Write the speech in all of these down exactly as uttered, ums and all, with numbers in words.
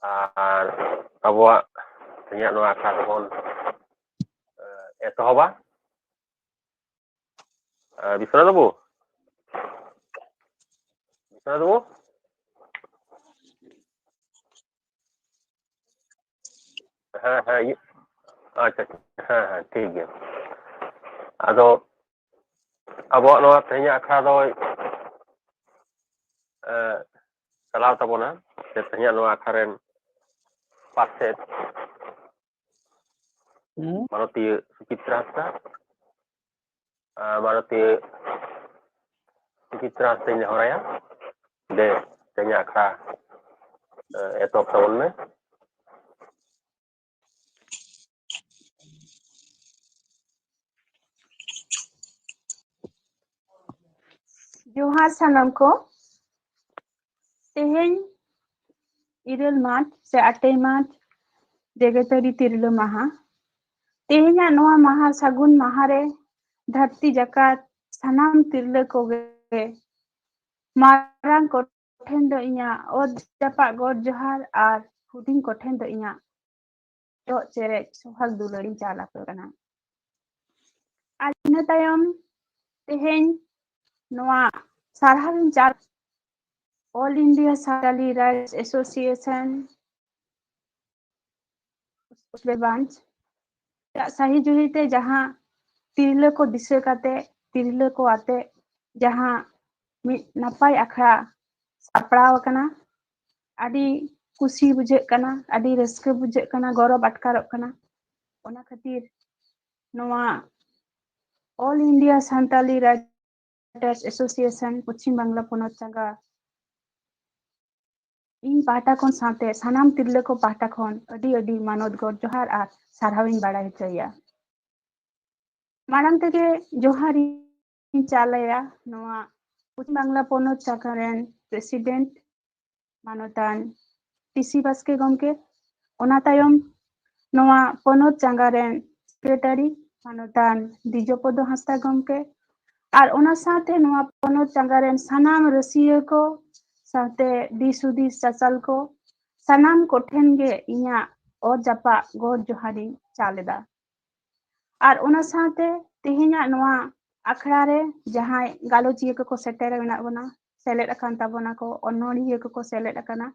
ᱟᱨ ᱟᱵᱚᱣᱟᱜ ᱛᱮᱦᱮᱧᱟᱜ ᱱᱚᱣᱟ ᱟᱠᱷᱲᱟ ᱫᱚᱵᱚᱱ, ᱮ, ᱮᱛᱚᱦᱚᱵᱟ᱾ ᱮ, ᱵᱤᱥᱣᱚᱱᱟᱛᱷ ᱵᱟᱹᱵᱩ? ᱵᱤᱥᱣᱚᱱᱟᱛᱷ ᱵᱟᱹᱵᱩ? ᱦᱮᱸ, ᱦᱮᱸ, ᱤᱭᱟᱹ, ᱟᱪᱪᱷᱟ, ᱟᱪᱪᱷᱟ, ᱦᱮᱸ, ᱦᱮᱸ, ᱴᱷᱤᱠ ᱜᱮᱭᱟ᱾ ᱟᱫᱚ ᱟᱵᱚᱣᱟᱜ ᱱᱚᱣᱟ ᱛᱮᱦᱮᱧᱟᱜ ᱟᱠᱷᱲᱟ ᱫᱚᱭ, ᱮ, ᱪᱟᱞᱟᱣ ᱛᱟᱵᱚᱱᱟ, ᱥᱮ ᱛᱮᱦᱮᱧᱟᱜ ᱱᱚᱣᱟ ᱟᱠᱷᱲᱟ ᱨᱮᱱ ᱯᱟᱨᱥᱮᱛ ᱦᱩᱸ᱾ ᱢᱟᱱᱚᱛᱤᱭᱟᱹ ᱥᱩᱪᱤᱛᱨᱟ ᱦᱟᱸᱥᱫᱟ, ᱮ, ᱢᱟᱱᱚᱛᱤᱭᱟᱹ ᱥᱩᱪᱤᱛᱨᱟ ᱦᱟᱸᱥᱫᱟᱧ ᱱᱮᱦᱚᱨᱟᱭᱟ, ᱫᱮ, ᱛᱮᱦᱮᱧᱟᱜ ᱟᱠᱷᱲᱟ, ᱮ, ᱮᱛᱚᱦᱚᱵ ᱛᱟᱵᱚᱱ ᱢᱮ᱾ ᱡᱚᱦᱟᱨ ᱥᱟᱱᱟᱢ ᱠᱚ᱾ ᱛᱮᱦᱮᱧ ᱤᱨᱟᱹᱞ ᱢᱟᱨᱪ ᱥᱮ ᱟᱴᱮᱭ ᱢᱟᱨᱪ ᱡᱮᱜᱮᱛᱟᱹᱨᱤ ᱛᱤᱨᱞᱟᱹ ᱢᱟᱦᱟ᱾ ᱛᱮᱦᱮᱧᱟᱜ ᱱᱚᱣᱟ ᱢᱟᱦᱟ, ᱥᱟᱹᱜᱩᱱ ᱢᱟᱦᱟ ᱨᱮ ᱫᱷᱟᱹᱨᱛᱤ ᱡᱟᱠᱟᱛ ᱥᱟᱱᱟᱢ ᱛᱤᱨᱞᱟᱹ ᱠᱚᱜᱮ ᱢᱟᱨᱟᱝ ᱠᱚᱴᱷᱮᱱ ᱫᱚ ᱤᱧᱟᱹᱜ ᱚᱛ ᱡᱟᱯᱟᱜ ᱜᱚᱰ ᱡᱚᱦᱟᱨ ᱟᱨ ᱦᱩᱰᱤᱧ ᱠᱚᱴᱷᱮᱱ ᱫᱚ ᱤᱧᱟᱹᱜ ᱡᱚᱦᱚᱜ ᱪᱮᱨᱮᱡ ᱥᱚᱦᱟᱜ ᱫᱩᱞᱟᱹᱲᱤᱧ ᱪᱟᱞ ᱟᱯᱮ ᱠᱟᱱᱟ᱾ ᱟᱨ ᱤᱱᱟᱹ ᱛᱟᱭᱚᱢ ᱛᱮᱦᱮᱧ ᱱᱚᱣᱟ ᱥᱟᱨᱦᱟᱣᱤᱧ ᱪᱟᱞ All India Santali Rights Association branch ᱥᱟᱹᱦᱤ ᱡᱩᱦᱤ ᱛᱮ ᱡᱟᱦᱟᱸ ᱛᱤᱨᱞᱟᱹ ᱠᱚ ᱫᱤᱥᱟᱹ ᱠᱟᱛᱮ, ᱛᱤᱨᱞᱟᱹ ᱠᱚ ᱟᱛᱮ ᱡᱟᱦᱟᱸ ᱢᱤᱫ ᱱᱟᱯᱟᱭ ᱟᱠᱷᱲᱟ ᱥᱟᱯᱲᱟᱣ ᱟᱠᱟᱱᱟ, ᱟᱹᱰᱤ ᱠᱩᱥᱤ ᱵᱩᱡᱷᱟᱹᱜ ᱠᱟᱱᱟ, ᱟᱹᱰᱤ ᱨᱟᱹᱥᱠᱟᱹ ᱵᱩᱡᱷᱟᱹᱜ ᱠᱟᱱᱟ, ᱜᱚᱨᱚᱵᱽ ᱟᱴᱠᱟᱨᱚᱜ ᱠᱟᱱᱟ᱾ ᱚᱱᱟ ᱠᱷᱟᱹᱛᱤᱨ ᱱᱚᱣᱟ All India Santali Writers Association Paschim Bangla ᱯᱚᱱᱚᱛ ᱪᱟᱸᱜᱟ ᱤᱧ ᱯᱟᱦᱴᱟ ᱠᱷᱚᱱ ᱥᱟᱶᱛᱮ ᱥᱟᱱᱟᱢ ᱛᱤᱨᱞᱟᱹ ᱠᱚ ᱯᱟᱦᱴᱟ ᱠᱷᱚᱱ ᱟᱹᱰᱤ ᱟᱹᱰᱤ ᱢᱟᱱᱚᱛ ᱜᱚᱰ ᱡᱚᱦᱟᱨ ᱟᱨ ᱥᱟᱨᱦᱟᱣᱤᱧ ᱵᱟᱲᱟᱭ ᱦᱚᱪᱚᱭᱟ᱾ ᱢᱟᱲᱟᱝ ᱛᱮᱜᱮ ᱡᱚᱦᱟᱨ ᱤᱧ ᱪᱟᱞ ᱟᱭᱟ ᱱᱚᱣᱟ ᱯᱚᱪᱷᱤᱢ ᱵᱟᱝᱞᱟ ᱯᱚᱱᱚᱛ ᱪᱟᱸᱜᱟ ᱨᱮᱱ ᱯᱨᱮᱥᱤᱰᱮᱱᱴ ᱢᱟᱱᱚᱛᱟᱱ ᱴᱤ ᱥᱤ ᱵᱟᱥᱠᱮ ᱜᱚᱢᱠᱮ, ᱚᱱᱟ ᱛᱟᱭᱚᱢ ᱱᱚᱣᱟ ᱯᱚᱱᱚᱛ ᱪᱟᱸᱜᱟ ᱨᱮᱱ ᱥᱮᱠᱨᱮᱴᱟᱨᱤ ᱢᱟᱱᱚᱛᱟᱱ ᱫᱤᱡᱚᱯᱚᱫᱚ ᱦᱟᱸᱥᱫᱟ ᱜᱚᱢᱠᱮ, ᱟᱨ ᱚᱱᱟ ᱥᱟᱶᱛᱮ ᱱᱚᱣᱟ ᱯᱚᱱᱚᱛ ᱪᱟᱸᱜᱟ ᱨᱮᱱ ᱥᱟᱱᱟᱢ ᱨᱟᱹᱥᱤᱭᱟᱹ ᱠᱚ, ᱥᱟᱶᱛᱮ ᱫᱤᱥ ᱦᱩᱫᱤᱥ ᱪᱟᱪᱟᱞ ᱠᱚ, ᱥᱟᱱᱟᱢ ᱠᱚᱴᱷᱮᱱ ᱜᱮ ᱤᱧᱟᱹᱜ ᱚᱛ ᱡᱟᱯᱟᱜ ᱜᱚᱰ ᱡᱚᱦᱟᱨᱤᱧ ᱪᱟᱞ ᱮᱫᱟ᱾ ᱟᱨ ᱚᱱᱟ ᱥᱟᱶᱛᱮ ᱛᱮᱦᱮᱧᱟᱜ ᱱᱚᱣᱟ ᱟᱠᱷᱲᱟ ᱨᱮ ᱡᱟᱦᱟᱸᱭ ᱜᱟᱞᱚᱪᱤᱭᱟᱹ ᱠᱚᱠᱚ ᱥᱮᱴᱮᱨ ᱢᱮᱱᱟᱜ ᱵᱚᱱᱟ, ᱥᱮᱞᱮᱫ ᱟᱠᱟᱱ ᱛᱟᱵᱚᱱᱟ ᱠᱚ, ᱚᱱᱚᱬᱦᱤᱭᱟᱹ ᱠᱚᱠᱚ ᱥᱮᱞᱮᱫ ᱟᱠᱟᱱᱟ,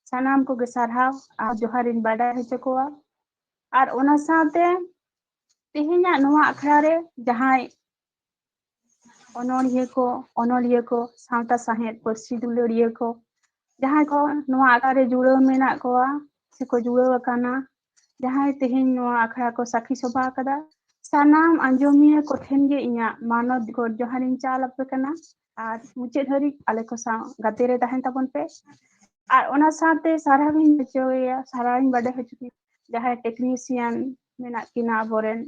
ᱥᱟᱱᱟᱢ ᱠᱚᱜᱮ ᱥᱟᱨᱦᱟᱣ ᱟᱨ ᱡᱚᱦᱟᱨᱤᱧ ᱵᱟᱰᱟᱭ ᱦᱚᱪᱚ ᱠᱚᱣᱟ᱾ ᱟᱨ ᱚᱱᱟ ᱥᱟᱶᱛᱮ ᱛᱮᱦᱮᱧᱟᱜ ᱱᱚᱣᱟ ᱟᱠᱷᱲᱟ ᱨᱮ ᱡᱟᱦᱟᱸᱭ ᱚᱱᱚᱬᱦᱤᱭᱟᱹ ᱠᱚ, ᱚᱱᱚᱞᱤᱭᱟᱹ ᱠᱚ, ᱥᱟᱶᱛᱟ ᱥᱟᱶᱦᱮᱫ, ᱯᱟᱹᱨᱥᱤ ᱫᱩᱞᱟᱹᱲᱤᱭᱟᱹ ᱠᱚ, ᱡᱟᱦᱟᱸᱭ ᱠᱚ ᱱᱚᱣᱟ ᱟᱠᱷᱲᱟ ᱨᱮ ᱡᱩᱲᱟᱹᱣ ᱢᱮᱱᱟᱜ ᱠᱚᱣᱟ ᱥᱮᱠᱚ ᱡᱩᱲᱟᱹᱣ ᱟᱠᱟᱱᱟ, ᱡᱟᱦᱟᱸᱭ ᱛᱮᱦᱮᱧ ᱱᱚᱣᱟ ᱟᱠᱷᱲᱟ ᱠᱚ ᱥᱟᱹᱠᱷᱤ ᱥᱚᱵᱷᱟ ᱟᱠᱟᱫᱟ, ᱥᱟᱱᱟᱢ ᱟᱸᱡᱚᱢᱤᱭᱟᱹ ᱠᱚᱴᱷᱮᱱ ᱜᱮ ᱤᱧᱟᱹᱜ ᱢᱟᱱᱚᱛ ᱜᱚᱰ ᱡᱚᱦᱟᱨᱤᱧ ᱪᱟᱞ ᱟᱯᱮ ᱠᱟᱱᱟ᱾ ᱟᱨ ᱢᱩᱪᱟᱹᱫ ᱦᱟᱹᱨᱤᱡ ᱟᱞᱮ ᱠᱚ ᱥᱟᱶ ᱜᱟᱛᱮ ᱨᱮ ᱛᱟᱦᱮᱱ ᱛᱟᱵᱚᱱ ᱯᱮ᱾ ᱟᱨ ᱚᱱᱟ ᱥᱟᱶᱛᱮ ᱥᱟᱨᱦᱟᱣᱤᱧ ᱦᱚᱪᱚᱭᱮᱭᱟ, ᱥᱟᱨᱦᱟᱣᱤᱧ ᱵᱟᱰᱟᱭ ᱦᱚᱪᱚ ᱠᱤᱱᱟ ᱡᱟᱦᱟᱸᱭ ᱴᱮᱠᱱᱤᱥᱤᱭᱟᱱ ᱢᱮᱱᱟᱜ ᱠᱤᱱᱟ ᱟᱵᱚᱨᱮᱱ,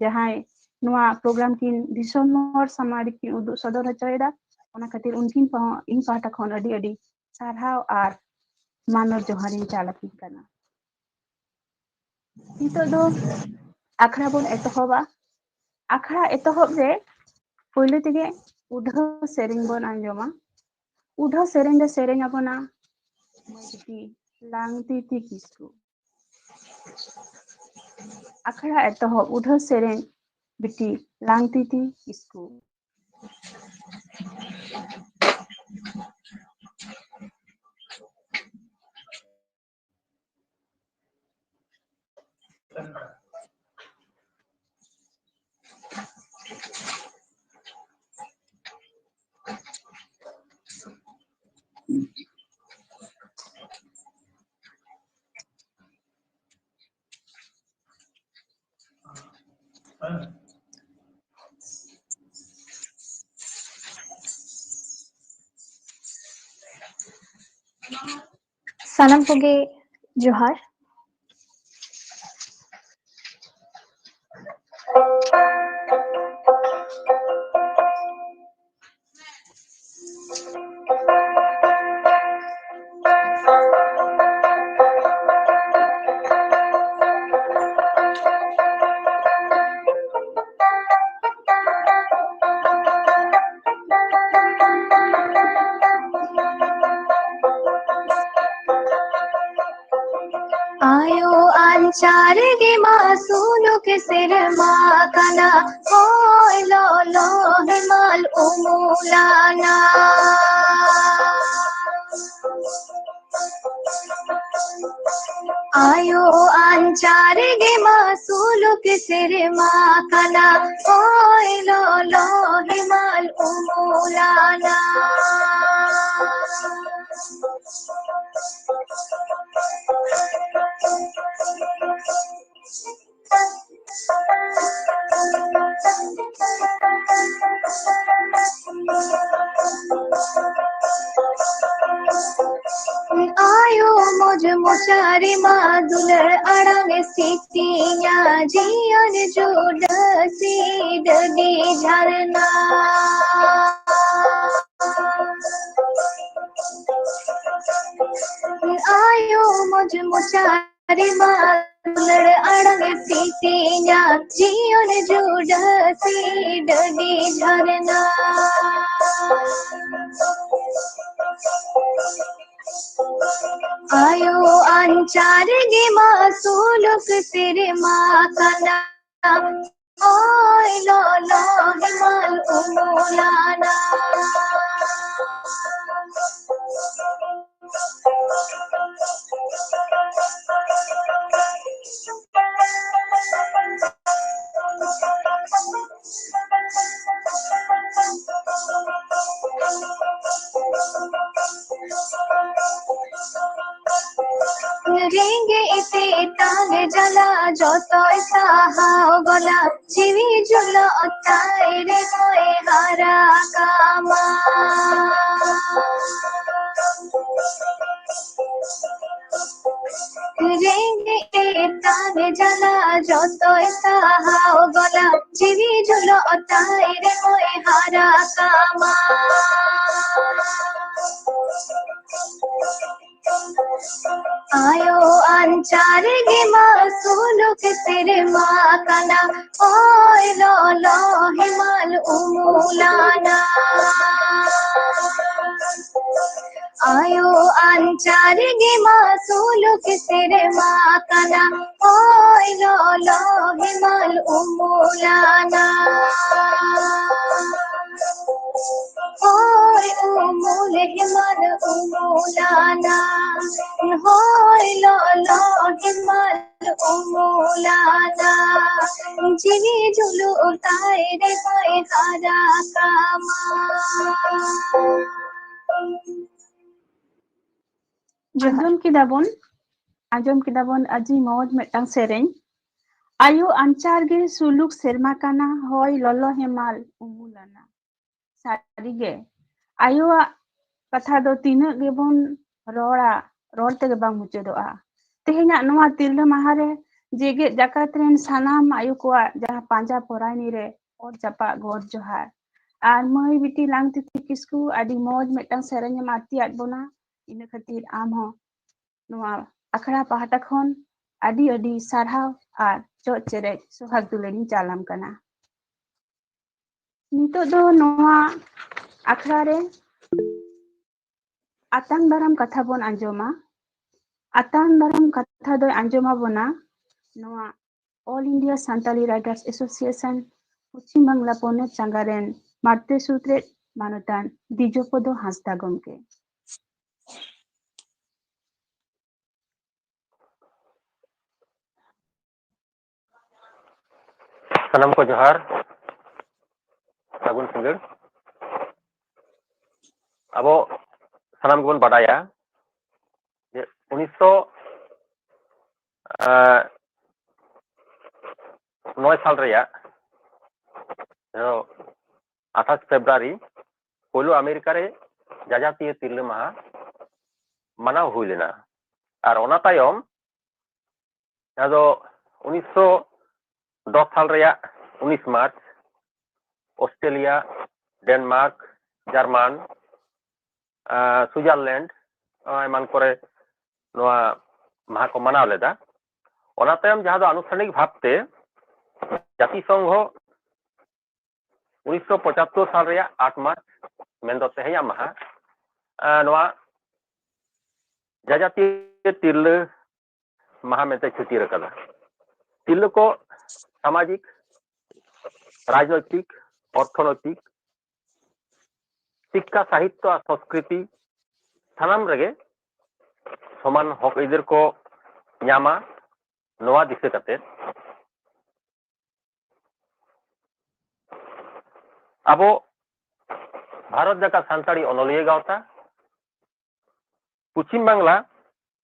ᱡᱟᱦᱟᱸᱭ ᱱᱚᱣᱟ ᱯᱨᱳᱜᱨᱟᱢ ᱠᱤᱱ ᱫᱤᱥᱚᱢ ᱦᱚᱲ ᱥᱟᱢᱟᱝ ᱨᱮᱠᱤᱱ ᱩᱫᱩᱜ ᱥᱚᱫᱚᱨ ᱦᱚᱪᱚᱭᱮᱫᱟ᱾ ᱚᱱᱟ ᱠᱷᱟᱹᱛᱤᱨ ᱩᱱᱠᱤᱱ ᱠᱚᱦᱚᱸ ᱤᱧ ᱯᱟᱦᱴᱟ ᱠᱷᱚᱱ ᱟᱹᱰᱤ ᱟᱹᱰᱤ ᱥᱟᱨᱦᱟᱣ ᱟᱨ ᱢᱟᱱᱚᱛ ᱡᱚᱦᱟᱨᱤᱧ ᱪᱟᱞ ᱟᱹᱠᱤᱱ ᱠᱟᱱᱟ᱾ ᱱᱤᱛᱚᱜ ᱫᱚ ᱟᱠᱷᱲᱟ ᱵᱚᱱ ᱮᱛᱚᱦᱚᱵᱟ᱾ ᱟᱠᱷᱲᱟ ᱮᱛᱚᱦᱚᱵ ᱨᱮ ᱯᱳᱭᱞᱳ ᱛᱮᱜᱮ ᱩᱰᱷᱟᱹᱣ ᱥᱮᱨᱮᱧ ᱵᱚᱱ ᱟᱸᱡᱚᱢᱟ᱾ ᱩᱰᱷᱟᱹᱣ ᱥᱮᱨᱮᱧ ᱫᱚ ᱥᱮᱨᱮᱧ ᱟᱵᱚᱱᱟ ᱢᱟᱹᱭ ᱵᱤᱴᱤ ᱞᱟᱝᱛᱤᱛᱤ ᱠᱤᱥᱠᱩ᱾ ᱟᱠᱷᱲᱟ ᱮᱛᱚᱦᱚᱵ, ᱩᱰᱷᱟᱹᱣ ᱥᱮᱨᱮᱧ ᱵᱤᱴᱤ ᱞᱟᱝᱛᱤᱛᱤ ᱠᱤᱥᱠᱩ᱾ ᱥᱟᱱᱟᱢ ᱠᱚᱜᱮ ᱡᱚᱦᱟᱨ᱾ ᱟᱭᱳ ᱟᱧᱪᱟᱨ ᱜᱮ ᱢᱟ ᱥᱩᱞᱩᱠ ᱥᱮᱨᱢᱟ ᱠᱟᱱᱟ, ᱦᱚᱭ ᱞᱚᱞᱚ ᱦᱮᱢᱟᱞ ᱩᱢᱩᱞᱟᱱᱟ᱾ ᱟᱭᱳ ᱟᱧᱪᱟᱨ ᱜᱮ ᱢᱟ ᱥᱩᱞᱩᱠ ᱥᱮᱨᱢᱟ ᱠᱟᱱᱟ, ᱦᱚᱭ ᱞᱚᱞᱚ ᱦᱮᱢᱟᱞ ᱩᱢᱩᱞᱟᱱᱟ᱾ ᱟᱭᱳ ᱢᱚᱡᱽ ᱢᱚᱪᱟ ᱨᱮᱢᱟ ᱫᱩᱞᱟᱹᱲ ᱟᱲᱟᱝ ᱮ ᱥᱤᱛᱤᱧᱟ, ᱡᱤᱭᱚᱱ ᱡᱩᱰᱟᱹᱥᱤ ᱰᱟᱹᱰᱤ ᱡᱷᱟᱨᱱᱟ᱾ ᱟᱭᱳ ᱢᱚᱡᱽ ᱢᱚᱪᱟ ᱨᱮᱢᱟ ᱫᱩᱞᱟᱹᱲ ᱟᱲᱟᱝ ᱮ ᱥᱤᱛᱤᱧᱟ, ᱡᱤᱭᱚᱱ ᱡᱩᱰᱟᱹᱥᱤ ᱰᱟᱹᱰᱤ ᱡᱷᱟᱨᱱᱟ᱾ ᱟᱭᱳ ᱟᱧᱪᱟᱨ ᱜᱮ ᱢᱟ ᱥᱩᱞᱩᱠ ᱥᱮᱨᱢᱟ ᱠᱟᱱᱟ, ᱦᱚᱭ ᱞᱚᱞᱚ ᱦᱮᱢᱟᱞ ᱩᱢᱩᱞᱟᱱᱟ᱾ ᱨᱮᱸᱜᱮᱡ ᱛᱮᱛᱟᱝ ᱡᱟᱞᱟ ᱡᱚᱛᱚᱭ ᱥᱟᱦᱟᱣ ᱜᱚᱞᱟ, ᱡᱤᱣᱤ ᱡᱩᱞᱩᱜ ᱛᱟᱭ ᱨᱮᱦᱚᱸᱭ ᱦᱟᱨᱟ ᱠᱟᱢᱟ᱾ ᱨᱮᱸᱜᱮᱡ ᱛᱮᱛᱟᱝ ᱡᱟᱞᱟ ᱡᱚᱛᱚᱭ ᱥᱟᱦᱟᱣ ᱜᱚᱞᱟ, ᱡᱤᱣᱤ ᱡᱩᱞᱩᱜ ᱛᱟᱭ ᱨᱮᱦᱚᱸᱭ ᱦᱟᱨᱟ ᱠᱟᱢᱟ᱾ ᱟᱭᱳ ᱟᱧᱪᱟᱨ ᱜᱮ ᱢᱟ ᱥᱩᱞᱩᱠ ᱥᱮᱨᱢᱟ ᱠᱟᱱᱟ, ᱦᱚᱭ ᱞᱚᱞᱚ ᱦᱮᱢᱟᱞ ᱩᱢᱩᱞᱟᱱᱟ᱾ ᱟᱭᱳ ᱟᱧᱪᱟᱨ ᱜᱮ ᱢᱟ ᱥᱩᱞᱩᱠ ᱥᱮᱨᱢᱟ ᱠᱟᱱᱟ, ᱦᱚᱭ ᱞᱚᱞᱚ ᱦᱮᱢᱟᱞ ᱩᱢᱩᱞᱟᱱᱟ᱾ ᱦᱚᱭ ᱩᱢᱩᱞ ᱦᱮᱢᱟᱞ ᱩᱢᱩᱞᱟᱱᱟ, ᱦᱚᱭ ᱞᱚᱞᱚ ᱦᱮᱢᱟᱞ ᱩᱢᱩᱞᱟᱱᱟ, ᱡᱤᱣᱤ ᱡᱩᱞᱩᱜ ᱛᱟᱭ ᱨᱮᱦᱚᱸᱭ ᱦᱟᱨᱟ ᱠᱟᱢᱟ᱾ ᱡᱚᱦᱟᱨ᱾ ᱟᱸᱡᱚᱢ ᱠᱮᱫᱟ ᱵᱚᱱ, ᱟᱸᱡᱚᱢ ᱠᱮᱫᱟ ᱵᱚᱱ ᱟᱹᱰᱤ ᱢᱚᱡᱽ ᱢᱤᱫᱴᱟᱝ ᱥᱮᱨᱮᱧ᱾ ᱟᱭᱳ ᱟᱧᱪᱟᱨ ᱜᱮ ᱥᱩᱞᱩᱠ ᱥᱮᱨᱢᱟ ᱠᱟᱱᱟ, ᱦᱚᱭ ᱞᱚᱞᱚ ᱦᱮᱢᱟᱞ ᱩᱢᱩᱞᱟᱱᱟ᱾ ᱥᱟᱹᱨᱤᱜᱮ, ᱟᱭᱳᱣᱟᱜ ᱠᱟᱛᱷᱟ ᱫᱚ ᱛᱤᱱᱟᱹᱜ ᱜᱮᱵᱚᱱ ᱨᱚᱲᱟ, ᱨᱚᱲ ᱛᱮᱜᱮ ᱵᱟᱝ ᱢᱩᱪᱟᱹᱫᱚᱜᱼᱟ᱾ ᱛᱮᱦᱮᱧᱟᱜ ᱱᱚᱣᱟ ᱛᱤᱨᱞᱟᱹ ᱢᱟᱦᱟ ᱨᱮ ᱡᱮᱜᱮᱛ ᱡᱟᱠᱟᱛ ᱨᱮᱱ ᱥᱟᱱᱟᱢ ᱟᱭᱳ ᱠᱚᱣᱟᱜ ᱡᱟᱦᱟᱸ ᱯᱟᱸᱡᱟ ᱯᱚᱨᱟᱭᱱᱤ ᱨᱮ ᱚᱨ ᱪᱟᱯᱟᱜ ᱜᱚᱰ ᱡᱚᱦᱟᱨ᱾ ᱟᱨ ᱢᱟᱹᱭ ᱵᱤᱴᱤ ᱞᱟᱝᱛᱤᱛᱤ ᱠᱤᱥᱠᱩ ᱟᱹᱰᱤ ᱢᱚᱡᱽ ᱢᱤᱫᱴᱟᱝ ᱥᱮᱨᱮᱧ ᱮᱢ ᱟᱹᱲᱛᱤᱭᱟᱫ ᱵᱚᱱᱟ, ᱤᱱᱟᱹ ᱠᱷᱟᱹᱛᱤᱨ ᱟᱢ ᱦᱚᱸ ᱱᱚᱣᱟ ᱟᱠᱷᱲᱟ ᱯᱟᱦᱴᱟ ᱠᱷᱚᱱ ᱟᱹᱰᱤ ᱟᱹᱰᱤ ᱥᱟᱨᱦᱟᱣ ᱟᱨ ᱪᱚᱜ ᱪᱮᱨᱮᱡ ᱥᱚᱦᱟᱜ ᱫᱩᱞᱟᱹᱲᱤᱧ ᱪᱟᱞᱟᱢ ᱠᱟᱱᱟ᱾ ᱱᱤᱛᱚᱜ ᱫᱚ ᱱᱚᱣᱟ ᱟᱠᱷᱲᱟ ᱨᱮ ᱟᱛᱟᱝ ᱫᱟᱨᱟᱢ ᱠᱟᱛᱷᱟ ᱵᱚᱱ ᱟᱸᱡᱚᱢᱟ᱾ ᱟᱛᱟᱝ ᱫᱟᱨᱟᱢ ᱠᱟᱛᱷᱟ ᱫᱚᱭ ᱟᱸᱡᱚᱢ ᱟᱵᱚᱱᱟ ᱱᱚᱣᱟ All India Santali Writers Association Paschim Bangla ᱯᱚᱱᱚᱛ ᱪᱟᱸᱜᱟ ᱨᱮᱱ ᱢᱟᱬᱛᱮ ᱥᱩᱛᱨᱮᱫ ᱢᱟᱱᱚᱛᱟᱱ ᱫᱤᱡᱚᱯᱚᱫᱚ ᱦᱟᱸᱥᱫᱟ ᱜᱚᱢᱠᱮ᱾ ᱥᱟᱱᱟᱢ ᱠᱚ ᱡᱚᱦᱟᱨ, ᱥᱟᱹᱜᱩᱱ ᱥᱤᱸᱜᱟᱹᱲ᱾ ᱟᱵᱚ ᱥᱟᱱᱟᱢ ᱜᱮᱵᱚᱱ ᱵᱟᱰᱟᱭᱟ ᱡᱮ ᱩᱱᱤᱥᱥᱚ ᱱᱚᱭ ᱥᱟᱞ ᱨᱮᱭᱟᱜ ᱟᱴᱷᱟᱥ ᱯᱷᱮᱵᱽᱨᱩᱣᱟᱨᱤ ᱯᱳᱭᱞᱳ ᱟᱢᱮᱨᱤᱠᱟ ᱨᱮ ᱡᱟᱡᱟᱛᱤᱭᱟᱹ ᱛᱤᱨᱞᱟᱹ ᱢᱟᱦᱟ ᱢᱟᱱᱟᱣ ᱦᱩᱭ ᱞᱮᱱᱟ᱾ ᱟᱨ ᱚᱱᱟ ᱛᱟᱭᱚᱢ ᱡᱟᱦᱟᱸ ᱫᱚ ᱩᱱᱤᱥᱥᱚ ᱫᱚᱥ ᱥᱟᱞ ᱨᱮᱭᱟᱜ ᱩᱱᱤᱥ ᱢᱟᱨᱪ ᱚᱥᱴᱨᱮᱞᱤᱭᱟ, ᱰᱮᱱᱢᱟᱨᱠ, ᱡᱟᱨᱢᱟᱱ, ᱟᱨ ᱥᱩᱭᱡᱟᱨᱞᱮᱱᱰ, ᱮᱢᱟᱱ ᱠᱚᱨᱮ ᱱᱚᱣᱟ ᱢᱟᱦᱟ ᱠᱚ ᱢᱟᱱᱟᱣ ᱞᱮᱫᱟ᱾ ᱚᱱᱟ ᱛᱟᱭᱚᱢ ᱡᱟᱦᱟᱸ ᱫᱚ ᱟᱱᱩᱥᱴᱷᱟᱱᱤᱠ ᱵᱷᱟᱵᱽᱛᱮ ᱡᱟᱹᱛᱤ ᱥᱚᱝᱜᱷᱚ ᱩᱱᱤᱥᱥᱚ ᱯᱚᱸᱪᱟᱛᱛᱳᱨ ᱥᱟᱞ ᱨᱮᱭᱟᱜ ᱟᱴ ᱢᱟᱨᱪ, ᱢᱮᱱᱫᱚ ᱛᱮᱦᱮᱧᱟᱜ ᱢᱟᱦᱟ, ᱟᱸ, ᱱᱚᱣᱟ ᱡᱟᱡᱟᱛᱤᱭᱟᱹ ᱛᱤᱨᱞᱟᱹ ᱢᱟᱦᱟ ᱢᱮᱱᱛᱮ ᱪᱷᱟᱹᱴᱭᱟᱹᱨ ᱟᱠᱟᱫᱟ᱾ ᱛᱤᱨᱞᱟᱹ ᱠᱚ ᱥᱟᱢᱟᱡᱤᱠ, ᱨᱟᱡᱽᱱᱳᱭᱛᱤᱠ, ᱚᱨᱛᱷᱚᱱᱳᱭᱛᱤᱠ, ᱥᱤᱠᱠᱷᱟ, ᱥᱟᱦᱤᱛᱛᱚ ᱟᱨ ᱥᱚᱝᱥᱠᱨᱤᱛᱤ ᱥᱟᱱᱟᱢ ᱨᱮᱜᱮ ᱥᱚᱢᱟᱱ ᱦᱚᱠ ᱟᱹᱭᱫᱟᱹᱨ ᱠᱚ ᱧᱟᱢᱟ, ᱱᱚᱣᱟ ᱫᱤᱥᱟᱹ ᱠᱟᱛᱮ ᱟᱵᱚ ᱵᱷᱟᱨᱚᱛ ᱡᱟᱠᱟᱛ ᱥᱟᱱᱛᱟᱲᱤ ᱚᱱᱚᱞᱤᱭᱟᱹ ᱜᱟᱶᱛᱟ, ᱯᱚᱪᱷᱤᱢ ᱵᱟᱝᱞᱟ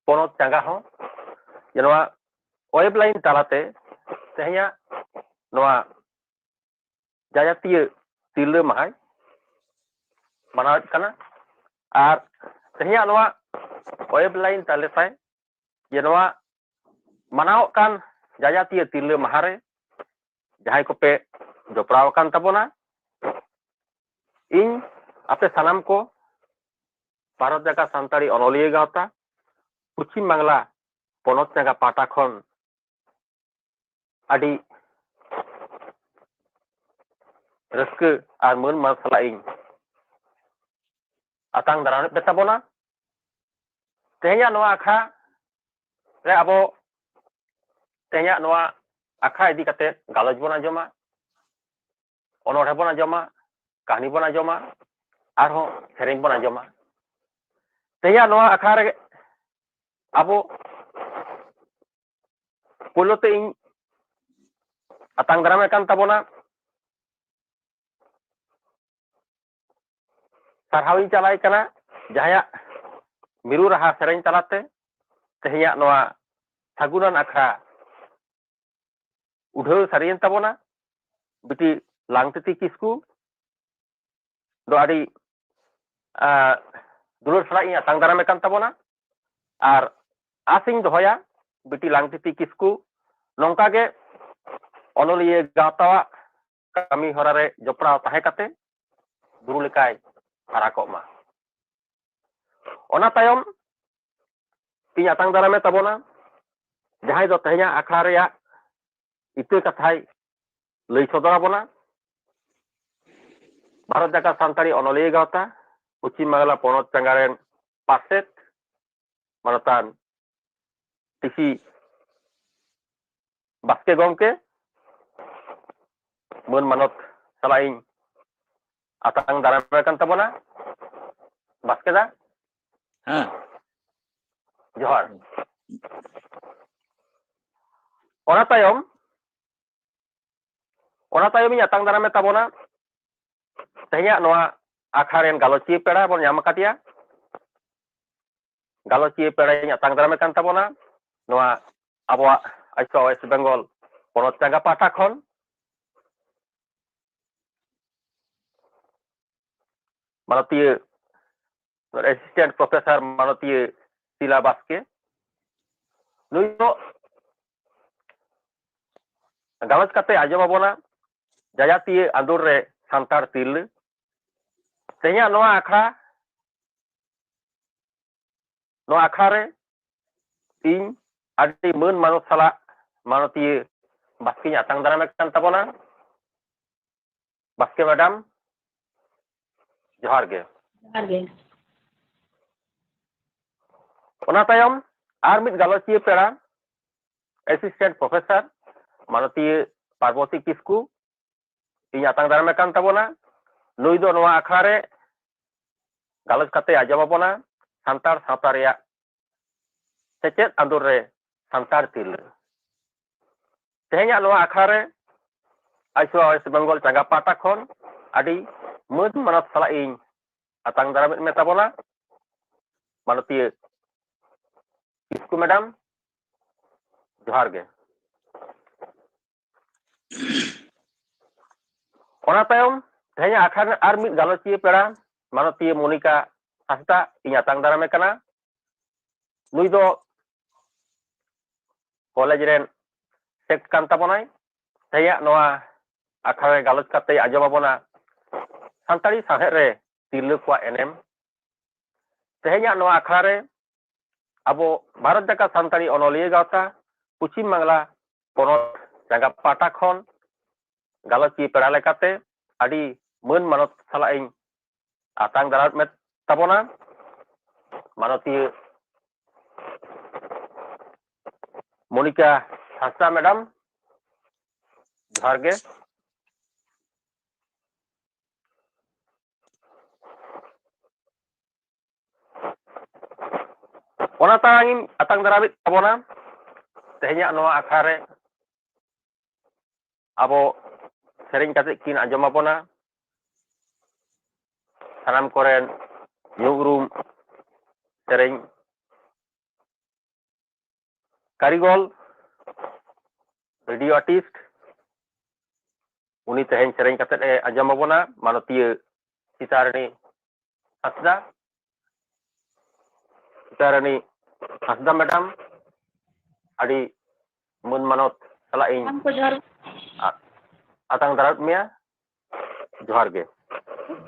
ᱯᱚᱱᱚᱛ ᱪᱟᱸᱜᱟ ᱦᱚᱸ ᱡᱮ ᱱᱚᱣᱟ ᱣᱮᱵ ᱞᱟᱭᱤᱱ ᱛᱟᱞᱟᱛᱮ ᱛᱮᱦᱮᱧᱟᱜ ᱱᱚᱣᱟ ᱡᱟᱡᱟᱛᱤᱭᱟᱹ ᱛᱤᱨᱞᱟᱹ ᱢᱟᱦᱟᱭ ᱢᱟᱱᱟᱣᱮᱫ ᱠᱟᱱᱟ᱾ ᱟᱨ ᱛᱮᱦᱮᱧᱟᱜ ᱱᱚᱣᱟ ᱣᱮᱵ ᱞᱟᱭᱤᱱ ᱛᱟᱞᱟᱛᱮ ᱡᱮ ᱱᱚᱣᱟ ᱢᱟᱱᱟᱣᱚᱜ ᱠᱟᱱ ᱡᱟᱡᱟᱛᱤᱭᱟᱹ ᱛᱤᱨᱞᱟᱹ ᱢᱟᱦᱟ ᱨᱮ ᱡᱟᱦᱟᱸᱭ ᱠᱚᱯᱮ ᱡᱚᱯᱲᱟᱣ ᱟᱠᱟᱱ ᱛᱟᱵᱚᱱᱟ, ᱤᱧ ᱟᱯᱮ ᱥᱟᱱᱟᱢ ᱠᱚ ᱵᱷᱟᱨᱚᱛ ᱡᱟᱠᱟᱛ ᱥᱟᱱᱛᱟᱲᱤ ᱚᱱᱚᱞᱤᱭᱟᱹ ᱜᱟᱶᱛᱟ ᱯᱚᱪᱷᱤᱢ ᱵᱟᱝᱞᱟ ᱯᱚᱱᱚᱛ ᱪᱟᱸᱜᱟ ᱯᱟᱦᱴᱟ ᱠᱷᱚᱱ ᱟᱹᱰᱤ ᱨᱟᱹᱥᱠᱟᱹ ᱟᱨ ᱢᱟᱹᱱ ᱢᱟᱱ ᱥᱟᱞᱟᱜ ᱤᱧ ᱟᱛᱟᱝ ᱫᱟᱨᱟᱢᱮᱫ ᱯᱮ ᱛᱟᱵᱚᱱᱟ᱾ ᱛᱮᱦᱮᱧᱟᱜ ᱱᱚᱣᱟ ᱟᱠᱷᱲᱟ ᱨᱮ ᱟᱵᱚ ᱛᱮᱦᱮᱧᱟᱜ ᱱᱚᱣᱟ ᱟᱠᱷᱲᱟ ᱤᱫᱤ ᱠᱟᱛᱮ ᱜᱟᱞᱚᱪ ᱵᱚᱱ ᱟᱸᱡᱚᱢᱟ, ᱚᱱᱚᱬᱦᱮ ᱵᱚᱱ ᱟᱸᱡᱚᱢᱟ, ᱠᱟᱹᱦᱱᱤ ᱵᱚᱱ ᱟᱸᱡᱚᱢᱟ ᱟᱨᱦᱚᱸ ᱥᱮᱨᱮᱧ ᱵᱚᱱ ᱟᱸᱡᱚᱢᱟ᱾ ᱛᱮᱦᱮᱧᱟᱜ ᱱᱚᱣᱟ ᱟᱠᱷᱲᱟ ᱨᱮ ᱟᱵᱚ ᱯᱳᱭᱞᱳ ᱛᱮ ᱤᱧ ᱟᱛᱟᱝ ᱫᱟᱨᱟᱢᱮ ᱠᱟᱱ ᱛᱟᱵᱚᱱᱟ, ᱥᱟᱨᱦᱟᱣᱤᱧ ᱪᱟᱞᱟᱭ ᱠᱟᱱᱟ, ᱡᱟᱦᱟᱸᱭᱟᱜ ᱢᱤᱨᱩ ᱨᱟᱦᱟ ᱥᱮᱨᱮᱧ ᱛᱟᱞᱟᱛᱮ ᱛᱮᱦᱮᱧᱟᱜ ᱱᱚᱣᱟ ᱥᱟᱹᱜᱩᱱᱟᱱ ᱟᱠᱷᱲᱟ ᱩᱰᱷᱟᱹᱣ ᱥᱟᱹᱨᱤᱭᱮᱱ ᱛᱟᱵᱚᱱᱟ᱾ ᱵᱤᱴᱤ ᱞᱟᱝᱛᱤᱛᱤ ᱠᱤᱥᱠᱩ ᱫᱚ ᱟᱹᱰᱤ, ᱟᱸ, ᱫᱩᱞᱟᱹᱲ ᱥᱟᱞᱟᱜ ᱤᱧ ᱟᱛᱟᱝ ᱫᱟᱨᱟᱢᱮ ᱠᱟᱱ ᱛᱟᱵᱚᱱᱟ᱾ ᱟᱨ ᱟᱥᱤᱧ ᱫᱚᱦᱚᱭᱟ, ᱵᱤᱴᱤ ᱞᱟᱝᱛᱤᱛᱤ ᱠᱤᱥᱠᱩ ᱱᱚᱝᱠᱟ ᱜᱮ ᱚᱱᱚᱞᱤᱭᱟᱹ ᱜᱟᱶᱛᱟᱣᱟᱜ ᱠᱟᱹᱢᱤ ᱦᱚᱨᱟ ᱨᱮ ᱡᱚᱯᱲᱟᱣ ᱛᱟᱦᱮᱸ ᱠᱟᱛᱮ ᱵᱩᱨᱩ ᱞᱮᱠᱟᱭ ᱦᱟᱨᱟ ᱠᱚᱜ ᱢᱟ᱾ ᱚᱱᱟ ᱛᱟᱭᱚᱢ ᱤᱧ ᱟᱛᱟᱝ ᱫᱟᱨᱟᱢᱮ ᱛᱟᱵᱚᱱᱟ, ᱡᱟᱦᱟᱸᱭ ᱫᱚ ᱛᱮᱦᱮᱧᱟᱜ ᱟᱠᱷᱲᱟ ᱨᱮᱭᱟᱜ ᱤᱛᱟᱹ ᱠᱟᱛᱷᱟᱭ ᱞᱟᱹᱭ ᱥᱚᱫᱚᱨ ᱟᱵᱚᱱᱟ᱾ ᱵᱷᱟᱨᱚᱛ ᱡᱟᱠᱟᱛ ᱥᱟᱱᱛᱟᱲᱤ ᱚᱱᱚᱞᱤᱭᱟᱹ ᱜᱟᱶᱛᱟ, ᱯᱚᱪᱷᱤᱢ ᱵᱟᱝᱞᱟ ᱯᱚᱱᱚᱛ ᱪᱟᱸᱜᱟ ᱨᱮᱱ ᱯᱟᱨᱥᱮᱛ ᱢᱟᱱᱚᱛᱟᱱ ᱴᱤᱥᱤ ᱵᱟᱥᱠᱮ ᱜᱚᱢᱠᱮ, ᱢᱟᱹᱱ ᱢᱟᱱᱚᱛ ᱥᱟᱞᱟᱜ ᱤᱧ ᱟᱛᱟᱝ ᱫᱟᱨᱟᱢᱮ ᱠᱟᱱ ᱛᱟᱵᱚᱱᱟ᱾ ᱵᱟᱥᱠᱮ ᱫᱟ, ᱦᱮᱸ᱾ ᱡᱚᱦᱟᱨ᱾ ᱚᱱᱟ ᱛᱟᱭᱚᱢ, ᱚᱱᱟ ᱛᱟᱭᱚᱢ ᱤᱧ ᱟᱛᱟᱝ ᱫᱟᱨᱟᱢᱮ ᱛᱟᱵᱚᱱᱟ ᱛᱮᱦᱮᱧᱟᱜ ᱱᱚᱣᱟ ᱟᱠᱷᱲᱟ ᱨᱮᱱ ᱜᱟᱞᱚᱪᱤᱭᱟᱹ ᱯᱮᱲᱟ ᱵᱚᱱ ᱧᱟᱢ ᱟᱠᱟᱫᱮᱭᱟ᱾ ᱜᱟᱞᱚᱪᱤᱭᱟᱹ ᱯᱮᱲᱟᱧ ᱟᱛᱟᱝ ᱫᱟᱨᱟᱢᱮ ᱠᱟᱱ ᱛᱟᱵᱚᱱᱟ ᱱᱚᱣᱟ ᱟᱵᱚᱣᱟᱜ ᱟᱭᱥᱟ ᱳᱭᱮᱥᱴ ᱵᱮᱝᱜᱚᱞ ᱯᱚᱱᱚᱛ ᱪᱟᱸᱜᱟ ᱯᱟᱦᱴᱟ ᱠᱷᱚᱱ ᱢᱟᱱᱚᱛᱤᱭᱟᱹ, ᱮᱥᱤᱥᱴᱮᱱᱴ ᱯᱨᱚᱯᱷᱮᱥᱚᱨ ᱢᱟᱱᱚᱛᱤᱭᱟᱹ ᱥᱤᱞᱟ ᱵᱟᱥᱠᱮ᱾ ᱱᱩᱭ ᱫᱚ ᱜᱟᱞᱚᱪ ᱠᱟᱛᱮ ᱟᱸᱡᱚᱢ ᱟᱵᱚᱱᱟ ᱡᱟᱡᱟᱛᱤᱭᱟᱹ ᱟᱸᱫᱳᱲ ᱨᱮ ᱥᱟᱱᱛᱟᱲ ᱛᱤᱨᱞᱟᱹ᱾ ᱛᱮᱦᱮᱧᱟᱜ ᱱᱚᱣᱟ ᱟᱠᱷᱲᱟ, ᱱᱚᱣᱟ ᱟᱠᱷᱲᱟ ᱨᱮ ᱤᱧ ᱟᱹᱰᱤ ᱢᱟᱹᱱ ᱢᱟᱱᱚᱛ ᱥᱟᱞᱟᱜ ᱢᱟᱱᱚᱛᱤᱭᱟᱹ ᱵᱟᱥᱠᱮᱧ ᱟᱛᱟᱝ ᱫᱟᱨᱟᱢᱮ ᱠᱟᱱ ᱛᱟᱵᱚᱱᱟ᱾ ᱵᱟᱥᱠᱮ ᱢᱮᱰᱟᱢ, ᱡᱚᱦᱟᱨ ᱜᱮ᱾ ᱡᱚᱦᱟᱨ ᱜᱮ᱾ ᱚᱱᱟ ᱛᱟᱭᱚᱢ ᱟᱨ ᱢᱤᱫ ᱜᱟᱞᱚᱪᱤᱭᱟᱹ ᱯᱮᱲᱟ, ᱮᱥᱤᱥᱴᱮᱱᱴ ᱯᱨᱚᱯᱷᱮᱥᱚᱨ ᱢᱟᱱᱚᱛᱤᱭᱟᱹ ᱯᱟᱨᱵᱚᱛᱤ ᱠᱤᱥᱠᱩ, ᱤᱧ ᱟᱛᱟᱝ ᱫᱟᱨᱟᱢᱮ ᱠᱟᱱ ᱛᱟᱵᱚᱱᱟ᱾ ᱱᱩᱭ ᱫᱚ ᱱᱚᱣᱟ ᱟᱠᱷᱲᱟ ᱨᱮ ᱜᱟᱞᱚᱪ ᱠᱟᱛᱮ ᱟᱸᱡᱚᱢ ᱟᱵᱚᱱᱟ ᱥᱟᱱᱛᱟᱲ ᱥᱟᱶᱛᱟ ᱨᱮᱭᱟᱜ ᱥᱮᱪᱮᱫ ᱟᱸᱫᱳᱲ ᱨᱮ ᱥᱟᱱᱛᱟᱲ ᱛᱤᱨᱞᱟᱹ᱾ ᱛᱮᱦᱮᱧᱟᱜ ᱱᱚᱣᱟ ᱟᱠᱷᱲᱟ ᱨᱮ ᱟᱭᱥᱟ ᱳᱭᱮᱥᱴ ᱵᱮᱝᱜᱚᱞ ᱪᱟᱸᱜᱟ ᱯᱟᱦᱴᱟ ᱠᱷᱚᱱ ᱟᱹᱰᱤ ᱢᱟᱹᱱ ᱢᱟᱱᱚᱛ ᱥᱟᱞᱟᱜ ᱤᱧ ᱟᱛᱟᱝ ᱫᱟᱨᱟᱢᱮᱫ ᱢᱮ ᱛᱟᱵᱚᱱᱟ ᱢᱟᱱᱚᱛᱤᱭᱟᱹ ᱠᱤᱥᱠᱩ ᱢᱮᱰᱟᱢ, ᱡᱚᱦᱟᱨ ᱜᱮ᱾ ᱚᱱᱟ ᱛᱟᱭᱚᱢ ᱛᱮᱦᱮᱧᱟᱜ ᱟᱠᱷᱲᱟ ᱨᱮᱱ ᱟᱨ ᱢᱤᱫ ᱜᱟᱞᱚᱪᱤᱭᱟᱹ ᱯᱮᱲᱟ ᱢᱟᱱᱚᱛᱤᱭᱟᱹ ᱢᱚᱱᱤᱠᱟ ᱦᱟᱸᱥᱫᱟ ᱤᱧ ᱟᱛᱟᱝ ᱫᱟᱨᱟᱢᱮ ᱠᱟᱱᱟ᱾ ᱱᱩᱭ ᱫᱚ ᱠᱚᱞᱮᱡᱽ ᱨᱮᱱ ᱥᱮᱠ ᱠᱟᱱ ᱛᱟᱵᱚᱱᱟᱭ᱾ ᱛᱮᱦᱮᱧᱟᱜ ᱱᱚᱣᱟ ᱟᱠᱷᱲᱟ ᱨᱮ ᱜᱟᱞᱚᱪ ᱠᱟᱛᱮ ᱟᱸᱡᱚᱢ ᱟᱵᱚᱱᱟ ᱥᱟᱱᱛᱟᱲᱤ ᱥᱟᱶᱦᱮᱫ ᱨᱮ ᱛᱤᱨᱞᱟᱹ ᱠᱚᱣᱟᱜ ᱮᱱᱮᱢ᱾ ᱛᱮᱦᱮᱧᱟᱜ ᱱᱚᱣᱟ ᱟᱠᱷᱲᱟ ᱨᱮ ᱟᱵᱚ ᱵᱷᱟᱨᱚᱛ ᱡᱟᱠᱟᱛ ᱥᱟᱱᱛᱟᱲᱤ ᱚᱱᱚᱞᱤᱭᱟᱹ ᱜᱟᱶᱛᱟ ᱯᱚᱪᱷᱤᱢ ᱵᱟᱝᱞᱟ ᱯᱚᱱᱚᱛ ᱪᱟᱸᱜᱟ ᱯᱟᱦᱴᱟ ᱠᱷᱚᱱ ᱜᱟᱞᱚᱪᱤᱭᱟᱹ ᱯᱮᱲᱟ ᱞᱮᱠᱟᱛᱮ ᱟᱹᱰᱤ ᱢᱟᱹᱱ ᱢᱟᱱᱚᱛ ᱥᱟᱞᱟᱜ ᱤᱧ ᱟᱛᱟᱝ ᱫᱟᱨᱟᱢᱮᱫ ᱛᱟᱵᱚᱱᱟ᱾ ᱢᱟᱱᱚᱛᱤᱭᱟᱹ ᱢᱚᱱᱤᱠᱟ ᱦᱟᱸᱥᱫᱟ ᱢᱮᱰᱟᱢ, ᱡᱚᱦᱟᱨ ᱜᱮ᱾ ᱚᱱᱟ ᱛᱟᱭᱚᱢ ᱟᱛᱟᱝ ᱫᱟᱨᱟᱢᱮᱫ ᱛᱟᱵᱚᱱᱟ ᱛᱮᱦᱮᱧᱟᱜ ᱱᱚᱣᱟ ᱟᱠᱷᱲᱟ ᱨᱮ ᱟᱵᱚ ᱥᱮᱨᱮᱧ ᱠᱟᱛᱮ ᱠᱤᱱ ᱟᱸᱡᱚᱢ ᱟᱵᱚᱱᱟ ᱥᱟᱱᱟᱢ ᱠᱚᱨᱮᱱ ᱧᱩᱢ ᱩᱨᱩᱢ ᱥᱮᱨᱮᱧ ᱠᱟᱹᱨᱤᱜᱚᱞ, ᱨᱮᱰᱤᱭᱳ ᱟᱨᱴᱤᱥᱴ, ᱩᱱᱤ ᱛᱮᱦᱮᱧ ᱥᱮᱨᱮᱧ ᱠᱟᱛᱮ ᱮ ᱟᱸᱡᱚᱢ ᱟᱵᱚᱱᱟ, ᱢᱟᱱᱚᱛᱤᱭᱟᱹ ᱥᱤᱛᱟᱨᱟᱱᱤ ᱦᱟᱸᱥᱫᱟ᱾ ᱥᱤᱛᱟᱨᱟᱱᱤ ᱦᱟᱸᱥᱫᱟ ᱢᱮᱰᱟᱢ, ᱟᱹᱰᱤ ᱢᱟᱹᱱ ᱢᱟᱱᱚᱛ ᱥᱟᱞᱟᱜ ᱤᱧ ᱥᱟᱱᱟᱢ ᱠᱚ ᱡᱚᱦᱟᱨ᱾ ᱟ-, ᱟᱛᱟᱝ ᱫᱟᱨᱟᱢ ᱢᱮᱭᱟ᱾ ᱡᱚᱦᱟᱨ ᱜᱮ᱾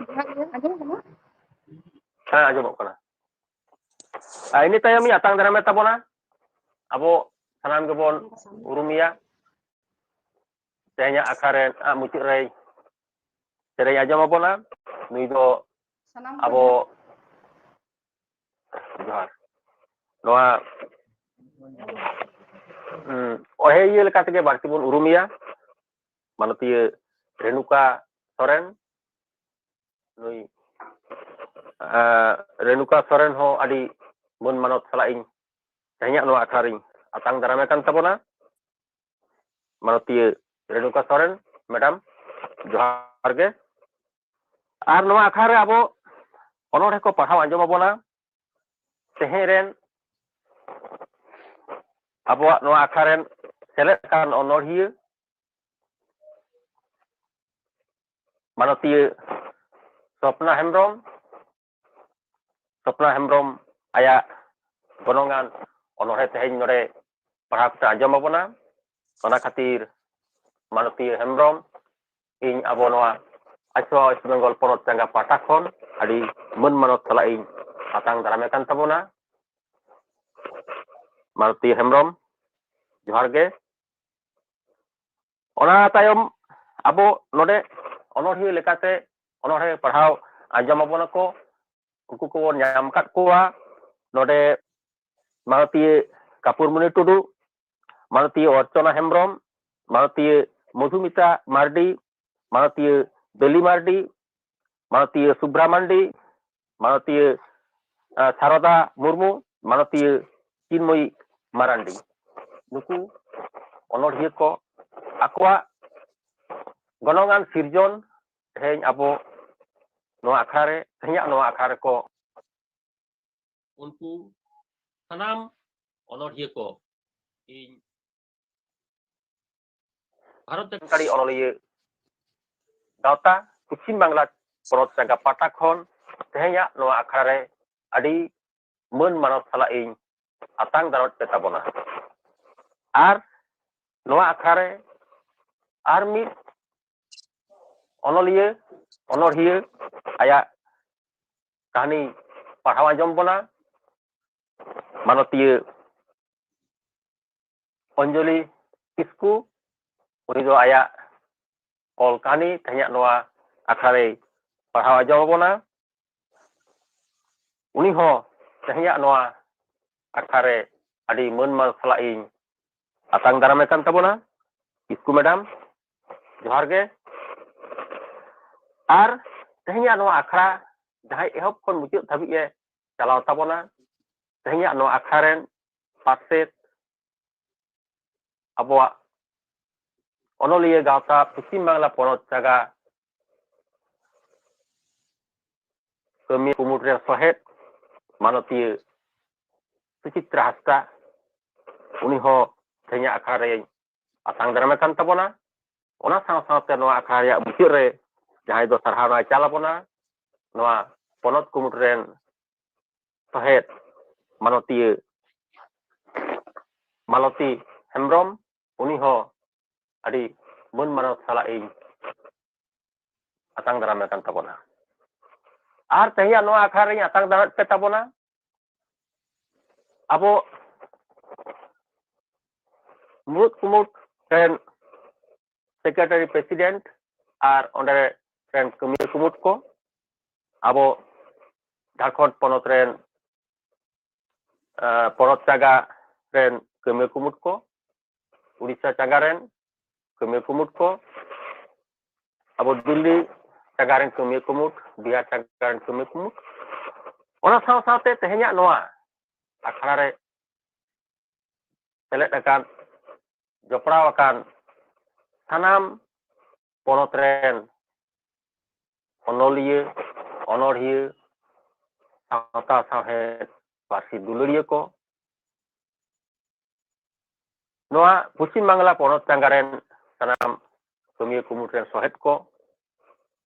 ᱡᱚᱦᱟᱨ ᱜᱮ᱾ ᱟᱸᱡᱚᱢᱚᱜ ᱠᱟᱱᱟ? ᱦᱮᱸ, ᱟᱸᱡᱚᱢᱚᱜ ᱠᱟᱱᱟ᱾ ᱟᱨ ᱤᱱᱟᱹ ᱛᱟᱭᱚᱢ ᱤᱧ ᱟᱛᱟᱝ ᱫᱟᱨᱟᱢᱮᱫ ᱛᱟᱵᱚᱱᱟ, ᱟᱵᱚ ᱥᱟᱱᱟᱢ ᱜᱮᱵᱚᱱ ᱩᱨᱩᱢᱮᱭᱟ, ᱛᱮᱦᱮᱧᱟᱜ ᱟᱠᱷᱲᱟ ᱨᱮ ᱟᱜ ᱢᱩᱪᱟᱹᱫ ᱨᱮᱭ ᱥᱮᱨᱮᱧ ᱟᱸᱡᱚᱢ ᱟᱵᱚᱱᱟ᱾ ᱱᱩᱭ ᱫᱚ ᱥᱟᱱᱟᱢ ᱠᱚ ᱟᱵᱚ, ᱡᱚᱦᱟᱨ᱾ ᱱᱚᱣᱟ, ᱩᱸ, ᱚᱦᱮ ᱤᱭᱟᱹ ᱞᱮᱠᱟ ᱛᱮᱜᱮ ᱵᱟᱹᱲᱛᱤ ᱵᱚᱱ ᱩᱨᱩᱢᱮᱭᱟ, ᱢᱟᱱᱚᱛᱤᱭᱟᱹ ᱨᱮᱱᱩᱠᱟ ᱥᱚᱨᱮᱱ᱾ ᱱᱩᱭ, ᱮᱸ, ᱨᱮᱱᱩᱠᱟ ᱥᱚᱨᱮᱱ ᱦᱚᱸ ᱟᱹᱰᱤ ᱢᱟᱹᱱ ᱢᱟᱱᱚᱛ ᱥᱟᱞᱟᱜ ᱤᱧ ᱛᱮᱦᱮᱧᱟᱜ ᱱᱚᱣᱟ ᱟᱠᱷᱲᱟ ᱨᱤᱧ ᱟᱛᱟᱝ ᱫᱟᱨᱟᱢᱮ ᱠᱟᱱ ᱛᱟᱵᱚᱱᱟ᱾ ᱢᱟᱱᱚᱛᱤᱭᱟᱹ ᱨᱮᱱᱩᱠᱟ ᱥᱚᱨᱮᱱ ᱢᱮᱰᱟᱢ, ᱡᱚᱦᱟᱨ ᱜᱮ᱾ ᱟᱨ ᱱᱚᱣᱟ ᱟᱠᱷᱲᱟ ᱨᱮ ᱟᱵᱚ ᱚᱱᱚᱬᱦᱮ ᱠᱚ ᱯᱟᱲᱦᱟᱣ ᱟᱸᱡᱚᱢ ᱟᱵᱚᱱᱟ ᱛᱮᱦᱮᱧ ᱨᱮᱱ ᱟᱵᱚᱣᱟᱜ ᱱᱚᱣᱟ ᱟᱠᱷᱲᱟ ᱨᱮᱱ ᱥᱮᱞᱮᱫ ᱟᱠᱟᱱ ᱚᱱᱚᱬᱦᱤᱭᱟᱹ ᱢᱟᱱᱚᱛᱤᱭᱟᱹ ᱥᱚᱯᱱᱟ ᱦᱮᱢᱵᱨᱚᱢ᱾ ᱥᱚᱯᱱᱟ ᱦᱮᱢᱵᱨᱚᱢ ᱟᱭᱟᱜ ᱜᱚᱱᱚᱝᱟᱱ ᱚᱱᱚᱬᱦᱮ ᱛᱮᱦᱮᱧ ᱱᱚᱰᱮ ᱯᱟᱲᱦᱟᱣ ᱠᱟᱛᱮ ᱟᱸᱡᱚᱢ ᱟᱵᱚᱱᱟ᱾ ᱚᱱᱟ ᱠᱷᱟᱹᱛᱤᱨ ᱢᱟᱱᱚᱛᱤᱭᱟᱹ ᱦᱮᱢᱵᱨᱚᱢ, ᱤᱧ ᱟᱵᱚ ᱱᱚᱣᱟ ᱟᱪᱷᱣᱟ ᱣᱮᱥᱴ ᱵᱮᱝᱜᱚᱞ ᱯᱚᱱᱚᱛ ᱪᱟᱸᱜᱟ ᱯᱟᱦᱴᱟ ᱠᱷᱚᱱ ᱟᱹᱰᱤ ᱢᱟᱹᱱ ᱢᱟᱱᱚᱛ ᱥᱟᱞᱟᱜ ᱤᱧ ᱟᱛᱟᱝ ᱫᱟᱨᱟᱢᱮ ᱠᱟᱱ ᱛᱟᱵᱚᱱᱟ᱾ ᱢᱟᱞᱚᱛᱤ ᱦᱮᱢᱵᱨᱚᱢ, ᱡᱚᱦᱟᱨ ᱜᱮ᱾ ᱚᱱᱟ ᱛᱟᱭᱚᱢ ᱟᱵᱚ ᱱᱚᱰᱮ ᱚᱱᱚᱬᱦᱤᱭᱟᱹ ᱞᱮᱠᱟᱛᱮ ᱚᱱᱚᱬᱦᱮ ᱯᱟᱲᱦᱟᱣ ᱟᱸᱡᱚᱢ ᱟᱵᱚᱱᱟ ᱠᱚ, ᱩᱱᱠᱩ ᱠᱚᱵᱚᱱ ᱧᱟᱢ ᱟᱠᱟᱫ ᱠᱚᱣᱟ᱾ ᱱᱚᱰᱮ ᱢᱟᱱᱚᱛᱤᱭᱟᱹ ᱠᱟᱯᱩᱨᱢᱩᱱᱤ ᱴᱩᱰᱩ, ᱢᱟᱱᱚᱛᱤᱭᱟᱹ ᱚᱨᱪᱚᱱᱟ ᱦᱮᱢᱵᱨᱚᱢ, ᱢᱟᱱᱚᱛᱤᱭᱟᱹ ᱢᱚᱫᱷᱩᱢᱤᱛᱟ ᱢᱟᱨᱰᱤ, ᱢᱟᱱᱚᱛᱤᱭᱟᱹ ᱵᱮᱞᱤ ᱢᱟᱨᱰᱤ, ᱢᱟᱱᱚᱛᱤᱭᱟᱹ ᱥᱩᱵᱽᱨᱟ ᱢᱟᱱᱰᱤ, ᱢᱟᱱᱚᱛᱤᱭᱟᱹ, ᱟᱸ, ᱥᱟᱨᱚᱫᱟ ᱢᱩᱨᱢᱩ, ᱢᱟᱱᱚᱛᱤᱭᱟᱹ ᱪᱤᱱᱢᱚᱭᱤ ᱢᱟᱨᱟᱱᱰᱤ᱾ ᱱᱩᱠᱩ ᱚᱱᱚᱬᱦᱤᱭᱟᱹ ᱠᱚ ᱟᱠᱚᱣᱟᱜ ᱜᱚᱱᱚᱝᱟᱱ ᱥᱤᱨᱡᱚᱱ ᱛᱮᱦᱮᱧ ᱟᱵᱚ ᱱᱚᱣᱟ ᱟᱠᱷᱲᱟ ᱨᱮ, ᱛᱮᱦᱮᱧᱟᱜ ᱱᱚᱣᱟ ᱟᱠᱷᱲᱟ ᱨᱮᱠᱚ, ᱩᱱᱠᱩ ᱥᱟᱱᱟᱢ ᱚᱱᱚᱬᱦᱤᱭᱟᱹ ᱠᱚ ᱤᱧ ᱵᱷᱟᱨᱚᱛ ᱥᱟᱱᱛᱟᱲᱤ ᱚᱱᱚᱞᱤᱭᱟᱹ ᱜᱟᱶᱛᱟ ᱯᱚᱪᱷᱤᱢ ᱵᱟᱝᱞᱟ ᱯᱚᱱᱚᱛ ᱪᱟᱸᱜᱟ ᱯᱟᱦᱴᱟ ᱠᱷᱚᱱ ᱛᱮᱦᱮᱧᱟᱜ ᱱᱚᱣᱟ ᱟᱠᱷᱲᱟ ᱨᱮ ᱟᱹᱰᱤ ᱢᱟᱹᱱ ᱢᱟᱱᱚᱛ ᱥᱟᱞᱟᱜ ᱤᱧ ᱟᱛᱟᱝ ᱫᱟᱨᱟᱢᱮᱫ ᱯᱮ ᱛᱟᱵᱚᱱᱟ᱾ ᱟᱨ ᱱᱚᱣᱟ ᱟᱠᱷᱲᱟ ᱨᱮ ᱟᱨ ᱢᱤᱫ ᱚᱱᱚᱞᱤᱭᱟᱹ, ᱚᱱᱚᱬᱦᱤᱭᱟᱹ ᱟᱭᱟᱜ ᱠᱟᱹᱦᱱᱤ ᱯᱟᱲᱦᱟᱣ ᱟᱸᱡᱚᱢ ᱵᱚᱱᱟ ᱢᱟᱱᱚᱛᱤᱭᱟᱹ ᱚᱧᱡᱚᱞᱤ ᱠᱤᱥᱠᱩ᱾ ᱩᱱᱤ ᱫᱚ ᱟᱭᱟᱜ ᱚᱞ ᱠᱟᱹᱦᱱᱤ ᱛᱮᱦᱮᱧᱟᱜ ᱱᱚᱣᱟ ᱟᱠᱷᱲᱟ ᱨᱮᱭ ᱯᱟᱲᱦᱟᱣ ᱟᱸᱡᱚᱢ ᱟᱵᱚᱱᱟ᱾ ᱩᱱᱤ ᱦᱚᱸ ᱛᱮᱦᱮᱧᱟᱜ ᱱᱚᱣᱟ ᱟᱠᱷᱲᱟ ᱨᱮ ᱟᱹᱰᱤ ᱢᱟᱹᱱ ᱢᱟᱱ ᱥᱟᱞᱟᱜ ᱤᱧ ᱟᱛᱟᱝ ᱫᱟᱨᱟᱢᱮ ᱠᱟᱱ ᱛᱟᱵᱚᱱᱟ᱾ ᱠᱤᱥᱠᱩ ᱢᱮᱰᱟᱢ, ᱡᱚᱦᱟᱨ ᱜᱮ᱾ ᱟᱨ ᱛᱮᱦᱮᱧᱟᱜ ᱱᱚᱣᱟ ᱟᱠᱷᱲᱟ ᱡᱟᱦᱟᱸᱭ ᱮᱦᱚᱵ ᱠᱷᱚᱱ ᱢᱩᱪᱟᱹᱫ ᱫᱷᱟᱹᱵᱤᱡ ᱮ ᱪᱟᱞᱟᱣ ᱛᱟᱵᱚᱱᱟ, ᱛᱮᱦᱮᱧᱟᱜ ᱱᱚᱣᱟ ᱟᱠᱷᱲᱟ ᱨᱮᱱ ᱯᱟᱨᱥᱮᱛ ᱟᱵᱚᱣᱟᱜ ᱚᱱᱚᱞᱤᱭᱟᱹ ᱜᱟᱶᱛᱟ ᱯᱚᱪᱷᱤᱢ ᱵᱟᱝᱞᱟ ᱯᱚᱱᱚᱛ ᱪᱟᱸᱜᱟ ᱠᱟᱹᱢᱤ ᱠᱩᱢᱩᱴ ᱨᱮᱱ ᱥᱚᱦᱮᱫ ᱢᱟᱱᱚᱛᱤᱭᱟᱹ ᱥᱩᱪᱤᱛᱨᱟ ᱦᱟᱸᱥᱫᱟ, ᱩᱱᱤ ᱦᱚᱸ ᱛᱮᱦᱮᱧᱟᱜ ᱟᱠᱷᱲᱟ ᱨᱮᱧ ᱟᱛᱟᱝ ᱫᱟᱨᱟᱢᱮ ᱠᱟᱱ ᱛᱟᱵᱚᱱᱟ᱾ ᱚᱱᱟ ᱥᱟᱶ ᱥᱟᱶᱛᱮ ᱱᱚᱣᱟ ᱟᱠᱷᱲᱟ ᱨᱮᱭᱟᱜ ᱢᱩᱪᱟᱹᱫ ᱨᱮ ᱡᱟᱦᱟᱸᱭ ᱫᱚ ᱥᱟᱨᱦᱟᱣ ᱱᱟᱭ ᱪᱟᱞ ᱟᱵᱚᱱᱟ, ᱱᱚᱣᱟ ᱯᱚᱱᱚᱛ ᱠᱩᱢᱩᱴ ᱨᱮᱱ ᱥᱚᱦᱮᱫ ᱢᱟᱱᱚᱛᱤᱭᱟᱹ ᱢᱟᱞᱚᱛᱤ ᱦᱮᱢᱵᱨᱚᱢ, ᱩᱱᱤ ᱦᱚᱸ ᱟᱹᱰᱤ ᱢᱟᱹᱱ ᱢᱟᱱᱚᱛ ᱥᱟᱞᱟᱜ ᱤᱧ ᱟᱛᱟᱝ ᱫᱟᱨᱟᱢᱮ ᱠᱟᱱ ᱛᱟᱵᱚᱱᱟ᱾ ᱟᱨ ᱛᱮᱦᱮᱧᱟᱜ ᱱᱚᱣᱟ ᱟᱠᱷᱲᱟ ᱨᱮᱧ ᱟᱛᱟᱝ ᱫᱟᱨᱟᱢᱮᱫ ᱯᱮ ᱛᱟᱵᱚᱱᱟ ᱟᱵᱚ ᱢᱩᱬᱩᱫ ᱠᱩᱢᱩᱴ ᱨᱮᱱ ᱥᱮᱠᱨᱮᱴᱟᱨᱤ ᱯᱨᱮᱥᱤᱰᱮᱱᱴ ᱟᱨ ᱚᱸᱰᱮ ᱨᱮᱱ ᱠᱟᱹᱢᱤᱭᱟᱹ ᱠᱩᱢᱩᱴ ᱠᱚ, ᱟᱵᱚ ᱡᱷᱟᱲᱠᱷᱚᱸᱰ ᱯᱚᱱᱚᱛ ᱨᱮᱱ ᱯᱚᱱᱚᱛ ᱪᱟᱸᱜᱟ ᱨᱮᱱ ᱠᱟᱹᱢᱤᱭᱟᱹ ᱠᱩᱢᱩᱴ ᱠᱚ, ᱩᱲᱤᱥᱥᱟ ᱪᱟᱸᱜᱟ ᱨᱮᱱ ᱠᱟᱹᱢᱤᱭᱟᱹ ᱠᱩᱢᱩᱴ ᱠᱚ, ᱟᱵᱚ ᱫᱤᱞᱞᱤ ᱪᱟᱸᱜᱟ ᱨᱮᱱ ᱠᱟᱹᱢᱤᱭᱟᱹ ᱠᱩᱢᱩᱴ, ᱵᱤᱦᱟᱨ ᱪᱟᱸᱜᱟ ᱨᱮᱱ ᱠᱟᱹᱢᱤᱭᱟᱹ ᱠᱩᱢᱩᱴ, ᱚᱱᱟ ᱥᱟᱶ ᱥᱟᱶᱛᱮ ᱛᱮᱦᱮᱧᱟᱜ ᱱᱚᱣᱟ ᱟᱠᱷᱲᱟ ᱨᱮ ᱥᱮᱞᱮᱫ ᱟᱠᱟᱱ ᱡᱚᱯᱲᱟᱣ ᱟᱠᱟᱱ ᱥᱟᱱᱟᱢ ᱯᱚᱱᱚᱛ ᱨᱮᱱ ᱚᱱᱚᱞᱤᱭᱟᱹ, ᱚᱱᱚᱲᱦᱤᱭᱟᱹ, ᱥᱟᱶᱛᱟ ᱥᱟᱶᱦᱮᱫ, ᱯᱟᱹᱨᱥᱤ ᱫᱩᱞᱟᱹᱲᱤᱭᱟᱹ ᱠᱚ, ᱱᱚᱣᱟ ᱯᱚᱪᱷᱤᱢ ᱵᱟᱝᱞᱟ ᱯᱚᱱᱚᱛ ᱪᱟᱸᱜᱟ ᱨᱮᱱ ᱥᱟᱱᱟᱢ ᱠᱟᱹᱢᱤᱭᱟᱹ ᱠᱩᱢᱩᱴ ᱨᱮᱱ ᱥᱚᱦᱮᱫ ᱠᱚ,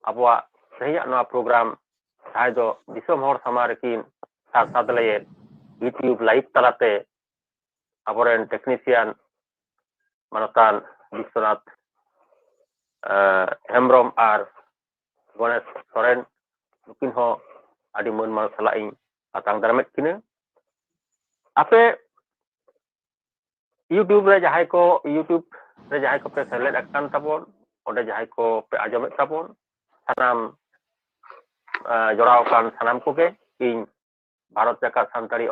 ᱟᱵᱚᱣᱟᱜ ᱛᱮᱦᱮᱧᱟᱜ ᱱᱚᱣᱟ ᱯᱨᱳᱜᱨᱟᱢ ᱡᱟᱦᱟᱸᱭ ᱫᱚ ᱫᱤᱥᱚᱢ ᱦᱚᱲ ᱥᱟᱢᱟᱝ ᱨᱮᱠᱤᱱ ᱥᱟᱨ ᱥᱟᱫᱽᱞᱮᱭᱮᱫ YouTube live ᱛᱟᱞᱟᱛᱮ ᱟᱵᱚᱨᱮᱱ ᱴᱮᱠᱱᱤᱥᱤᱭᱟᱱ ᱢᱟᱱᱚᱛᱟᱱ ᱵᱤᱥᱥᱚᱱᱟᱛᱷ ᱦᱮᱢᱵᱨᱚᱢ ᱟᱨ ᱜᱚᱱᱮᱥ ᱥᱚᱨᱮᱱ, ᱱᱩᱠᱤᱱ ᱦᱚᱸ ᱟᱹᱰᱤ ᱢᱟᱹᱱ ᱢᱟᱱᱚᱛ ᱥᱟᱞᱟᱜ ᱤᱧ ᱟᱛᱟᱝ ᱫᱟᱨᱟᱢᱮᱫ ᱠᱤᱱᱟᱹ᱾ ᱟᱯᱮ YouTube ᱨᱮ ᱡᱟᱦᱟᱸᱭ ᱠᱚ, YouTube ᱨᱮ ᱡᱟᱦᱟᱸᱭ ᱠᱚᱯᱮ ᱥᱮᱞᱮᱫ ᱟᱠᱟᱱ ᱛᱟᱵᱚᱱ, ᱚᱸᱰᱮ ᱡᱟᱦᱟᱸᱭ ᱠᱚᱯᱮ ᱟᱸᱡᱚᱢᱮᱫ ᱛᱟᱵᱚᱱ, ᱥᱟᱱᱟᱢ ᱡᱚᱲᱟᱣ ᱟᱠᱟᱱ ᱥᱟᱱᱟᱢ ᱠᱚᱜᱮ ᱤᱧ ᱵᱷᱟᱨᱚᱛ ᱡᱟᱠᱟᱛ ᱥᱟᱱᱛᱟᱲᱤ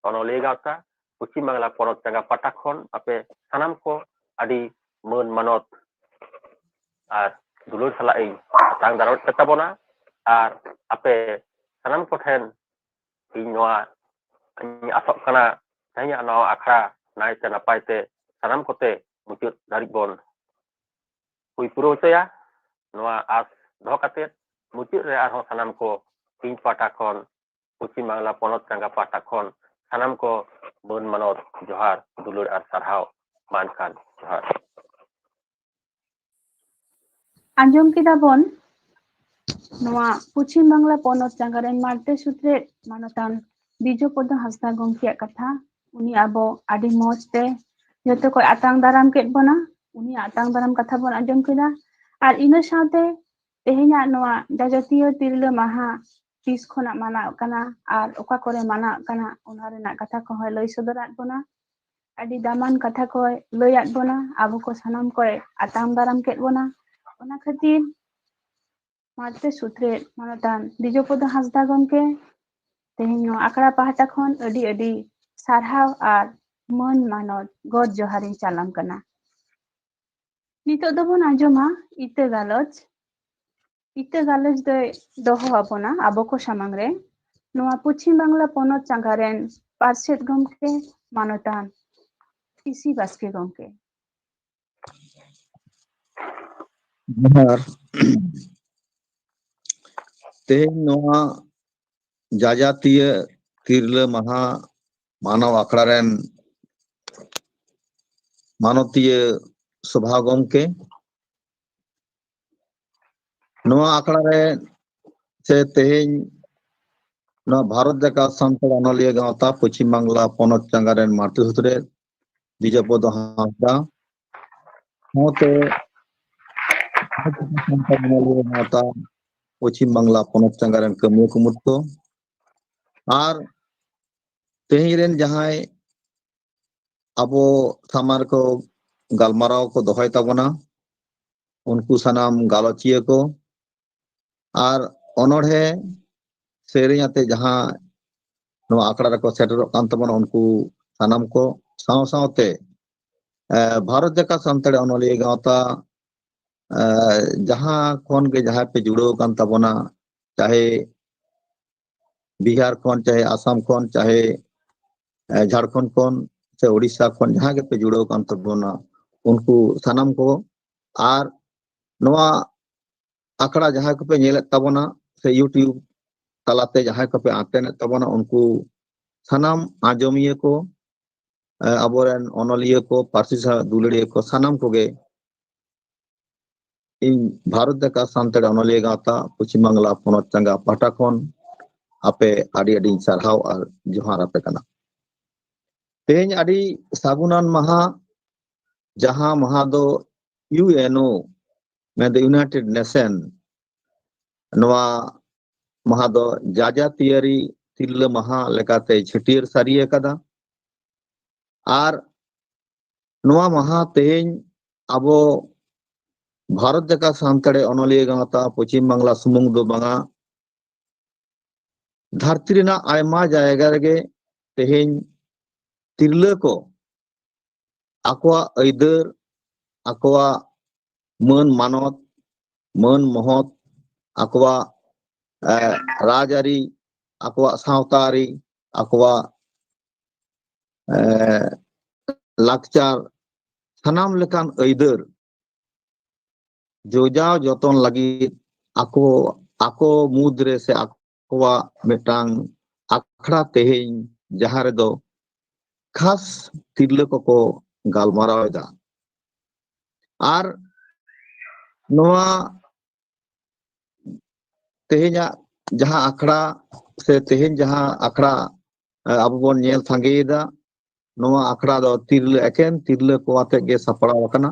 ᱚᱱᱚᱞᱤᱭᱟᱹ ᱜᱟᱶᱛᱟ ᱯᱚᱪᱷᱤᱢ ᱵᱟᱝᱞᱟ ᱯᱚᱱᱚᱛ ᱪᱟᱸᱜᱟ ᱯᱟᱦᱴᱟ ᱠᱷᱚᱱ ᱟᱯᱮ ᱥᱟᱱᱟᱢ ᱠᱚ ᱟᱹᱰᱤ ᱢᱟᱹᱱ ᱢᱟᱱᱚᱛ ᱟᱨ ᱫᱩᱞᱟᱹᱲ ᱥᱟᱞᱟᱜ ᱤᱧ ᱟᱛᱟᱝ ᱫᱟᱨᱟᱢᱮᱫ ᱯᱮ ᱛᱟᱵᱚᱱᱟ᱾ ᱟᱨ ᱟᱯᱮ ᱥᱟᱱᱟᱢ ᱠᱚᱴᱷᱮᱱ ᱤᱧ ᱱᱚᱣᱟ ᱤᱧ ᱟᱥᱚᱜ ᱠᱟᱱᱟ, ᱛᱮᱦᱮᱧᱟᱜ ᱱᱚᱣᱟ ᱟᱠᱷᱲᱟ ᱱᱟᱭᱛᱮ ᱱᱟᱯᱟᱭ ᱛᱮ ᱥᱟᱱᱟᱢ ᱠᱚᱛᱮ ᱢᱩᱪᱟᱹᱫ ᱫᱷᱟᱹᱨᱤᱡ ᱵᱚᱱ ᱦᱩᱭ ᱯᱩᱨᱟᱹᱣ ᱦᱚᱪᱚᱭᱟ, ᱱᱚᱣᱟ ᱟᱥ ᱫᱚᱦᱚ ᱠᱟᱛᱮ ᱢᱩᱪᱟᱹᱫ ᱨᱮ ᱟᱨᱦᱚᱸ ᱥᱟᱱᱟᱢ ᱠᱚ ᱤᱧ ᱯᱟᱦᱴᱟ ᱠᱷᱚᱱ, ᱯᱚᱪᱷᱤᱢ ᱵᱟᱝᱞᱟ ᱯᱚᱱᱚᱛ ᱪᱟᱸᱜᱟ ᱯᱟᱦᱴᱟ ᱠᱷᱚᱱ ᱥᱟᱱᱟᱢ ᱠᱚ ᱢᱟᱹᱱ ᱢᱟᱱᱚᱛ, ᱡᱚᱦᱟᱨ, ᱫᱩᱞᱟᱹᱲ ᱟᱨ ᱥᱟᱨᱦᱟᱣ᱾ ᱢᱟ ᱮᱱᱠᱷᱟᱱ ᱡᱚᱦᱟᱨ᱾ ᱟᱸᱡᱚᱢ ᱠᱮᱫᱟ ᱵᱚᱱ ᱱᱚᱣᱟ ᱯᱚᱪᱷᱤᱢ ᱵᱟᱝᱞᱟ ᱯᱚᱱᱚᱛ ᱪᱟᱸᱜᱟ ᱨᱮᱱ ᱢᱟᱬᱛᱮ ᱥᱩᱛᱨᱮᱫ ᱢᱟᱱᱚᱛᱟᱱ ᱵᱤᱡᱚᱯᱚᱫᱚ ᱦᱟᱸᱥᱫᱟ ᱜᱚᱢᱠᱮᱭᱟᱜ ᱠᱟᱛᱷᱟ᱾ ᱩᱱᱤ ᱟᱵᱚ ᱟᱹᱰᱤ ᱢᱚᱸᱡᱽ ᱛᱮ ᱡᱚᱛᱚ ᱠᱚᱭ ᱟᱛᱟᱝ ᱫᱟᱨᱟᱢ ᱠᱮᱫ ᱵᱚᱱᱟ᱾ ᱩᱱᱤᱭᱟᱜ ᱟᱛᱟᱝ ᱫᱟᱨᱟᱢ ᱠᱟᱛᱷᱟ ᱵᱚᱱ ᱟᱸᱡᱚᱢ ᱠᱮᱫᱟ᱾ ᱟᱨ ᱤᱱᱟᱹ ᱥᱟᱶᱛᱮ ᱛᱮᱦᱮᱧᱟᱜ ᱱᱚᱣᱟ ᱡᱟᱡᱟᱛᱤᱭᱟᱹ ᱛᱤᱨᱞᱟᱹ ᱢᱟᱦᱟ ᱛᱤᱥ ᱠᱷᱚᱱᱟᱜ ᱢᱟᱱᱟᱣ ᱠᱟᱱᱟ ᱟᱨ ᱚᱠᱟ ᱠᱚᱨᱮ ᱢᱟᱱᱟᱣ ᱠᱟᱱᱟ, ᱚᱱᱟ ᱨᱮᱱᱟᱜ ᱠᱟᱛᱷᱟ ᱠᱚᱦᱚᱸᱭ ᱞᱟᱹᱭ ᱥᱚᱫᱚᱨᱟᱫ ᱵᱚᱱᱟ᱾ ᱟᱹᱰᱤ ᱫᱟᱢᱟᱱ ᱠᱟᱛᱷᱟ ᱠᱚᱭ ᱞᱟᱹᱭᱟᱫ ᱵᱚᱱᱟ, ᱟᱵᱚ ᱠᱚ ᱥᱟᱱᱟᱢ ᱠᱚᱭ ᱟᱛᱟᱝ ᱫᱟᱨᱟᱢ ᱠᱮᱫ ᱵᱚᱱᱟ᱾ ᱚᱱᱟ ᱠᱷᱟᱹᱛᱤᱨ ᱢᱟᱨᱛᱮ ᱥᱩᱛᱨᱮᱫ ᱢᱟᱱᱚᱛᱟᱱ ᱫᱤᱡᱚᱯᱚᱫᱚ ᱦᱟᱸᱥᱫᱟ ᱜᱚᱢᱠᱮ, ᱛᱮᱦᱮᱧ ᱱᱚᱣᱟ ᱟᱠᱷᱲᱟ ᱯᱟᱦᱴᱟ ᱠᱷᱚᱱ ᱟᱹᱰᱤ ᱟᱹᱰᱤ ᱥᱟᱨᱦᱟᱣ ᱟᱨ ᱢᱟᱹᱱ ᱢᱟᱱᱚᱛ ᱜᱚᱰ ᱡᱚᱦᱟᱨᱤᱧ ᱪᱟᱞᱟᱢ ᱠᱟᱱᱟ᱾ ᱱᱤᱛᱚᱜ ᱫᱚᱵᱚᱱ ᱟᱸᱡᱚᱢᱟ ᱤᱛᱟᱹ ᱜᱟᱞᱚᱪ᱾ ᱤᱛᱟᱹ ᱜᱟᱞᱚᱪ ᱫᱚᱭ ᱫᱚᱦᱚ ᱟᱵᱚᱱᱟ ᱟᱵᱚ ᱠᱚ ᱥᱟᱢᱟᱝ ᱨᱮ ᱱᱚᱣᱟ ᱯᱚᱪᱷᱤᱢ ᱵᱟᱝᱞᱟ ᱯᱚᱱᱚᱛ ᱪᱟᱸᱜᱟ ᱨᱮᱱ ᱯᱟᱨᱥᱮᱛ ᱜᱚᱢᱠᱮ ᱢᱟᱱᱚᱛᱟᱱ ᱤᱥᱤ ᱵᱟᱥᱠᱮ ᱜᱚᱢᱠᱮ᱾ ᱡᱚᱦᱟᱨ᱾ ᱛᱮᱦᱮᱧ ᱱᱚᱣᱟ ᱡᱟᱡᱟᱛᱤᱭᱟᱹ ᱛᱤᱨᱞᱟᱹ ᱢᱟᱦᱟ ᱢᱟᱱᱟᱣ ᱟᱠᱷᱲᱟ ᱨᱮᱱ ᱢᱟᱱᱚᱛᱤᱭᱟᱹ ᱥᱚᱵᱷᱟ ᱜᱚᱢᱠᱮ, ᱱᱚᱣᱟ ᱟᱠᱷᱲᱟ ᱨᱮ ᱥᱮ ᱛᱮᱦᱮᱧ ᱱᱚᱣᱟ ᱵᱷᱟᱨᱚᱛ ᱡᱟᱠᱟᱛ ᱥᱟᱱᱛᱟᱲ ᱚᱱᱚᱞᱤᱭᱟᱹ ᱜᱟᱶᱛᱟ ᱯᱚᱪᱷᱤᱢ ᱵᱟᱝᱞᱟ ᱯᱚᱱᱚᱛ ᱪᱟᱸᱜᱟ ᱨᱮᱱ ᱢᱟᱨᱛᱮ ᱥᱩᱛᱨᱮᱫ ᱫᱤᱡᱚᱯᱚᱫᱚ ᱦᱟᱸᱥᱫᱟ ᱥᱟᱶᱛᱮ ᱥᱟᱱᱛᱟᱲ ᱚᱱᱚᱞᱤᱭᱟᱹ ᱜᱟᱶᱛᱟ ᱯᱚᱪᱷᱤᱢ ᱵᱟᱝᱞᱟ ᱯᱚᱱᱚᱛ ᱪᱟᱸᱜᱟ ᱨᱮᱱ ᱠᱟᱹᱢᱤᱭᱟᱹ ᱠᱩᱢᱩᱴ ᱠᱚ ᱟᱨ ᱛᱮᱦᱮᱧ ᱨᱮᱱ ᱡᱟᱦᱟᱸᱭ ᱟᱵᱚ ᱥᱟᱢᱟᱝ ᱨᱮᱠᱚ ᱜᱟᱞᱢᱟᱨᱟᱣ ᱠᱚ ᱫᱚᱦᱚᱭ ᱛᱟᱵᱚᱱᱟ, ᱩᱱᱠᱩ ᱥᱟᱱᱟᱢ ᱜᱟᱞᱚᱪᱤᱭᱟᱹ ᱠᱚ ᱟᱨ ᱚᱱᱚᱬᱦᱮ ᱥᱮᱨᱮᱧ ᱟᱛᱮ ᱡᱟᱦᱟᱸ ᱱᱚᱣᱟ ᱟᱠᱷᱲᱟ ᱨᱮᱠᱚ ᱥᱮᱴᱮᱨᱚᱜ ᱠᱟᱱ ᱛᱟᱵᱚᱱᱟ, ᱩᱱᱠᱩ ᱥᱟᱱᱟᱢ ᱠᱚ ᱥᱟᱶ ᱥᱟᱶᱛᱮ ᱮ, ᱵᱷᱟᱨᱚᱛ ᱡᱟᱠᱟᱛ ᱥᱟᱱᱛᱟᱲᱤ ᱚᱱᱚᱞᱤᱭᱟᱹ ᱜᱟᱶᱛᱟ ᱮ, ᱡᱟᱦᱟᱸ ᱠᱷᱚᱱ ᱜᱮ ᱡᱟᱦᱟᱸᱭ ᱯᱮ ᱡᱩᱲᱟᱹᱣ ᱟᱠᱟᱱ ᱛᱟᱵᱚᱱᱟ, ᱪᱟᱦᱮ ᱵᱤᱦᱟᱨ ᱠᱷᱚᱱ, ᱪᱟᱦᱮ ᱟᱥᱟᱢ ᱠᱷᱚᱱ, ᱪᱟᱦᱮ ᱮ, ᱡᱷᱟᱲᱠᱷᱚᱸᱰ ᱠᱷᱚᱱ ᱥᱮ ᱳᱰᱤᱥᱟ ᱠᱷᱚᱱ ᱡᱟᱦᱟᱸ ᱜᱮᱯᱮ ᱡᱩᱲᱟᱹᱣ ᱟᱠᱟᱱ ᱛᱟᱵᱚᱱᱟ, ᱩᱱᱠᱩ ᱥᱟᱱᱟᱢ ᱠᱚ ᱟᱨ ᱱᱚᱣᱟ ᱟᱠᱷᱲᱟ ᱡᱟᱦᱟᱸᱭ ᱠᱚᱯᱮ ᱧᱮᱞᱮᱫ ᱛᱟᱵᱚᱱᱟ ᱥᱮ YouTube ᱛᱟᱞᱟᱛᱮ ᱡᱟᱦᱟᱸᱭ ᱠᱚᱯᱮ ᱟᱛᱮᱱᱮᱫ ᱛᱟᱵᱚᱱᱟ, ᱩᱱᱠᱩ ᱥᱟᱱᱟᱢ ᱟᱸᱡᱚᱢᱤᱭᱟᱹ ᱠᱚ, ᱮ, ᱟᱵᱚᱨᱮᱱ ᱚᱱᱚᱞᱤᱭᱟᱹ ᱠᱚ, ᱯᱟᱹᱨᱥᱤ ᱥᱟᱶ ᱫᱩᱞᱟᱹᱲᱤᱭᱟᱹ ᱠᱚ, ᱥᱟᱱᱟᱢ ᱠᱚᱜᱮ ᱤᱧ ᱵᱷᱟᱨᱚᱛ ᱡᱟᱠᱟᱛ ᱥᱟᱱᱛᱟᱲᱤ ᱚᱱᱚᱞᱤᱭᱟᱹ ᱜᱟᱶᱛᱟ ᱯᱚᱪᱷᱤᱢ ᱵᱟᱝᱞᱟ ᱯᱚᱱᱚᱛ ᱪᱟᱸᱜᱟ ᱯᱟᱦᱴᱟ ᱠᱷᱚᱱ ᱟᱯᱮ ᱟᱹᱰᱤ ᱟᱹᱰᱤᱧ ᱥᱟᱨᱦᱟᱣ ᱟᱨ ᱡᱚᱦᱟᱨ ᱟᱯᱮ ᱠᱟᱱᱟ᱾ ᱛᱮᱦᱮᱧ ᱟᱹᱰᱤ ᱥᱟᱹᱜᱩᱱᱟᱱ ᱢᱟᱦᱟ, ᱡᱟᱦᱟᱸ ᱢᱟᱦᱟ ᱫᱚ ᱤᱭᱩ ᱮᱱ ᱳ, ᱢᱮᱱᱫᱚ United Nation, ᱱᱚᱣᱟ ᱢᱟᱦᱟ ᱫᱚ ᱡᱟᱡᱟᱛᱤᱭᱟᱹᱨᱤ ᱛᱤᱨᱞᱟᱹ ᱢᱟᱦᱟ ᱞᱮᱠᱟᱛᱮ ᱪᱷᱟᱹᱴᱭᱟᱹᱨ ᱥᱟᱹᱨᱤ ᱟᱠᱟᱫᱟ᱾ ᱟᱨ ᱱᱚᱣᱟ ᱢᱟᱦᱟ ᱛᱮᱦᱮᱧ ᱟᱵᱚ ᱵᱷᱟᱨᱚᱛ ᱡᱟᱠᱟᱛ ᱥᱟᱱᱛᱟᱲᱤ ᱚᱱᱚᱞᱤᱭᱟᱹ ᱜᱟᱶᱛᱟ ᱯᱚᱪᱷᱤᱢ ᱵᱟᱝᱞᱟ ᱥᱩᱢᱩᱝ ᱫᱚ ᱵᱟᱝᱟ, ᱫᱷᱟᱹᱨᱛᱤ ᱨᱮᱱᱟᱜ ᱟᱭᱢᱟ ᱡᱟᱭᱜᱟ ᱨᱮᱜᱮ ᱛᱮᱦᱮᱧ ᱛᱤᱨᱞᱟᱹ ᱠᱚ ᱟᱠᱚᱣᱟᱜ ᱟᱹᱭᱫᱟᱹᱨ, ᱟᱠᱚᱣᱟᱜ ᱢᱟᱹᱱ ᱢᱟᱱᱚᱛ, ᱢᱟᱹᱱ ᱢᱚᱦᱚᱛ, ᱟᱠᱚᱣᱟᱜ ᱮ, ᱨᱟᱡᱽᱟᱹᱨᱤ, ᱟᱠᱚᱣᱟᱜ ᱥᱟᱶᱛᱟ ᱟᱹᱨᱤ, ᱟᱠᱚᱣᱟᱜ ᱮ, ᱞᱟᱠᱪᱟᱨ, ᱥᱟᱱᱟᱢ ᱞᱮᱠᱟᱱ ᱟᱹᱭᱫᱟᱹᱨ ᱡᱚᱡᱟᱣ ᱡᱚᱛᱚᱱ ᱞᱟᱹᱜᱤᱫ ᱟᱠᱚ, ᱟᱠᱚ ᱢᱩᱫᱽᱨᱮ ᱥᱮ ᱟᱠᱚᱣᱟᱜ ᱢᱤᱫᱴᱟᱝ ᱟᱠᱷᱲᱟ ᱛᱮᱦᱮᱧ, ᱡᱟᱦᱟᱸ ᱨᱮᱫᱚ ᱠᱷᱟᱥ ᱛᱤᱨᱞᱟᱹ ᱠᱚᱠᱚ ᱜᱟᱞᱢᱟᱨᱟᱣ ᱮᱫᱟ᱾ ᱟᱨ ᱱᱚᱣᱟ ᱛᱮᱦᱮᱧᱟᱜ ᱡᱟᱦᱟᱸ ᱟᱠᱷᱲᱟ ᱥᱮ ᱛᱮᱦᱮᱧ ᱡᱟᱦᱟᱸ ᱟᱠᱷᱲᱟ, ᱮ, ᱟᱵᱚ ᱵᱚᱱ ᱧᱮᱞ ᱥᱟᱸᱜᱮᱭᱮᱫᱟ, ᱱᱚᱣᱟ ᱟᱠᱷᱲᱟ ᱫᱚ ᱛᱤᱨᱞᱟᱹ, ᱮᱠᱮᱱ ᱛᱤᱨᱞᱟᱹ ᱠᱚ ᱟᱛᱮ ᱜᱮ ᱥᱟᱯᱲᱟᱣ ᱟᱠᱟᱱᱟ᱾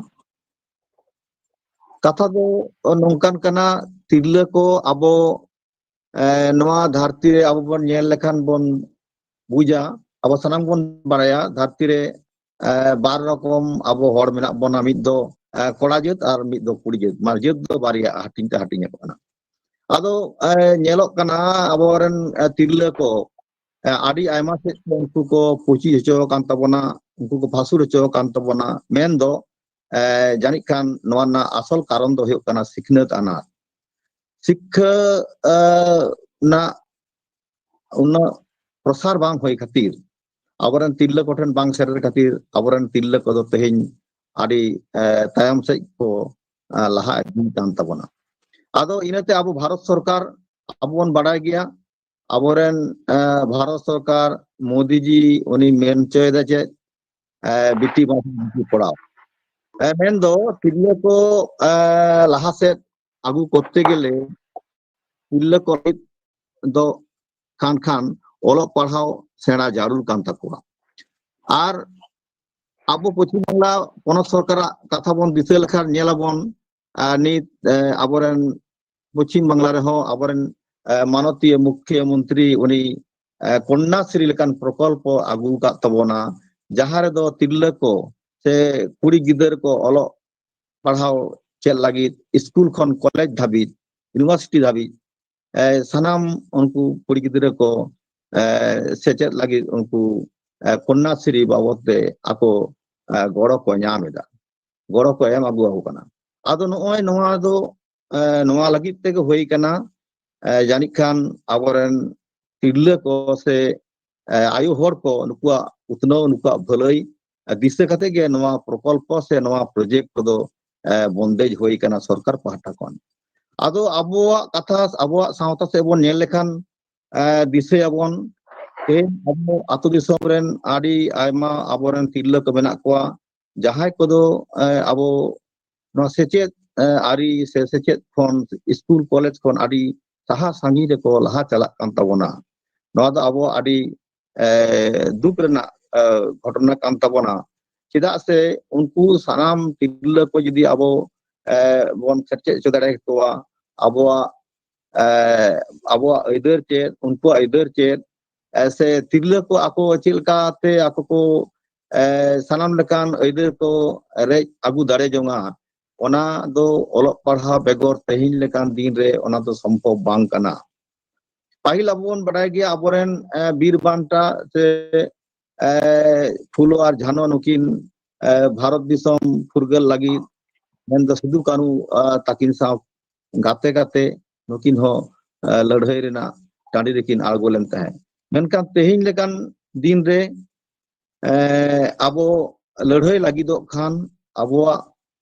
ᱠᱟᱛᱷᱟ ᱫᱚ ᱱᱚᱝᱠᱟᱱ ᱠᱟᱱᱟ, ᱛᱤᱨᱞᱟᱹ ᱠᱚ ᱟᱵᱚ, ᱮ, ᱱᱚᱣᱟ ᱫᱷᱟᱹᱨᱛᱤ ᱨᱮ ᱟᱵᱚ ᱵᱚᱱ ᱧᱮᱞ ᱞᱮᱠᱷᱟᱱ ᱵᱚᱱ ᱵᱩᱡᱟ, ᱟᱵᱚ ᱥᱟᱱᱟᱢ ᱵᱚᱱ ᱵᱟᱲᱟᱭᱟ, ᱫᱷᱟᱹᱨᱛᱤ ᱨᱮ ᱮ, ᱵᱟᱨ ᱨᱚᱠᱚᱢ ᱟᱵᱚ ᱦᱚᱲ ᱢᱮᱱᱟᱜ ᱵᱚᱱᱟ, ᱢᱤᱫ ᱫᱚ, ᱮ, ᱠᱚᱲᱟ ᱡᱟᱹᱛ ᱟᱨ ᱢᱤᱫ ᱫᱚ ᱠᱩᱲᱤ ᱡᱟᱹᱛ᱾ ᱢᱟᱱᱮ ᱡᱟᱹᱛ ᱫᱚ ᱵᱟᱨᱭᱟ ᱦᱟᱹᱴᱤᱧ ᱛᱮ ᱦᱟᱹᱴᱤᱧ ᱟᱠᱚ ᱠᱟᱱᱟ᱾ ᱟᱫᱚ, ᱮ, ᱧᱮᱞᱚᱜ ᱠᱟᱱᱟ ᱟᱵᱚᱨᱮᱱ, ᱮ, ᱛᱤᱨᱞᱟᱹ ᱠᱚ, ᱮ, ᱟᱹᱰᱤ ᱟᱭᱢᱟ ᱥᱮᱫ ᱛᱮ ᱩᱱᱠᱩ ᱠᱚ ᱯᱩᱪᱤ ᱦᱚᱪᱚ ᱟᱠᱟᱱ ᱛᱟᱵᱚᱱᱟ, ᱩᱱᱠᱩ ᱠᱚ ᱯᱷᱟᱹᱥᱩᱨ ᱦᱚᱪᱚ ᱟᱠᱟᱱ ᱛᱟᱵᱚᱱᱟ᱾ ᱢᱮᱱᱫᱚ, ᱮ, ᱡᱟᱹᱱᱤᱡ ᱠᱷᱟᱱ ᱱᱚᱣᱟ ᱨᱮᱱᱟᱜ ᱟᱥᱚᱞ ᱠᱟᱨᱚᱱ ᱫᱚ ᱦᱩᱭᱩᱜ ᱠᱟᱱᱟ ᱥᱤᱠᱷᱱᱟᱹᱛ ᱟᱱᱟᱴ᱾ ᱥᱤᱠᱠᱷᱟᱹ, ᱮ, ᱨᱮᱱᱟᱜ ᱩᱱᱟᱹᱜ ᱯᱨᱚᱥᱟᱨ ᱵᱟᱝ ᱦᱩᱭ ᱠᱷᱟᱹᱛᱤᱨ, ᱟᱵᱚᱨᱮᱱ ᱛᱤᱨᱞᱟᱹ ᱠᱚᱴᱷᱮᱱ ᱵᱟᱝ ᱥᱮᱴᱮᱨ ᱠᱷᱟᱹᱛᱤᱨ, ᱟᱵᱚᱨᱮᱱ ᱛᱤᱨᱞᱟᱹ ᱠᱚᱫᱚ ᱛᱮᱦᱮᱧ ᱟᱹᱰᱤ, ᱮ, ᱛᱟᱭᱚᱢ ᱥᱮᱫ ᱠᱚ, ᱮ, ᱞᱟᱦᱟ ᱤᱫᱤ ᱠᱟᱱ ᱛᱟᱵᱚᱱᱟ᱾ ᱟᱫᱚ ᱤᱱᱟᱹᱛᱮ ᱟᱵᱚ ᱵᱷᱟᱨᱚᱛ ᱥᱚᱨᱠᱟᱨ, ᱟᱵᱚ ᱵᱚᱱ ᱵᱟᱲᱟᱭ ᱜᱮᱭᱟ, ᱟᱵᱚᱨᱮᱱ, ᱮ, ᱵᱷᱟᱨᱚᱛ ᱥᱚᱨᱠᱟᱨ ᱢᱳᱫᱤ ᱡᱤ ᱩᱱᱤ ᱢᱮᱱ ᱦᱚᱪᱚᱭᱮᱫᱟ ᱪᱮᱫ, ᱮ, ᱵᱤᱴᱤ ᱵᱟᱪᱟᱣ ᱵᱤᱴᱤ ᱯᱚᱲᱟᱣ᱾ ᱮ, ᱢᱮᱱᱫᱚ ᱛᱤᱨᱞᱟᱹ ᱠᱚ, ᱮ, ᱞᱟᱦᱟ ᱥᱮᱫ ᱟᱹᱜᱩ ᱠᱚᱨᱛᱮ ᱜᱮᱞᱮ ᱛᱤᱨᱞᱟᱹ ᱠᱚ ᱞᱟᱹᱜᱤᱫ ᱫᱚ ᱠᱷᱟᱱ ᱠᱷᱟᱱ ᱚᱞᱚᱜ ᱯᱟᱲᱦᱟᱣ ᱥᱮᱬᱟ ᱡᱟᱹᱨᱩᱲ ᱠᱟᱱ ᱛᱟᱠᱚᱣᱟ᱾ ᱟᱨ ᱟᱵᱚ ᱯᱚᱪᱷᱤᱢ ᱵᱟᱝᱞᱟ ᱯᱚᱱᱚᱛ ᱥᱚᱨᱠᱟᱨᱟᱜ ᱠᱟᱛᱷᱟ ᱵᱚᱱ ᱫᱤᱥᱟᱹ ᱞᱮᱠᱷᱟᱱ ᱧᱮᱞᱟᱵᱚᱱ, ᱟᱨ ᱱᱤᱛ, ᱮ, ᱟᱵᱚᱨᱮᱱ ᱯᱚᱪᱷᱤᱢ ᱵᱟᱝᱞᱟ ᱨᱮᱦᱚᱸ ᱟᱵᱚᱨᱮᱱ, ᱮ, ᱢᱟᱱᱚᱛᱤᱭᱟᱹ ᱢᱩᱠᱷᱭᱟᱹ ᱢᱚᱱᱛᱨᱤ ᱩᱱᱤ, ᱮ, ᱠᱚᱱᱱᱟᱥᱨᱤ ᱞᱮᱠᱟᱱ ᱯᱨᱚᱠᱚᱞᱯᱚ ᱟᱹᱜᱩ ᱟᱠᱟᱫ ᱛᱟᱵᱚᱱᱟ, ᱡᱟᱦᱟᱸ ᱨᱮᱫᱚ ᱛᱤᱨᱞᱟᱹ ᱠᱚ ᱥᱮ ᱠᱩᱲᱤ ᱜᱤᱫᱟᱹᱨ ᱠᱚ ᱚᱞᱚᱜ ᱯᱟᱲᱦᱟᱣ ᱪᱮᱫ ᱞᱟᱹᱜᱤᱫ ᱥᱠᱩᱞ ᱠᱷᱚᱱ ᱠᱚᱞᱮᱡᱽ ᱫᱷᱟᱹᱵᱤᱡ, ᱤᱭᱩᱱᱤᱵᱷᱟᱨᱥᱤᱴᱤ ᱫᱷᱟᱹᱵᱤᱡ, ᱮ, ᱥᱟᱱᱟᱢ ᱩᱱᱠᱩ ᱠᱩᱲᱤ ᱜᱤᱫᱽᱨᱟᱹ ᱠᱚ, ᱮ, ᱥᱮᱪᱮᱫ ᱞᱟᱹᱜᱤᱫ ᱩᱱᱠᱩ, ᱮ, ᱠᱚᱱᱱᱟᱥᱨᱤ ᱵᱟᱵᱚᱫ ᱛᱮ ᱟᱠᱚ, ᱮ, ᱜᱚᱲᱚ ᱠᱚ ᱧᱟᱢ ᱮᱫᱟ, ᱜᱚᱲᱚ ᱠᱚ ᱮᱢ ᱟᱹᱜᱩ ᱟᱠᱚ ᱠᱟᱱᱟ᱾ ᱟᱫᱚ ᱱᱚᱜᱼᱚᱭ ᱱᱚᱣᱟ ᱫᱚ, ᱮ, ᱱᱚᱣᱟ ᱞᱟᱹᱜᱤᱫ ᱛᱮᱜᱮ ᱦᱩᱭ ᱠᱟᱱᱟ, ᱮ, ᱡᱟᱹᱱᱤᱡ ᱠᱷᱟᱱ ᱟᱵᱚᱨᱮᱱ ᱛᱤᱨᱞᱟᱹ ᱠᱚ ᱥᱮ, ᱮ, ᱟᱭᱳ ᱦᱚᱲ ᱠᱚ ᱱᱩᱠᱩᱣᱟᱜ ᱩᱛᱱᱟᱹᱣ, ᱱᱩᱠᱩᱣᱟᱜ ᱵᱷᱟᱹᱞᱟᱹᱭ, ᱮ, ᱫᱤᱥᱟᱹ ᱠᱟᱛᱮ ᱜᱮ ᱱᱚᱣᱟ ᱯᱨᱚᱠᱚᱞᱯᱚ ᱥᱮ ᱱᱚᱣᱟ ᱯᱨᱚᱡᱮᱠᱴ ᱠᱚᱫᱚ, ᱮ, ᱵᱚᱱᱫᱮᱡ ᱦᱩᱭ ᱠᱟᱱᱟ ᱥᱚᱨᱠᱟᱨ ᱯᱟᱦᱴᱟ ᱠᱷᱚᱱ᱾ ᱟᱫᱚ ᱟᱵᱚᱣᱟᱜ ᱠᱟᱛᱷᱟ, ᱟᱵᱚᱣᱟᱜ ᱥᱟᱶᱛᱟ ᱥᱮᱫ ᱵᱚᱱ ᱧᱮᱞ ᱞᱮᱠᱷᱟᱱ, ᱮ, ᱫᱤᱥᱟᱹᱭᱟᱵᱚᱱ ᱛᱮᱦᱮᱧ ᱟᱵᱚ ᱟᱹᱛᱩ ᱫᱤᱥᱚᱢ ᱨᱮᱱ ᱟᱹᱰᱤ ᱟᱭᱢᱟ ᱟᱵᱚᱨᱮᱱ ᱛᱤᱨᱞᱟᱹ ᱠᱚ ᱢᱮᱱᱟᱜ ᱠᱚᱣᱟ, ᱡᱟᱦᱟᱸᱭ ᱠᱚᱫᱚ, ᱮ, ᱟᱵᱚ ᱱᱚᱣᱟ ᱥᱮᱪᱮᱫ, ᱮ, ᱟᱹᱨᱤ ᱥᱮ ᱥᱮᱪᱮᱫ ᱠᱷᱚᱱ, ᱥᱠᱩᱞ ᱠᱚᱞᱮᱡᱽ ᱠᱷᱚᱱ ᱟᱹᱰᱤ ᱥᱟᱦᱟ ᱥᱟᱺᱜᱤᱧ ᱨᱮᱠᱚ ᱞᱟᱦᱟ ᱪᱟᱞᱟᱜ ᱠᱟᱱ ᱛᱟᱵᱚᱱᱟ᱾ ᱱᱚᱣᱟ ᱫᱚ ᱟᱵᱚ ᱟᱹᱰᱤ, ᱮ, ᱫᱩᱠ ᱨᱮᱱᱟᱜ, ᱮ, ᱜᱷᱚᱴᱚᱱᱟ ᱠᱟᱱ ᱛᱟᱵᱚᱱᱟ᱾ ᱪᱮᱫᱟᱜ ᱥᱮ ᱩᱱᱠᱩ ᱥᱟᱱᱟᱢ ᱛᱤᱨᱞᱟᱹ ᱠᱚ ᱡᱩᱫᱤ ᱟᱵᱚ, ᱮ, ᱵᱚᱱ ᱥᱮᱪᱮᱫ ᱦᱚᱪᱚ ᱫᱟᱲᱮ ᱠᱚᱣᱟ, ᱟᱵᱚᱣᱟᱜ, ᱮ, ᱟᱵᱚᱣᱟᱜ ᱟᱹᱭᱫᱟᱹᱨ ᱪᱮᱫ, ᱩᱱᱠᱩᱣᱟᱜ ᱟᱹᱭᱫᱟᱹᱨ ᱪᱮᱫ, ᱮ, ᱥᱮ ᱛᱤᱨᱞᱟᱹ ᱠᱚ ᱟᱠᱚ ᱪᱮᱫ ᱞᱮᱠᱟᱛᱮ ᱟᱠᱚ ᱠᱚ, ᱮ, ᱥᱟᱱᱟᱢ ᱞᱮᱠᱟᱱ ᱟᱹᱭᱫᱟᱹᱨ ᱠᱚ ᱨᱮᱡ ᱟᱹᱜᱩ ᱫᱟᱲᱮ ᱡᱚᱝᱟ, ᱚᱱᱟ ᱫᱚ ᱚᱞᱚᱜ ᱯᱟᱲᱦᱟᱣ ᱵᱮᱜᱚᱨ ᱛᱮᱦᱮᱧ ᱞᱮᱠᱟᱱ ᱫᱤᱱ ᱨᱮ ᱚᱱᱟ ᱫᱚ ᱥᱚᱢᱵᱷᱚᱵ ᱵᱟᱝ ᱠᱟᱱᱟ᱾ ᱯᱟᱹᱦᱤᱞ ᱟᱵᱚ ᱵᱚᱱ ᱵᱟᱰᱟᱭ ᱜᱮᱭᱟ, ᱟᱵᱚᱨᱮᱱ, ᱮ, ᱵᱤᱨ ᱵᱟᱱᱴᱟ ᱥᱮ, ᱮ, ᱯᱷᱩᱞᱳ ᱟᱨ ᱡᱷᱟᱱᱚ ᱱᱩᱠᱤᱱ, ᱮ, ᱵᱷᱟᱨᱚᱛ ᱫᱤᱥᱚᱢ ᱯᱷᱩᱨᱜᱟᱹᱞ ᱞᱟᱹᱜᱤᱫ ᱢᱮᱱᱫᱚ ᱥᱤᱫᱩ ᱠᱟᱹᱱᱦᱩ, ᱟ, ᱛᱟᱹᱠᱤᱱ ᱥᱟᱶ ᱜᱟᱛᱮ ᱠᱟᱛᱮ ᱱᱩᱠᱤᱱ ᱦᱚᱸ, ᱟ, ᱞᱟᱹᱲᱦᱟᱹᱭ ᱨᱮᱱᱟᱜ ᱴᱟᱺᱰᱤ ᱨᱮᱠᱤᱱ ᱟᱬᱜᱚ ᱞᱮᱱ ᱛᱟᱦᱮᱸᱫ᱾ ᱢᱮᱱᱠᱷᱟᱱ ᱛᱮᱦᱮᱧ ᱞᱮᱠᱟᱱ ᱫᱤᱱ ᱨᱮ, ᱮ, ᱟᱵᱚ ᱞᱟᱹᱲᱦᱟᱹᱭ ᱞᱟᱹᱜᱤᱫᱚᱜ ᱠᱷᱟᱱ, ᱟᱵᱚᱣᱟᱜ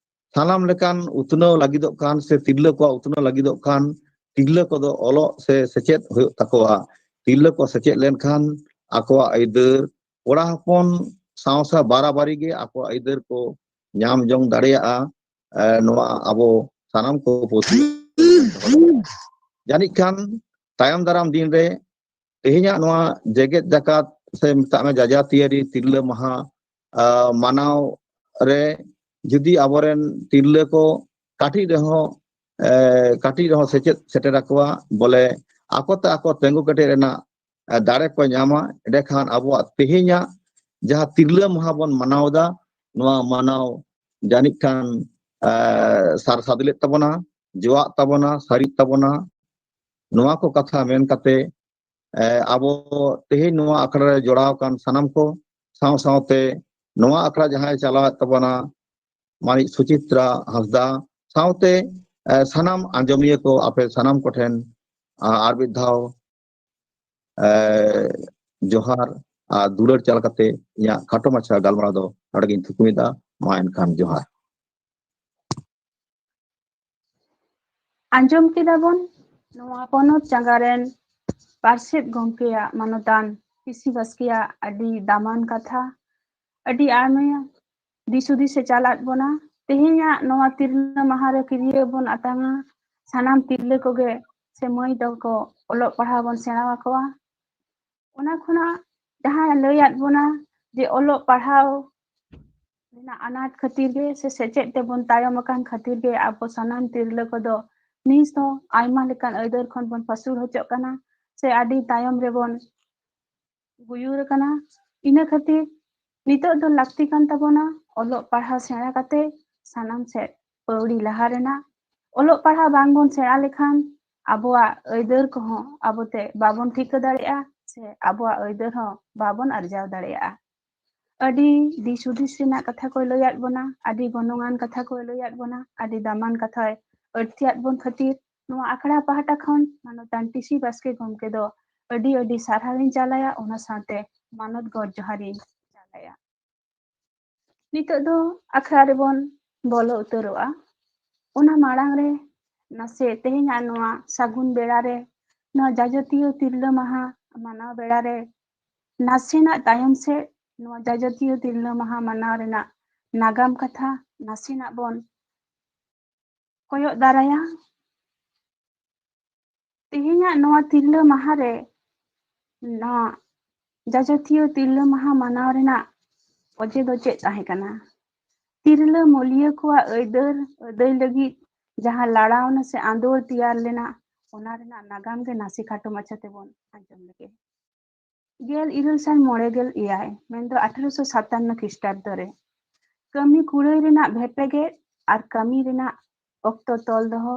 ᱥᱟᱱᱟᱢ ᱞᱮᱠᱟᱱ ᱩᱛᱱᱟᱹᱣ ᱞᱟᱹᱜᱤᱫᱚᱜ ᱠᱷᱟᱱ ᱥᱮ ᱛᱤᱨᱞᱟᱹ ᱠᱚᱣᱟᱜ ᱩᱛᱱᱟᱹᱣ ᱞᱟᱹᱜᱤᱫᱚᱜ ᱠᱷᱟᱱ, ᱛᱤᱨᱞᱟᱹ ᱠᱚᱫᱚ ᱚᱞᱚᱜ ᱥᱮ ᱥᱮᱪᱮᱫ ᱦᱩᱭᱩᱜ ᱛᱟᱠᱚᱣᱟ᱾ ᱛᱤᱨᱞᱟᱹ ᱠᱚ ᱥᱮᱪᱮᱫ ᱞᱮᱱᱠᱷᱟᱱ ᱟᱠᱚᱣᱟᱜ ᱟᱹᱭᱫᱟᱹᱨ, ᱠᱚᱲᱟ ᱦᱚᱯᱚᱱ ᱥᱟᱶ ᱥᱟᱶ ᱵᱟᱨᱟᱵᱟᱨᱤ ᱜᱮ ᱟᱠᱚᱣᱟᱜ ᱟᱹᱭᱫᱟᱹᱨ ᱠᱚ ᱧᱟᱢ ᱡᱚᱝ ᱫᱟᱲᱮᱭᱟᱜᱼᱟ᱾ ᱮ, ᱱᱚᱣᱟ ᱟᱵᱚ ᱥᱟᱱᱟᱢ ᱠᱚ ᱯᱟᱹᱛᱭᱟᱹᱣ ᱡᱟᱹᱱᱤᱡ ᱠᱷᱟᱱ ᱛᱟᱭᱚᱢ ᱫᱟᱨᱟᱢ ᱫᱤᱱ ᱨᱮ ᱛᱮᱦᱮᱧᱟᱜ ᱱᱚᱣᱟ ᱡᱮᱜᱮᱛ ᱡᱟᱠᱟᱛ ᱥᱮ ᱢᱮᱛᱟᱜ ᱢᱮ ᱡᱟᱡᱟᱛᱤᱭᱟᱹᱨᱤ ᱛᱤᱨᱞᱟᱹ ᱢᱟᱦᱟ, ᱟ, ᱢᱟᱱᱟᱣ ᱨᱮ ᱡᱩᱫᱤ ᱟᱵᱚᱨᱮᱱ ᱛᱤᱨᱞᱟᱹ ᱠᱚ ᱠᱟᱹᱴᱤᱡ ᱨᱮᱦᱚᱸ, ᱮ, ᱠᱟᱹᱴᱤᱡ ᱨᱮᱦᱚᱸ ᱥᱮᱪᱮᱫ ᱥᱮᱴᱮᱨ ᱟᱠᱚᱣᱟ, ᱵᱚᱞᱮ ᱟᱠᱚ ᱛᱮ ᱟᱠᱚ ᱛᱤᱸᱜᱩ ᱠᱮᱴᱮᱡ ᱨᱮᱱᱟᱜ, ᱮ, ᱫᱟᱲᱮ ᱠᱚ ᱧᱟᱢᱟ, ᱮᱸᱰᱮᱠᱷᱟᱱ ᱟᱵᱚᱣᱟᱜ ᱛᱮᱦᱮᱧᱟᱜ ᱡᱟᱦᱟᱸ ᱛᱤᱨᱞᱟᱹ ᱢᱟᱦᱟ ᱵᱚᱱ ᱢᱟᱱᱟᱣ ᱮᱫᱟ, ᱱᱚᱣᱟ ᱢᱟᱱᱟᱣ ᱡᱟᱹᱱᱤᱡ ᱠᱷᱟᱱ, ᱮ, ᱥᱟᱨ ᱥᱟᱫᱽ ᱞᱮᱫ ᱛᱟᱵᱚᱱᱟ, ᱡᱚᱣᱟᱜ ᱛᱟᱵᱚᱱᱟ, ᱥᱟᱹᱨᱤᱜ ᱛᱟᱵᱚᱱᱟ᱾ ᱱᱚᱣᱟ ᱠᱚ ᱠᱟᱛᱷᱟ ᱢᱮᱱ ᱠᱟᱛᱮ, ᱮ, ᱟᱵᱚ ᱛᱮᱦᱮᱧ ᱱᱚᱣᱟ ᱟᱠᱷᱲᱟ ᱨᱮ ᱡᱚᱲᱟᱣ ᱟᱠᱟᱱ ᱥᱟᱱᱟᱢ ᱠᱚ ᱥᱟᱶ ᱥᱟᱶᱛᱮ ᱱᱚᱣᱟ ᱟᱠᱷᱲᱟ ᱡᱟᱦᱟᱸᱭ ᱪᱟᱞᱟᱣᱮᱫ ᱛᱟᱵᱚᱱᱟ ᱢᱟᱹᱱᱤᱡ ᱥᱩᱪᱤᱛᱨᱟ ᱦᱟᱸᱥᱫᱟ ᱥᱟᱶᱛᱮ, ᱮ, ᱥᱟᱱᱟᱢ ᱟᱸᱡᱚᱢᱤᱭᱟᱹ ᱠᱚ ᱟᱯᱮ ᱥᱟᱱᱟᱢ ᱠᱚᱴᱷᱮᱱ, ᱟ, ᱟᱨ ᱢᱤᱫ ᱫᱷᱟᱣ, ᱮ, ᱡᱚᱦᱟᱨ ᱟᱨ ᱫᱩᱞᱟᱹᱲ ᱪᱟᱞ ᱠᱟᱛᱮ ᱤᱧᱟᱹᱜ ᱠᱷᱟᱴᱚ ᱢᱟᱪᱷᱟ ᱜᱟᱞᱢᱟᱨᱟᱣ ᱫᱚ ᱱᱚᱰᱮ ᱜᱤᱧ ᱛᱷᱩᱠᱩᱢᱮᱫᱟ᱾ ᱢᱟ ᱮᱱᱠᱷᱟᱱ ᱡᱚᱦᱟᱨ᱾ ᱟᱸᱡᱚᱢ ᱠᱮᱫᱟ ᱵᱚᱱ ᱱᱚᱣᱟ ᱯᱚᱱᱚᱛ ᱪᱟᱸᱜᱟ ᱨᱮᱱ ᱯᱟᱨᱥᱮᱛ ᱜᱚᱢᱠᱮᱭᱟᱜ ᱢᱟᱱᱚᱛᱟᱱ ᱯᱤᱥᱤ ᱵᱟᱥᱠᱮᱭᱟᱜ ᱟᱹᱰᱤ ᱫᱟᱢᱟᱱ ᱠᱟᱛᱷᱟ, ᱟᱹᱰᱤ ᱟᱭᱢᱟ ᱫᱤᱥ ᱦᱩᱫᱤᱥ ᱮ ᱪᱟᱞᱟᱫ ᱵᱚᱱᱟ᱾ ᱛᱮᱦᱮᱧᱟᱜ ᱱᱚᱣᱟ ᱛᱤᱨᱞᱟᱹ ᱢᱟᱦᱟ ᱨᱮ ᱠᱤᱨᱭᱟᱹ ᱵᱚᱱ ᱟᱛᱟᱝᱟ, ᱥᱟᱱᱟᱢ ᱛᱤᱨᱞᱟᱹ ᱠᱚᱜᱮ ᱥᱮ ᱢᱟᱹᱭ ᱛᱟᱠᱚ ᱚᱞᱚᱜ ᱯᱟᱲᱦᱟᱣ ᱵᱚᱱ ᱥᱮᱬᱟ ᱟᱠᱚᱣᱟ᱾ ᱚᱱᱟ ᱠᱷᱚᱱᱟᱜ ᱡᱟᱦᱟᱸᱭ ᱞᱟᱹᱭᱟᱫ ᱵᱚᱱᱟ ᱡᱮ ᱚᱞᱚᱜ ᱯᱟᱲᱦᱟᱣ ᱨᱮᱱᱟᱜ ᱟᱱᱟᱴ ᱠᱷᱟᱹᱛᱤᱨ ᱜᱮ ᱥᱮ ᱥᱮᱪᱮᱫ ᱛᱮᱵᱚᱱ ᱛᱟᱭᱚᱢ ᱟᱠᱟᱱ ᱠᱷᱟᱹᱛᱤᱨ ᱜᱮ ᱟᱵᱚ ᱥᱟᱱᱟᱢ ᱛᱤᱨᱞᱟᱹ ᱠᱚᱫᱚ ᱱᱤᱛ ᱦᱚᱸ ᱟᱭᱢᱟ ᱞᱮᱠᱟᱱ ᱟᱹᱭᱫᱟᱹᱨ ᱠᱷᱚᱱ ᱵᱚᱱ ᱯᱟᱹᱥᱩᱲ ᱦᱚᱪᱚᱜ ᱠᱟᱱᱟ ᱥᱮ ᱟᱹᱰᱤ ᱛᱟᱭᱚᱢ ᱨᱮᱵᱚᱱ ᱜᱩᱭᱩᱨ ᱟᱠᱟᱱᱟ᱾ ᱤᱱᱟᱹ ᱠᱷᱟᱹᱛᱤᱨ ᱱᱤᱛᱚᱜ ᱫᱚ ᱞᱟᱹᱠᱛᱤ ᱠᱟᱱ ᱛᱟᱵᱚᱱᱟ ᱚᱞᱚᱜ ᱯᱟᱲᱦᱟᱣ ᱥᱮᱬᱟ ᱠᱟᱛᱮ ᱥᱟᱱᱟᱢ ᱥᱮᱫ ᱯᱟᱹᱣᱲᱤ ᱞᱟᱦᱟ ᱨᱮᱱᱟᱜ᱾ ᱚᱞᱚᱜ ᱯᱟᱲᱦᱟᱣ ᱵᱟᱝ ᱵᱚᱱ ᱥᱮᱬᱟ ᱞᱮᱠᱷᱟᱱ ᱟᱵᱚᱣᱟᱜ ᱟᱹᱭᱫᱟᱹᱨ ᱠᱚᱦᱚᱸ ᱟᱵᱚᱛᱮ ᱵᱟᱵᱚᱱ ᱴᱷᱤᱠᱟᱹ ᱫᱟᱲᱮᱭᱟᱜᱼᱟ ᱥᱮ ᱟᱵᱚᱣᱟᱜ ᱟᱹᱭᱫᱟᱹᱨ ᱦᱚᱸ ᱵᱟᱵᱚᱱ ᱟᱨᱡᱟᱣ ᱫᱟᱲᱮᱭᱟᱜᱼᱟ᱾ ᱟᱹᱰᱤ ᱫᱤᱥ ᱦᱩᱫᱤᱥ ᱨᱮᱱᱟᱜ ᱠᱟᱛᱷᱟ ᱠᱚᱭ ᱞᱟᱹᱭᱟᱫ ᱵᱚᱱᱟ, ᱟᱹᱰᱤ ᱜᱚᱱᱚᱝᱟᱱ ᱠᱟᱛᱷᱟ ᱠᱚᱭ ᱞᱟᱹᱭᱟᱫ ᱵᱚᱱᱟ, ᱟᱹᱰᱤ ᱫᱟᱢᱟᱱ ᱠᱟᱛᱷᱟᱭ ᱟᱹᱲᱛᱤᱭᱟᱫ ᱵᱚᱱ ᱠᱷᱟᱹᱛᱤᱨ ᱱᱚᱣᱟ ᱟᱠᱷᱲᱟ ᱯᱟᱦᱴᱟ ᱠᱷᱚᱱ ᱢᱟᱱᱚᱛᱟᱱ ᱴᱤᱥᱤ ᱵᱟᱥᱠᱮ ᱜᱚᱢᱠᱮ ᱫᱚ ᱟᱹᱰᱤ ᱟᱹᱰᱤ ᱥᱟᱨᱦᱟᱣᱤᱧ ᱪᱟᱞᱟᱭᱟ, ᱚᱱᱟ ᱥᱟᱶᱛᱮ ᱢᱟᱱᱚᱛ ᱜᱚᱰ ᱡᱚᱦᱟᱨᱤᱧ ᱪᱟᱞᱟᱭᱟ᱾ ᱱᱤᱛᱚᱜ ᱫᱚ ᱟᱠᱷᱲᱟ ᱨᱮᱵᱚᱱ ᱵᱚᱞᱚ ᱩᱛᱟᱹᱨᱚᱜᱼᱟ᱾ ᱚᱱᱟ ᱢᱟᱲᱟᱝ ᱨᱮ ᱱᱟᱥᱮ ᱛᱮᱦᱮᱧᱟᱜ ᱱᱚᱣᱟ ᱥᱟᱹᱜᱩᱱ ᱵᱮᱲᱟ ᱨᱮ, ᱱᱚᱣᱟ ᱡᱟᱡᱚᱛᱤᱭᱟᱹ ᱛᱤᱨᱞᱟᱹ ᱢᱟᱦᱟ ᱢᱟᱱᱟᱣ ᱵᱮᱲᱟ ᱨᱮ ᱱᱟᱥᱮᱱᱟᱜ ᱛᱟᱭᱚᱢ ᱥᱮᱫ ᱱᱚᱣᱟ ᱡᱟᱡᱚᱛᱤᱭᱟᱹ ᱛᱤᱨᱞᱟᱹ ᱢᱟᱦᱟ ᱢᱟᱱᱟᱣ ᱨᱮᱱᱟᱜ ᱱᱟᱜᱟᱢ ᱠᱟᱛᱷᱟ ᱱᱟᱥᱮᱱᱟᱜ ᱵᱚᱱ ᱠᱚᱭᱚᱜ ᱫᱟᱨᱟᱭᱟ᱾ ᱛᱮᱦᱮᱧᱟᱜ ᱱᱚᱣᱟ ᱛᱤᱨᱞᱟᱹ ᱢᱟᱦᱟ ᱨᱮ ᱱᱚᱣᱟ ᱡᱟᱡᱚᱛᱤᱭᱟᱹ ᱛᱤᱨᱞᱟᱹ ᱢᱟᱦᱟ ᱢᱟᱱᱟᱣ ᱨᱮᱱᱟᱜ ᱚᱡᱮ ᱫᱚ ᱪᱮᱫ ᱛᱟᱦᱮᱸ ᱠᱟᱱᱟ? ᱛᱤᱨᱞᱟᱹ ᱢᱩᱞᱤᱭᱟᱹ ᱠᱚᱣᱟᱜ ᱟᱹᱭᱫᱟᱹᱨ ᱟᱹᱫᱟᱹᱭ ᱞᱟᱹᱜᱤᱫ ᱡᱟᱦᱟᱸ ᱞᱟᱲᱟᱣᱱᱟ ᱥᱮ ᱟᱸᱫᱳᱲ ᱛᱮᱭᱟᱨ ᱞᱮᱱᱟ, ᱚᱱᱟ ᱨᱮᱱᱟᱜ ᱱᱟᱜᱟᱢ ᱜᱮ ᱱᱟᱥᱮ ᱠᱷᱟᱴᱚ ᱢᱟᱪᱷᱟ ᱛᱮᱵᱚᱱ ᱟᱸᱡᱚᱢ ᱞᱮᱜᱮ᱾ ᱜᱮᱞ ᱤᱨᱟᱹᱞ ᱥᱟᱭ ᱢᱚᱬᱮ ᱜᱮᱞ ᱮᱭᱟᱭ, ᱢᱮᱱᱫᱚ ᱟᱴᱷᱨᱚᱥᱚ ᱥᱟᱛᱟᱱᱱᱚ ᱠᱷᱨᱤᱥᱴᱟᱵᱫᱚ ᱨᱮ ᱠᱟᱹᱢᱤ ᱠᱩᱲᱟᱹᱭ ᱨᱮᱱᱟᱜ ᱵᱷᱮᱯᱮᱜᱮᱫ ᱟᱨ ᱠᱟᱹᱢᱤ ᱨᱮᱱᱟᱜ ᱚᱠᱛᱚ ᱛᱚᱞ ᱫᱚᱦᱚ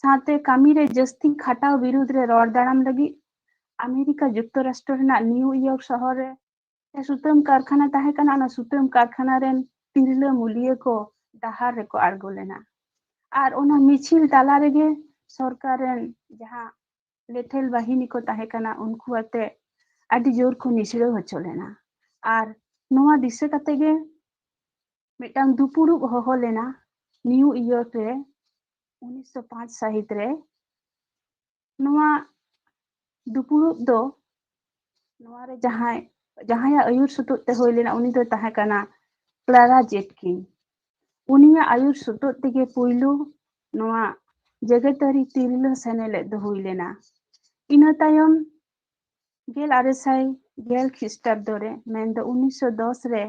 ᱥᱟᱶᱛᱮ ᱠᱟᱹᱢᱤ ᱨᱮ ᱡᱟᱹᱥᱛᱤ ᱠᱷᱟᱴᱟᱣ ᱵᱤᱨᱩᱫᱷ ᱨᱮ ᱨᱚᱲ ᱫᱟᱲᱟᱢ ᱞᱟᱹᱜᱤᱫ ᱟᱢᱮᱨᱤᱠᱟ ᱡᱩᱠᱛᱚᱨᱟᱥᱴᱨᱚ ᱨᱮᱱᱟᱜ ᱱᱤᱭᱩ ᱤᱭᱚᱨᱠ ᱥᱚᱦᱚᱨ ᱨᱮ ᱥᱩᱛᱟᱹᱢ ᱠᱟᱨᱠᱷᱟᱱᱟ ᱛᱟᱦᱮᱸ ᱠᱟᱱᱟ᱾ ᱚᱱᱟ ᱥᱩᱛᱟᱹᱢ ᱠᱟᱨᱠᱷᱟᱱᱟ ᱨᱮᱱ ᱛᱤᱨᱞᱟᱹ ᱢᱩᱞᱤᱭᱟᱹ ᱠᱚ ᱰᱟᱦᱟᱨ ᱨᱮᱠᱚ ᱟᱬᱜᱚ ᱞᱮᱱᱟ ᱟᱨ ᱚᱱᱟ ᱢᱤᱪᱷᱤᱞ ᱛᱟᱞᱟ ᱨᱮᱜᱮ ᱥᱚᱨᱠᱟᱨ ᱨᱮᱱ ᱡᱟᱦᱟᱸ ᱞᱮᱴᱷᱮᱞ ᱵᱟᱦᱤᱱᱤ ᱠᱚ ᱛᱟᱦᱮᱸ ᱠᱟᱱᱟ, ᱩᱱᱠᱩ ᱟᱛᱮ ᱟᱹᱰᱤ ᱡᱳᱨ ᱠᱚ ᱱᱤᱥᱲᱟᱹᱣ ᱦᱚᱪᱚ ᱞᱮᱱᱟ᱾ ᱟᱨ ᱱᱚᱣᱟ ᱫᱤᱥᱟᱹ ᱠᱟᱛᱮ ᱜᱮ ᱢᱤᱫᱴᱟᱝ ᱫᱩᱯᱩᱲᱩᱵ ᱦᱚᱦᱚ ᱞᱮᱱᱟ ᱱᱤᱭᱩ ᱤᱭᱚᱨᱠ ᱨᱮ ᱩᱱᱤᱥᱥᱚ ᱯᱟᱸᱪ ᱥᱟᱹᱦᱤᱛ ᱨᱮ᱾ ᱱᱚᱣᱟ ᱫᱩᱯᱩᱲᱩᱵ ᱫᱚ, ᱱᱚᱣᱟ ᱨᱮ ᱡᱟᱦᱟᱸᱭ, ᱡᱟᱦᱟᱸᱭᱟᱜ ᱟᱹᱭᱩᱨ ᱥᱩᱛᱩᱜ ᱛᱮ ᱦᱩᱭ ᱞᱮᱱᱟ, ᱩᱱᱤ ᱫᱚ ᱛᱟᱦᱮᱸ ᱠᱟᱱᱟ ᱠᱞᱟᱨᱟ ᱡᱮᱴᱠᱤᱱ᱾ ᱩᱱᱤᱭᱟᱜ ᱟᱹᱭᱩᱨ ᱥᱩᱛᱩᱜ ᱛᱮᱜᱮ ᱯᱩᱭᱞᱩ ᱱᱚᱣᱟ ᱡᱮᱜᱮᱛᱟᱹᱨᱤ ᱛᱤᱨᱞᱟᱹ ᱥᱮᱱᱮᱞᱮᱫ ᱫᱚ ᱦᱩᱭ ᱞᱮᱱᱟ᱾ ᱤᱱᱟᱹ ᱛᱟᱭᱚᱢ ᱜᱮᱞ ᱟᱨᱮ ᱥᱟᱭ ᱜᱮᱞ ᱠᱷᱨᱤᱥᱴᱟᱵᱫᱚ ᱨᱮ, ᱢᱮᱱᱫᱚ ᱩᱱᱤᱥᱥᱚ ᱫᱚᱥ ᱨᱮ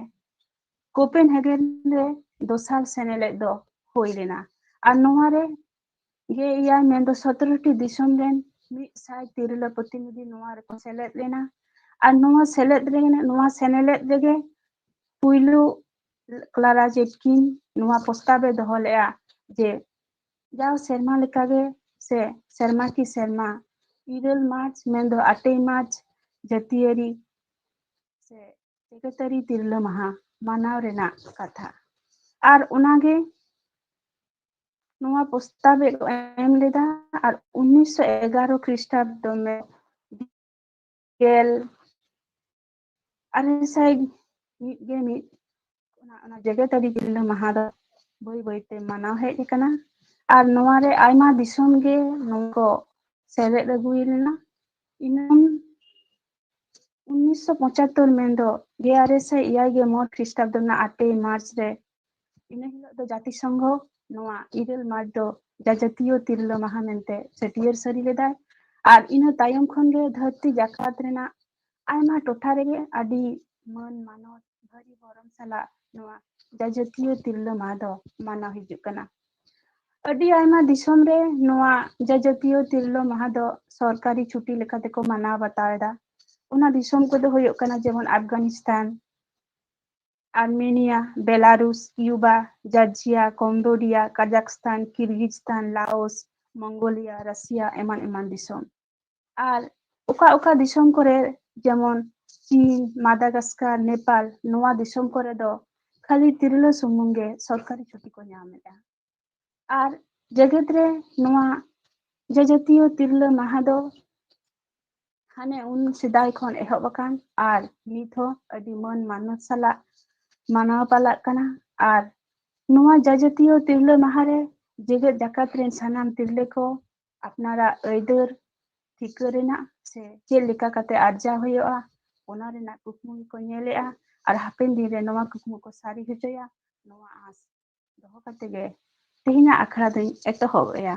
ᱠᱳᱯᱮᱱᱦᱮᱜᱮᱱ ᱨᱮ ᱫᱚᱥᱟᱨ ᱥᱮᱱᱮᱞᱮᱫ ᱫᱚ ᱦᱩᱭ ᱞᱮᱱᱟ᱾ ᱟᱨ ᱱᱚᱣᱟ ᱨᱮ ᱜᱮ ᱮᱭᱟᱭ, ᱢᱮᱱᱫᱚ ᱥᱚᱛᱨᱚ ᱴᱤ ᱫᱤᱥᱚᱢ ᱨᱮᱱ ᱢᱤᱫ ᱥᱟᱭ ᱛᱤᱨᱞᱟᱹ ᱯᱨᱚᱛᱤᱱᱤᱫᱷᱤ ᱱᱚᱣᱟ ᱨᱮᱠᱚ ᱥᱮᱞᱮᱫ ᱞᱮᱱᱟ᱾ ᱟᱨ ᱱᱚᱣᱟ ᱥᱮᱞᱮᱫ ᱨᱮ, ᱱᱚᱣᱟ ᱥᱮᱱᱮᱞᱮᱫ ᱨᱮᱜᱮ ᱯᱩᱭᱞᱩ ᱠᱞᱟᱨᱟ ᱡᱮᱴᱠᱤᱱ ᱱᱚᱣᱟ ᱯᱨᱚᱥᱛᱟᱵ ᱮ ᱫᱚᱦᱚ ᱞᱮᱫᱼᱟ ᱡᱮ ᱡᱟᱣ ᱥᱮᱨᱢᱟ ᱞᱮᱠᱟᱜᱮ ᱥᱮ ᱥᱮᱨᱢᱟ ᱠᱤ ᱥᱮᱨᱢᱟ ᱤᱨᱟᱹᱞ ᱢᱟᱨᱪ, ᱢᱮᱱᱫᱚ ᱟᱴᱮᱭ ᱢᱟᱨᱪ ᱡᱟᱹᱛᱤᱭᱟᱹᱨᱤ ᱥᱮ ᱡᱮᱜᱮᱛᱟᱹᱨᱤ ᱛᱤᱨᱞᱟᱹ ᱢᱟᱦᱟ ᱢᱟᱱᱟᱣ ᱨᱮᱱᱟᱜ ᱠᱟᱛᱷᱟ᱾ ᱟᱨ ᱚᱱᱟᱜᱮ ᱱᱚᱣᱟ ᱯᱨᱚᱥᱛᱟᱵ ᱮ ᱮᱢ ᱞᱮᱫᱟ᱾ ᱟᱨ ᱩᱱᱤᱥᱥᱚ ᱮᱜᱟᱨᱚ ᱠᱷᱨᱤᱥᱴᱟᱵᱫᱚ ᱢᱮ-, ᱜᱮᱞ ᱟᱨᱮ ᱥᱟᱭ ᱢᱤᱫ ᱜᱮ ᱢᱤᱫ ᱚᱱᱟ, ᱚᱱᱟ ᱡᱮᱜᱮᱛᱟᱹᱨᱤ ᱛᱤᱨᱞᱟᱹ ᱢᱟᱦᱟ ᱫᱚ ᱵᱟᱹᱭ ᱵᱟᱹᱭᱛᱮ ᱢᱟᱱᱟᱣ ᱦᱮᱡ ᱟᱠᱟᱱᱟ᱾ ᱟᱨ ᱱᱚᱣᱟ ᱨᱮ ᱟᱭᱢᱟ ᱫᱤᱥᱚᱢ ᱜᱮ ᱱᱚᱣᱟ ᱠᱚ ᱥᱮᱞᱮᱫ ᱟᱹᱜᱩᱭ ᱞᱮᱱᱟ᱾ ᱤᱱᱟᱹ ᱩᱱᱤᱥᱥᱚ ᱯᱚᱸᱪᱟᱛᱛᱳᱨ, ᱢᱮᱱᱫᱚ ᱜᱮᱞ ᱟᱨᱮ ᱥᱟᱭ ᱮᱭᱟᱭ ᱜᱮ ᱢᱚᱬᱮ ᱠᱷᱨᱤᱥᱴᱟᱵᱫᱚ ᱨᱮᱱᱟᱜ ᱟᱴᱮᱭ ᱢᱟᱨᱪ ᱨᱮ, ᱤᱱᱟᱹ ᱦᱤᱞᱳᱜ ᱫᱚ ᱡᱟᱹᱛᱤ ᱥᱚᱝᱜᱷᱚ ᱱᱚᱣᱟ ᱤᱨᱟᱹᱞ ᱢᱟᱨᱪ ᱫᱚ ᱡᱟᱡᱟᱛᱤᱭᱚ ᱛᱤᱨᱞᱟᱹ ᱢᱟᱦᱟ ᱢᱮᱱᱛᱮ ᱪᱷᱟᱹᱴᱭᱟᱹᱨ ᱥᱟᱹᱨᱤ ᱞᱮᱫᱟᱭ᱾ ᱟᱨ ᱤᱱᱟᱹ ᱛᱟᱭᱚᱢ ᱠᱷᱚᱱ ᱜᱮ ᱫᱷᱟᱹᱨᱛᱤ ᱡᱟᱠᱟᱛ ᱨᱮᱱᱟᱜ ᱟᱭᱢᱟ ᱴᱚᱴᱷᱟ ᱨᱮᱜᱮ ᱟᱹᱰᱤ ᱢᱟᱹᱱ ᱢᱟᱱᱚᱛ ᱵᱷᱟᱹᱨᱤ ᱵᱷᱚᱨᱚᱢ ᱥᱟᱞᱟᱜ ᱱᱚᱣᱟ ᱡᱟᱡᱟᱛᱤᱭᱚ ᱛᱤᱨᱞᱟᱹ ᱢᱟᱦᱟ ᱫᱚ ᱢᱟᱱᱟᱣ ᱦᱤᱡᱩᱜ ᱠᱟᱱᱟ᱾ ᱟᱹᱰᱤ ᱟᱭᱢᱟ ᱫᱤᱥᱚᱢ ᱨᱮ ᱱᱚᱣᱟ ᱡᱟᱡᱟᱛᱤᱭᱚ ᱛᱤᱨᱞᱟᱹ ᱢᱟᱦᱟ ᱫᱚ ᱥᱚᱨᱠᱟᱨᱤ ᱪᱷᱩᱴᱤ ᱞᱮᱠᱟ ᱛᱮᱠᱚ ᱢᱟᱱᱟᱣ ᱵᱟᱛᱟᱣ ᱮᱫᱟ᱾ ᱚᱱᱟ ᱫᱤᱥᱚᱢ ᱠᱚᱫᱚ ᱦᱩᱭᱩᱜ ᱠᱟᱱᱟ ᱡᱮᱢᱚᱱ Afghanistan, ᱟᱨᱢᱮᱱᱤᱭᱟ, Belarus, ᱠᱤᱭᱩᱵᱟ, ᱡᱚᱨᱡᱤᱭᱟ, Cambodia, Kazakhstan, ᱠᱤᱨᱜᱤᱡᱽᱥᱛᱟᱱ, ᱞᱟᱳᱥ, ᱢᱚᱝᱜᱳᱞᱤᱭᱟ, Russia, ᱮᱢᱟᱱ ᱮᱢᱟᱱ ᱫᱤᱥᱚᱢ᱾ ᱟᱨ ᱚᱠᱟ ᱚᱠᱟ ᱫᱤᱥᱚᱢ ᱠᱚᱨᱮ, ᱡᱮᱢᱚᱱ ᱪᱤᱱ, ᱢᱟᱫᱟᱜᱟᱥᱠᱟᱨ, ᱱᱮᱯᱟᱞ, ᱱᱚᱣᱟ ᱫᱤᱥᱚᱢ ᱠᱚᱨᱮ ᱫᱚ ᱠᱷᱟᱹᱞᱤ ᱛᱤᱨᱞᱟᱹ ᱥᱩᱢᱩᱝ ᱜᱮ ᱥᱚᱨᱠᱟᱨᱤ ᱪᱷᱩᱴᱤ ᱠᱚ ᱧᱟᱢᱮᱫᱼᱟ᱾ ᱟᱨ ᱡᱮᱜᱮᱛ ᱨᱮ ᱱᱚᱣᱟ ᱡᱟᱡᱟᱛᱤᱭᱚ ᱛᱤᱨᱞᱟᱹ ᱢᱟᱦᱟ ᱫᱚ ᱦᱟᱱᱮ ᱩᱱ ᱥᱮᱫᱟᱭ ᱠᱷᱚᱱ ᱮᱦᱚᱵ ᱟᱠᱟᱱ ᱟᱨ ᱱᱤᱛ ᱦᱚᱸ ᱟᱹᱰᱤ ᱢᱟᱹᱱ ᱢᱟᱱᱚᱛ ᱥᱟᱞᱟᱜ ᱢᱟᱱᱟᱣ ᱯᱟᱞᱟᱜ ᱠᱟᱱᱟ᱾ ᱟᱨ ᱱᱚᱣᱟ ᱡᱟᱡᱟᱛᱤᱭᱚ ᱛᱤᱨᱞᱟᱹ ᱢᱟᱦᱟ ᱨᱮ ᱡᱮᱜᱮᱛ ᱡᱟᱠᱟᱛ ᱨᱮᱱ ᱥᱟᱱᱟᱢ ᱛᱤᱨᱞᱟᱹ ᱠᱚ ᱟᱯᱱᱟᱨᱟᱜ ᱟᱹᱭᱫᱟᱹᱨ ᱴᱷᱤᱠᱟᱹ ᱨᱮᱱᱟᱜ ᱥᱮ ᱪᱮᱫ ᱞᱮᱠᱟ ᱠᱟᱛᱮ ᱟᱨᱡᱟᱣ ᱦᱩᱭᱩᱜᱼᱟ, ᱚᱱᱟ ᱨᱮᱱᱟᱜ ᱠᱩᱠᱢᱩ ᱜᱮᱠᱚ ᱧᱮᱞᱮᱜᱼᱟ᱾ ᱟᱨ ᱦᱟᱯᱮᱱ ᱫᱤᱱ ᱨᱮ ᱱᱚᱣᱟ ᱠᱩᱠᱢᱩ ᱠᱚ ᱥᱟᱹᱨᱤ ᱦᱚᱪᱚᱭᱟ, ᱱᱚᱣᱟ ᱟᱸᱥ ᱫᱚᱦᱚ ᱠᱟᱛᱮ ᱜᱮ ᱛᱮᱦᱮᱧᱟᱜ ᱟᱠᱷᱲᱟ ᱫᱚᱧ ᱮᱛᱚᱦᱚᱵ ᱮᱜᱼᱟ᱾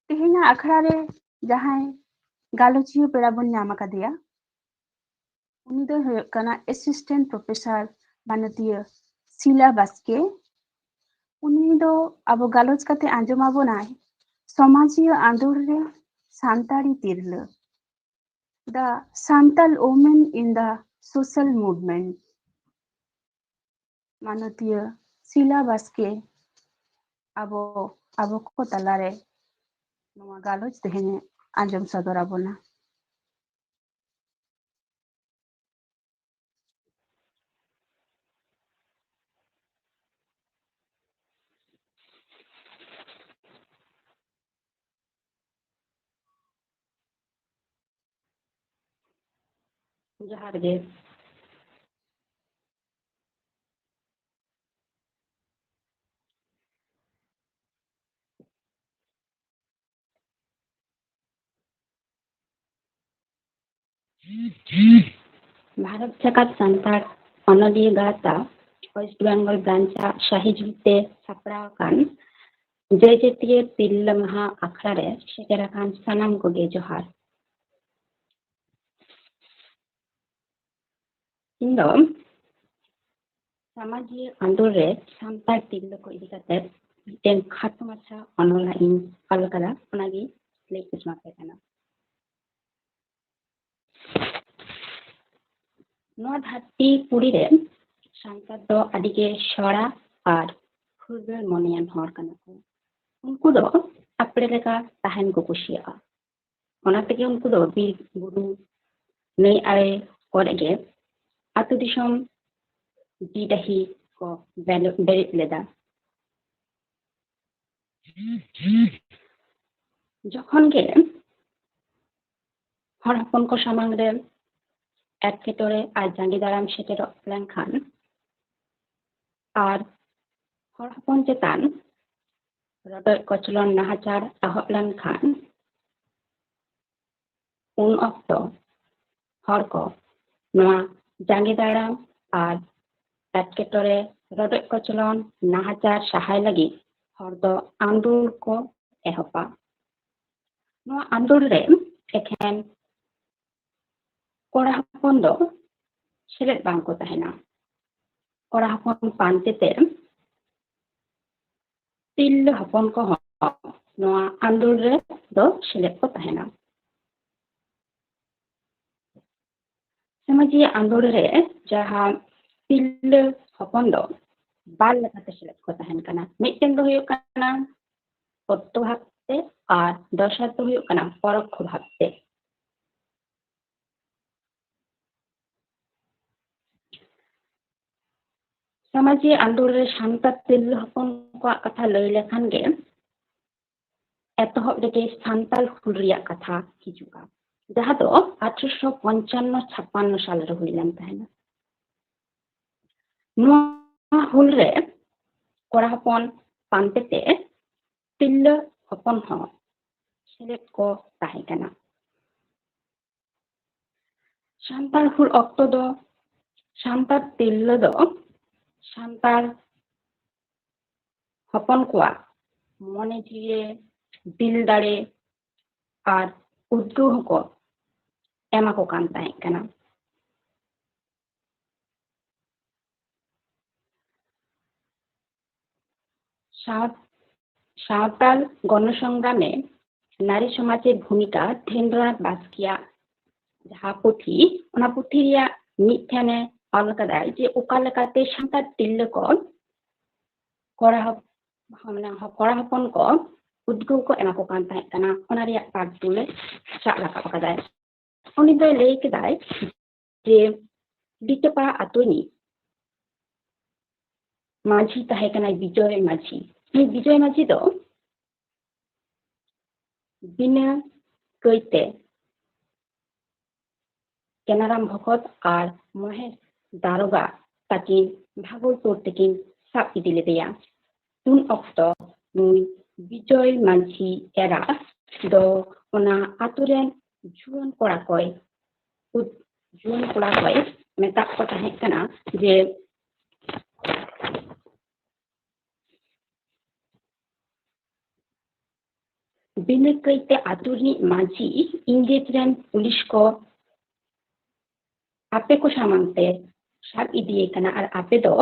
ᱛᱮᱦᱮᱧᱟᱜ ᱟᱠᱷᱲᱟ ᱨᱮ ᱡᱟᱦᱟᱸᱭ ᱜᱟᱞᱚᱪᱤᱭᱟᱹ ᱯᱮᱲᱟ ᱵᱚᱱ ᱧᱟᱢ ᱟᱠᱟᱫᱮᱭᱟ, ᱩᱱᱤ ᱫᱚᱭ ᱦᱩᱭᱩᱜ ᱠᱟᱱᱟ Assistant Professor ᱢᱟᱱᱚᱛᱤᱭᱟᱹ ᱥᱤᱞᱟ ᱵᱟᱥᱠᱮ᱾ ᱩᱱᱤ ᱫᱚ ᱟᱵᱚ ᱜᱟᱞᱚᱪ ᱠᱟᱛᱮ ᱟᱸᱡᱚᱢ ᱟᱵᱚᱱᱟᱭ ᱥᱚᱢᱟᱡᱤᱭᱟᱹ ᱟᱸᱫᱳᱲ ᱨᱮ ᱥᱟᱱᱛᱟᱲᱤ ᱛᱤᱨᱞᱟᱹ, The Santal Women in the Social Movement᱾ ᱢᱟᱱᱚᱛᱤᱭᱟᱹ ᱥᱤᱞᱟ ᱵᱟᱥᱠᱮ ᱟᱵᱚ, ᱟᱵᱚ ᱠᱚ ᱛᱟᱞᱟᱨᱮ ᱱᱚᱣᱟ ᱜᱟᱞᱚᱪ ᱛᱮᱦᱮᱧ ᱟᱸᱡᱚᱢ ᱥᱚᱫᱚᱨ ᱟᱵᱚᱱᱟ᱾ ᱡᱚᱦᱟᱨ ᱜᱮ᱾ ᱵᱷᱟᱨᱚᱛ ᱡᱟᱠᱟᱛ ᱥᱟᱱᱛᱟᱲ ᱚᱱᱚᱞᱤᱭᱟᱹ ᱜᱟᱶᱛᱟ ᱳᱭᱮᱥᱴ ᱵᱮᱝᱜᱚᱞ ᱵᱨᱟᱧᱪ ᱟᱜ ᱥᱟᱹᱦᱤᱡᱩᱦᱤ ᱛᱮ ᱥᱟᱯᱲᱟᱣ ᱟᱠᱟᱱ ᱡᱟᱹᱛᱤᱭᱟᱹ ᱛᱤᱨᱞᱟᱹ ᱢᱟᱦᱟ ᱟᱠᱷᱲᱟ ᱨᱮ ᱥᱮᱴᱮᱨ ᱟᱠᱟᱱ ᱥᱟᱱᱟᱢ ᱠᱚᱜᱮ ᱡᱚᱦᱟᱨ᱾ ᱤᱧ ᱫᱚ ᱥᱟᱢᱟᱡᱤᱭᱟᱹ ᱟᱸᱫᱳᱲ ᱨᱮ ᱥᱟᱱᱛᱟᱲ ᱛᱤᱨᱞᱟᱹ ᱠᱚ ᱤᱫᱤ ᱠᱟᱛᱮ ᱢᱤᱫᱴᱮᱱ ᱠᱷᱟᱴᱚ ᱢᱟᱪᱷᱟ ᱚᱱᱚᱞ ᱦᱟᱸᱜ ᱤᱧ ᱚᱞ ᱟᱠᱟᱫᱟ, ᱚᱱᱟᱜᱮ ᱞᱟᱹᱭ ᱯᱟᱥᱱᱟᱣ ᱟᱯᱮ ᱠᱟᱱᱟ᱾ ᱱᱚᱣᱟ ᱫᱷᱟᱹᱨᱛᱤ ᱯᱩᱨᱤ ᱨᱮ ᱥᱟᱱᱛᱟᱲ ᱫᱚ ᱟᱹᱰᱤ ᱜᱮ ᱥᱚᱲᱟ ᱟᱨ ᱯᱷᱩᱨᱜᱟᱹᱞ ᱢᱚᱱᱮᱭᱟᱱ ᱦᱚᱲ ᱠᱟᱱᱟ ᱠᱚ᱾ ᱩᱱᱠᱩ ᱫᱚ ᱟᱯᱲᱮ ᱞᱮᱠᱟ ᱛᱟᱦᱮᱱ ᱠᱚ ᱠᱩᱥᱤᱭᱟᱜᱼᱟ᱾ ᱚᱱᱟ ᱛᱮᱜᱮ ᱩᱱᱠᱩ ᱫᱚ ᱵᱤᱨ ᱵᱩᱨᱩ, ᱱᱟᱹᱭ ᱟᱲᱮ ᱠᱚᱨᱮ ᱜᱮ ᱟᱹᱛᱩ ᱫᱤᱥᱚᱢ ᱰᱤ ᱰᱟᱹᱦᱤ ᱠᱚ ᱵᱮᱞ-, ᱵᱮᱨᱮᱫ ᱞᱮᱫᱟ᱾ ᱡᱚᱠᱷᱚᱱ ᱜᱮ ᱦᱚᱲ ᱦᱚᱯᱚᱱ ᱠᱚ ᱥᱟᱢᱟᱝ ᱨᱮ ᱮᱴᱠᱮᱴᱚᱬᱮ ᱟᱨ ᱡᱟᱸᱜᱮ ᱫᱟᱨᱟᱢ ᱥᱮᱴᱮᱨᱚᱜ ᱞᱮᱱᱠᱷᱟᱱ ᱟᱨ ᱦᱚᱲ ᱦᱚᱯᱚᱱ ᱪᱮᱛᱟᱱ ᱨᱚᱰᱚᱡ ᱠᱚᱪᱞᱚᱱ ᱱᱟᱦᱟᱪᱟᱨ ᱮᱦᱚᱵ ᱞᱮᱱᱠᱷᱟᱱ, ᱩᱱ ᱚᱠᱛᱚ ᱦᱚᱲ ᱠᱚ ᱱᱚᱣᱟ ᱡᱟᱸᱜᱮ ᱫᱟᱨᱟᱢ ᱟᱨ ᱮᱴᱠᱮᱴᱚᱬᱮ, ᱨᱚᱰᱚᱡ ᱠᱚᱪᱞᱚᱱ, ᱱᱟᱦᱟᱪᱟᱨ ᱥᱟᱦᱟᱭ ᱞᱟᱹᱜᱤᱫ ᱦᱚᱲ ᱫᱚ ᱟᱸᱫᱳᱲ ᱠᱚ ᱮᱦᱚᱵᱟ᱾ ᱱᱚᱣᱟ ᱟᱸᱫᱳᱲ ᱨᱮ ᱮᱠᱷᱮᱱ ᱠᱚᱲᱟ ᱦᱚᱯᱚᱱ ᱫᱚ ᱥᱮᱞᱮᱫ ᱵᱟᱝ ᱠᱚ ᱛᱟᱦᱮᱱᱟ᱾ ᱠᱚᱲᱟ ᱦᱚᱯᱚᱱ ᱯᱟᱱᱛᱮ ᱛᱮ ᱛᱤᱨᱞᱟᱹ ᱦᱚᱯᱚᱱ ᱠᱚᱦᱚᱸ ᱱᱚᱣᱟ ᱟᱸᱫᱳᱲ ᱨᱮ ᱫᱚ ᱥᱮᱞᱮᱫ ᱠᱚ ᱛᱟᱦᱮᱱᱟ᱾ ᱥᱟᱢᱟᱡᱤᱭᱟᱹ ᱟᱸᱫᱳᱲ ᱨᱮ ᱡᱟᱦᱟᱸ ᱛᱤᱨᱞᱟᱹ ᱦᱚᱯᱚᱱ ᱫᱚ ᱵᱟᱨ ᱞᱮᱠᱟᱛᱮ ᱥᱮᱞᱮᱫ ᱠᱚ ᱛᱟᱦᱮᱱ ᱠᱟᱱᱟ᱾ ᱢᱤᱫᱴᱮᱱ ᱫᱚ ᱦᱩᱭᱩᱜ ᱠᱟᱱᱟ ᱯᱨᱚᱛᱛᱚ ᱵᱷᱟᱵᱽ ᱛᱮ ᱟᱨ ᱫᱚᱥᱟᱨ ᱫᱚ ᱦᱩᱭᱩᱜ ᱠᱟᱱᱟ ᱯᱚᱨᱚᱠᱠᱷᱚ ᱵᱷᱟᱵᱽ ᱛᱮ᱾ ᱥᱟᱢᱟᱡᱤᱭᱟᱹ ᱟᱸᱫᱳᱲ ᱨᱮ ᱥᱟᱱᱛᱟᱲ ᱛᱤᱨᱞᱟᱹ ᱦᱚᱯᱚᱱ ᱠᱚᱣᱟᱜ ᱠᱟᱛᱷᱟ ᱞᱟᱹᱭ ᱞᱮᱠᱷᱟᱱ ᱜᱮ ᱮᱛᱚᱦᱚᱵ ᱨᱮᱜᱮ ᱥᱟᱱᱛᱟᱲ ᱦᱩᱞ ᱨᱮᱭᱟᱜ ᱠᱟᱛᱷᱟ ᱦᱤᱡᱩᱜᱼᱟ, ᱡᱟᱦᱟᱸ ᱫᱚ ᱟᱴᱷᱨᱚᱥᱚ ᱯᱚᱧᱪᱟᱱᱱᱚ ᱪᱷᱟᱯᱟᱱᱱᱚ ᱥᱟᱞ ᱨᱮ ᱦᱩᱭ ᱞᱮᱱ ᱛᱟᱦᱮᱱᱟ᱾ ᱱᱚᱣᱟ ᱦᱩᱞ ᱨᱮ ᱠᱚᱲᱟ ᱦᱚᱯᱚᱱ ᱯᱟᱱᱛᱮ ᱛᱮ ᱛᱤᱨᱞᱟᱹ ᱦᱚᱯᱚᱱ ᱦᱚᱸ ᱥᱮᱞᱮᱫ ᱠᱚ ᱛᱟᱦᱮᱸ ᱠᱟᱱᱟ᱾ ᱥᱟᱱᱛᱟᱲ ᱦᱩᱞ ᱚᱠᱛᱚ ᱫᱚ ᱥᱟᱱᱛᱟᱲ ᱛᱤᱨᱞᱟᱹ ᱫᱚ ᱥᱟᱱᱛᱟᱲ ᱦᱚᱯᱚᱱ ᱠᱚᱣᱟᱜ ᱢᱚᱱᱮ ᱡᱤᱣᱤ, ᱫᱤᱞ ᱫᱟᱲᱮ ᱟᱨ ᱩᱫᱽᱜᱟᱹᱣ ᱦᱚᱸᱠᱚ ᱮᱢᱟ ᱠᱚ ᱠᱟᱱ ᱛᱟᱦᱮᱸ ᱠᱟᱱᱟ᱾ ᱥᱟᱶ-, ᱥᱟᱶᱛᱟᱞ ᱜᱚᱱᱚ ᱥᱚᱝᱜᱨᱟᱢ ᱨᱮ ᱱᱟᱨᱤ ᱥᱚᱢᱟᱡᱽ ᱨᱮ ᱵᱷᱩᱢᱤᱠᱟ ᱫᱷᱤᱨᱮᱱᱫᱨᱚᱱᱟᱛᱷ ᱵᱟᱥᱠᱮᱭᱟᱜ ᱡᱟᱦᱟᱸ ᱯᱩᱛᱷᱤ, ᱚᱱᱟ ᱯᱩᱛᱷᱤ ᱨᱮᱭᱟᱜ ᱢᱤᱫ ᱴᱷᱮᱱᱮ ᱚᱞ ᱠᱟᱫᱟᱭ ᱡᱮ ᱚᱠᱟ ᱞᱮᱠᱟᱛᱮ ᱥᱟᱱᱛᱟᱲ ᱛᱤᱨᱞᱟᱹ ᱠᱚ ᱠᱚᱲᱟ ᱦᱚᱯ-, ᱢᱟᱱᱮ ᱠᱚᱲᱟ ᱦᱚᱯᱚᱱ ᱠᱚ ᱩᱫᱽᱜᱟᱹᱣ ᱠᱚ ᱮᱢᱟ ᱠᱚ ᱠᱟᱱ ᱛᱟᱦᱮᱸ ᱠᱟᱱᱟ, ᱚᱱᱟ ᱨᱮᱭᱟᱜ part two ᱞᱮ ᱥᱟᱵ ᱨᱟᱠᱟᱵ ᱟᱠᱟᱫᱟᱭ᱾ ᱩᱱᱤ ᱫᱚᱭ ᱞᱟᱹᱭ ᱠᱮᱫᱟᱭ ᱡᱮ ᱞᱤᱴᱟᱹᱯᱟᱲᱟ ᱟᱛᱳ ᱨᱤᱱᱤᱡ ᱢᱟᱹᱡᱷᱤ ᱛᱟᱦᱮᱸ ᱠᱟᱱᱟᱭ ᱵᱤᱡᱚᱭ ᱢᱟᱹᱡᱷᱤ᱾ ᱩᱱᱤ ᱵᱤᱡᱚᱭ ᱢᱟᱹᱡᱷᱤ ᱫᱚ ᱵᱤᱱᱟᱹ ᱠᱟᱹᱭᱛᱮ ᱠᱮᱱᱟᱨᱟᱢ ᱵᱷᱚᱠᱚᱛ ᱟᱨ ᱢᱚᱦᱮᱥ ᱫᱟᱨᱚᱜᱟ ᱛᱟᱹᱠᱤᱱ ᱵᱷᱟᱜᱚᱞᱯᱩᱨ ᱛᱮᱠᱤᱱ ᱥᱟᱵ ᱤᱫᱤ ᱞᱮᱫᱮᱭᱟ᱾ ᱩᱱ ᱚᱠᱛᱚ ᱱᱩᱭ ᱵᱤᱡᱚᱭ ᱢᱟᱹᱡᱷᱤ ᱮᱨᱟ ᱫᱚ ᱚᱱᱟ ᱟᱛᱳ ᱨᱮᱱ ᱡᱩᱣᱟᱹᱱ ᱠᱚᱲᱟ ᱠᱚᱭ, ᱡᱩᱣᱟᱹᱱ ᱠᱚᱲᱟ ᱠᱚᱭ ᱢᱮᱛᱟᱜ ᱠᱚ ᱛᱟᱦᱮᱸ ᱠᱟᱱᱟ ᱡᱮ ᱵᱤᱱᱟᱹ ᱠᱟᱹᱭᱛᱮ ᱟᱛᱳ ᱨᱤᱱᱤᱡ ᱢᱟᱹᱡᱷᱤ ᱤᱝᱨᱮᱡᱽ ᱨᱮᱱ ᱯᱩᱞᱤᱥ ᱠᱚ ᱟᱯᱮ ᱠᱚ ᱥᱟᱢᱟᱝ ᱛᱮ ᱥᱟᱵ ᱤᱫᱤᱭᱮ ᱠᱟᱱᱟ ᱟᱨ ᱟᱯᱮ ᱫᱚ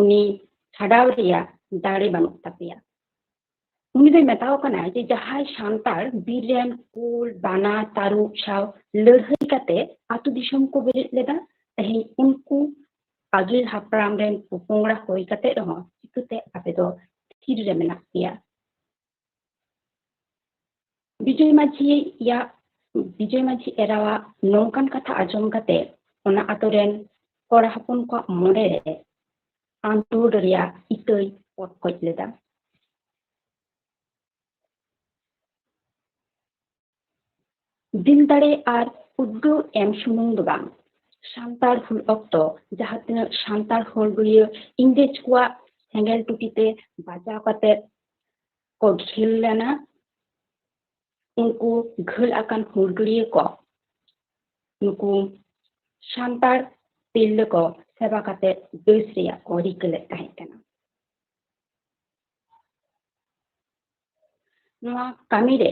ᱩᱱᱤ ᱪᱷᱟᱰᱟᱣ ᱨᱮᱭᱟᱜ ᱫᱟᱲᱮ ᱵᱟᱹᱱᱩᱜ ᱛᱟᱯᱮᱭᱟ᱾ ᱩᱱᱤ ᱫᱚᱭ ᱢᱮᱛᱟᱣ ᱠᱟᱱᱟ ᱡᱮ ᱡᱟᱦᱟᱸᱭ ᱥᱟᱱᱛᱟᱲ ᱵᱤᱨ ᱨᱮᱱ ᱠᱩᱞ, ᱵᱟᱱᱟ, ᱛᱟᱹᱨᱩᱵ ᱥᱟᱶ ᱞᱟᱹᱲᱦᱟᱹᱭ ᱠᱟᱛᱮ ᱟᱛᱳ ᱫᱤᱥᱚᱢ ᱠᱚ ᱵᱮᱨᱮᱫ ᱞᱮᱫᱟ, ᱛᱮᱦᱮᱧ ᱩᱱᱠᱩ ᱟᱹᱜᱤᱞ ᱦᱟᱯᱲᱟᱢ ᱨᱮᱱ ᱯᱚᱯᱚᱝᱲᱟ ᱦᱩᱭ ᱠᱟᱛᱮ ᱨᱮᱦᱚᱸ ᱪᱤᱠᱟᱹᱛᱮ ᱟᱯᱮ ᱫᱚ ᱛᱷᱤᱨ ᱨᱮ ᱢᱮᱱᱟᱜ ᱯᱮᱭᱟ? ᱵᱤᱡᱚᱭ ᱢᱟᱹᱡᱷᱤᱭᱟᱜ, ᱵᱤᱡᱚᱭ ᱢᱟᱹᱡᱷᱤ ᱮᱨᱟᱣᱟᱜ ᱱᱚᱝᱠᱟᱱ ᱠᱟᱛᱷᱟ ᱟᱸᱡᱚᱢ ᱠᱟᱛᱮ ᱚᱱᱟ ᱟᱛᱳ ᱨᱮᱱ ᱠᱚᱲᱟ ᱦᱚᱯᱚᱱ ᱠᱚᱣᱟᱜ ᱢᱚᱱᱮ ᱨᱮ ᱟᱸᱫᱳᱲ ᱨᱮᱭᱟᱜ ᱤᱛᱟᱹᱭ ᱯᱚᱴᱠᱚᱡ ᱞᱮᱫᱟ᱾ ᱫᱤᱞ ᱫᱟᱲᱮ ᱟᱨ ᱩᱫᱽᱜᱟᱹᱣ ᱮᱢ ᱥᱩᱢᱩᱝ ᱫᱚ ᱵᱟᱝ, ᱥᱟᱱᱛᱟᱲ ᱦᱩᱞ ᱚᱠᱛᱚ ᱡᱟᱦᱟᱸ ᱛᱤᱱᱟᱹᱜ ᱥᱟᱱᱛᱟᱲ ᱦᱩᱞᱜᱟᱹᱨᱤᱭᱟᱹ ᱤᱝᱨᱮᱡᱽ ᱠᱚᱣᱟᱜ ᱥᱮᱸᱜᱮᱞ ᱴᱩᱴᱤ ᱛᱮ ᱵᱟᱡᱟᱣ ᱠᱟᱛᱮ ᱠᱚ ᱜᱷᱟᱹᱞ ᱞᱮᱱᱟ, ᱩᱱᱠᱩ ᱜᱷᱟᱹᱞ ᱟᱠᱟᱱ ᱦᱩᱞᱜᱟᱹᱨᱤᱭᱟᱹ ᱠᱚ ᱱᱩᱠᱩ ᱥᱟᱱᱛᱟᱲ ᱛᱤᱨᱞᱟᱹ ᱠᱚ ᱥᱮᱵᱟ ᱠᱟᱛᱮ ᱵᱮᱥ ᱨᱮᱭᱟᱜ ᱠᱚ ᱨᱤᱠᱟᱹ ᱞᱮᱫ ᱛᱟᱦᱮᱸ ᱠᱟᱱᱟ᱾ ᱱᱚᱣᱟ ᱠᱟᱹᱢᱤ ᱨᱮ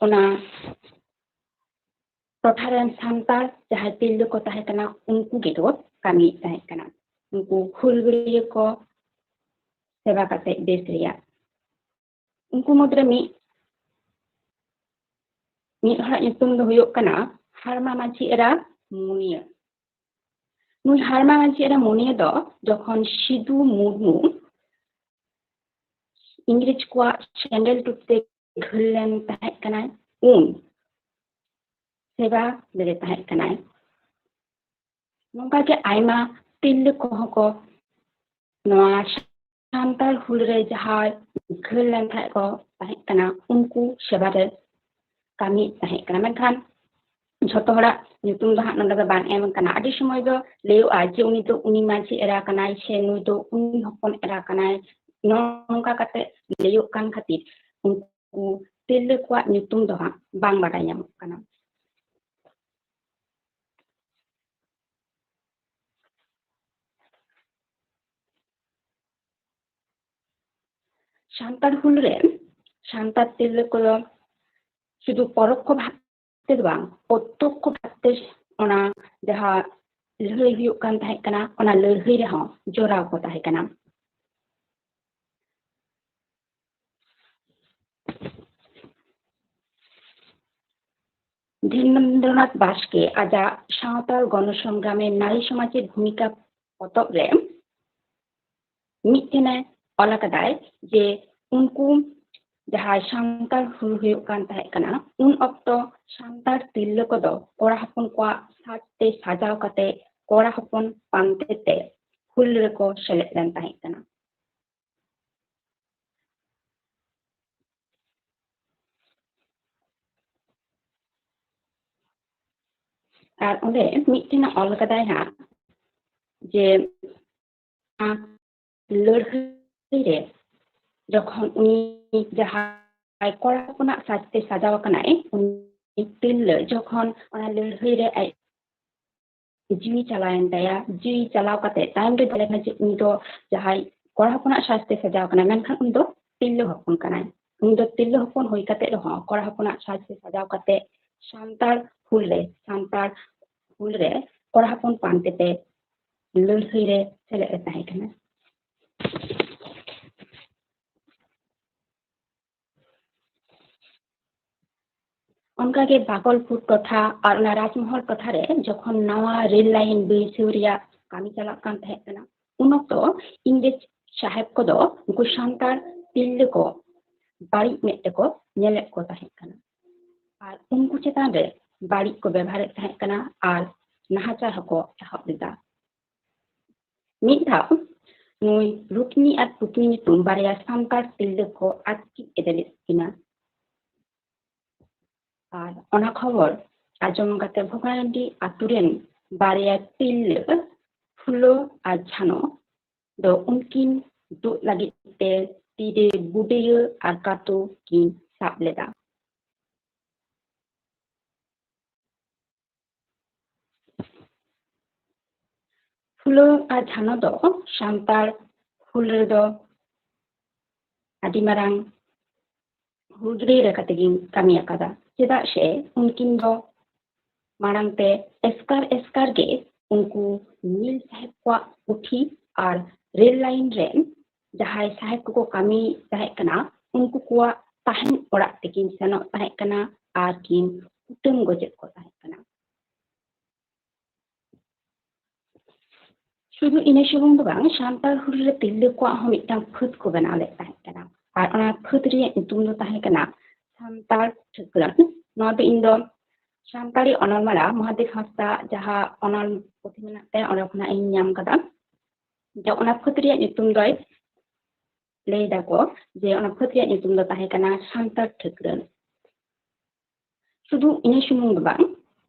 ᱚᱱᱟ ᱴᱚᱴᱷᱟ ᱨᱮᱱ ᱥᱟᱱᱛᱟᱲ ᱡᱟᱦᱟᱸᱭ ᱛᱤᱨᱞᱟᱹ ᱠᱚ ᱛᱟᱦᱮᱸ ᱠᱟᱱᱟ, ᱩᱱᱠᱩ ᱜᱮᱠᱚ ᱠᱟᱹᱢᱤᱭᱮᱫ ᱛᱟᱦᱮᱸ ᱠᱟᱱᱟ᱾ ᱩᱱᱠᱩ ᱦᱩᱞᱜᱟᱹᱨᱤᱭᱟᱹ ᱠᱚ ᱥᱮᱵᱟ ᱠᱟᱛᱮ ᱵᱮᱥ ᱨᱮᱭᱟᱜ᱾ ᱩᱱᱠᱩ ᱢᱩᱫᱽᱨᱮ ᱢᱤᱫ, ᱢᱤᱫ ᱦᱚᱲᱟᱜ ᱧᱩᱛᱩᱢ ᱫᱚ ᱦᱩᱭᱩᱜ ᱠᱟᱱᱟ ᱦᱟᱲᱢᱟ ᱢᱟᱹᱡᱷᱤ ᱮᱨᱟ ᱢᱩᱱᱤᱭᱟᱹ᱾ ᱱᱩᱭ ᱦᱟᱨᱢᱟ ᱢᱟᱹᱡᱷᱤ ᱮᱨᱟ ᱢᱚᱱᱤᱭᱟ ᱫᱚ ᱡᱚᱠᱷᱚᱱ ᱥᱤᱫᱩ ᱢᱩᱨᱢᱩ ᱤᱝᱨᱮᱡᱽ ᱠᱚᱣᱟᱜ ᱥᱮᱸᱜᱮᱞ ᱴᱩᱴ ᱛᱮ ᱜᱷᱟᱹᱞ ᱞᱮᱱ ᱛᱟᱦᱮᱸ ᱠᱟᱱᱟᱭ, ᱩᱱ ᱥᱮᱵᱟ ᱞᱮᱫᱮ ᱛᱟᱦᱮᱸ ᱠᱟᱱᱟᱭ᱾ ᱱᱚᱝᱠᱟ ᱜᱮ ᱟᱭᱢᱟ ᱛᱤᱨᱞᱟᱹ ᱠᱚᱦᱚᱸ ᱠᱚ ᱱᱚᱣᱟ ᱥᱟᱱᱛᱟᱲ ᱦᱩᱞ ᱨᱮ ᱡᱟᱦᱟᱸᱭ ᱜᱷᱟᱹᱞ ᱞᱮᱱ ᱛᱟᱦᱮᱸ ᱠᱚ ᱛᱟᱦᱮᱸ ᱠᱟᱱᱟ, ᱩᱱᱠᱩ ᱥᱮᱵᱟ ᱨᱮ ᱠᱟᱹᱢᱤᱭᱮᱫ ᱛᱟᱦᱮᱸ ᱠᱟᱱᱟ᱾ ᱢᱮᱱᱠᱷᱟᱱ ᱡᱷᱚᱛᱚ ᱦᱚᱲᱟᱜ ᱧᱩᱛᱩᱢ ᱫᱚ ᱦᱟᱸᱜ ᱱᱚᱰᱮ ᱫᱚ ᱵᱟᱝ ᱮᱢ ᱠᱟᱱᱟ᱾ ᱟᱹᱰᱤ ᱥᱚᱢᱚᱭ ᱫᱚ ᱞᱟᱹᱭᱚᱜᱼᱟ ᱡᱮ ᱩᱱᱤ ᱫᱚ ᱩᱱᱤ ᱢᱟᱹᱡᱷᱤ ᱮᱨᱟ ᱠᱟᱱᱟᱭ ᱥᱮ ᱱᱩᱭ ᱫᱚ ᱩᱱᱤ ᱦᱚᱯᱚᱱ ᱮᱨᱟ ᱠᱟᱱᱟᱭ, ᱱᱚᱝᱠᱟ ᱠᱟᱛᱮ ᱞᱟᱹᱭᱚᱜ ᱠᱟᱱ ᱠᱷᱟᱹᱛᱤᱨ ᱩᱱᱠᱩ ᱛᱤᱨᱞᱟᱹ ᱠᱚᱣᱟᱜ ᱧᱩᱛᱩᱢ ᱫᱚ ᱦᱟᱸᱜ ᱵᱟᱝ ᱵᱟᱰᱟᱭ ᱧᱟᱢᱚᱜ ᱠᱟᱱᱟ᱾ ᱥᱟᱱᱛᱟᱲ ᱦᱩᱞ ᱨᱮ ᱥᱟᱱᱛᱟᱲ ᱛᱤᱨᱞᱟᱹ ᱠᱚᱫᱚ ᱥᱩᱫᱷᱩ ᱯᱚᱨᱚᱠᱠᱷᱚ ᱵᱷᱟᱵᱽ ᱛᱮ ᱫᱚ ᱵᱟᱝ, ᱯᱨᱚᱛᱛᱚᱠᱠᱷᱚ ᱵᱷᱟᱵᱽ ᱛᱮ ᱚᱱᱟ ᱡᱟᱦᱟᱸ ᱞᱟᱹᱲᱦᱟᱹᱭ ᱦᱩᱭᱩᱜ ᱠᱟᱱ ᱛᱟᱦᱮᱸ ᱠᱟᱱᱟ, ᱚᱱᱟ ᱞᱟᱹᱲᱦᱟᱹᱭ ᱨᱮᱦᱚᱸ ᱡᱚᱲᱟᱣ ᱠᱚ ᱛᱟᱦᱮᱸ ᱠᱟᱱᱟ᱾ ᱫᱷᱤᱨᱮᱱᱫᱨᱚᱱᱟᱛᱷ ᱵᱟᱥᱠᱮ ᱟᱡᱟᱜ ᱥᱟᱶᱛᱟᱞ ᱜᱚᱱᱚᱥᱚᱝᱜᱨᱟᱢᱮ ᱱᱟᱨᱤ ᱥᱚᱢᱟᱡᱮᱨ ᱵᱷᱩᱢᱤᱠᱟ ᱯᱚᱛᱚᱵ ᱨᱮ ᱢᱤᱫᱴᱮᱱᱮ ᱚᱞ ᱟᱠᱟᱫᱟᱭ ᱡᱮ ᱩᱱᱠᱩ ᱡᱟᱦᱟᱸᱭ ᱥᱟᱱᱛᱟᱲ ᱦᱩᱞ ᱦᱩᱭᱩᱜ ᱠᱟᱱ ᱛᱟᱦᱮᱸ ᱠᱟᱱᱟ, ᱩᱱ ᱚᱠᱛᱚ ᱥᱟᱱᱛᱟᱲ ᱛᱤᱨᱞᱟᱹ ᱠᱚᱫᱚ ᱠᱚᱲᱟ ᱦᱚᱯᱚᱱ ᱠᱚᱣᱟᱜ ᱥᱟᱡᱽ ᱛᱮ ᱥᱟᱡᱟᱣ ᱠᱟᱛᱮ ᱠᱚᱲᱟ ᱦᱚᱯᱚᱱ ᱯᱟᱱᱛᱮ ᱛᱮ ᱦᱩᱞ ᱨᱮᱠᱚ ᱥᱮᱞᱮᱫ ᱞᱮᱱ ᱛᱟᱦᱮᱸ ᱠᱟᱱᱟ᱾ ᱟᱨ ᱚᱸᱰᱮ ᱢᱤᱫᱴᱮᱱ ᱚᱞ ᱠᱟᱫᱟᱭ ᱦᱟᱸᱜ ᱡᱮ ᱞᱟᱹᱲᱦᱟᱹᱭ ᱨᱮ ᱡᱚᱠᱷᱚᱱ ᱩᱱᱤ ᱡᱟᱦᱟᱸᱭ ᱠᱚᱲᱟ ᱦᱚᱯᱚᱱᱟᱜ ᱥᱟᱡᱽ ᱛᱮ ᱥᱟᱡᱟᱣ ᱟᱠᱟᱱᱟᱭ, ᱩᱱᱤ ᱛᱤᱨᱞᱟᱹ ᱡᱚᱠᱷᱚᱱ ᱚᱱᱟ ᱞᱟᱹᱲᱦᱟᱹᱭ ᱨᱮ ᱟᱡ ᱡᱤᱣᱤ ᱪᱟᱞᱟᱣᱮᱱ ᱛᱟᱭᱟ, ᱡᱤᱣᱤ ᱪᱟᱞᱟᱣ ᱠᱟᱛᱮ ᱛᱟᱭᱚᱢ ᱨᱮ ᱵᱟᱰᱟᱭ ᱮᱱᱟ ᱡᱮ ᱩᱱᱤ ᱫᱚ ᱡᱟᱦᱟᱸᱭ ᱠᱚᱲᱟ ᱦᱚᱯᱚᱱᱟᱜ ᱥᱟᱡᱽ ᱛᱮ ᱥᱟᱡᱟᱣ ᱠᱟᱱᱟᱭ, ᱢᱮᱱᱠᱷᱟᱱ ᱩᱱᱤ ᱫᱚ ᱛᱤᱨᱞᱟᱹ ᱦᱚᱯᱚᱱ ᱠᱟᱱᱟᱭ᱾ ᱩᱱᱤ ᱫᱚ ᱛᱤᱨᱞᱟᱹ ᱦᱚᱯᱚᱱ ᱦᱩᱭ ᱠᱟᱛᱮ ᱨᱮᱦᱚᱸ ᱠᱚᱲᱟ ᱦᱚᱯᱚᱱᱟᱜ ᱥᱟᱡᱽ ᱛᱮ ᱥᱟᱡᱟᱣ ᱠᱟᱛᱮ ᱥᱟᱱᱛᱟᱲ ᱦᱩᱞ ᱨᱮ, ᱥᱟᱱᱛᱟᱲ ᱦᱩᱞ ᱨᱮ ᱠᱚᱲᱟ ᱦᱚᱯᱚᱱ ᱯᱟᱱᱛᱮ ᱛᱮ ᱞᱟᱹᱲᱦᱟᱹᱭ ᱨᱮ ᱥᱮᱞᱮᱫ ᱮ ᱛᱟᱦᱮᱸ ᱠᱟᱱᱟ᱾ ᱚᱱᱠᱟᱜᱮ ᱵᱟᱜᱚᱞᱯᱩᱨ ᱴᱚᱴᱷᱟ ᱟᱨ ᱚᱱᱟ ᱨᱟᱡᱽᱢᱚᱦᱚᱞ ᱴᱚᱴᱷᱟ ᱨᱮ ᱡᱚᱠᱷᱚᱱ ᱱᱟᱣᱟ ᱨᱮᱞ ᱞᱟᱭᱤᱱ ᱵᱟᱹᱭᱥᱟᱹᱣ ᱨᱮᱭᱟᱜ ᱠᱟᱹᱢᱤ ᱪᱟᱞᱟᱜ ᱠᱟᱱ ᱛᱟᱦᱮᱸ ᱠᱟᱱᱟ, ᱩᱱ ᱚᱠᱛᱚ ᱤᱝᱨᱮᱡᱽ ᱥᱟᱦᱮᱵ ᱠᱚᱫᱚ ᱩᱱᱠᱩ ᱥᱟᱱᱛᱟᱲ ᱛᱤᱨᱞᱟᱹ ᱠᱚ ᱵᱟᱹᱲᱤᱡ ᱢᱮᱫ ᱛᱮᱠᱚ ᱧᱮᱞᱮᱫ ᱠᱚ ᱛᱟᱦᱮᱸ ᱠᱟᱱᱟ ᱟᱨ ᱩᱱᱠᱩ ᱪᱮᱛᱟᱱ ᱨᱮ ᱵᱟᱹᱲᱤᱡ ᱠᱚ ᱵᱮᱵᱷᱟᱨᱮᱫ ᱛᱟᱦᱮᱸ ᱠᱟᱱᱟ ᱟᱨ ᱱᱟᱦᱟᱪᱟᱨ ᱦᱚᱸᱠᱚ ᱮᱦᱚᱵ ᱞᱮᱫᱟ᱾ ᱢᱤᱫ ᱫᱷᱟᱣ ᱱᱩᱭ ᱨᱩᱠᱱᱤ ᱟᱨ ᱯᱩᱛᱱᱤ ᱧᱩᱛᱩᱢ ᱵᱟᱨᱭᱟ ᱥᱟᱱᱛᱟᱲ ᱛᱤᱨᱞᱟᱹ ᱠᱚ ᱟᱹᱛᱠᱤᱨ ᱤᱫᱤ ᱞᱮᱫ ᱠᱤᱱᱟ᱾ ᱟᱨ ᱚᱱᱟ ᱠᱷᱚᱵᱚᱨ ᱟᱸᱡᱚᱢ ᱠᱟᱛᱮ ᱵᱷᱚᱜᱽᱱᱟᱰᱤ ᱟᱛᱳ ᱨᱮᱱ ᱵᱟᱨᱭᱟ ᱛᱤᱨᱞᱟᱹ ᱯᱷᱩᱞᱳ ᱟᱨ ᱡᱷᱟᱱᱚ ᱫᱚ ᱩᱱᱠᱤᱱ ᱛᱩᱫ ᱞᱟᱹᱜᱤᱫ ᱛᱮ ᱛᱤᱨᱮ ᱵᱩᱰᱟᱹᱭᱟᱹ ᱟᱨ ᱠᱟᱹᱛᱩ ᱠᱤᱱ ᱥᱟᱵ ᱞᱮᱫᱟ᱾ ᱯᱷᱩᱞᱳ ᱟᱨ ᱡᱷᱟᱱᱚ ᱫᱚ ᱥᱟᱱᱛᱟᱲ ᱦᱩᱞ ᱨᱮᱫᱚ ᱟᱹᱰᱤ ᱢᱟᱨᱟᱝ ᱦᱩᱞᱜᱟᱹᱨᱤᱭᱟᱹ ᱞᱮᱠᱟ ᱛᱮᱜᱮᱧ ᱠᱟᱹᱢᱤ ᱟᱠᱟᱫᱟ, ᱪᱮᱫᱟᱜ ᱥᱮ ᱩᱱᱠᱤᱱ ᱫᱚ ᱢᱟᱲᱟᱝ ᱛᱮ ᱮᱥᱠᱟᱨ ᱮᱥᱠᱟᱨ ᱜᱮ ᱩᱱᱠᱩ ᱢᱤᱞ ᱥᱟᱦᱮᱵ ᱠᱚᱣᱟᱜ ᱯᱩᱛᱷᱤ ᱟᱨ ᱨᱮᱞ ᱞᱟᱭᱤᱱ ᱨᱮᱱ ᱡᱟᱦᱟᱸᱭ ᱥᱟᱦᱮᱵ ᱠᱚᱠᱚ ᱠᱟᱹᱢᱤ ᱛᱟᱦᱮᱸ ᱠᱟᱱᱟ, ᱩᱱᱠᱩ ᱠᱚᱣᱟᱜ ᱛᱟᱦᱮᱱ ᱚᱲᱟᱜ ᱛᱮᱠᱤᱱ ᱥᱮᱱᱚᱜ ᱛᱟᱦᱮᱸ ᱠᱟᱱᱟ ᱟᱨ ᱠᱤᱱ ᱠᱩᱴᱟᱹᱢ ᱜᱚᱡᱮᱫ ᱠᱚ ᱛᱟᱦᱮᱸ ᱠᱟᱱᱟ᱾ ᱥᱩᱫᱷᱩ ᱤᱱᱟᱹ ᱥᱩᱢᱩᱝ ᱫᱚ ᱵᱟᱝ, ᱥᱟᱱᱛᱟᱲ ᱦᱩᱞ ᱨᱮ ᱛᱤᱨᱞᱟᱹ ᱠᱚᱣᱟᱜ ᱦᱚᱸ ᱢᱤᱫᱴᱟᱝ ᱯᱷᱟᱹᱫ ᱠᱚ ᱵᱮᱱᱟᱣ ᱞᱮᱫ ᱛᱟᱦᱮᱸ ᱠᱟᱱᱟ, ᱟᱨ ᱚᱱᱟ ᱯᱷᱟᱹᱫ ᱨᱮᱭᱟᱜ ᱧᱩᱛᱩᱢ ᱫᱚ ᱛᱟᱦᱮᱸ ᱠᱟᱱᱟ ᱥᱟᱱᱛᱟᱲ ᱴᱷᱟᱹᱠᱨᱟᱹᱱ᱾ ᱱᱚᱣᱟ ᱫᱚ ᱤᱧ ᱫᱚ ᱥᱟᱱᱛᱟᱲᱤ ᱚᱱᱚᱞ ᱢᱟᱞᱟ ᱢᱚᱦᱟᱫᱮᱵ ᱦᱟᱸᱥᱫᱟ ᱡᱟᱦᱟᱸ ᱚᱱᱚᱞ ᱯᱩᱛᱷᱤ ᱢᱮᱱᱟᱜ ᱛᱟᱭᱟ, ᱚᱸᱰᱮ ᱠᱷᱚᱱᱟᱜ ᱤᱧ ᱧᱟᱢ ᱠᱟᱫᱟ᱾ ᱡᱮ ᱚᱱᱟ ᱯᱷᱟᱹᱫ ᱨᱮᱭᱟᱜ ᱧᱩᱛᱩᱢ ᱫᱚᱭ ᱞᱟᱹᱭ ᱫᱟᱠᱚ ᱡᱮ ᱚᱱᱟ ᱯᱷᱟᱹᱫ ᱨᱮᱭᱟᱜ ᱧᱩᱛᱩᱢ ᱫᱚ ᱛᱟᱦᱮᱸ ᱠᱟᱱᱟ ᱥᱟᱱᱛᱟᱲ ᱴᱷᱟᱹᱠᱨᱟᱹᱱ᱾ ᱥᱩᱫᱷᱩ ᱤᱱᱟᱹ ᱥᱩᱢᱩᱝ ᱫᱚ ᱵᱟᱝ,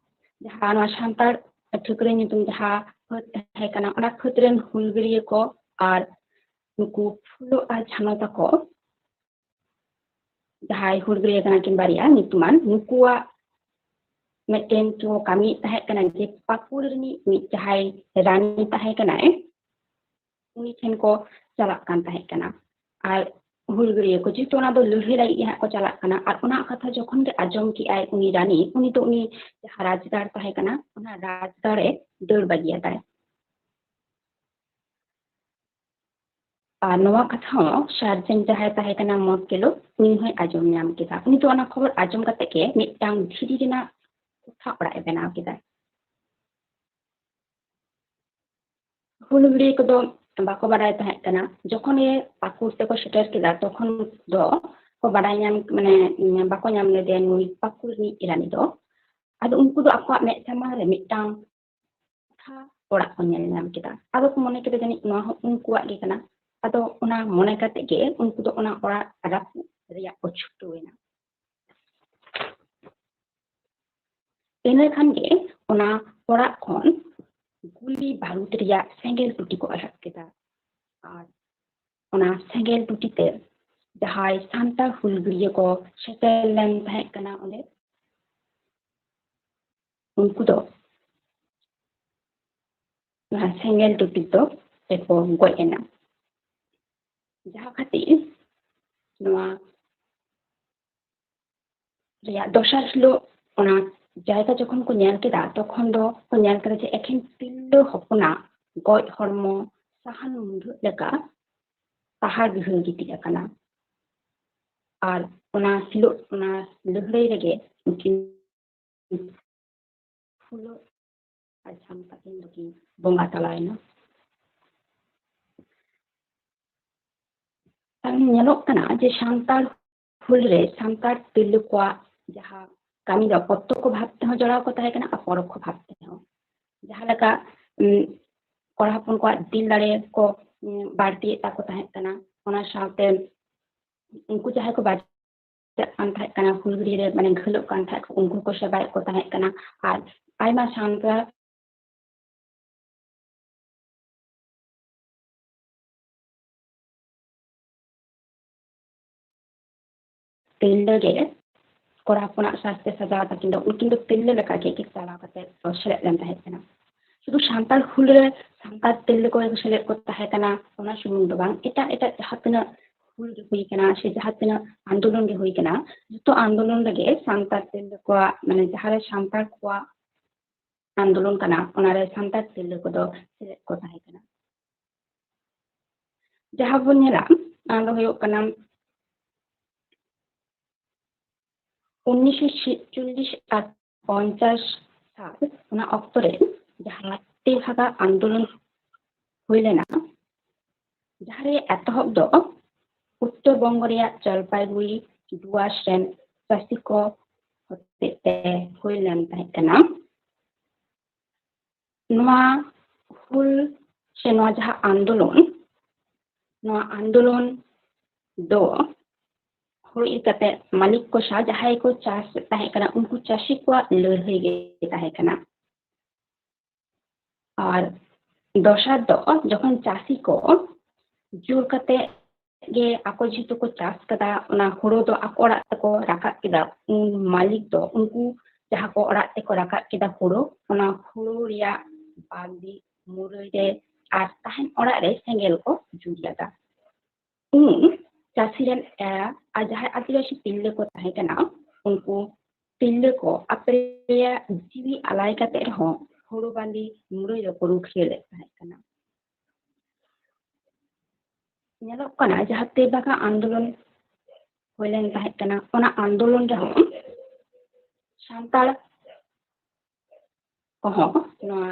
ᱡᱟᱦᱟᱸ ᱱᱚᱣᱟ ᱥᱟᱱᱛᱟᱲ ᱴᱷᱟᱹᱠᱨᱟᱹᱱ ᱧᱩᱛᱩᱢ ᱡᱟᱦᱟᱸ ᱯᱷᱟᱹᱫ ᱛᱟᱦᱮᱸ ᱠᱟᱱᱟ, ᱚᱱᱟ ᱯᱷᱟᱹᱫ ᱨᱮᱱ ᱦᱩᱞᱜᱟᱹᱨᱤᱭᱟᱹ ᱠᱚ ᱟᱨ ᱱᱩᱠᱩ ᱯᱷᱩᱞᱳ ᱟᱨ ᱡᱷᱟᱱᱚ ᱛᱟᱠᱚ, ᱡᱟᱦᱟᱸᱭ ᱦᱩᱞᱜᱟᱹᱨᱤᱭᱟᱹ ᱠᱟᱱᱟ ᱠᱤᱱ ᱵᱟᱨᱭᱟ ᱧᱩᱛᱩᱢᱟᱱ, ᱱᱩᱠᱩᱣᱟᱜ ᱢᱤᱫᱴᱮᱱ ᱠᱚ ᱠᱟᱹᱢᱤᱭᱮᱫ ᱛᱟᱦᱮᱸ ᱠᱟᱱᱟ ᱡᱮ ᱯᱟᱹᱠᱩᱲ ᱨᱤᱱᱤᱡ ᱢᱤᱫ ᱡᱟᱦᱟᱸᱭ ᱨᱟᱱᱤ ᱛᱟᱦᱮᱸ ᱠᱟᱱᱟᱭ, ᱩᱱᱤ ᱴᱷᱮᱱ ᱠᱚ ᱪᱟᱞᱟᱜ ᱠᱟᱱ ᱛᱟᱦᱮᱸ ᱠᱟᱱᱟ᱾ ᱟᱨ ᱦᱩᱞᱜᱟᱹᱨᱤᱭᱟᱹ ᱠᱚ, ᱡᱮᱦᱮᱛᱩ ᱚᱱᱟ ᱫᱚ ᱞᱟᱹᱲᱦᱟᱹᱭ ᱞᱟᱹᱜᱤᱫ ᱜᱮ ᱦᱟᱸᱜ ᱠᱚ ᱪᱟᱞᱟᱜ ᱠᱟᱱᱟ, ᱟᱨ ᱚᱱᱟ ᱠᱟᱛᱷᱟ ᱡᱚᱠᱷᱚᱱ ᱜᱮ ᱟᱸᱡᱚᱢ ᱠᱮᱜᱼᱟᱭ ᱩᱱᱤ ᱨᱟᱱᱤ, ᱩᱱᱤ ᱫᱚ ᱩᱱᱤ ᱡᱟᱦᱟᱸ ᱨᱟᱡᱽᱜᱟᱲ ᱛᱟᱦᱮᱸ ᱠᱟᱱᱟ, ᱚᱱᱟ ᱨᱟᱡᱽᱜᱟᱲ ᱮ ᱫᱟᱹᱲ ᱵᱟᱹᱜᱤᱭᱟᱫᱟᱭ᱾ ᱟᱨ ᱱᱚᱣᱟ ᱠᱟᱛᱷᱟ ᱦᱚᱸ ᱥᱟᱨᱡᱮᱱ ᱡᱟᱦᱟᱸᱭ ᱛᱟᱦᱮᱸ ᱠᱟᱱᱟ ᱢᱚᱱᱴᱮᱞᱳ, ᱩᱱᱤ ᱦᱚᱸᱭ ᱟᱸᱡᱚᱢ ᱧᱟᱢ ᱠᱮᱫᱟ᱾ ᱩᱱᱤ ᱫᱚ ᱚᱱᱟ ᱠᱷᱚᱵᱚᱨ ᱟᱸᱡᱚᱢ ᱠᱟᱛᱮ ᱜᱮ ᱢᱤᱫᱴᱟᱝ ᱫᱷᱤᱨᱤ ᱨᱮᱱᱟᱜ ᱠᱚᱴᱷᱟ ᱚᱲᱟᱜ ᱮ ᱵᱮᱱᱟᱣ ᱠᱮᱫᱟ᱾ ᱦᱩᱞᱜᱟᱹᱨᱤᱭᱟᱹ ᱠᱚᱫᱚ ᱵᱟᱠᱚ ᱵᱟᱰᱟᱭ ᱛᱟᱦᱮᱸ ᱠᱟᱱᱟ᱾ ᱡᱚᱠᱷᱚᱱ ᱜᱮ ᱯᱟᱹᱠᱩᱲ ᱛᱮᱠᱚ ᱥᱮᱴᱮᱨ ᱠᱮᱫᱟ, ᱛᱚᱠᱷᱚᱱ ᱫᱚ ᱠᱚ ᱵᱟᱰᱟᱭ ᱧᱟᱢ, ᱢᱟᱱᱮ, ᱵᱟᱠᱚ ᱧᱟᱢ ᱞᱮᱫᱮᱭᱟ ᱱᱩᱭ ᱯᱟᱹᱠᱩᱲ ᱨᱤᱱᱤᱡ ᱨᱟᱱᱤ ᱫᱚ᱾ ᱟᱫᱚ ᱩᱱᱠᱩ ᱫᱚ ᱟᱠᱚᱣᱟᱜ ᱢᱮᱫ ᱥᱟᱢᱟᱝ ᱨᱮ ᱢᱤᱫᱴᱟᱝ ᱠᱚᱴᱷᱟ ᱚᱲᱟᱜ ᱠᱚ ᱧᱮᱞ ᱧᱟᱢ ᱠᱮᱫᱟ᱾ ᱟᱫᱚ ᱠᱚ ᱢᱚᱱᱮ ᱠᱮᱫᱟ ᱡᱟᱹᱱᱤᱡ ᱱᱚᱣᱟ ᱦᱚᱸ ᱩᱱᱠᱩᱣᱟᱜ ᱜᱮ ᱠᱟᱱᱟ᱾ ᱟᱫᱚ ᱚᱱᱟ ᱢᱚᱱᱮ ᱠᱟᱛᱮ ᱜᱮ ᱩᱱᱠᱩ ᱫᱚ ᱚᱱᱟ ᱚᱲᱟᱜ ᱨᱟᱹᱯᱩᱫ ᱨᱮᱭᱟᱜ ᱠᱚ ᱪᱷᱩᱴᱟᱹᱣ ᱮᱱᱟ᱾ ᱤᱱᱟᱹ ᱠᱷᱟᱱ ᱜᱮ ᱚᱱᱟ ᱚᱲᱟᱜ ᱠᱷᱚᱱ ᱜᱩᱞᱤ ᱵᱟᱹᱨᱩᱫ ᱨᱮᱭᱟᱜ ᱥᱮᱸᱜᱮᱞ ᱴᱩᱴᱤ ᱠᱚ ᱟᱨᱟᱜ ᱠᱮᱫᱟ᱾ ᱟᱨ ᱚᱱᱟ ᱥᱮᱸᱜᱮᱞ ᱴᱩᱴᱤ ᱛᱮ ᱡᱟᱦᱟᱸᱭ ᱥᱟᱱᱛᱟᱲ ᱦᱩᱞᱜᱟᱹᱨᱤᱭᱟᱹ ᱠᱚ ᱥᱮᱴᱮᱨ ᱞᱮᱱ ᱛᱟᱦᱮᱸ ᱠᱟᱱᱟ ᱚᱸᱰᱮ, ᱩᱱᱠᱩ ᱫᱚ ᱚᱱᱟ ᱥᱮᱸᱜᱮᱞ ᱴᱩᱴᱤ ᱫᱚ ᱛᱮᱠᱚ ᱜᱚᱡ ᱮᱱᱟ᱾ ᱡᱟᱦᱟᱸ ᱠᱷᱟᱹᱛᱤᱨ ᱱᱚᱣᱟ ᱨᱮᱭᱟᱜ ᱫᱚᱥᱟᱨ ᱦᱤᱞᱳᱜ ᱚᱱᱟ ᱡᱟᱭᱜᱟ ᱡᱚᱠᱷᱚᱱ ᱠᱚ ᱧᱮᱞ ᱠᱮᱫᱟ, ᱛᱚᱠᱷᱚᱱ ᱫᱚ ᱠᱚ ᱧᱮᱞ ᱠᱮᱫᱟ ᱡᱮ ᱮᱠᱷᱮᱱ ᱛᱤᱨᱞᱟᱹ ᱦᱚᱯᱚᱱᱟᱜ ᱜᱚᱡ ᱦᱚᱲᱢᱚ ᱥᱟᱦᱟᱱ ᱢᱩᱰᱷᱟᱹᱜ ᱞᱮᱠᱟ ᱥᱟᱦᱟ ᱜᱤᱦᱟᱹ ᱜᱤᱛᱤᱡ ᱟᱠᱟᱱᱟ᱾ ᱟᱨ ᱚᱱᱟ ᱦᱤᱞᱳᱜ, ᱚᱱᱟ ᱞᱟᱹᱲᱦᱟᱹᱭ ᱨᱮᱜᱮ ᱩᱱᱠᱤᱱ ᱯᱷᱩᱞᱳ ᱟᱨ ᱡᱷᱟᱱᱚ ᱛᱟᱹᱠᱤᱱ ᱫᱚᱠᱤᱱ ᱵᱚᱸᱜᱟ ᱛᱟᱞᱟᱭᱮᱱᱟ᱾ ᱛᱟᱦᱞᱮ ᱧᱮᱞᱚᱜ ᱠᱟᱱᱟ ᱡᱮ ᱥᱟᱱᱛᱟᱲ ᱦᱩᱞ ᱨᱮ ᱥᱟᱱᱛᱟᱲ ᱛᱤᱨᱞᱟᱹ ᱠᱚᱣᱟᱜ ᱡᱟᱦᱟᱸ ᱠᱟᱹᱢᱤ ᱫᱚ ᱯᱨᱚᱛᱛᱚᱠᱠᱷᱚ ᱵᱷᱟᱵ ᱛᱮᱦᱚᱸ ᱡᱚᱲᱟᱣ ᱠᱚ ᱛᱟᱦᱮᱸ ᱠᱟᱱᱟ ᱟᱨ ᱯᱚᱨᱚᱠᱠᱷᱚ ᱵᱷᱟᱵ ᱛᱮᱦᱚᱸ᱾ ᱡᱟᱦᱟᱸ ᱞᱮᱠᱟ, ᱩᱢ, ᱠᱚᱲᱟ ᱦᱚᱯᱚᱱ ᱠᱚᱣᱟᱜ ᱫᱤᱞ ᱫᱟᱲᱮ ᱠᱚ, ᱩᱢ, ᱵᱟᱹᱲᱛᱤᱭᱮᱫ ᱛᱟᱠᱚ ᱛᱟᱦᱮᱸ ᱠᱟᱱᱟ, ᱚᱱᱟ ᱥᱟᱶᱛᱮ ᱩᱱᱠᱩ ᱡᱟᱦᱟᱸᱭ ᱠᱚ ᱵᱟᱡᱟᱜ ᱠᱟᱱ ᱛᱟᱦᱮᱸ ᱠᱟᱱᱟ, ᱦᱩᱞᱜᱟᱹᱨᱤᱭᱟᱹ ᱨᱮ ᱢᱟᱱᱮ ᱜᱷᱟᱹᱞᱚᱜ ᱠᱟᱱ ᱛᱟᱦᱮᱸᱫ ᱠᱚ, ᱩᱱᱠᱩ ᱠᱚ ᱥᱮᱵᱟᱭᱮᱫ ᱠᱚ ᱛᱟᱦᱮᱸ ᱠᱟᱱᱟ᱾ ᱟᱨ ᱟᱭᱢᱟ ᱥᱟᱱᱛᱟᱲ ᱛᱤᱨᱞᱟᱹ ᱜᱮ ᱠᱚᱲᱟ ᱦᱚᱯᱚᱱᱟᱜ ᱥᱟᱡᱽᱛᱮ ᱥᱟᱡᱟᱣ ᱛᱟᱹᱠᱤᱱ ᱫᱚ, ᱩᱱᱠᱤᱱ ᱫᱚ ᱛᱤᱨᱞᱟᱹ ᱞᱮᱠᱟ ᱜᱮ ᱪᱟᱞᱟᱣ ᱠᱟᱛᱮ ᱠᱚ ᱥᱮᱞᱮᱫ ᱞᱮᱱ ᱛᱟᱦᱮᱸ ᱠᱟᱱᱟ᱾ ᱥᱩᱫᱷᱩ ᱥᱟᱱᱛᱟᱲ ᱦᱩᱞ ᱨᱮ ᱥᱟᱱᱛᱟᱲ ᱛᱤᱨᱞᱟᱹ ᱠᱚ ᱥᱮᱞᱮᱫ ᱠᱚ ᱛᱟᱦᱮᱸ ᱠᱟᱱᱟ, ᱚᱱᱟ ᱥᱩᱢᱩᱝ ᱫᱚ ᱵᱟᱝ, ᱮᱴᱟᱜ ᱮᱴᱟᱜ ᱡᱟᱦᱟᱸ ᱛᱤᱱᱟᱹᱜ ᱦᱩᱞ ᱜᱮ ᱦᱩᱭ ᱠᱟᱱᱟ ᱥᱮ ᱡᱟᱦᱟᱸ ᱛᱤᱱᱟᱹᱜ ᱟᱱᱫᱳᱞᱚᱱ ᱜᱮ ᱦᱩᱭ ᱠᱟᱱᱟ, ᱡᱚᱛᱚ ᱟᱱᱫᱳᱞᱚᱱ ᱨᱮᱜᱮ ᱥᱟᱱᱛᱟᱲ ᱛᱤᱨᱞᱟᱹ ᱠᱚᱣᱟᱜ, ᱢᱟᱱᱮ, ᱡᱟᱦᱟᱸ ᱨᱮ ᱥᱟᱱᱛᱟᱲ ᱠᱚᱣᱟᱜ ᱟᱱᱫᱳᱞᱚᱱ ᱠᱟᱱᱟ, ᱚᱱᱟᱨᱮ ᱥᱟᱱᱛᱟᱲ ᱛᱤᱨᱞᱟᱹ ᱠᱚᱫᱚ ᱥᱮᱞᱮᱫ ᱠᱚ ᱛᱟᱦᱮᱸ ᱠᱟᱱᱟ᱾ ᱡᱟᱦᱟᱸ ᱵᱚᱱ ᱧᱮᱞᱟ, ᱚᱱᱟ ᱫᱚ ᱦᱩᱭᱩᱜ ᱠᱟᱱᱟ ᱩᱱᱤᱥᱥᱚ ᱪᱚᱞᱞᱤᱥ ᱟᱨ ᱯᱚᱧᱪᱟᱥ ᱥᱟᱞ, ᱚᱱᱟ ᱚᱠᱛᱚ ᱨᱮ ᱡᱟᱦᱟᱸ ᱛᱮᱵᱷᱟᱜᱟ ᱟᱱᱫᱳᱞᱚᱱ ᱦᱩᱭ ᱞᱮᱱᱟ, ᱡᱟᱦᱟᱸ ᱨᱮ ᱮᱛᱚᱦᱚᱵ ᱫᱚ ᱩᱛᱛᱚᱨ ᱵᱚᱝᱜᱚ ᱨᱮᱭᱟᱜ ᱡᱚᱞᱯᱟᱭᱜᱩᱲᱤ ᱰᱩᱣᱟᱨᱥ ᱨᱮᱱ ᱪᱟᱹᱥᱤ ᱠᱚ ᱦᱚᱛᱮᱡ ᱛᱮ ᱦᱩᱭ ᱞᱮᱱ ᱛᱟᱦᱮᱸ ᱠᱟᱱᱟ᱾ ᱱᱚᱣᱟ ᱦᱩᱞ ᱥᱮ ᱱᱚᱣᱟ ᱡᱟᱦᱟᱸ ᱟᱱᱫᱳᱞᱚᱱ, ᱱᱚᱣᱟ ᱟᱱᱫᱳᱞᱚᱱ ᱫᱚ ᱦᱩᱭ ᱠᱟᱛᱮ ᱢᱟᱹᱞᱤᱠ ᱠᱚ ᱥᱟᱶ ᱡᱟᱦᱟᱸᱭ ᱠᱚ ᱪᱟᱥ ᱛᱟᱦᱮᱸ ᱠᱟᱱᱟ, ᱩᱱᱠᱩ ᱪᱟᱹᱥᱤ ᱠᱚᱣᱟᱜ ᱞᱟᱹᱲᱦᱟᱹᱭ ᱜᱮ ᱛᱟᱦᱮᱸ ᱠᱟᱱᱟ᱾ ᱟᱨ ᱫᱚᱥᱟᱨ ᱫᱚ ᱡᱚᱠᱷᱚᱱ ᱪᱟᱹᱥᱤ ᱠᱚ ᱡᱳᱨ ᱠᱟᱛᱮ ᱜᱮ ᱟᱠᱚ ᱡᱮᱦᱮᱛᱩ ᱠᱚ ᱪᱟᱥ ᱠᱟᱫᱟ, ᱚᱱᱟ ᱦᱩᱲᱩ ᱫᱚ ᱟᱠᱚ ᱚᱲᱟᱜ ᱛᱮᱠᱚ ᱨᱟᱠᱟᱵ ᱠᱮᱫᱟ, ᱩᱱ ᱢᱟᱹᱞᱤᱠ ᱫᱚ ᱩᱱᱠᱩ ᱡᱟᱦᱟᱸ ᱠᱚ ᱚᱲᱟᱜ ᱛᱮᱠᱚ ᱨᱟᱠᱟᱵ ᱠᱮᱫᱟ ᱦᱩᱲᱩ, ᱚᱱᱟ ᱦᱩᱲᱩ ᱨᱮᱭᱟᱜ ᱵᱟᱞᱫᱤ, ᱢᱩᱨᱟᱹᱭ ᱨᱮ ᱟᱨ ᱛᱟᱦᱮᱱ ᱚᱲᱟᱜ ᱨᱮ ᱥᱮᱸᱜᱮᱞ ᱠᱚ ᱡᱩᱞ ᱞᱮᱫᱟ᱾ ᱩᱱ ᱪᱟᱹᱥᱤ ᱨᱮᱱ ᱮᱨᱟ ᱟᱨ ᱡᱟᱦᱟᱸᱭ ᱟᱹᱫᱤᱵᱟᱹᱥᱤ ᱛᱤᱨᱞᱟᱹ ᱠᱚ ᱛᱟᱦᱮᱸ ᱠᱟᱱᱟ, ᱩᱱᱠᱩ ᱛᱤᱨᱞᱟᱹ ᱠᱚ ᱟᱯᱮᱭᱟᱜ ᱡᱤᱣᱤ ᱟᱞᱟᱭ ᱠᱟᱛᱮ ᱨᱮᱦᱚᱸ ᱦᱩᱲᱩ ᱵᱟᱸᱫᱤ ᱢᱩᱨᱟᱹᱭ ᱫᱚᱠᱚ ᱨᱩᱠᱷᱤᱭᱟᱹ ᱞᱮᱫ ᱛᱟᱦᱮᱸ ᱠᱟᱱᱟ᱾ ᱧᱮᱞᱚᱜ ᱠᱟᱱᱟ, ᱡᱟᱦᱟᱸ ᱛᱮᱵᱷᱟᱜᱟ ᱟᱱᱫᱳᱞᱚᱱ ᱦᱩᱭ ᱞᱮᱱ ᱛᱟᱦᱮᱸ ᱠᱟᱱᱟ, ᱚᱱᱟ ᱟᱱᱫᱳᱞᱚᱱ ᱨᱮᱦᱚᱸ ᱥᱟᱱᱛᱟᱲ ᱠᱚᱦᱚᱸ ᱱᱚᱣᱟ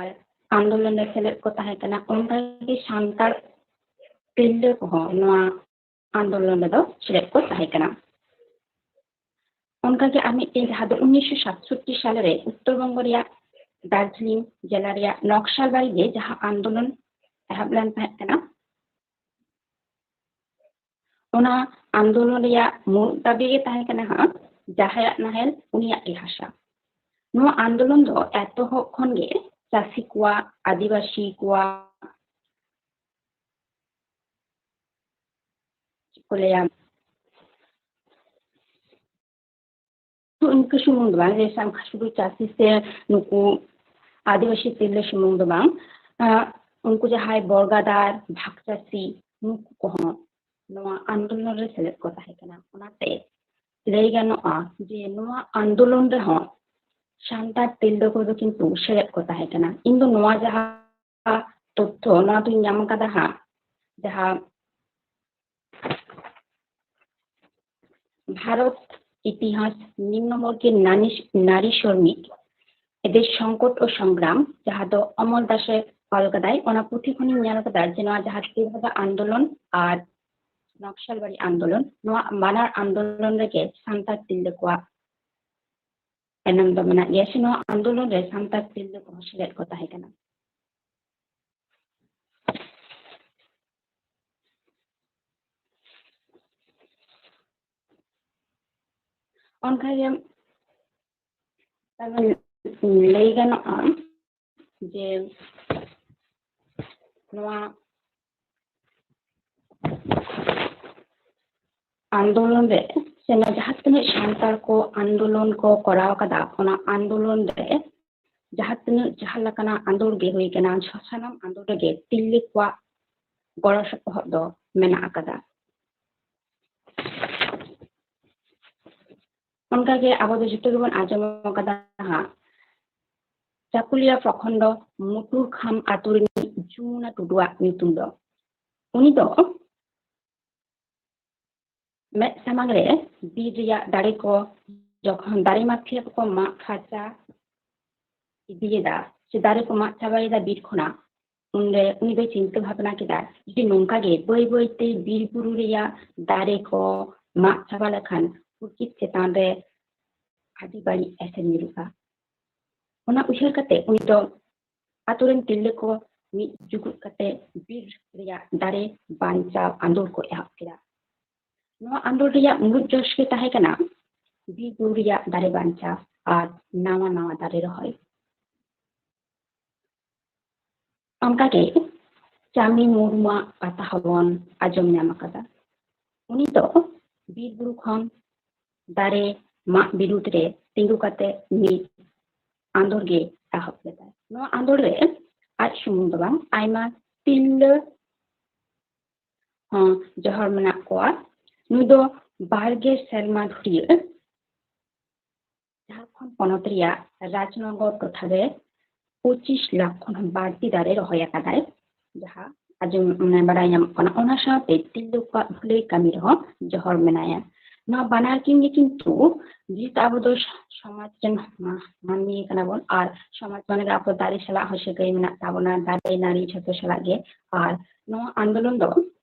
ᱟᱱᱫᱳᱞᱚᱱ ᱨᱮ ᱥᱮᱞᱮᱫ ᱠᱚ ᱛᱟᱦᱮᱸ ᱠᱟᱱᱟ᱾ ᱚᱱᱠᱟᱜᱮ ᱥᱟᱱᱛᱟᱲ ᱛᱤᱨᱞᱟᱹ ᱠᱚᱦᱚᱸ ᱱᱚᱣᱟ ᱟᱱᱫᱳᱞᱚᱱ ᱨᱮᱫᱚ ᱥᱮᱞᱮᱫ ᱠᱚ ᱛᱟᱦᱮᱸ ᱠᱟᱱᱟ᱾ ᱚᱱᱠᱟᱜᱮ ᱟᱨ ᱢᱤᱫᱴᱮᱱ, ᱡᱟᱦᱟᱸ ᱫᱚ ᱩᱱᱤᱥᱥᱚ ᱥᱟᱛᱥᱚᱴᱴᱤ ᱥᱟᱞ ᱨᱮ ᱩᱛᱛᱚᱨ ᱵᱚᱝᱜᱚ ᱨᱮᱭᱟᱜ ᱫᱟᱨᱡᱤᱞᱤᱝ ᱡᱮᱞᱟ ᱨᱮᱭᱟᱜ ᱱᱚᱠᱥᱟᱞᱵᱟᱲᱤ ᱨᱮ ᱡᱟᱦᱟᱸ ᱟᱱᱫᱳᱞᱚᱱ ᱮᱦᱚᱵ ᱞᱮᱱ ᱛᱟᱦᱮᱸ ᱠᱟᱱᱟ, ᱚᱱᱟ ᱟᱱᱫᱳᱞᱚᱱ ᱨᱮᱭᱟᱜ ᱢᱩᱲᱩᱫ ᱫᱟᱹᱵᱤ ᱜᱮ ᱛᱟᱦᱮᱸ ᱠᱟᱱᱟ ᱦᱟᱸᱜ ᱡᱟᱦᱟᱸᱭᱟᱜ ᱱᱟᱦᱮᱞ ᱩᱱᱤᱭᱟᱜ ᱜᱮ ᱦᱟᱥᱟ᱾ ᱱᱚᱣᱟ ᱟᱱᱫᱳᱞᱚᱱ ᱫᱚ ᱮᱛᱚᱦᱚᱵ ᱠᱷᱚᱱ ᱜᱮ ᱪᱟᱹᱥᱤ ᱠᱚᱣᱟᱜ, ᱟᱹᱫᱤᱵᱟᱹᱥᱤ ᱠᱚᱣᱟᱜ, ᱪᱮᱫ ᱠᱚ ᱞᱟᱹᱭᱟ, ᱤᱱᱠᱟᱹ ᱥᱩᱢᱩᱝ ᱫᱚ ᱵᱟᱝ, ᱡᱮ ᱥᱟᱵ ᱥᱩᱫᱷᱩ ᱪᱟᱹᱥᱤ ᱥᱮ ᱱᱩᱠᱩ ᱟᱹᱫᱤᱵᱟᱹᱥᱤ ᱛᱤᱨᱞᱟᱹ ᱥᱩᱢᱩᱝ ᱫᱚ ᱵᱟᱝ, ᱟᱸ, ᱩᱱᱠᱩ ᱡᱟᱦᱟᱸᱭ ᱵᱚᱨᱜᱟᱫᱟᱨ, ᱵᱷᱟᱜᱽ ᱪᱟᱹᱥᱤ, ᱱᱩᱠᱩ ᱠᱚᱦᱚᱸ ᱱᱚᱣᱟ ᱟᱱᱫᱳᱞᱚᱱ ᱨᱮ ᱥᱮᱞᱮᱫ ᱠᱚ ᱛᱟᱦᱮᱸ ᱠᱟᱱᱟ᱾ ᱚᱱᱟᱛᱮ ᱞᱟᱹᱭ ᱜᱟᱱᱚᱜᱼᱟ ᱡᱮ ᱱᱚᱣᱟ ᱟᱱᱫᱳᱞᱚᱱ ᱨᱮᱦᱚᱸ ᱥᱟᱱᱛᱟᱲ ᱛᱤᱨᱞᱟᱹ ᱠᱚᱫᱚ ᱠᱤᱱᱛᱩ ᱥᱮᱞᱮᱫ ᱠᱚ ᱛᱟᱦᱮᱸ ᱠᱟᱱᱟ᱾ ᱤᱧ ᱫᱚ ᱱᱚᱣᱟ ᱡᱟᱦᱟᱸ ᱛᱚᱛᱛᱷᱚ, ᱱᱚᱣᱟ ᱫᱚᱧ ᱧᱟᱢ ᱟᱠᱟᱫᱟ ᱦᱟᱸᱜ, ᱡᱟᱦᱟᱸ ᱵᱷᱟᱨᱚᱛ ᱤᱛᱤᱦᱟᱥ ᱱᱤᱢᱱᱚ ᱵᱚᱨᱜᱮ ᱱᱟᱱᱤ-, ᱱᱟᱨᱤ ᱥᱨᱚᱢᱤᱠ ᱮᱫᱮ ᱥᱚᱝᱠᱚᱴ ᱳ ᱥᱚᱝᱜᱨᱟᱢ, ᱡᱟᱦᱟᱸ ᱫᱚ ᱚᱢᱚᱞ ᱫᱟᱥᱮ ᱚᱞ ᱠᱟᱫᱟᱭ, ᱚᱱᱟ ᱯᱩᱛᱷᱤ ᱠᱷᱚᱱᱤᱧ ᱧᱮᱞ ᱠᱟᱫᱟ ᱡᱮ ᱱᱚᱣᱟ ᱡᱟᱦᱟᱸ ᱛᱤᱞᱣᱟᱫᱟ ᱟᱱᱫᱳᱞᱚᱱ ᱟᱨ ᱱᱚᱠᱥᱟᱞᱵᱟᱲᱤ ᱟᱱᱫᱳᱞᱚᱱ, ᱱᱚᱣᱟ ᱵᱟᱱᱟᱨ ᱟᱱᱫᱳᱞᱚᱱ ᱨᱮᱜᱮ ᱥᱟᱱᱛᱟᱲ ᱛᱤᱨᱞᱟᱹ ᱠᱚᱣᱟᱜ ᱮᱱᱮᱢ ᱫᱚ ᱢᱮᱱᱟᱜ ᱜᱮᱭᱟ, ᱥᱮ ᱱᱚᱣᱟ ᱟᱱᱫᱳᱞᱚᱱ ᱨᱮ ᱥᱟᱱᱛᱟᱲ ᱛᱤᱨᱞᱟᱹ ᱠᱚᱦᱚᱸ ᱥᱮᱞᱮᱫ ᱠᱚ ᱛᱟᱦᱮᱸ ᱠᱟᱱᱟ᱾ ᱚᱱᱠᱟᱜᱮ ᱞᱟᱹᱭ ᱜᱟᱱᱚᱜᱼᱟ ᱡᱮ ᱱᱚᱣᱟ ᱟᱱᱫᱳᱞᱚᱱ ᱨᱮ ᱥᱮ ᱱᱚᱣᱟ ᱡᱟᱦᱟᱸ ᱛᱤᱱᱟᱹᱜ ᱥᱟᱱᱛᱟᱲ ᱠᱚ ᱟᱱᱫᱳᱞᱚᱱ ᱠᱚ ᱠᱚᱨᱟᱣ ᱠᱟᱫᱟ, ᱚᱱᱟ ᱟᱱᱫᱳᱞᱚᱱ ᱨᱮ ᱡᱟᱦᱟᱸ ᱛᱤᱱᱟᱹᱜ ᱡᱟᱦᱟᱸ ᱞᱮᱠᱟᱱᱟᱜ ᱟᱸᱫᱳᱲ ᱜᱮ ᱦᱩᱭ ᱠᱟᱱᱟ, ᱥᱟᱱᱟᱢ ᱟᱸᱫᱳᱲ ᱨᱮᱜᱮ ᱛᱤᱨᱞᱟᱹ ᱠᱚᱣᱟᱜ ᱜᱚᱲᱚ ᱥᱚᱯᱚᱦᱚᱫ ᱫᱚ ᱢᱮᱱᱟᱜ ᱟᱠᱟᱫᱟ᱾ ᱚᱱᱠᱟᱜᱮ ᱟᱵᱚ ᱫᱚ ᱡᱚᱛᱚ ᱜᱮᱵᱚᱱ ᱟᱸᱡᱚᱢ ᱟᱠᱟᱫᱟ ᱦᱟᱸᱜ, ᱪᱟᱠᱩᱞᱤᱭᱟ ᱯᱨᱚᱠᱷᱚᱸᱰ ᱢᱩᱴᱩᱨ ᱠᱷᱟᱢ ᱟᱛᱳ ᱨᱤᱱᱤᱡ ᱡᱩᱢᱩᱱᱟ ᱴᱩᱰᱩᱣᱟᱜ ᱧᱩᱛᱩᱢ ᱫᱚ᱾ ᱩᱱᱤ ᱫᱚ ᱢᱮᱫ ᱥᱟᱢᱟᱝ ᱨᱮ ᱵᱤᱨ ᱨᱮᱭᱟᱜ ᱫᱟᱨᱮ ᱠᱚ ᱡᱚᱠᱷᱚᱱ ᱫᱟᱨᱮ ᱢᱟᱯᱷᱤᱭᱟ ᱠᱚᱠᱚ ᱢᱟᱜ ᱯᱷᱟᱨᱪᱟ ᱤᱫᱤᱭᱮᱫᱟ, ᱥᱮ ᱫᱟᱨᱮ ᱠᱚ ᱢᱟᱜ ᱪᱟᱵᱟᱭᱮᱫᱟ ᱵᱤᱨ ᱠᱷᱚᱱᱟᱜ, ᱩᱱᱨᱮ ᱩᱱᱤ ᱫᱚᱭ ᱪᱤᱱᱛᱟᱹ ᱵᱷᱟᱵᱽᱱᱟ ᱠᱮᱫᱟ, ᱡᱩᱫᱤ ᱱᱚᱝᱠᱟ ᱜᱮ ᱵᱟᱹᱭ ᱵᱟᱹᱭ ᱛᱮ ᱵᱤᱨ ᱵᱩᱨᱩ ᱨᱮᱭᱟᱜ ᱫᱟᱨᱮ ᱠᱚ ᱢᱟᱜ ᱪᱟᱵᱟ ᱞᱮᱠᱷᱟᱱ ᱯᱨᱚᱠᱤᱛ ᱪᱮᱛᱟᱱ ᱨᱮ ᱟᱹᱰᱤ ᱵᱟᱹᱲᱤᱡ ᱮᱥᱮᱨ ᱧᱩᱨᱩᱜᱼᱟ᱾ ᱚᱱᱟ ᱩᱭᱦᱟᱹᱨ ᱠᱟᱛᱮ ᱩᱱᱤ ᱫᱚ ᱟᱛᱳ ᱨᱮᱱ ᱛᱤᱨᱞᱟᱹ ᱠᱚ ᱢᱤᱫ ᱡᱩᱜᱩᱫ ᱠᱟᱛᱮ ᱵᱤᱨ ᱨᱮᱭᱟᱜ ᱫᱟᱨᱮ ᱵᱟᱧᱪᱟᱣ ᱟᱸᱫᱳᱲ ᱠᱚ ᱮᱦᱚᱵ ᱠᱮᱫᱟ᱾ ᱱᱚᱣᱟ ᱟᱸᱫᱳᱲ ᱨᱮᱭᱟᱜ ᱢᱩᱲᱩᱫ ᱡᱚᱥ ᱜᱮ ᱛᱟᱦᱮᱸ ᱠᱟᱱᱟ ᱵᱤᱨ ᱵᱩᱨᱩ ᱨᱮᱭᱟᱜ ᱫᱟᱨᱮ ᱵᱟᱧᱪᱟᱣ ᱟᱨ ᱱᱟᱣᱟ ᱱᱟᱣᱟ ᱫᱟᱨᱮ ᱨᱚᱦᱚᱭ᱾ ᱚᱱᱠᱟᱜᱮ ᱪᱟᱢᱤ ᱢᱩᱨᱢᱩᱣᱟᱜ ᱠᱟᱛᱷᱟ ᱦᱚᱸᱵᱚᱱ ᱟᱸᱡᱚᱢ ᱧᱟᱢ ᱟᱠᱟᱫᱟ᱾ ᱩᱱᱤ ᱫᱚ ᱵᱤᱨ ᱵᱩᱨᱩ ᱠᱷᱚᱱ ᱫᱟᱨᱮ ᱢᱟᱜ ᱵᱤᱨᱩᱫᱽ ᱨᱮ ᱛᱤᱸᱜᱩ ᱠᱟᱛᱮ ᱢᱤᱫ ᱟᱸᱫᱳᱲ ᱜᱮ ᱮᱦᱚᱵ ᱞᱮᱫᱟᱭ᱾ ᱱᱚᱣᱟ ᱟᱸᱫᱳᱲ ᱨᱮ ᱟᱡ ᱥᱩᱢᱩᱝ ᱫᱚ ᱵᱟᱝ, ᱟᱭᱢᱟ ᱛᱤᱨᱞᱟᱹ ᱦᱚᱸ ᱡᱚᱦᱚᱲ ᱢᱮᱱᱟᱜ ᱠᱚᱣᱟ᱾ ᱱᱩᱭ ᱫᱚ ᱵᱟᱨᱜᱮᱞ ᱥᱮᱨᱢᱟ ᱫᱷᱩᱨᱤᱭᱟᱹ ᱡᱷᱟᱲᱠᱷᱚᱸᱰ ᱯᱚᱱᱚᱛ ᱨᱮᱭᱟᱜ ᱨᱟᱡᱽᱱᱚᱜᱚᱨ ᱴᱚᱴᱷᱟ ᱨᱮ ᱯᱚᱸᱪᱤᱥ ᱞᱟᱠᱷ ᱠᱷᱚᱱ ᱦᱚᱸ ᱵᱟᱹᱲᱛᱤ ᱫᱟᱨᱮ ᱨᱚᱦᱚᱭ ᱟᱠᱟᱫᱟᱭ, ᱡᱟᱦᱟᱸ ᱟᱸᱡᱚᱢ, ᱢᱟᱱᱮ, ᱵᱟᱰᱟᱭ ᱧᱟᱢᱚᱜ ᱠᱟᱱᱟ᱾ ᱚᱱᱟ ᱥᱟᱶᱛᱮ ᱛᱤᱨᱞᱟᱹ ᱠᱚᱣᱟᱜ ᱵᱷᱟᱹᱞᱟᱹᱭ ᱠᱟᱹᱢᱤ ᱨᱮᱦᱚᱸ ᱡᱚᱦᱚᱲ ᱢᱮᱱᱟᱭᱟ᱾ ᱱᱚᱣᱟ ᱵᱟᱱᱟᱨ ᱠᱤᱱ ᱜᱮ ᱠᱤᱱᱛᱩ ᱡᱮᱦᱮᱛᱩ ᱟᱵᱚ ᱫᱚ ᱥᱚᱢᱟᱡᱽ ᱨᱮᱱ ᱢᱟ-, ᱢᱟᱹᱱᱢᱤ ᱠᱟᱱᱟ ᱵᱚᱱ, ᱟᱨ ᱥᱚᱢᱟᱡᱽ ᱢᱟᱱᱮ ᱫᱚ ᱟᱵᱚ ᱫᱟᱨᱮ ᱥᱟᱞᱟᱜ ᱦᱚᱸ ᱥᱟᱹᱜᱟᱹᱭ ᱢᱮᱱᱟᱜ ᱛᱟᱵᱚᱱᱟ, ᱫᱟᱨᱮ ᱱᱟᱹᱲᱤ ᱡᱷᱚᱛᱚ ᱥᱟᱞᱟᱜ ᱜᱮ᱾ ᱟᱨ ᱱᱚᱣᱟ ᱟᱱᱫᱳᱞᱚᱱ ᱫᱚ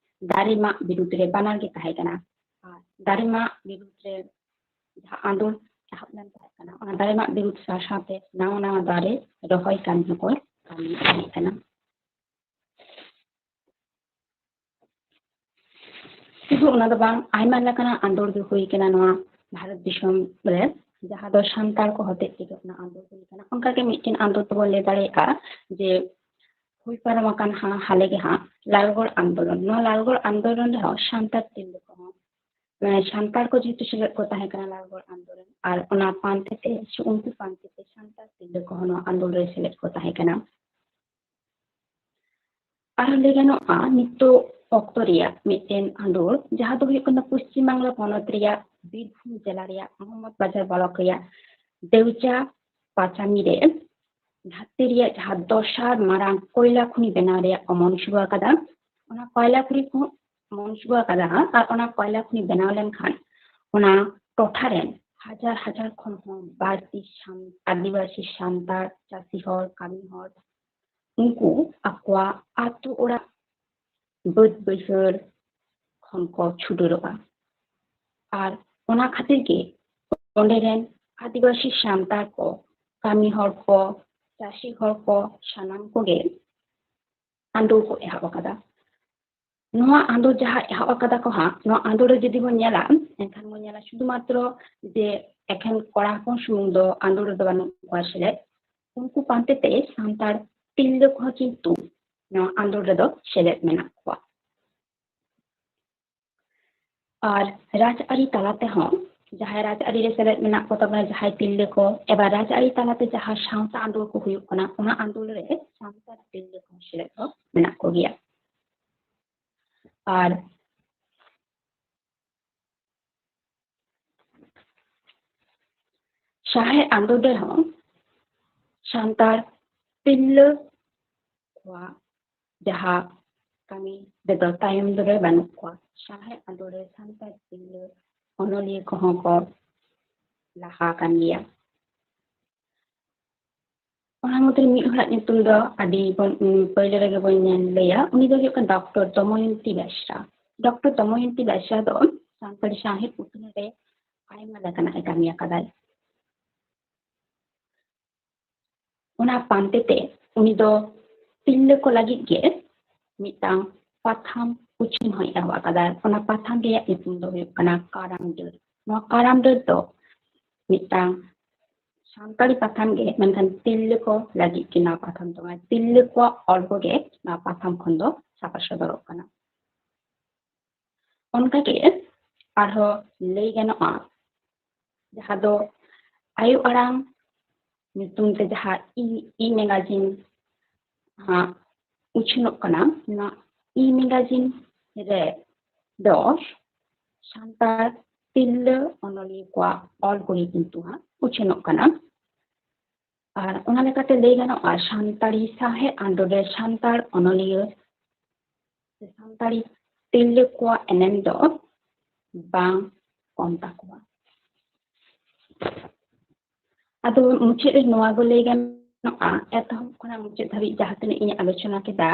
ᱫᱟᱨᱮ ᱢᱟᱜ ᱵᱤᱨᱩᱫᱽ ᱨᱮ ᱵᱟᱱᱟᱨ ᱜᱮ ᱛᱟᱦᱮᱸ ᱠᱟᱱᱟ᱾ ᱟᱨ ᱫᱟᱨᱮ ᱢᱟᱜ ᱵᱤᱨᱩᱫᱽ ᱨᱮ ᱡᱟᱦᱟᱸ ᱟᱸᱫᱳᱲ ᱮᱦᱚᱵ ᱞᱮᱱ ᱛᱟᱦᱮᱸ ᱠᱟᱱᱟ, ᱚᱱᱟ ᱫᱟᱨᱮ ᱢᱟᱜ ᱵᱤᱨᱩᱫᱽ ᱥᱟᱶ ᱥᱟᱶᱛᱮ ᱱᱟᱣᱟ ᱱᱟᱣᱟ ᱫᱟᱨᱮ ᱨᱚᱦᱚᱭ ᱠᱟᱹᱢᱤ ᱦᱚᱸᱠᱚ ᱠᱟᱹᱢᱤ ᱛᱟᱦᱮᱸ ᱠᱟᱱᱟ᱾ ᱥᱩᱫᱷᱩ ᱚᱱᱟ ᱫᱚ ᱵᱟᱝ, ᱟᱭᱢᱟ ᱞᱮᱠᱟᱱᱟᱜ ᱟᱸᱫᱳᱲ ᱜᱮ ᱦᱩᱭ ᱠᱟᱱᱟ ᱱᱚᱣᱟ ᱵᱷᱟᱨᱚᱛ ᱫᱤᱥᱚᱢ ᱨᱮ, ᱡᱟᱦᱟᱸ ᱫᱚ ᱥᱟᱱᱛᱟᱲ ᱠᱚ ᱦᱚᱛᱮᱡ ᱛᱮᱜᱮ ᱚᱱᱟ ᱟᱸᱫᱳᱲ ᱦᱩᱭ ᱠᱟᱱᱟ᱾ ᱚᱱᱠᱟᱜᱮ ᱢᱤᱫᱴᱮᱱ ᱟᱸᱫᱳᱲ ᱛᱮᱵᱚᱱ ᱞᱟᱹᱭ ᱫᱟᱲᱮᱭᱟᱜᱼᱟ ᱡᱮ ᱦᱩᱭ ᱯᱟᱨᱚᱢ ᱟᱠᱟᱱ ᱦᱟ-, ᱦᱟᱞᱮ ᱜᱮ ᱦᱟᱸᱜ ᱞᱟᱞᱜᱚᱲ ᱟᱱᱫᱳᱞᱚᱱ᱾ ᱱᱚᱣᱟ ᱞᱟᱞᱜᱚᱲ ᱟᱱᱫᱳᱞᱚᱱ ᱨᱮᱦᱚᱸ ᱥᱟᱱᱛᱟᱲ ᱛᱤᱨᱞᱟᱹ ᱠᱚᱦᱚᱸ, ᱢᱟᱱᱮ, ᱥᱟᱱᱛᱟᱲ ᱠᱚ ᱡᱮᱦᱮᱛᱩ ᱥᱮᱞᱮᱫ ᱠᱚ ᱛᱟᱦᱮᱸ ᱠᱟᱱᱟ ᱞᱟᱞᱜᱚᱲ ᱟᱱᱫᱳᱞᱚᱱ, ᱟᱨ ᱚᱱᱟ ᱯᱟᱱᱛᱮ ᱛᱮ ᱥᱮ ᱩᱱᱠᱩ ᱯᱟᱱᱛᱮ ᱛᱮ ᱥᱟᱱᱛᱟᱲ ᱛᱤᱨᱞᱟᱹ ᱠᱚᱦᱚᱸ ᱱᱚᱣᱟ ᱟᱱᱫᱳᱞᱚᱱ ᱨᱮ ᱥᱮᱞᱮᱫ ᱠᱚ ᱛᱟᱦᱮᱸ ᱠᱟᱱᱟ᱾ ᱟᱨᱦᱚᱸ ᱞᱟᱹᱭ ᱜᱟᱱᱚᱜᱼᱟ, ᱱᱤᱛᱚᱜ ᱚᱠᱛᱚ ᱨᱮᱭᱟᱜ ᱢᱤᱫᱴᱮᱱ ᱟᱸᱫᱳᱲ, ᱡᱟᱦᱟᱸ ᱫᱚ ᱦᱩᱭᱩᱜ ᱠᱟᱱᱟ ᱯᱚᱥᱪᱤᱢ ᱵᱟᱝᱞᱟ ᱯᱚᱱᱚᱛ ᱨᱮᱭᱟᱜ ᱵᱤᱨᱵᱷᱩᱢ ᱡᱮᱞᱟ ᱨᱮᱭᱟᱜ ᱢᱚᱦᱚᱢᱢᱚᱫ ᱵᱟᱡᱟᱨ ᱵᱞᱚᱠ ᱨᱮᱭᱟᱜ ᱫᱮᱣᱪᱟ ᱯᱟᱪᱟᱢᱤ ᱨᱮ ᱫᱷᱟᱹᱨᱛᱤ ᱨᱮᱭᱟᱜ ᱡᱟᱦᱟᱸ ᱫᱚᱥᱟᱨ ᱢᱟᱨᱟᱝ ᱠᱚᱭᱞᱟ ᱠᱷᱚᱱᱤ ᱵᱮᱱᱟᱣ ᱨᱮᱭᱟᱜ ᱠᱚ ᱢᱚᱱᱥᱩᱵᱟ ᱟᱠᱟᱫᱟ, ᱚᱱᱟ ᱠᱚᱭᱞᱟ ᱠᱷᱚᱱᱤ ᱠᱚ ᱢᱚᱱᱥᱩᱵᱟ ᱟᱠᱟᱫᱟ᱾ ᱟᱨ ᱚᱱᱟ ᱠᱚᱭᱞᱟ ᱠᱷᱚᱱᱤ ᱵᱮᱱᱟᱣ ᱞᱮᱱᱠᱷᱟᱱ ᱚᱱᱟ ᱴᱚᱴᱷᱟ ᱨᱮᱱ ᱦᱟᱡᱟᱨ ᱦᱟᱡᱟᱨ ᱠᱷᱚᱱ ᱦᱚᱸ ᱵᱟᱹᱲᱛᱤ ᱥᱟᱱ-, ᱟᱹᱫᱤᱵᱟᱹᱥᱤ ᱥᱟᱱᱛᱟᱲ ᱪᱟᱹᱥᱤ ᱦᱚᱲ, ᱠᱟᱹᱢᱤ ᱦᱚᱲ, ᱩᱱᱠᱩ ᱟᱠᱚᱣᱟᱜ ᱟᱹᱛᱩ ᱚᱲᱟᱜ, ᱵᱟᱹᱫᱽ ᱵᱟᱹᱭᱦᱟᱹᱲ ᱠᱷᱚᱱ ᱠᱚ ᱪᱷᱩᱰᱟᱹᱨᱚᱜᱼᱟ᱾ ᱟᱨ ᱚᱱᱟ ᱠᱷᱟᱹᱛᱤᱨ ᱜᱮ ᱚᱸᱰᱮ ᱨᱮᱱ ᱟᱹᱫᱤᱵᱟᱹᱥᱤ ᱥᱟᱱᱛᱟᱲ ᱠᱚ, ᱠᱟᱹᱢᱤ ᱦᱚᱲ ᱠᱚ, ᱪᱟᱹᱥᱤ ᱦᱚᱲ ᱠᱚ, ᱥᱟᱱᱟᱢ ᱠᱚᱜᱮ ᱟᱸᱫᱳᱲ ᱠᱚ ᱮᱦᱚᱵ ᱟᱠᱟᱫᱟ᱾ ᱱᱚᱣᱟ ᱟᱸᱫᱳᱲ ᱡᱟᱦᱟᱸ ᱮᱦᱚᱵ ᱟᱠᱟᱫᱟ ᱠᱚ ᱦᱟᱸᱜ, ᱱᱚᱣᱟ ᱟᱸᱫᱳᱲ ᱨᱮ ᱡᱩᱫᱤ ᱵᱚᱱ ᱧᱮᱞᱟ, ᱮᱱᱠᱷᱟᱱ ᱵᱚᱱ ᱧᱮᱞᱟ ᱥᱩᱫᱷᱩ ᱢᱟᱛᱨᱚ ᱡᱮ ᱮᱠᱷᱮᱱ ᱠᱚᱲᱟ ᱦᱚᱯᱚᱱ ᱥᱩᱢᱩᱝ ᱫᱚ ᱟᱸᱫᱳᱲ ᱨᱮᱫᱚ ᱵᱟᱹᱱᱩᱜ ᱠᱚᱣᱟ ᱥᱮᱞᱮᱫ, ᱩᱱᱠᱩ ᱯᱟᱱᱛᱮ ᱛᱮ ᱥᱟᱱᱛᱟᱲ ᱛᱤᱨᱞᱟᱹ ᱠᱚᱦᱚᱸ ᱠᱤᱱᱛᱩ ᱱᱚᱣᱟ ᱟᱸᱫᱳᱲ ᱨᱮᱫᱚ ᱥᱮᱞᱮᱫ ᱢᱮᱱᱟᱜ ᱠᱚᱣᱟ᱾ ᱟᱨ ᱨᱟᱡᱽᱟᱹᱨᱤ ᱛᱟᱞᱟ ᱛᱮᱦᱚᱸ ᱡᱟᱦᱟᱸᱭ ᱨᱟᱡᱽᱟᱹᱨᱤ ᱨᱮ ᱥᱮᱞᱮᱫ ᱢᱮᱱᱟᱜ ᱠᱚ ᱛᱟᱵᱚᱱᱟ, ᱡᱟᱦᱟᱸᱭ ᱛᱤᱨᱞᱟᱹ ᱠᱚ, ᱮᱵᱟᱨ ᱨᱟᱡᱽᱟᱹᱨᱤ ᱛᱟᱞᱟᱛᱮ ᱡᱟᱦᱟᱸ ᱥᱟᱶᱛᱟ ᱟᱸᱫᱳᱲ ᱠᱚ ᱦᱩᱭᱩᱜ ᱠᱟᱱᱟ, ᱚᱱᱟ ᱟᱸᱫᱳᱲ ᱨᱮ ᱥᱟᱱᱛᱟᱲ ᱛᱤᱨᱞᱟᱹ ᱠᱚᱦᱚᱸ ᱥᱮᱞᱮᱫ ᱫᱚ ᱢᱮᱱᱟᱜ ᱠᱚᱜᱮᱭᱟ᱾ ᱟᱨ ᱥᱟᱦᱮ ᱟᱸᱫᱳᱲ ᱨᱮᱦᱚᱸ ᱥᱟᱱᱛᱟᱲ ᱛᱤᱨᱞᱟᱹ ᱠᱚᱣᱟᱜ ᱡᱟᱦᱟᱸ ᱠᱟᱹᱢᱤ ᱨᱮᱫᱚ ᱛᱟᱭᱚᱢ ᱫᱚᱨᱮ ᱵᱟᱹᱱᱩᱜ ᱠᱚᱣᱟ᱾ ᱥᱟᱶᱦᱮᱫ ᱟᱸᱫᱳᱲ ᱨᱮ ᱥᱟᱱᱛᱟᱲ ᱛᱤᱨᱞᱟᱹ ᱚᱱᱚᱞᱤᱭᱟᱹ ᱠᱚᱦᱚᱸ ᱠᱚ ᱞᱟᱦᱟ ᱟᱠᱟᱱ ᱜᱮᱭᱟ᱾ ᱚᱱᱟ ᱢᱩᱫᱽᱨᱮ ᱢᱤᱫ ᱦᱚᱲᱟᱜ ᱧᱩᱛᱩᱢ ᱫᱚ ᱟᱹᱰᱤ ᱵᱚᱱ, ᱩᱸ, ᱯᱳᱭᱞᱳ ᱨᱮᱜᱮ ᱵᱚᱱ ᱧᱮᱞ ᱞᱟᱹᱭᱟ, ᱩᱱᱤ ᱫᱚ ᱦᱩᱭᱩᱜ ᱠᱟᱱᱟ ᱰᱚᱠᱴᱚᱨ ᱫᱚᱢᱚᱭᱚᱱᱛᱤ ᱵᱮᱥᱨᱟ᱾ ᱰᱚᱠᱴᱚᱨ ᱫᱚᱢᱚᱭᱚᱱᱛᱤ ᱵᱮᱥᱨᱟ ᱫᱚ ᱥᱟᱱᱛᱟᱲᱤ ᱥᱟᱶᱦᱮᱫ ᱩᱛᱱᱟᱹᱣ ᱨᱮ ᱟᱭᱢᱟ ᱞᱮᱠᱟᱱᱟᱜ ᱮ ᱠᱟᱹᱢᱤ ᱟᱠᱟᱫᱟᱭ᱾ ᱚᱱᱟ ᱯᱟᱱᱛᱮ ᱛᱮ ᱩᱱᱤ ᱫᱚ ᱛᱤᱨᱞᱟᱹ ᱠᱚ ᱞᱟᱹᱜᱤᱫ ᱜᱮ ᱢᱤᱫᱴᱟᱝ ᱯᱟᱛᱷᱟᱢ ᱩᱪᱷᱟᱹᱱ ᱦᱚᱸᱭ ᱮᱦᱚᱵ ᱟᱠᱟᱫᱟ᱾ ᱚᱱᱟ ᱯᱟᱛᱷᱟᱢ ᱨᱮᱭᱟᱜ ᱧᱩᱛᱩᱢ ᱫᱚ ᱦᱩᱭᱩᱜ ᱠᱟᱱᱟ ᱠᱟᱨᱟᱢ ᱰᱟᱹᱨ᱾ ᱱᱚᱣᱟ ᱠᱟᱨᱟᱢ ᱰᱟᱹᱨ ᱫᱚ ᱢᱤᱫᱴᱟᱝ ᱥᱟᱱᱛᱟᱲᱤ ᱯᱟᱛᱷᱟᱢ ᱜᱮ, ᱢᱮᱱᱠᱷᱟᱱ ᱛᱤᱨᱞᱟᱹ ᱠᱚ ᱞᱟᱹᱜᱤᱫ ᱜᱮ ᱱᱚᱣᱟ ᱯᱟᱛᱷᱟᱢ ᱫᱚ, ᱢᱟᱱᱮ ᱛᱤᱨᱞᱟᱹ ᱠᱚᱣᱟᱜ ᱚᱞ ᱠᱚᱜᱮ ᱱᱚᱣᱟ ᱯᱟᱛᱷᱟᱢ ᱠᱷᱚᱱ ᱫᱚ ᱥᱟᱯᱷᱟ ᱥᱚᱫᱚᱨᱚᱜ ᱠᱟᱱᱟ᱾ ᱚᱱᱠᱟᱜᱮ ᱟᱨᱦᱚᱸ ᱞᱟᱹᱭ ᱜᱟᱱᱚᱜᱼᱟ, ᱡᱟᱦᱟᱸ ᱫᱚ ᱟᱭᱳ ᱟᱲᱟᱝ ᱧᱩᱛᱩᱢ ᱛᱮ ᱡᱟᱦᱟᱸ ᱤ, ᱤ ᱢᱮᱜᱟᱡᱤᱱ ᱦᱟᱸᱜ ᱩᱪᱷᱟᱹᱱᱚᱜ ᱠᱟᱱᱟ, ᱱᱚᱣᱟ ᱤ ᱢᱮᱜᱟᱡᱤᱱ ᱨᱮ ᱫᱚ ᱥᱟᱱᱛᱟᱲ ᱛᱤᱨᱞᱟᱹ ᱚᱱᱚᱞᱤᱭᱟᱹ ᱠᱚᱣᱟᱜ ᱚᱞ ᱠᱚᱜᱮ ᱠᱤᱱᱛᱩ ᱦᱟᱸᱜ ᱩᱪᱷᱟᱹᱱᱚᱜ ᱠᱟᱱᱟ᱾ ᱟᱨ ᱚᱱᱟ ᱞᱮᱠᱟᱛᱮ ᱞᱟᱹᱭ ᱜᱟᱱᱚᱜᱼᱟ, ᱥᱟᱱᱛᱟᱲᱤ ᱥᱟᱶᱦᱮᱫ ᱟᱸᱫᱳᱲ ᱨᱮ ᱥᱟᱱᱛᱟᱲ ᱚᱱᱚᱞᱤᱭᱟᱹ ᱥᱮ ᱥᱟᱱᱛᱟᱲᱤ ᱛᱤᱨᱞᱟᱹ ᱠᱚᱣᱟᱜ ᱮᱱᱮᱢ ᱫᱚ ᱵᱟᱝ ᱠᱚᱢ ᱛᱟᱠᱚᱣᱟ᱾ ᱟᱫᱚ ᱢᱩᱪᱟᱹᱫ ᱨᱮ ᱱᱚᱣᱟ ᱜᱮ ᱞᱟᱹᱭ ᱜᱟᱱᱚᱜᱼᱟ, ᱮᱛᱚᱦᱚᱵ ᱠᱷᱚᱱᱟᱜ ᱢᱩᱪᱟᱹᱫ ᱫᱷᱟᱹᱵᱤᱡ ᱡᱟᱦᱟᱸ ᱛᱤᱱᱟᱹᱜ ᱤᱧ ᱟᱞᱳᱪᱚᱱᱟ ᱠᱮᱫᱟ,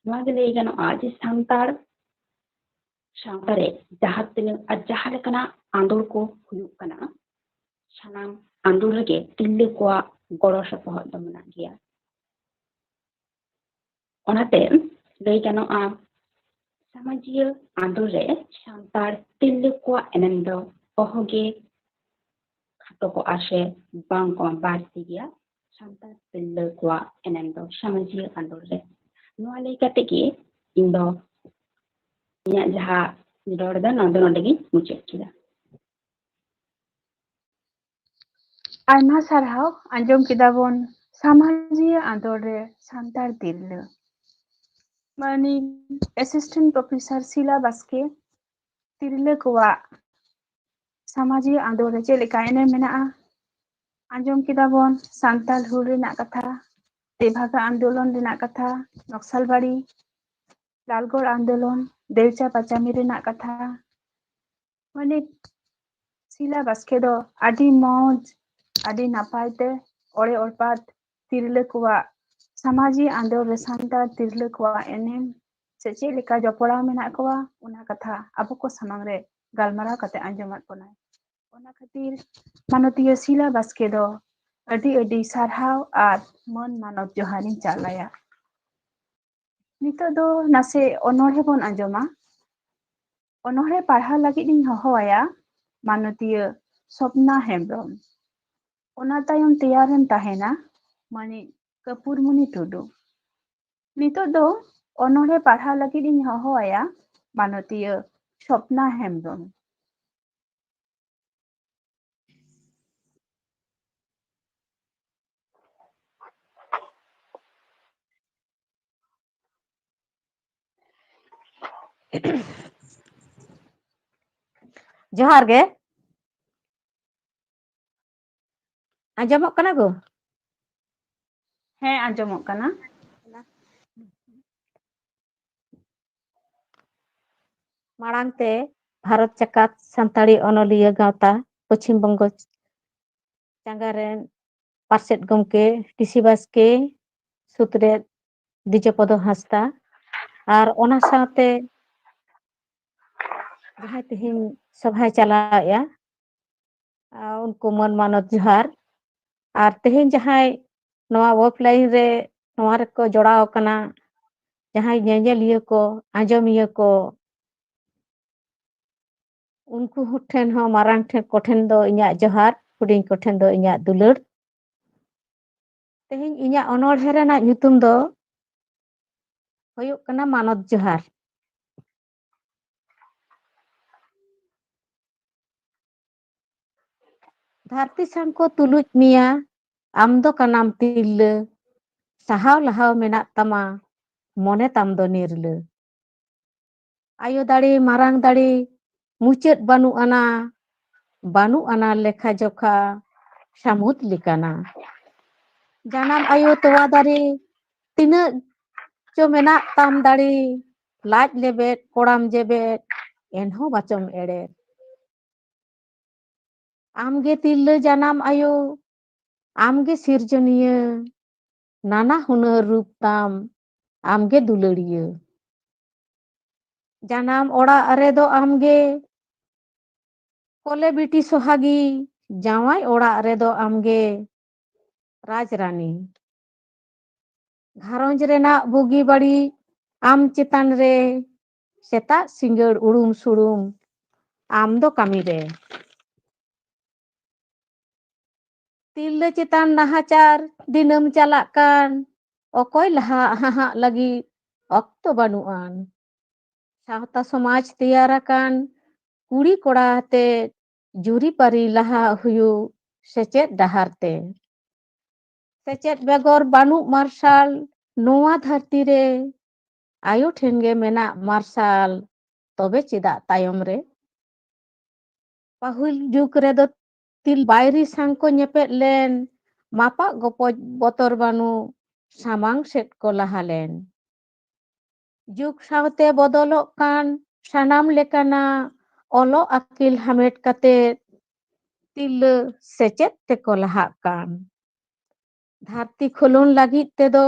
ᱱᱚᱣᱟ ᱜᱮ ᱞᱟᱹᱭ ᱜᱟᱱᱚᱜᱼᱟ ᱡᱮ ᱥᱟᱱᱛᱟᱲ ᱥᱟᱶᱛᱟ ᱨᱮ ᱡᱟᱦᱟᱸ ᱛᱤᱱᱟᱹᱜ ᱟᱨ ᱡᱟᱦᱟᱸ ᱞᱮᱠᱟᱱᱟᱜ ᱟᱸᱫᱳᱲ ᱠᱚ ᱦᱩᱭᱩᱜ ᱠᱟᱱᱟ, ᱥᱟᱱᱟᱢ ᱟᱸᱫᱳᱲ ᱨᱮᱜᱮ ᱛᱤᱨᱞᱟᱹ ᱠᱚᱣᱟᱜ ᱜᱚᱲᱚ ᱥᱚᱯᱚᱦᱚᱫ ᱫᱚ ᱢᱮᱱᱟᱜ ᱜᱮᱭᱟ᱾ ᱚᱱᱟᱛᱮ ᱞᱟᱹᱭ ᱜᱟᱱᱚᱜᱼᱟ, ᱥᱟᱢᱟᱡᱤᱭᱟᱹ ᱟᱸᱫᱳᱲ ᱨᱮ ᱥᱟᱱᱛᱟᱲ ᱛᱤᱨᱞᱟᱹ ᱠᱚᱣᱟᱜ ᱮᱱᱮᱢ ᱫᱚ ᱚᱦᱚᱜᱮ ᱠᱷᱟᱴᱚ ᱠᱚᱜᱼᱟ ᱥᱮ ᱵᱟᱝ ᱠᱚᱢᱟ ᱵᱟᱹᱲᱛᱤ ᱜᱮᱭᱟ ᱥᱟᱱᱛᱟᱲ ᱛᱤᱨᱞᱟᱹ ᱠᱚᱣᱟᱜ ᱮᱱᱮᱢ ᱫᱚ ᱥᱟᱢᱟᱡᱤᱭᱟᱹ ᱟᱸᱫᱳᱲ ᱨᱮ᱾ ᱱᱚᱣᱟ ᱞᱟᱹᱭ ᱠᱟᱛᱮ ᱜᱮ ᱤᱧ ᱫᱚ ᱤᱧᱟᱹᱜ ᱡᱟᱦᱟᱸ ᱨᱚᱲ ᱫᱚ ᱱᱚᱰᱮ, ᱱᱚᱰᱮ ᱜᱤᱧ ᱢᱩᱪᱟᱹᱫ ᱠᱮᱫᱟ᱾ ᱟᱭᱢᱟ ᱥᱟᱨᱦᱟᱣ᱾ ᱟᱸᱡᱚᱢ ᱠᱮᱫᱟ ᱵᱚᱱ ᱥᱟᱢᱟᱡᱤᱭᱟᱹ ᱟᱸᱫᱳᱲ ᱨᱮ ᱥᱟᱱᱛᱟᱲ ᱛᱤᱨᱞᱟᱹ᱾ ᱢᱟᱱᱤᱡ ᱮᱥᱤᱥᱴᱮᱱᱴ ᱯᱨᱚᱯᱷᱮᱥᱚᱨ ᱥᱤᱞᱟ ᱵᱟᱥᱠᱮ, ᱛᱤᱨᱞᱟᱹ ᱠᱚᱣᱟᱜ ᱥᱟᱢᱟᱡᱤᱭᱟᱹ ᱟᱸᱫᱳᱲ ᱨᱮ ᱪᱮᱫ ᱞᱮᱠᱟ ᱮᱱᱮᱢ ᱢᱮᱱᱟᱜᱼᱟ᱾ ᱟᱸᱡᱚᱢ ᱠᱮᱫᱟ ᱵᱚᱱ ᱥᱟᱱᱛᱟᱲ ᱦᱩᱞ ᱨᱮᱱᱟᱜ ᱠᱟᱛᱷᱟ, ᱛᱮᱵᱷᱟᱜᱟ ᱟᱱᱫᱳᱞᱚᱱ ᱨᱮᱱᱟᱜ ᱠᱟᱛᱷᱟ, ᱱᱚᱠᱥᱟᱞ ᱵᱟᱲᱤ, ᱞᱟᱞᱜᱚᱲ ᱟᱱᱫᱳᱞᱚᱱ, ᱫᱮᱣᱪᱟ ᱯᱟᱪᱟᱢᱤ ᱨᱮᱱᱟᱜ ᱠᱟᱛᱷᱟ᱾ ᱢᱟᱹᱱᱤᱡ ᱥᱤᱞᱟ ᱵᱟᱥᱠᱮ ᱫᱚ ᱟᱹᱰᱤ ᱢᱚᱡᱽ, ᱟᱹᱰᱤ ᱱᱟᱯᱟᱭ ᱛᱮ ᱚᱲᱮ ᱚᱲᱯᱟᱛ ᱛᱤᱨᱞᱟᱹ ᱠᱚᱣᱟᱜ ᱥᱟᱢᱟᱡᱤᱠ ᱟᱸᱫᱳᱲ ᱨᱮ ᱥᱟᱱᱛᱟᱲ ᱛᱤᱨᱞᱟᱹ ᱠᱚᱣᱟᱜ ᱮᱱᱮᱢ ᱥᱮ ᱪᱮᱫ ᱞᱮᱠᱟ ᱡᱚᱯᱲᱟᱣ ᱢᱮᱱᱟᱜ ᱠᱚᱣᱟ, ᱚᱱᱟ ᱠᱟᱛᱷᱟ ᱟᱵᱚ ᱠᱚ ᱥᱟᱢᱟᱝ ᱨᱮ ᱜᱟᱞᱢᱟᱨᱟᱣ ᱠᱟᱛᱮ ᱟᱸᱡᱚᱢᱟᱫ ᱵᱚᱱᱟᱭ᱾ ᱚᱱᱟ ᱠᱷᱟᱹᱛᱤᱨ ᱢᱟᱱᱚᱛᱤᱭᱟᱹ ᱥᱤᱞᱟ ᱵᱟᱥᱠᱮ ᱫᱚ ᱟᱹᱰᱤ ᱟᱹᱰᱤ ᱥᱟᱨᱦᱟᱣ ᱟᱨ ᱢᱟᱹᱱ ᱢᱟᱱᱚᱛ ᱡᱚᱦᱟᱨᱤᱧ ᱪᱟᱞ ᱟᱭᱟ᱾ ᱱᱤᱛᱚᱜ ᱫᱚ ᱱᱟᱥᱮ ᱚᱱᱚᱬᱦᱮ ᱵᱚᱱ ᱟᱸᱡᱚᱢᱟ᱾ ᱚᱱᱚᱬᱦᱮ ᱯᱟᱲᱦᱟᱣ ᱞᱟᱹᱜᱤᱫ ᱤᱧ ᱦᱚᱦᱚ ᱟᱭᱟ ᱢᱟᱱᱚᱛᱤᱭᱟᱹ ᱥᱚᱯᱱᱟ ᱦᱮᱢᱵᱨᱚᱢ᱾ ᱚᱱᱟ ᱛᱟᱭᱚᱢ ᱛᱮᱭᱟᱨᱮᱢ ᱛᱟᱦᱮᱱᱟ ᱢᱟᱹᱱᱤᱡ ᱠᱟᱹᱯᱩᱨᱢᱩᱱᱤ ᱴᱩᱰᱩ᱾ ᱱᱤᱛᱚᱜ ᱫᱚ ᱚᱱᱚᱬᱦᱮ ᱯᱟᱲᱦᱟᱣ ᱞᱟᱹᱜᱤᱫ ᱤᱧ ᱦᱚᱦᱚ ᱟᱭᱟ ᱢᱟᱱᱚᱛᱤᱭᱟᱹ ᱥᱚᱯᱱᱟ ᱦᱮᱢᱵᱨᱚᱢ᱾ ᱡᱚᱦᱟᱨ ᱜᱮ᱾ ᱟᱸᱡᱚᱢᱚᱜ ᱠᱟᱱᱟ ᱜᱳ? ᱦᱮᱸ, ᱟᱸᱡᱚᱢᱚᱜ ᱠᱟᱱᱟ᱾ ᱢᱟᱲᱟᱝ ᱛᱮ ᱵᱷᱟᱨᱚᱛ ᱡᱟᱠᱟᱛ ᱥᱟᱱᱛᱟᱲᱤ ᱚᱱᱚᱞᱤᱭᱟᱹ ᱜᱟᱶᱛᱟ ᱯᱚᱪᱷᱤᱢ ᱵᱚᱝᱜᱚ ᱪᱟᱸᱜᱟ ᱨᱮᱱ ᱯᱟᱨᱥᱮᱛ ᱜᱚᱢᱠᱮ ᱴᱤᱥᱤ ᱵᱟᱥᱠᱮ, ᱥᱩᱛᱨᱮᱛ ᱫᱤᱡᱚᱯᱚᱫᱚ ᱦᱟᱸᱥᱫᱟ, ᱟᱨ ᱚᱱᱟ ᱥᱟᱶᱛᱮ ᱡᱟᱦᱟᱸᱭ ᱛᱮᱦᱮᱧ ᱥᱚᱵᱷᱟᱭ ᱪᱟᱞᱟᱣᱮᱫᱼᱟ, ᱟᱨ ᱩᱱᱠᱩ ᱢᱟᱹᱱ ᱢᱟᱱᱚᱛ ᱡᱚᱦᱟᱨ᱾ ᱟᱨ ᱛᱮᱦᱮᱧ ᱡᱟᱦᱟᱸᱭ ᱱᱚᱣᱟ ᱚᱯᱷᱞᱟᱭᱤᱱ ᱨᱮ ᱱᱚᱣᱟ ᱨᱮᱠᱚ ᱡᱚᱲᱟᱣ ᱟᱠᱟᱱᱟ, ᱡᱟᱦᱟᱸᱭ ᱧᱮᱧᱮᱞᱤᱭᱟᱹ ᱠᱚ, ᱟᱸᱡᱚᱢᱤᱭᱟᱹ ᱠᱚ, ᱩᱱᱠᱩ ᱴᱷᱮᱱ ᱦᱚᱸ, ᱢᱟᱨᱟᱝ ᱴᱷᱮᱱ, ᱠᱚᱴᱷᱮᱱ ᱫᱚ ᱤᱧᱟᱹᱜ ᱡᱚᱦᱟᱨ, ᱦᱩᱰᱤᱧ ᱠᱚᱴᱷᱮᱱ ᱫᱚ ᱤᱧᱟᱹᱜ ᱫᱩᱞᱟᱹᱲ᱾ ᱛᱮᱦᱮᱧ ᱤᱧᱟᱹᱜ ᱚᱱᱚᱬᱦᱮ ᱨᱮᱱᱟᱜ ᱧᱩᱛᱩᱢ ᱫᱚ ᱦᱩᱭᱩᱜ ᱠᱟᱱᱟ ᱢᱟᱱᱚᱛ ᱡᱚᱦᱟᱨ᱾ ᱫᱷᱟᱹᱨᱛᱤ ᱥᱟᱝ ᱠᱚ ᱛᱩᱞᱩᱡ ᱢᱮᱭᱟ, ᱟᱢ ᱫᱚ ᱠᱟᱱᱟᱢ ᱛᱤᱨᱞᱟᱹ, ᱥᱟᱦᱟᱣ ᱞᱟᱦᱟᱣ ᱢᱮᱱᱟᱜ ᱛᱟᱢᱟ, ᱢᱚᱱᱮ ᱛᱟᱢ ᱫᱚ ᱱᱤᱨᱞᱟᱹ᱾ ᱟᱭᱳ ᱫᱟᱲᱮ, ᱢᱟᱨᱟᱝ ᱫᱟᱲᱮ, ᱢᱩᱪᱟᱹᱫ ᱵᱟᱹᱱᱩᱜ ᱟᱱᱟ, ᱵᱟᱹᱱᱩᱜ ᱟᱱᱟ ᱞᱮᱠᱷᱟ ᱡᱚᱠᱷᱟ, ᱥᱟᱹᱢᱩᱫ ᱞᱮᱠᱟᱱᱟ᱾ ᱡᱟᱱᱟᱢ ᱟᱭᱳ ᱛᱚᱣᱟ ᱫᱟᱨᱮ, ᱛᱤᱱᱟᱹᱜ ᱪᱚ ᱢᱮᱱᱟᱜ ᱛᱟᱢ ᱫᱟᱲᱮ, ᱞᱟᱡ ᱞᱮᱵᱮᱫ, ᱠᱚᱲᱟᱢ ᱡᱮᱵᱮᱫ, ᱮᱱᱦᱚᱸ ᱵᱟᱪᱚᱢ ᱮᱲᱮᱫ᱾ ᱟᱢᱜᱮ ᱛᱤᱨᱞᱟᱹ ᱡᱟᱱᱟᱢ ᱟᱭᱳ, ᱟᱢᱜᱮ ᱥᱤᱨᱡᱚᱱᱤᱭᱟᱹ, ᱱᱟᱱᱟ ᱦᱩᱱᱟᱹᱨ ᱨᱩᱯ ᱛᱟᱢ, ᱟᱢᱜᱮ ᱫᱩᱞᱟᱹᱲᱤᱭᱟᱹ᱾ ᱡᱟᱱᱟᱢ ᱚᱲᱟᱜ ᱨᱮᱫᱚ ᱟᱢᱜᱮ ᱠᱚᱞᱮ ᱵᱤᱴᱤ ᱥᱚᱦᱟᱜᱤ, ᱡᱟᱶᱟᱭ ᱚᱲᱟᱜ ᱨᱮᱫᱚ ᱟᱢᱜᱮ ᱨᱟᱡᱽᱨᱟᱱᱤ᱾ ᱜᱷᱟᱨᱚᱸᱡᱽ ᱨᱮᱱᱟᱜ ᱵᱩᱜᱤ ᱵᱟᱹᱲᱤᱡ ᱟᱢ ᱪᱮᱛᱟᱱ ᱨᱮ, ᱥᱮᱛᱟᱜ ᱥᱤᱸᱜᱟᱹᱲ ᱩᱲᱩᱢ ᱥᱩᱲᱩᱢ ᱟᱢ ᱫᱚ ᱠᱟᱹᱢᱤ ᱨᱮ᱾ ᱛᱤᱨᱞᱟᱹ ᱪᱮᱛᱟᱱ ᱱᱟᱦᱟᱪᱟᱨ ᱫᱤᱱᱟᱹᱢ ᱪᱟᱞᱟᱜ ᱠᱟᱱ, ᱚᱠᱚᱭ ᱞᱟᱦᱟ ᱦᱟᱦᱟᱜ ᱞᱟᱹᱜᱤᱫ ᱚᱠᱛᱚ ᱵᱟᱹᱱᱩᱜ ᱟᱱ᱾ ᱥᱟᱶᱛᱟ ᱥᱚᱢᱟᱡᱽ ᱛᱮᱭᱟᱨ ᱟᱠᱟᱱ ᱠᱩᱲᱤ ᱠᱚᱲᱟ ᱟᱛᱮ ᱡᱩᱨᱤᱯᱟᱹᱨᱤ ᱞᱟᱦᱟ ᱦᱩᱭᱩᱜ ᱥᱮᱪᱮᱫ ᱰᱟᱦᱟᱨ ᱛᱮ᱾ ᱥᱮᱪᱮᱫ ᱵᱮᱜᱚᱨ ᱵᱟᱹᱱᱩᱜ ᱢᱟᱨᱥᱟᱞ ᱱᱚᱣᱟ ᱫᱷᱟᱹᱨᱛᱤ ᱨᱮ, ᱟᱭᱳ ᱴᱷᱮᱱ ᱜᱮ ᱢᱮᱱᱟᱜ ᱢᱟᱨᱥᱟᱞ, ᱛᱚᱵᱮ ᱪᱮᱫᱟᱜ ᱛᱟᱭᱚᱢ ᱨᱮ? ᱯᱟᱹᱦᱤᱞ ᱡᱩᱜᱽ ᱨᱮᱫᱚ ᱛᱤᱞ ᱵᱟᱭᱨᱤ ᱥᱟᱝ ᱠᱚ ᱧᱮᱯᱮᱫ ᱞᱮᱱ, ᱢᱟᱯᱟᱜ ᱜᱚᱯᱚᱡ ᱵᱚᱛᱚᱨ ᱵᱟᱹᱱᱩᱜ ᱥᱟᱢᱟᱝ ᱥᱮᱫ ᱠᱚ ᱞᱟᱦᱟ ᱞᱮᱱ᱾ ᱡᱩᱜᱽ ᱥᱟᱶᱛᱮ ᱵᱚᱫᱚᱞᱚᱜ ᱠᱟᱱ ᱥᱟᱱᱟᱢ ᱞᱮᱠᱟᱱᱟᱜ ᱚᱞᱚᱜ ᱟᱹᱠᱤᱞ ᱦᱟᱢᱮᱴ ᱠᱟᱛᱮ ᱛᱤᱨᱞᱟᱹ ᱥᱮᱪᱮᱫ ᱛᱮᱠᱚ ᱞᱟᱦᱟᱜ ᱠᱟᱱ᱾ ᱫᱷᱟᱹᱨᱛᱤ ᱠᱷᱚᱞᱚᱱ ᱞᱟᱹᱜᱤᱫ ᱛᱮᱫᱚ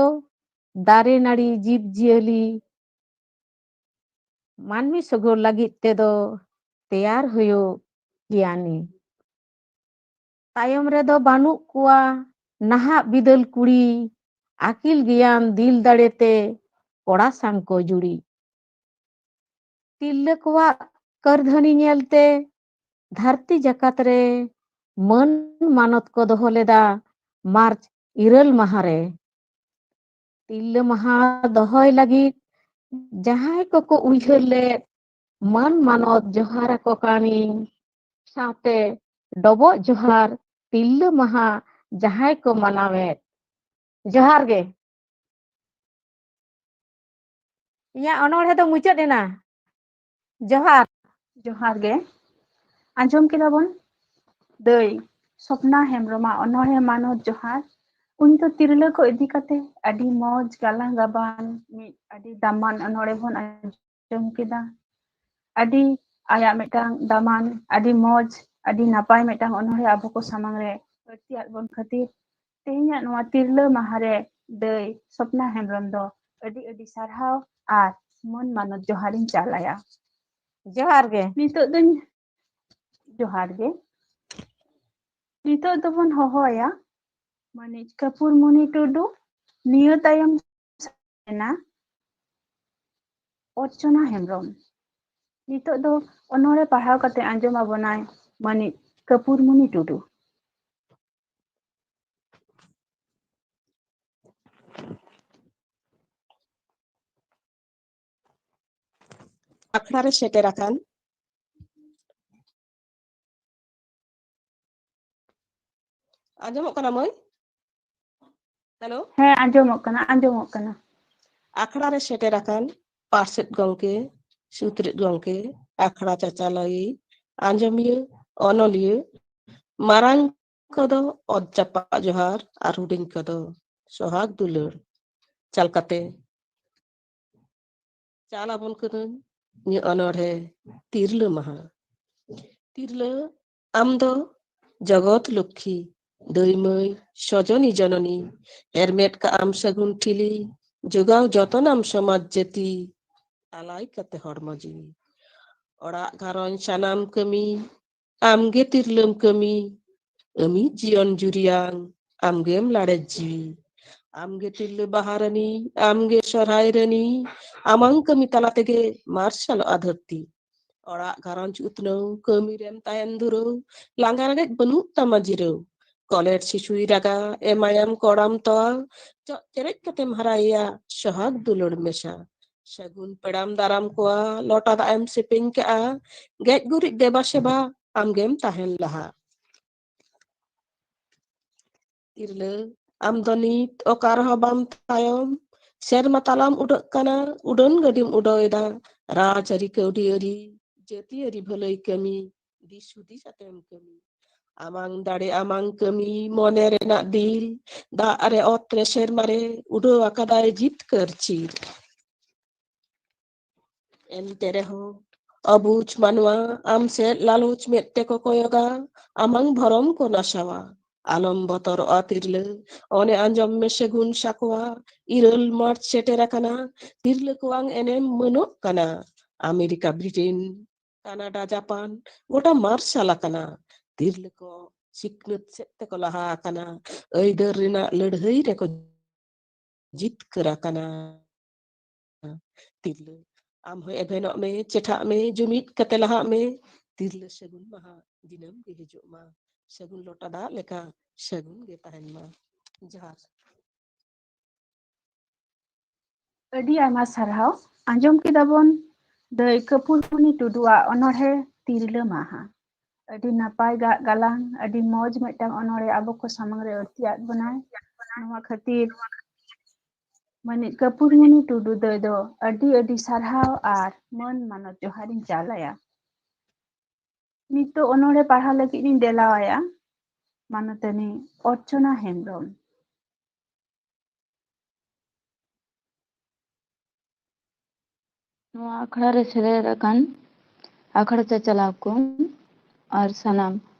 ᱫᱟᱨᱮ ᱱᱟᱹᱲᱤ ᱡᱤᱵᱽ ᱡᱤᱭᱟᱹᱞᱤ ᱢᱟᱹᱱᱢᱤ ᱥᱚᱜᱚᱲ ᱞᱟᱹᱜᱤᱫ ᱛᱮᱫᱚ ᱛᱮᱭᱟᱨ ᱦᱩᱭᱩᱜ ᱜᱮᱭᱟᱱᱤ᱾ ᱛᱟᱭᱚᱢ ᱨᱮᱫᱚ ᱵᱟᱹᱱᱩᱜ ᱠᱚᱣᱟ ᱱᱟᱦᱟᱜ ᱵᱤᱫᱟᱹᱞ ᱠᱩᱲᱤ, ᱟᱹᱠᱤᱞ ᱜᱮᱭᱟᱱ ᱫᱤᱞ ᱫᱟᱲᱮᱛᱮ ᱠᱚᱲᱟ ᱥᱟᱝ ᱠᱚ ᱡᱩᱲᱤ᱾ ᱛᱤᱨᱞᱟᱹ ᱠᱚᱣᱟᱜ ᱠᱟᱹᱨᱫᱷᱟᱹᱱᱤ ᱧᱮᱞᱛᱮ ᱫᱷᱟᱹᱨᱛᱤ ᱡᱟᱠᱟᱛ ᱨᱮ ᱢᱟᱹᱱ ᱢᱟᱱᱚᱛ ᱠᱚ ᱫᱚᱦᱚ ᱞᱮᱫᱟ ᱢᱟᱨᱪ ᱤᱨᱟᱹᱞ ᱢᱟᱦᱟ ᱨᱮ᱾ ᱛᱤᱨᱞᱟᱹ ᱢᱟᱦᱟ ᱫᱚᱦᱚᱭ ᱞᱟᱹᱜᱤᱫ ᱡᱟᱦᱟᱸᱭ ᱠᱚᱠᱚ ᱩᱭᱦᱟᱹᱨ ᱞᱮᱫ, ᱢᱟᱹᱱ ᱢᱟᱱᱚᱛ ᱡᱚᱦᱟᱨ ᱟᱠᱚ ᱠᱟᱹᱱᱟᱹᱧ᱾ ᱥᱟᱶᱛᱮ ᱰᱚᱵᱚᱜ ᱡᱚᱦᱟᱨ ᱛᱤᱨᱞᱟᱹ ᱢᱟᱦᱟ ᱡᱟᱦᱟᱸᱭ ᱠᱚ ᱢᱟᱱᱟᱣᱮᱫ, ᱡᱚᱦᱟᱨ ᱜᱮ᱾ ᱤᱧᱟᱹᱜ ᱚᱱᱚᱬᱦᱮ ᱫᱚ ᱢᱩᱪᱟᱹᱫ ᱮᱱᱟ᱾ ᱡᱚᱦᱟᱨ᱾ ᱡᱚᱦᱟᱨ ᱜᱮ᱾ ᱟᱸᱡᱚᱢ ᱠᱮᱫᱟ ᱵᱚᱱ ᱫᱟᱹᱭ ᱥᱚᱯᱱᱟ ᱦᱮᱢᱵᱨᱚᱢᱟᱜ ᱚᱱᱚᱬᱦᱮ ᱢᱟᱱᱚᱛ ᱡᱚᱦᱟᱨ᱾ ᱩᱱᱤ ᱫᱚ ᱛᱤᱨᱞᱟᱹ ᱠᱚ ᱤᱫᱤ ᱠᱟᱛᱮ ᱟᱹᱰᱤ ᱢᱚᱡᱽ ᱜᱟᱞᱟᱝ ᱜᱟᱵᱟᱱ ᱢᱤᱫ ᱟᱹᱰᱤ ᱫᱟᱢᱟᱱ ᱚᱱᱚᱬᱦᱮ ᱵᱚᱱ ᱟᱸᱡᱚᱢ ᱠᱮᱫᱟ᱾ ᱟᱹᱰᱤ ᱟᱭᱟᱜ ᱢᱤᱫᱴᱟᱝ ᱫᱟᱢᱟᱱ, ᱟᱹᱰᱤ ᱢᱚᱡᱽ, ᱟᱹᱰᱤ ᱱᱟᱯᱟᱭ ᱢᱤᱫᱴᱟᱝ ᱚᱱᱚᱬᱦᱮ ᱟᱵᱚ ᱠᱚ ᱥᱟᱢᱟᱝ ᱨᱮ ᱟᱹᱲᱛᱤᱭᱟᱫ ᱵᱚᱱ ᱠᱷᱟᱹᱛᱤᱨ ᱛᱮᱦᱮᱧᱟᱜ ᱱᱚᱣᱟ ᱛᱤᱨᱞᱟᱹ ᱢᱟᱦᱟ ᱨᱮ ᱫᱟᱹᱭ ᱥᱚᱯᱱᱟ ᱦᱮᱢᱵᱨᱚᱢ ᱫᱚ ᱟᱹᱰᱤ ᱟᱹᱰᱤ ᱥᱟᱨᱦᱟᱣ ᱟᱨ ᱢᱟᱹᱱ ᱢᱟᱱᱚᱛ ᱡᱚᱦᱟᱨᱤᱧ ᱪᱟᱞ ᱟᱭᱟ᱾ ᱡᱚᱦᱟᱨ ᱜᱮ᱾ ᱱᱤᱛᱚᱜ ᱫᱚᱧ, ᱡᱚᱦᱟᱨ ᱜᱮ᱾ ᱱᱤᱛᱚᱜ ᱫᱚᱵᱚᱱ ᱦᱚᱦᱚ ᱟᱭᱟ ᱢᱟᱹᱱᱤᱡ ᱠᱟᱹᱯᱩᱨ ᱢᱩᱱᱤ ᱴᱩᱰᱩ᱾ ᱱᱤᱭᱟᱹ ᱛᱟᱭᱚᱢ ᱮᱱᱟ ᱚᱨᱪᱚᱱᱟ ᱦᱮᱢᱵᱨᱚᱢ᱾ ᱱᱤᱛᱚᱜ ᱫᱚ ᱚᱱᱚᱬᱦᱮ ᱯᱟᱲᱦᱟᱣ ᱠᱟᱛᱮ ᱟᱸᱡᱚᱢ ᱟᱵᱚᱱᱟᱭ ᱢᱟᱹᱱᱤᱡ ᱠᱟᱹᱯᱩᱨ ᱢᱩᱱᱤ ᱴᱩᱰᱩ᱾ ᱟᱠᱷᱲᱟ ᱨᱮ ᱥᱮᱴᱮᱨ ᱟᱠᱟᱱ, ᱟᱸᱡᱚᱢᱚᱜ ᱠᱟᱱᱟ ᱢᱟᱹᱭ? ᱦᱮᱞᱳ? ᱦᱮᱸ, ᱟᱸᱡᱚᱢᱚᱜ ᱠᱟᱱᱟ, ᱟᱸᱡᱚᱢᱚᱜ ᱠᱟᱱᱟ᱾ ᱟᱠᱷᱲᱟ ᱨᱮ ᱥᱮᱴᱮᱨ ᱟᱠᱟᱱ ᱯᱟᱨᱥᱮᱛ ᱜᱚᱢᱠᱮ, ᱥᱩᱛᱨᱮᱛ ᱜᱚᱢᱠᱮ, ᱟᱠᱷᱲᱟ ᱪᱟᱪᱟᱞᱟᱣᱤᱡ, ᱟᱸᱡᱚᱢᱤᱭᱟᱹ, ᱚᱱᱚᱞᱤᱭᱟᱹ, ᱢᱟᱨᱟᱝ ᱠᱚᱫᱚ ᱚᱛ ᱡᱟᱯᱟᱜ ᱡᱚᱦᱟᱨ ᱟᱨ ᱦᱩᱰᱤᱧ ᱠᱚᱫᱚ ᱥᱚᱦᱟᱜ ᱫᱩᱞᱟᱹᱲ᱾ ᱪᱟᱞ ᱠᱟᱛᱮ ᱪᱟᱞ ᱟᱵᱚᱱ ᱠᱟᱹᱱᱟᱹᱧ ᱤᱧᱟᱹᱜ ᱚᱱᱚᱬᱦᱮ ᱛᱤᱨᱞᱟᱹ ᱢᱟᱦᱟ᱾ ᱛᱤᱨᱞᱟᱹ, ᱟᱢ ᱫᱚ ᱡᱚᱜᱚᱛ ᱞᱚᱠᱠᱷᱤ, ᱫᱟᱹᱭ ᱢᱟᱹᱭ, ᱥᱚᱡᱚᱱᱤ ᱡᱚᱱᱚᱱᱤ, ᱦᱮᱨᱢᱮᱫ ᱠᱟᱜ ᱟᱢ ᱥᱟᱹᱜᱩᱱ ᱴᱷᱤᱞᱤ, ᱡᱚᱜᱟᱣ ᱡᱚᱛᱚᱱᱟᱢ ᱥᱚᱢᱟᱡᱽ ᱡᱟᱹᱛᱤ, ᱟᱞᱟᱭ ᱠᱟᱛᱮ ᱦᱚᱲᱢᱚ ᱡᱤᱣᱤ᱾ ᱚᱲᱟᱜ ᱜᱷᱟᱨᱚᱸᱡᱽ ᱥᱟᱱᱟᱢ ᱠᱟᱹᱢᱤ, ᱟᱢᱜᱮ ᱛᱤᱨᱞᱟᱹᱢ ᱠᱟᱹᱢᱤ, ᱟᱹᱢᱤᱡ ᱡᱤᱭᱚᱱ ᱡᱩᱨᱤᱭᱟᱱ, ᱟᱢᱜᱮᱢ ᱞᱟᱲᱮᱡ ᱡᱤᱣᱤ᱾ ᱟᱢᱜᱮ ᱛᱤᱨᱞᱟᱹ ᱵᱟᱦᱟ ᱨᱟᱹᱱᱤ, ᱟᱢᱜᱮ ᱥᱚᱨᱦᱟᱭ ᱨᱟᱹᱱᱤ, ᱟᱢᱟᱝ ᱠᱟᱹᱢᱤ ᱛᱟᱞᱟ ᱛᱮᱜᱮ ᱢᱟᱨᱥᱟᱞᱚᱜᱼᱟ ᱫᱷᱟᱹᱨᱛᱤ᱾ ᱚᱲᱟᱜ ᱜᱷᱟᱨᱚᱸᱡᱽ ᱩᱛᱱᱟᱹᱣ, ᱠᱟᱹᱢᱤ ᱨᱮᱢ ᱛᱟᱦᱮᱱ ᱫᱷᱩᱨᱟᱹᱣ, ᱞᱟᱸᱜᱟ ᱨᱮᱸᱜᱮᱡ ᱵᱟᱹᱱᱩᱜ ᱛᱟᱢᱟ ᱡᱤᱨᱟᱹᱣ᱾ ᱠᱚᱞᱮᱨ ᱥᱤᱥᱩᱭ ᱨᱟᱜᱟ, ᱮᱢᱟᱭᱟᱢ ᱠᱚᱲᱟᱢ ᱛᱚᱣᱟ, ᱪᱚᱜ ᱪᱮᱨᱮᱡ ᱠᱟᱛᱮᱢ ᱦᱟᱨᱟᱭᱮᱭᱟ, ᱥᱚᱦᱟᱜ ᱫᱩᱞᱟᱹᱲ ᱢᱮᱥᱟ᱾ ᱥᱟᱹᱜᱩᱱ ᱯᱮᱲᱟᱢ ᱫᱟᱨᱟᱢ ᱠᱚᱣᱟ, ᱞᱚᱴᱟ ᱫᱟᱜ ᱮᱢ ᱥᱮᱯᱮᱧ ᱠᱟᱜᱼᱟ, ᱜᱮᱡ ᱜᱩᱨᱤᱡ ᱫᱮᱵᱟ ᱥᱮᱵᱟ, ᱟᱢᱜᱮᱢ ᱛᱟᱦᱮᱱ ᱞᱟᱦᱟ᱾ ᱛᱤᱨᱞᱟᱹ, ᱟᱢ ᱫᱚ ᱱᱤᱛ ᱚᱠᱟ ᱨᱮᱦᱚᱸ ᱵᱟᱢ ᱛᱟᱭᱚᱢ, ᱥᱮᱨᱢᱟ ᱛᱟᱞᱟᱢ ᱩᱰᱟᱹᱜ ᱠᱟᱱᱟ, ᱩᱰᱟᱹᱱ ᱜᱟᱹᱰᱤᱢ ᱩᱰᱟᱹᱣ ᱮᱫᱟ, ᱨᱟᱡᱽᱟᱹᱨᱤ ᱠᱟᱹᱣᱰᱤ ᱟᱹᱨᱤ, ᱡᱟᱹᱛᱤᱭᱟᱹᱨᱤ ᱵᱷᱟᱹᱞᱟᱹᱭ ᱠᱟᱹᱢᱤ, ᱫᱤᱥ ᱦᱩᱫᱤᱥ ᱟᱛᱮᱢ ᱠᱟᱹᱢᱤ᱾ ᱟᱢᱟᱝ ᱫᱟᱲᱮ, ᱟᱢᱟᱝ ᱠᱟᱹᱢᱤ, ᱢᱚᱱᱮ ᱨᱮᱱᱟᱜ ᱫᱤᱞ, ᱫᱟᱜ ᱨᱮ, ᱚᱛ ᱨᱮ, ᱥᱮᱨᱢᱟ ᱨᱮ ᱩᱰᱟᱹᱣ ᱟᱠᱟᱫᱟᱭ ᱡᱤᱛᱠᱟᱹᱨ ᱪᱤᱨ᱾ ᱮᱱᱛᱮ ᱨᱮᱦᱚᱸ ᱚᱵᱩᱡ ᱢᱟᱱᱣᱟ ᱟᱢ ᱥᱮᱫ ᱞᱟᱞᱚᱪ ᱢᱮᱫ ᱛᱮᱠᱚ ᱠᱚᱭᱚᱜᱟ, ᱟᱢᱟᱝ ᱵᱷᱚᱨᱚᱢ ᱠᱚ ᱱᱟᱥᱟᱣᱟ᱾ ᱟᱞᱚᱢ ᱵᱚᱛᱚᱨᱚᱜᱼᱟ ᱛᱤᱨᱞᱟᱹ, ᱚᱱᱮ ᱟᱸᱡᱚᱢ ᱢᱮ ᱥᱟᱹᱜᱩᱱ ᱥᱟᱠᱣᱟ, ᱤᱨᱟᱹᱞ ᱢᱟᱨᱪ ᱥᱮᱴᱮᱨ ᱟᱠᱟᱱᱟ, ᱛᱤᱨᱞᱟᱹ ᱠᱚᱣᱟᱝ ᱮᱱᱮᱢ ᱢᱟᱹᱱᱚᱜ ᱠᱟᱱᱟ᱾ ᱟᱢᱮᱨᱤᱠᱟ, ᱵᱨᱤᱴᱮᱱ, ᱠᱟᱱᱟᱰᱟ, ᱡᱟᱯᱟᱱ, ᱜᱚᱴᱟ ᱢᱟᱨᱥᱟᱞ ᱟᱠᱟᱱᱟ᱾ ᱛᱤᱨᱞᱟᱹ ᱠᱚ ᱥᱤᱠᱷᱱᱟᱹᱛ ᱥᱮᱫ ᱛᱮᱠᱚ ᱞᱟᱦᱟ ᱟᱠᱟᱱᱟ᱾ ᱟᱹᱭᱫᱟᱹᱨ ᱨᱮᱱᱟᱜ ᱞᱟᱹᱲᱦᱟᱹᱭ ᱨᱮᱠᱚ ᱡᱤᱛᱠᱟᱹᱨ ᱟᱠᱟᱱᱟ᱾ ᱛᱤᱨᱞᱟᱹ, ᱟᱢ ᱦᱚᱸ ᱮᱵᱷᱮᱱᱚᱜ ᱢᱮ, ᱪᱮᱴᱷᱟᱜ ᱢᱮ, ᱡᱩᱢᱤᱫ ᱠᱟᱛᱮ ᱞᱟᱦᱟᱜ ᱢᱮ᱾ ᱛᱤᱨᱞᱟᱹ ᱥᱟᱹᱜᱩᱱ ᱢᱟᱦᱟ ᱫᱤᱱᱟᱹᱢ ᱜᱮ ᱦᱤᱡᱩᱜ ᱢᱟ᱾ ᱥᱟᱹᱜᱩᱱ ᱞᱚᱴᱟ ᱫᱟᱜ ᱞᱮᱠᱟ ᱥᱟᱹᱜᱩᱱ ᱜᱮ ᱛᱟᱦᱮᱱ ᱢᱟ᱾ ᱡᱚᱦᱟᱨ᱾ ᱟᱹᱰᱤ ᱟᱭᱢᱟ ᱥᱟᱨᱦᱟᱣ᱾ ᱟᱸᱡᱚᱢ ᱠᱮᱫᱟ ᱵᱚᱱ ᱫᱟᱹᱭ ᱠᱟᱹᱯᱩᱨᱢᱩᱱᱤ ᱴᱩᱰᱩᱣᱟᱜ ᱚᱱᱚᱬᱦᱮ ᱛᱤᱨᱞᱟᱹ ᱢᱟᱦᱟ᱾ ᱟᱹᱰᱤ ᱱᱟᱯᱟᱭ ᱜᱟᱜ ᱜᱟᱞᱟᱝ, ᱟᱹᱰᱤ ᱢᱚᱡᱽ ᱢᱤᱫᱴᱟᱝ ᱚᱱᱚᱬᱦᱮ ᱟᱵᱚ ᱠᱚ ᱥᱟᱢᱟᱝ ᱨᱮ ᱟᱹᱨᱛᱤ ᱟᱫ ᱵᱚᱱᱟᱭ᱾ ᱱᱚᱣᱟ ᱠᱷᱟᱹᱛᱤᱨ ᱢᱟᱹᱱᱤᱡ ᱠᱟᱹᱯᱩᱨᱢᱩᱱᱤ ᱴᱩᱰᱩ ᱫᱟᱹᱭ ᱫᱚ ᱟᱹᱰᱤ ᱟᱹᱰᱤ ᱥᱟᱨᱦᱟᱣ ᱟᱨ ᱢᱟᱹᱱ ᱢᱟᱱᱚᱛ ᱡᱚᱦᱟᱨᱤᱧ ᱪᱟᱞ ᱟᱭᱟ᱾ ᱱᱤᱛᱚᱜ ᱚᱱᱚᱬᱦᱮ ᱯᱟᱲᱦᱟᱣ ᱞᱟᱹᱜᱤᱫ ᱤᱧ ᱫᱮᱞᱟᱣᱟᱭᱟ ᱢᱟᱱᱚᱛᱟᱹᱱᱤ ᱚᱨᱪᱚᱱᱟ ᱦᱮᱢᱵᱨᱚᱢ᱾ ᱱᱚᱣᱟ ᱟᱠᱷᱲᱟ ᱨᱮ ᱥᱮᱞᱮᱫ ᱟᱠᱟᱱ ᱟᱠᱷᱲᱟ ᱪᱟᱪᱟᱞᱟᱣ ᱠᱚ ᱟᱨ ᱥᱟᱱᱟᱢ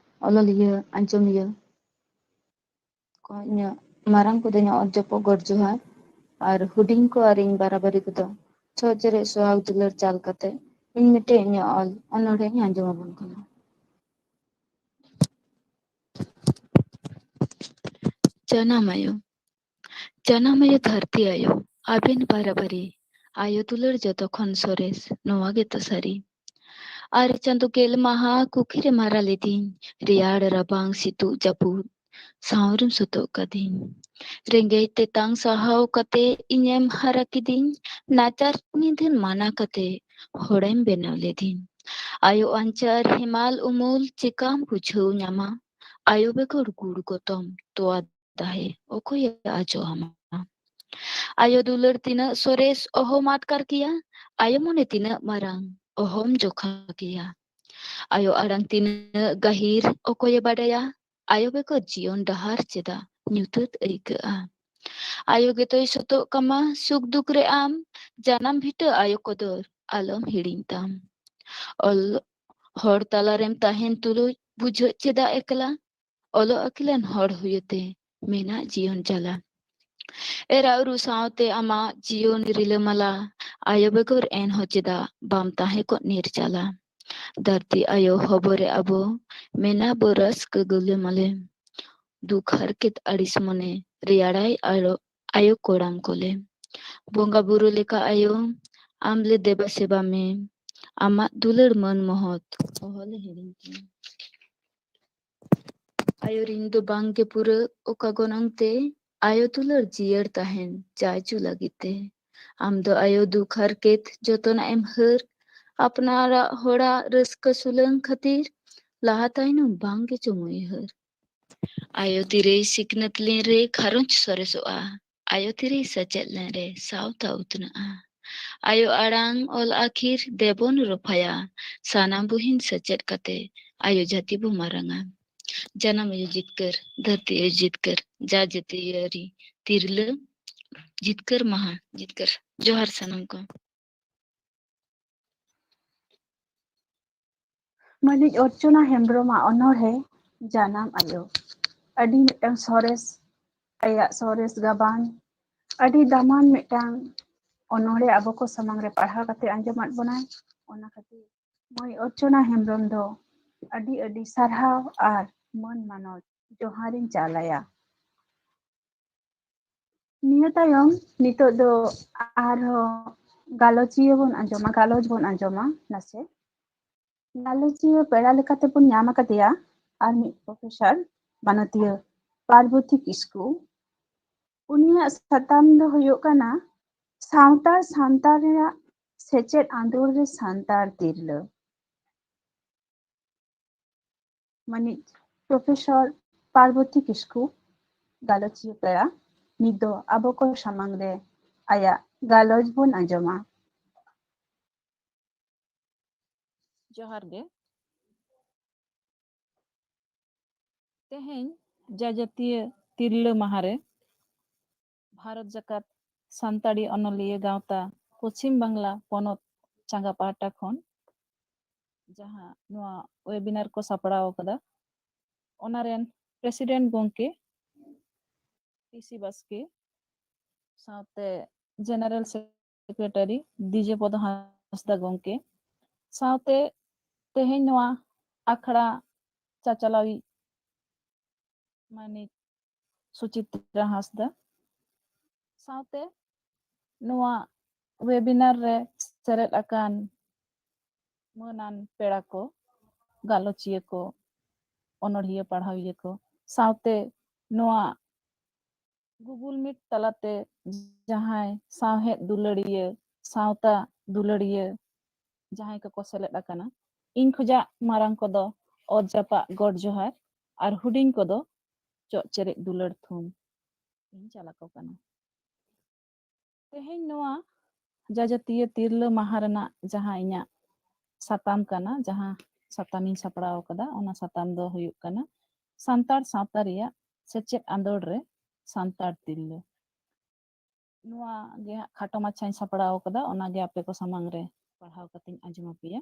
ᱚᱱᱚᱞᱤᱭᱟᱹ, ᱟᱸᱡᱚᱢᱤᱭᱟᱹ ᱠᱚ, ᱤᱧᱟᱹᱜ ᱢᱟᱨᱟᱝ ᱠᱚᱫᱚ ᱤᱧᱟᱹᱜ ᱚᱛ ᱡᱚᱯᱚᱜ ᱜᱚᱰ ᱡᱚᱦᱟᱨ, ᱟᱨ ᱦᱩᱰᱤᱧ ᱠᱚ ᱟᱨ ᱤᱧ ᱵᱟᱨᱟᱵᱟᱨᱤ ᱠᱚᱫᱚ ᱪᱷᱚᱡ ᱪᱮᱨᱮᱡ ᱥᱚᱦᱟᱜᱽ ᱫᱩᱞᱟᱹᱲ ᱪᱟᱞ ᱠᱟᱛᱮ ᱤᱧ ᱢᱤᱫᱴᱮᱡ ᱤᱧᱟᱹᱜ ᱚᱞ ᱚᱱᱚᱬᱦᱮᱧ ᱟᱸᱡᱚᱢ ᱟᱵᱚᱱ ᱠᱟᱱᱟ᱾ ᱡᱟᱱᱟᱢ ᱟᱭᱳ᱾ ᱡᱟᱱᱟᱢ ᱟᱭᱳ ᱫᱷᱟᱹᱨᱛᱤ ᱟᱭᱳ, ᱟᱵᱮᱱ ᱵᱟᱨᱟᱵᱟᱨᱤ ᱟᱭᱳ ᱫᱩᱞᱟᱹᱲ ᱡᱚᱛᱚ ᱠᱷᱚᱱ ᱥᱚᱨᱮᱥ, ᱱᱚᱣᱟ ᱜᱮᱛᱚ ᱥᱟᱹᱨᱤ᱾ ᱟᱨᱮ ᱪᱟᱸᱫᱚ ᱜᱮᱞ ᱢᱟᱦᱟ ᱠᱩᱠᱷᱤ ᱨᱮ ᱢᱟᱨᱟᱞ ᱞᱤᱫᱤᱧ, ᱨᱮᱭᱟᱲ ᱨᱟᱵᱟᱝ ᱥᱤᱛᱩᱜ ᱡᱟᱹᱯᱩᱫ ᱥᱟᱶᱨᱮᱢ ᱥᱩᱛᱩᱜ ᱠᱟᱫᱤᱧ᱾ ᱨᱮᱸᱜᱮᱡ ᱛᱮᱛᱟᱝ ᱥᱟᱦᱟᱣ ᱠᱟᱛᱮ ᱤᱧᱮᱢ ᱦᱟᱨᱟ ᱠᱤᱫᱤᱧ, ᱱᱟᱪᱟᱨ ᱱᱤᱫᱷᱟᱹᱱ ᱢᱟᱱᱟ ᱠᱟᱛᱮ ᱦᱚᱲᱮᱢ ᱵᱮᱱᱟᱣ ᱞᱤᱫᱤᱧ᱾ ᱟᱭᱳ ᱟᱧᱪᱟᱨ ᱦᱮᱢᱟᱞ ᱩᱢᱩᱞ ᱪᱮᱠᱟᱢ ᱵᱩᱡᱷᱟᱹᱣ ᱧᱟᱢᱟ, ᱟᱭᱳ ᱵᱮᱜᱚᱨ ᱜᱩᱲ ᱜᱚᱛᱚᱢ ᱛᱚᱣᱟ ᱫᱟᱦᱮ ᱚᱠᱚᱭᱮ ᱟᱡᱚ ᱟᱢᱟ? ᱟᱭᱳ ᱫᱩᱞᱟᱹᱲ ᱛᱤᱱᱟᱹᱜ ᱥᱚᱨᱮᱥ ᱚᱦᱚᱢ ᱟᱴᱠᱟᱨ ᱠᱮᱭᱟ, ᱟᱭᱳ ᱢᱚᱱᱮ ᱛᱤᱱᱟᱹᱜ ᱢᱟᱨᱟᱝ ᱚᱦᱚᱢ ᱡᱚᱠᱷᱟ ᱠᱮᱭᱟ᱾ ᱟᱭᱳ ᱟᱲᱟᱝ ᱛᱤᱱᱟᱹᱜ ᱜᱟᱹᱦᱤᱨ, ᱚᱠᱚᱭᱮ ᱵᱟᱰᱟᱭᱟ? ᱟᱭᱳ ᱵᱮᱜᱚᱨ ᱡᱤᱭᱚᱱ ᱰᱟᱦᱟᱨ ᱪᱮᱫᱟᱜ ᱧᱩᱛᱟᱹᱛ ᱟᱹᱭᱠᱟᱹᱜᱼᱟ? ᱟᱭᱳ ᱜᱮᱛᱚᱭ ᱥᱚᱛᱚᱜ ᱠᱟᱢᱟ ᱥᱩᱠ ᱫᱩᱠ ᱨᱮ ᱟᱢ, ᱡᱟᱱᱟᱢ ᱵᱷᱤᱴᱟᱹ ᱟᱭᱳ ᱠᱚᱫᱚᱨ ᱟᱞᱚᱢ ᱦᱤᱲᱤᱧ ᱛᱟᱢ᱾ ᱚᱞ ᱦᱚᱲ ᱛᱟᱞᱟᱨᱮᱢ ᱛᱟᱦᱮᱱ ᱛᱩᱞᱩᱡ ᱵᱩᱡᱷᱟᱹᱜ ᱪᱮᱫᱟᱜ ᱮᱠᱞᱟ? ᱚᱞᱚᱜ ᱟᱹᱠᱤᱞᱟᱱ ᱦᱚᱲ ᱦᱩᱭᱩᱜ ᱛᱮ ᱢᱮᱱᱟᱜ ᱡᱤᱭᱚᱱ ᱡᱟᱞᱟ᱾ ᱮᱨᱟ ᱩᱨᱩ ᱥᱟᱶᱛᱮ ᱟᱢᱟᱜ ᱡᱤᱭᱚᱱ ᱨᱤᱞᱟᱹᱢᱟᱞᱟ, ᱟᱭᱳ ᱵᱮᱜᱚᱨ ᱮᱱᱦᱚᱸ ᱪᱮᱫᱟᱜ ᱵᱟᱢ ᱛᱟᱦᱮᱸ ᱠᱚᱜ ᱱᱤᱨᱡᱟᱞᱟ? ᱫᱷᱟᱹᱨᱛᱤ ᱟᱭᱳ ᱦᱚᱵᱚᱨᱮ ᱟᱵᱚ, ᱢᱮᱱᱟ ᱵᱚ ᱨᱟᱹᱥᱠᱟᱹ ᱜᱩᱞᱟᱹᱢᱟᱞᱮ᱾ ᱫᱩᱠ ᱦᱟᱨᱠᱮᱛ ᱟᱹᱲᱤᱥ ᱢᱚᱱᱮ, ᱨᱮᱭᱟᱲᱟᱭ ᱟᱭᱳ, ᱟᱭᱳ ᱠᱚᱲᱟᱢ ᱠᱚᱞᱮ᱾ ᱵᱚᱸᱜᱟ ᱵᱩᱨᱩ ᱞᱮᱠᱟ ᱟᱭᱳ, ᱟᱢ ᱞᱮ ᱫᱮᱵᱟ ᱥᱮᱵᱟ ᱢᱮ᱾ ᱟᱢᱟᱜ ᱫᱩᱞᱟᱹᱲ ᱢᱟᱹᱱ ᱢᱚᱦᱚᱛ, ᱚᱦᱚᱞᱮ ᱦᱤᱲᱤᱧ ᱠᱮᱭᱟ᱾ ᱟᱭᱳ ᱨᱤᱱ ᱫᱚ ᱵᱟᱝ ᱜᱮ ᱯᱩᱨᱟᱹ ᱚᱠᱟ ᱜᱚᱱᱚᱝ ᱛᱮ, ᱟᱭᱳ ᱫᱩᱞᱟᱹᱲ ᱡᱤᱭᱟᱹᱲ ᱛᱟᱦᱮᱱ ᱡᱟᱭᱡᱩ ᱞᱟᱹᱜᱤᱫ ᱛᱮ᱾ ᱟᱢ ᱫᱚ ᱟᱭᱳ ᱫᱩᱠ ᱦᱟᱨᱠᱮᱛ ᱡᱚᱛᱚᱱᱟᱜ ᱮᱢ ᱦᱟᱹᱨ, ᱟᱯᱱᱟᱨᱟᱜ ᱦᱚᱲᱟᱜ ᱨᱟᱹᱥᱠᱟᱹ ᱥᱩᱞᱟᱹᱝ ᱠᱷᱟᱹᱛᱤᱨ ᱞᱟᱦᱟ ᱛᱟᱭᱱᱚᱢ ᱵᱟᱝ ᱜᱮ ᱪᱚᱢ ᱩᱭᱦᱟᱹᱨ᱾ ᱟᱭᱳ ᱛᱤᱨᱮᱭ ᱥᱤᱠᱷᱱᱟᱹᱛ ᱞᱮᱱ ᱨᱮ ᱜᱷᱟᱨᱚᱸᱡᱽ ᱥᱚᱨᱮᱥᱚᱜᱼᱟ, ᱟᱭᱳ ᱛᱤᱨᱮᱭ ᱥᱮᱪᱮᱫ ᱞᱮᱱ ᱨᱮ ᱥᱟᱶᱛᱟ ᱩᱛᱱᱟᱹᱜᱼᱟ᱾ ᱟᱭᱳ ᱟᱲᱟᱝ ᱚᱞ ᱟᱹᱠᱷᱤᱨ ᱫᱮᱵᱚᱱ ᱨᱚᱯᱷᱟᱭᱟ, ᱥᱟᱱᱟᱢ ᱵᱩᱦᱤᱱ ᱥᱮᱪᱮᱫ ᱠᱟᱛᱮ ᱟᱭᱳ ᱡᱟᱹᱛᱤ ᱵᱚ ᱢᱟᱨᱟᱝᱟ᱾ ᱡᱟᱱᱟᱢ ᱟᱭᱳ ᱡᱤᱛᱠᱟᱹᱨ, ᱫᱷᱟᱹᱨᱛᱤ ᱟᱭᱳ ᱡᱤᱛᱠᱟᱹᱨ, ᱡᱟ ᱡᱟᱹᱛᱤᱭᱟᱹᱨᱤ ᱛᱤᱨᱞᱟᱹ ᱡᱤᱛᱠᱟᱹᱨ ᱢᱟᱦᱟ ᱡᱤᱛᱠᱟᱹᱨ᱾ ᱡᱚᱦᱟᱨ ᱥᱟᱱᱟᱢ ᱠᱚ᱾ ᱢᱟᱹᱱᱤᱡ ᱚᱨᱪᱚᱱᱟ ᱦᱮᱢᱵᱨᱚᱢᱟᱜ ᱚᱱᱚᱬᱦᱮ ᱡᱟᱱᱟᱢ ᱟᱭᱳ, ᱟᱹᱰᱤ ᱢᱤᱫᱴᱟᱝ ᱥᱚᱨᱮᱥ, ᱟᱭᱟᱜ ᱥᱚᱨᱮᱥ ᱜᱟᱵᱟᱱ, ᱟᱹᱰᱤ ᱫᱟᱢᱟᱱ ᱢᱤᱫᱴᱟᱝ ᱚᱱᱚᱬᱦᱮ ᱟᱵᱚ ᱠᱚ ᱥᱟᱢᱟᱝ ᱨᱮ ᱯᱟᱲᱦᱟᱣ ᱠᱟᱛᱮ ᱟᱸᱡᱚᱢᱟᱫ ᱵᱚᱱᱟᱭ᱾ ᱚᱱᱟ ᱠᱷᱟᱹᱛᱤᱨ ᱢᱟᱹᱭ ᱚᱨᱪᱚᱱᱟ ᱦᱮᱢᱵᱨᱚᱢ ᱫᱚ ᱟᱹᱰᱤ ᱟᱹᱰᱤ ᱥᱟᱨᱦᱟᱣ ᱟᱨ ᱢᱟᱹᱱ ᱢᱟᱱᱚᱛ ᱡᱚᱦᱟᱨᱤᱧ ᱪᱟᱞ ᱟᱭᱟ᱾ ᱱᱤᱭᱟᱹ ᱛᱟᱭᱚᱢ ᱱᱤᱛᱚᱜ ᱫᱚ ᱟᱨᱦᱚᱸ ᱜᱟᱞᱚᱪᱤᱭᱟᱹ ᱵᱚᱱ ᱟᱸᱡᱚᱢᱟ, ᱜᱟᱞᱚᱪ ᱵᱚᱱ ᱟᱸᱡᱚᱢᱟ ᱱᱟᱥᱮ᱾ ᱜᱟᱞᱚᱪᱤᱭᱟᱹ ᱯᱮᱲᱟ ᱞᱮᱠᱟᱛᱮ ᱵᱚᱱ ᱧᱟᱢ ᱟᱠᱟᱫᱮᱭᱟ ᱟᱨ ᱢᱤᱫ ᱯᱨᱚᱯᱷᱮᱥᱚᱨ, ᱢᱟᱱᱚᱛᱤᱭᱟᱹ ᱯᱟᱨᱵᱚᱛᱤ ᱠᱤᱥᱠᱩ᱾ ᱩᱱᱤᱭᱟᱜ ᱥᱟᱛᱟᱢ ᱫᱚ ᱦᱩᱭᱩᱜ ᱠᱟᱱᱟ ᱥᱟᱶᱛᱟ ᱥᱟᱱᱛᱟᱲ ᱨᱮᱱᱟᱜ ᱥᱮᱪᱮᱫ ᱟᱸᱫᱳᱲ ᱨᱮ ᱥᱟᱱᱛᱟᱲ ᱛᱤᱨᱞᱟᱹ᱾ ᱢᱟᱹᱱᱤᱡ ᱯᱨᱚᱯᱷᱮᱥᱚᱨ ᱯᱟᱨᱵᱚᱛᱤ ᱠᱤᱥᱠᱩ, ᱜᱟᱞᱚᱪᱤᱭᱟᱹ ᱯᱮᱲᱟ, ᱱᱤᱛ ᱫᱚ ᱟᱵᱚ ᱠᱚ ᱥᱟᱢᱟᱝ ᱨᱮ ᱟᱭᱟᱜ ᱜᱟᱞᱚᱪ ᱵᱚᱱ ᱟᱸᱡᱚᱢᱟ᱾ ᱡᱚᱦᱟᱨ ᱜᱮ᱾ ᱛᱮᱦᱮᱧ ᱡᱟᱡᱟᱛᱤᱭᱟᱹ ᱛᱤᱨᱞᱟᱹ ᱢᱟᱦᱟ ᱨᱮ ᱵᱷᱟᱨᱚᱛ ᱡᱟᱠᱟᱛ ᱥᱟᱱᱛᱟᱲᱤ ᱚᱱᱚᱞᱤᱭᱟᱹ ᱜᱟᱶᱛᱟ ᱯᱚᱪᱷᱤᱢ ᱵᱟᱝᱞᱟ ᱯᱚᱱᱚᱛ ᱪᱟᱸᱜᱟ ᱯᱟᱦᱴᱟ ᱠᱷᱚᱱ ᱡᱟᱦᱟᱸ ᱱᱚᱣᱟ webinar ᱠᱚ ᱥᱟᱯᱲᱟᱣ ᱟᱠᱟᱫᱟ, ᱚᱱᱟ ᱨᱮᱱ president ᱜᱚᱢᱠᱮ ᱯᱤ ᱥᱤ ᱵᱟᱥᱠᱮ, ᱥᱟᱶᱛᱮ general secretary ᱫᱤᱡᱮ ᱯᱚᱫᱚ ᱦᱟᱸᱥᱫᱟ ᱜᱚᱢᱠᱮ, ᱥᱟᱶᱛᱮ ᱛᱮᱦᱮᱧ ᱱᱚᱣᱟ ᱟᱠᱷᱲᱟ ᱪᱟᱪᱟᱞᱟᱣᱤᱡ ᱢᱟᱹᱱᱤᱡ ᱥᱩᱪᱤᱛᱨᱟ ᱦᱟᱸᱥᱫᱟ, ᱥᱟᱶᱛᱮ ᱱᱚᱣᱟ webinar ᱨᱮ ᱥᱮᱞᱮᱫ ᱟᱠᱟᱱ ᱢᱟᱹᱱᱟᱱ ᱯᱮᱲᱟ ᱠᱚ, ᱜᱟᱞᱚᱪᱤᱭᱟᱹ ᱠᱚ, ᱚᱱᱚᱲᱦᱤᱭᱟᱹ ᱯᱟᱲᱦᱟᱣᱤᱭᱟᱹ ᱠᱚ, ᱥᱟᱶᱛᱮ ᱱᱚᱣᱟ Google Meet ᱛᱟᱞᱟᱛᱮ ᱡᱟᱦᱟᱸᱭ ᱥᱟᱶᱦᱮᱫ ᱫᱩᱞᱟᱹᱲᱤᱭᱟᱹ, ᱥᱟᱶᱛᱟ ᱫᱩᱞᱟᱹᱲᱤᱭᱟᱹ ᱡᱟᱦᱟᱸᱭ ᱠᱚᱠᱚ ᱥᱮᱞᱮᱫ ᱟᱠᱟᱱᱟ, ᱤᱧ ᱠᱷᱚᱡᱟᱜ ᱢᱟᱨᱟᱝ ᱠᱚᱫᱚ ᱚᱛ ᱡᱟᱯᱟᱜ ᱜᱚᱰ ᱡᱚᱦᱟᱨ ᱟᱨ ᱦᱩᱰᱤᱧ ᱠᱚᱫᱚ ᱪᱚᱜ ᱪᱮᱨᱮᱡ ᱫᱩᱞᱟᱹᱲ ᱛᱷᱩᱢ ᱤᱧ ᱪᱟᱞ ᱟᱠᱚ ᱠᱟᱱᱟ᱾ ᱛᱮᱦᱮᱧ ᱱᱚᱣᱟ ᱡᱟᱡᱟᱛᱤᱭᱟᱹ ᱛᱤᱨᱞᱟᱹ ᱢᱟᱦᱟ ᱨᱮᱱᱟᱜ ᱡᱟᱦᱟᱸ ᱤᱧᱟᱹᱜ ᱥᱟᱛᱟᱢ ᱠᱟᱱᱟ, ᱡᱟᱦᱟᱸ ᱥᱟᱛᱟᱢ ᱤᱧ ᱥᱟᱯᱲᱟᱣ ᱟᱠᱟᱫᱟ, ᱚᱱᱟ ᱥᱟᱛᱟᱢ ᱫᱚ ᱦᱩᱭᱩᱜ ᱠᱟᱱᱟ ᱥᱟᱱᱛᱟᱲ ᱥᱟᱶᱛᱟ ᱨᱮᱭᱟᱜ ᱥᱮᱪᱮᱫ ᱟᱸᱫᱳᱲ ᱨᱮ ᱥᱟᱱᱛᱟᱲ ᱛᱤᱨᱞᱟᱹ᱾ ᱱᱚᱣᱟ ᱜᱮ ᱦᱟᱸᱜ ᱠᱷᱟᱴᱚ ᱢᱟᱪᱷᱟᱧ ᱥᱟᱯᱲᱟᱣ ᱟᱠᱟᱫᱟ, ᱚᱱᱟ ᱜᱮ ᱟᱯᱮ ᱠᱚ ᱥᱟᱢᱟᱝ ᱨᱮ ᱯᱟᱲᱦᱟᱣ ᱠᱟᱛᱮᱧ ᱟᱸᱡᱚᱢ ᱟᱯᱮᱭᱟ᱾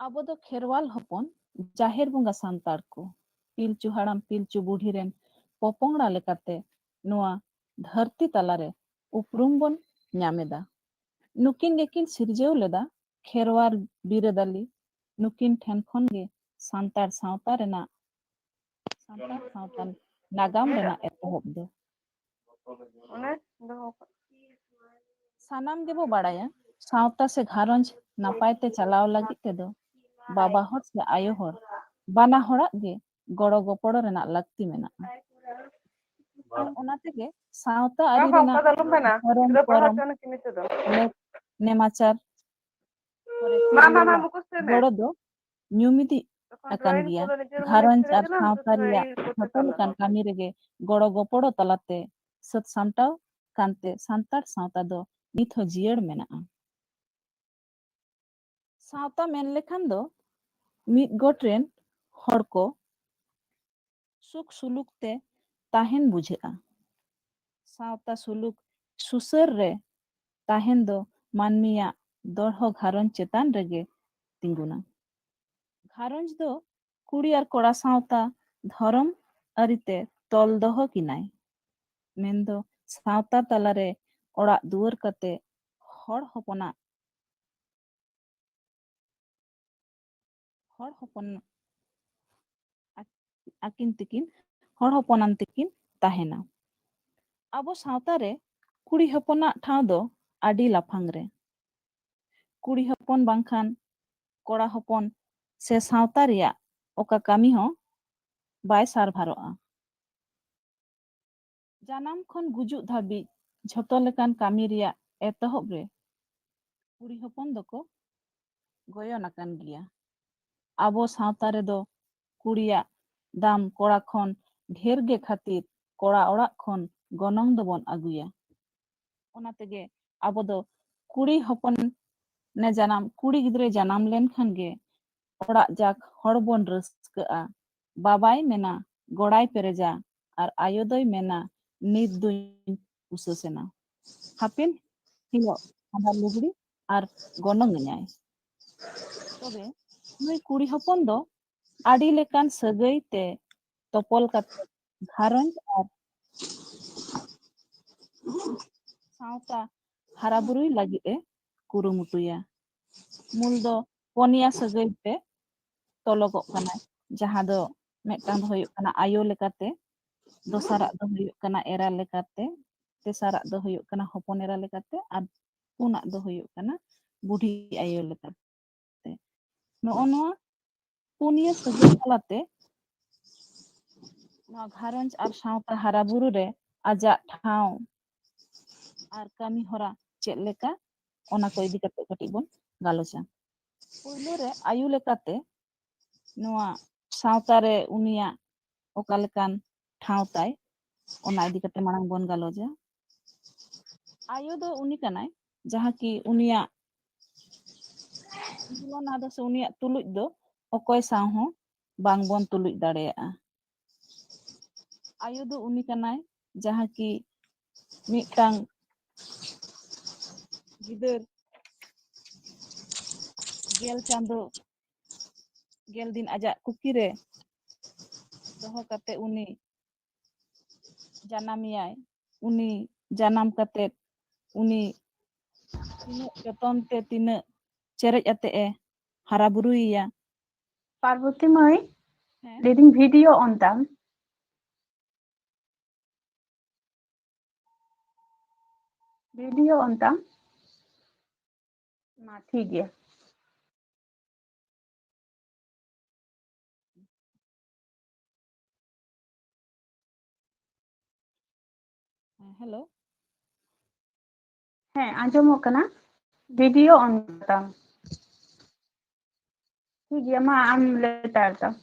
ᱟᱵᱚ ᱫᱚ ᱠᱷᱮᱨᱣᱟᱞ ᱦᱚᱯᱚᱱ, ᱡᱟᱦᱮᱨ ᱵᱚᱸᱜᱟ ᱥᱟᱱᱛᱟᱲ ᱠᱚ, ᱯᱤᱞᱪᱩ ᱦᱟᱲᱟᱢ ᱯᱤᱞᱪᱩ ᱵᱩᱲᱦᱤ ᱨᱮᱱ ᱯᱚᱯᱚᱝᱲᱟ ᱞᱮᱠᱟᱛᱮ ᱱᱚᱣᱟ ᱫᱷᱟᱹᱨᱛᱤ ᱛᱟᱞᱟᱨᱮ ᱩᱯᱨᱩᱢ ᱵᱚᱱ ᱧᱟᱢ ᱮᱫᱟ᱾ ᱱᱩᱠᱤᱱ ᱜᱮᱠᱤᱱ ᱥᱤᱨᱡᱟᱹᱣ ᱞᱮᱫᱟ ᱠᱷᱮᱨᱣᱟᱞ ᱵᱤᱨᱟᱹᱫᱟᱹᱞᱤ᱾ ᱱᱩᱠᱤᱱ ᱴᱷᱮᱱ ᱠᱷᱚᱱ ᱜᱮ ᱥᱟᱱᱛᱟᱲ ᱥᱟᱶᱛᱟ ᱨᱮᱱᱟᱜ, ᱥᱟᱱᱛᱟᱲ ᱥᱟᱶᱛᱟ ᱱᱟᱜᱟᱢ ᱨᱮᱱᱟᱜ ᱮᱛᱚᱦᱚᱵ ᱫᱚ᱾ ᱚᱱᱮ ᱫᱚᱦᱚ ᱠᱟᱜ᱾ ᱥᱟᱱᱟᱢ ᱜᱮᱵᱚ ᱵᱟᱲᱟᱭᱟ, ᱥᱟᱶᱛᱟ ᱥᱮ ᱜᱷᱟᱨᱚᱸᱡᱽ ᱱᱟᱯᱟᱭ ᱛᱮ ᱪᱟᱞᱟᱣ ᱞᱟᱹᱜᱤᱫ ᱛᱮᱫᱚ ᱵᱟᱵᱟ ᱦᱚᱲ ᱥᱮ ᱟᱭᱳ ᱦᱚᱲ ᱵᱟᱱᱟ ᱦᱚᱲᱟᱜ ᱜᱮ ᱜᱚᱲᱚ ᱜᱚᱯᱚᱲᱚ ᱨᱮᱱᱟᱜ ᱞᱟᱹᱠᱛᱤ ᱢᱮᱱᱟᱜᱼᱟ᱾ ᱟᱨ ᱚᱱᱟ ᱛᱮᱜᱮ ᱥᱟᱶᱛᱟ ᱟᱹᱨᱤ ᱵᱟᱝ, ᱨᱮᱱᱟᱜ ᱚᱱᱠᱟ ᱫᱚ ᱟᱞᱚᱢ ᱢᱮᱱᱟ᱾ ᱫᱷᱚᱨᱚᱢ ᱜᱤᱫᱽᱨᱟᱹ ᱯᱟᱲᱦᱟᱜ ᱠᱚᱨᱚᱢ, ᱦᱚᱪᱚ ᱱᱤᱠᱤᱱ ᱱᱤᱛᱚᱜ ᱫᱚ᱾ ᱱᱮ-, ᱱᱮᱢᱟᱪᱟᱨ ᱠᱚᱨᱮ ᱢᱟ, ᱢᱟ, ᱢᱟ, ᱛᱤᱨᱞᱟᱹᱣᱟᱜ ᱢᱩᱠᱷᱚᱥᱛᱚᱭ ᱢᱮ᱾ ᱜᱚᱲᱚ ᱫᱚ ᱧᱩᱢ ᱤᱫᱤ ᱛᱚᱠᱷᱚᱱ ᱟᱠᱟᱱ ᱰᱨᱚᱭᱤᱝ ᱜᱮᱭᱟ᱾ ᱠᱚᱫᱚ ᱱᱤᱡᱮᱨ ᱢᱚᱱᱮ ᱜᱷᱟᱨᱚᱸᱡᱽ ᱛᱮ ᱟᱨ ᱦᱩᱭᱩᱜᱼᱟ, ᱥᱟᱶᱛᱟ ᱛᱚᱠᱷᱚᱱ ᱨᱮᱭᱟᱜ ᱤᱭᱟᱹ ᱠᱚ ᱡᱷᱚᱛᱚ ᱪᱟᱞᱟᱜᱼᱟ᱾ ᱞᱮᱠᱟᱱ ᱠᱟᱹᱢᱤ ᱨᱮᱜᱮ ᱜᱚᱲᱚ ᱜᱚᱯᱚᱲᱚ ᱛᱟᱞᱟᱛᱮ ᱥᱟᱹᱛ ᱥᱟᱢᱴᱟᱣ ᱠᱟᱱᱛᱮ ᱥᱟᱱᱛᱟᱲ ᱥᱟᱶᱛᱟ ᱫᱚ ᱱᱤᱛ ᱦᱚᱸ ᱡᱤᱭᱟᱹᱲ ᱢᱮᱱᱟᱜᱼᱟ᱾ ᱥᱟᱶᱛᱟ ᱢᱮᱱ ᱞᱮᱠᱷᱟᱱ ᱫᱚ ᱢᱤᱫ ᱜᱚᱴ ᱨᱮᱱ ᱦᱚᱲ ᱠᱚ ᱥᱩᱠ ᱥᱩᱞᱩᱠ ᱛᱮ ᱛᱟᱦᱮᱱ ᱵᱩᱡᱷᱟᱹᱜᱼᱟ᱾ ᱥᱟᱶᱛᱟ ᱥᱩᱞᱩᱠ ᱥᱩᱥᱟᱹᱨ ᱨᱮ ᱛᱟᱦᱮᱱ ᱫᱚ ᱢᱟᱹᱱᱢᱤᱭᱟᱜ ᱫᱚᱲᱦᱚ ᱜᱷᱟᱨᱚᱸᱡᱽ ᱪᱮᱛᱟᱱ ᱨᱮᱜᱮ ᱛᱤᱸᱜᱩᱱᱟ᱾ ᱜᱷᱟᱨᱚᱸᱡᱽ ᱫᱚ ᱠᱩᱲᱤ ᱟᱨ ᱠᱚᱲᱟ ᱥᱟᱶᱛᱟ ᱫᱷᱚᱨᱚᱢ ᱟᱹᱨᱤᱛᱮ ᱛᱚᱞ ᱫᱚᱦᱚ ᱠᱤᱱᱟᱭ᱾ ᱢᱮᱱᱫᱚ ᱥᱟᱶᱛᱟ ᱛᱟᱞᱟᱨᱮ ᱚᱲᱟᱜ ᱫᱩᱣᱟᱹᱨ ᱠᱟᱛᱮ ᱦᱚᱲ ᱦᱚᱯᱚᱱᱟᱜ ᱦᱚᱲ ᱦᱚᱯᱚᱱ ᱟᱠ-, ᱟᱹᱠᱤᱱ ᱛᱮᱠᱤᱱ ᱦᱚᱲ ᱦᱚᱯᱚᱱᱟᱱ ᱛᱮᱠᱤᱱ ᱛᱟᱦᱮᱱᱟ᱾ ᱟᱵᱚ ᱥᱟᱶᱛᱟ ᱨᱮ ᱠᱩᱲᱤ ᱦᱚᱯᱚᱱᱟᱜ ᱴᱷᱟᱶ ᱫᱚ ᱟᱹᱰᱤ ᱞᱟᱯᱷᱟᱝ ᱨᱮ᱾ ᱠᱩᱲᱤ ᱦᱚᱯᱚᱱ ᱵᱟᱝᱠᱷᱟᱱ ᱠᱚᱲᱟ ᱦᱚᱯᱚᱱ ᱥᱮ ᱥᱟᱶᱛᱟ ᱨᱮᱭᱟᱜ ᱚᱠᱟ ᱠᱟᱹᱢᱤ ᱦᱚᱸ ᱵᱟᱭ ᱥᱟᱨᱵᱷᱟᱨᱚᱜᱼᱟ᱾ ᱡᱟᱱᱟᱢ ᱠᱷᱚᱱ ᱜᱩᱡᱩᱜ ᱫᱷᱟᱹᱵᱤᱡ ᱡᱷᱚᱛᱚ ᱞᱮᱠᱟᱱ ᱠᱟᱹᱢᱤ ᱨᱮᱭᱟᱜ ᱮᱛᱚᱦᱚᱵ ᱨᱮ ᱠᱩᱲᱤ ᱦᱚᱯᱚᱱ ᱫᱚᱠᱚ ᱜᱚᱭᱚᱱ ᱟᱠᱟᱱ ᱜᱮᱭᱟ᱾ ᱟᱵᱚ ᱥᱟᱶᱛᱟ ᱨᱮᱫᱚ ᱠᱩᱲᱤᱭᱟᱜ ᱫᱟᱢ ᱠᱚᱲᱟ ᱠᱷᱚᱱ ᱰᱷᱮᱨ ᱜᱮ ᱠᱷᱟᱹᱛᱤᱨ ᱠᱚᱲᱟ ᱚᱲᱟᱜ ᱠᱷᱚᱱ ᱜᱚᱱᱚᱝ ᱫᱚᱵᱚᱱ ᱟᱹᱜᱩᱭᱟ᱾ ᱚᱱᱟ ᱛᱮᱜᱮ ᱟᱵᱚ ᱫᱚ ᱠᱩᱲᱤ ᱦᱚᱯᱚᱱ ᱱᱮ ᱡᱟᱱᱟᱢ, ᱠᱩᱲᱤ ᱜᱤᱫᱽᱨᱟᱹ ᱡᱟᱱᱟᱢ ᱞᱮᱱᱠᱷᱟᱱ ᱜᱮ ᱚᱲᱟᱜ ᱡᱟᱠ ᱦᱚᱲ ᱵᱚᱱ ᱨᱟᱹᱥᱠᱟᱹᱜᱼᱟ᱾ ᱵᱟᱵᱟᱭ ᱢᱮᱱᱟ, "ᱜᱚᱲᱟᱭ ᱯᱮᱨᱮᱡᱟ", ᱟᱨ ᱟᱭᱳ ᱫᱚᱭ ᱢᱮᱱᱟ, "ᱱᱤᱛ ᱫᱩᱧ ᱩᱥᱟᱹᱥ ᱮᱱᱟ, ᱦᱟᱯᱮᱱ ᱦᱤᱞᱳᱜ ᱠᱷᱟᱸᱰᱟ ᱞᱩᱜᱽᱲᱤ ᱟᱨ ᱜᱚᱱᱚᱝ ᱟᱹᱧᱟᱭ᱾" ᱛᱚᱵᱮ ᱱᱩᱭ ᱠᱩᱲᱤ ᱦᱚᱯᱚᱱ ᱫᱚ ᱟᱹᱰᱤ ᱞᱮᱠᱟᱱ ᱥᱟᱹᱜᱟᱹᱭ ᱛᱮ ᱛᱚᱯᱚᱞ ᱠᱟᱛᱮ ᱜᱷᱟᱨᱚᱸᱡᱽ ᱟᱨ ᱥᱟᱶᱛᱟ ᱦᱟᱨᱟ ᱵᱩᱨᱩᱭ ᱞᱟᱹᱜᱤᱫ ᱮ ᱠᱩᱨᱩᱢᱩᱴᱩᱭᱟ᱾ ᱢᱩᱞ ᱫᱚ ᱯᱚᱱᱭᱟ ᱥᱟᱹᱜᱟᱹᱭ ᱛᱮ ᱛᱚᱞᱚᱜᱚᱜ ᱠᱟᱱᱟᱭ, ᱡᱟᱦᱟᱸ ᱫᱚ ᱢᱤᱫᱴᱟᱝ ᱫᱚ ᱦᱩᱭᱩᱜ ᱠᱟᱱᱟ ᱟᱭᱳ ᱞᱮᱠᱟᱛᱮ, ᱫᱚᱥᱟᱨᱟᱜ ᱫᱚ ᱦᱩᱭᱩᱜ ᱠᱟᱱᱟ ᱮᱨᱟ ᱞᱮᱠᱟᱛᱮ, ᱛᱮᱥᱟᱨᱟᱜ ᱫᱚ ᱦᱩᱭᱩᱜ ᱠᱟᱱᱟ ᱦᱚᱯᱚᱱ ᱮᱨᱟ ᱞᱮᱠᱟᱛᱮ, ᱟᱨ ᱯᱩᱱᱟᱜ ᱫᱚ ᱦᱩᱭᱩᱜ ᱠᱟᱱᱟ ᱵᱩᱰᱷᱤ ᱟᱭᱳ ᱞᱮᱠᱟᱛᱮ᱾ ᱛᱮ᱾ ᱱᱚᱜᱼᱚ ᱱᱚᱣᱟ ᱯᱩᱱᱭᱟᱹ ᱥᱟᱹᱜᱟᱹᱭ ᱛᱟᱞᱟᱛᱮ ᱱᱚᱣᱟ ᱜᱷᱟᱨᱚᱸᱡᱽ ᱟᱨ ᱥᱟᱶᱛᱟ ᱦᱟᱨᱟ ᱵᱩᱨᱩ ᱨᱮ ᱟᱡᱟᱜ ᱴᱷᱟᱶ ᱟᱨ ᱠᱟᱹᱢᱤ ᱦᱚᱨᱟ ᱪᱮᱫ ᱞᱮᱠᱟ, ᱚᱱᱟ ᱠᱚ ᱤᱫᱤ ᱠᱟᱛᱮ ᱠᱟᱹᱴᱤᱡ ᱵᱚᱱ ᱜᱟᱞᱚᱪᱟ᱾ ᱯᱳᱭᱞᱳ ᱨᱮ ᱟᱭᱳ ᱞᱮᱠᱟᱛᱮ ᱱᱚᱣᱟ ᱥᱟᱶᱛᱟ ᱨᱮ ᱩᱱᱤᱭᱟᱜ ᱚᱠᱟ ᱞᱮᱠᱟᱱ ᱴᱷᱟᱶ ᱛᱟᱭ, ᱚᱱᱟ ᱤᱫᱤ ᱠᱟᱛᱮ ᱢᱟᱲᱟᱝ ᱵᱚᱱ ᱜᱟᱞᱚᱪᱟ᱾ ᱟᱭᱳ ᱫᱚ ᱩᱱᱤ ᱠᱟᱱᱟᱭ ᱡᱟᱦᱟᱸ ᱠᱤ ᱩᱱᱤᱭᱟᱜ ᱛᱩᱞᱚᱱᱟ ᱫᱚ ᱥᱮ ᱩᱱᱤᱭᱟᱜ ᱛᱩᱞᱩᱡ ᱫᱚ ᱚᱠᱚᱭ ᱥᱟᱶ ᱦᱚᱸ ᱵᱟᱝᱵᱚᱱ ᱛᱩᱞᱩᱡ ᱫᱟᱲᱮᱭᱟᱜᱼᱟ᱾ ᱟᱭᱳ ᱫᱚ ᱩᱱᱤ ᱠᱟᱱᱟᱭ ᱡᱟᱦᱟᱸ ᱠᱤ ᱢᱤᱫᱴᱟᱝ ᱜᱤᱫᱟᱹᱨ ᱜᱮᱞ ᱪᱟᱸᱫᱚ ᱜᱮᱞ ᱫᱤᱱ ᱟᱡᱟᱜ ᱠᱩᱠᱷᱤ ᱨᱮ ᱫᱚᱦᱚ ᱠᱟᱛᱮ ᱩᱱᱤ ᱡᱟᱱᱟᱢᱮᱭᱟᱭ᱾ ᱩᱱᱤ ᱡᱟᱱᱟᱢ ᱠᱟᱛᱮ ᱩᱱᱤ ᱛᱤᱱᱟᱹᱜ ᱡᱚᱛᱚᱱ ᱛᱮ ᱛᱤᱱᱟᱹᱜ ᱪᱮᱨᱮᱡ ᱟᱛᱮ ᱮ ᱦᱟᱨᱟ ᱵᱩᱨᱩᱭᱮᱭᱟ᱾ ᱯᱟᱨᱵᱚᱛᱤ ᱢᱟᱹᱭ, ᱦᱮᱸ? ᱞᱟᱹᱭᱫᱟᱹᱧ video on ᱛᱟᱢ᱾ Video on ᱛᱟᱢ᱾ ᱢᱟ ᱴᱷᱤᱠ ᱜᱮᱭᱟ᱾ ᱦᱮᱸ, hello᱾ ᱦᱮᱸ, ᱟᱸᱡᱚᱢᱚᱜ ᱠᱟᱱᱟ᱾ Video on ᱛᱟᱢ᱾ ᱴᱷᱤᱠ ᱜᱮᱭᱟ, ᱢᱟ ᱟᱢ ᱞᱟᱹᱭ ᱛᱟᱲ ᱛᱟᱢ᱾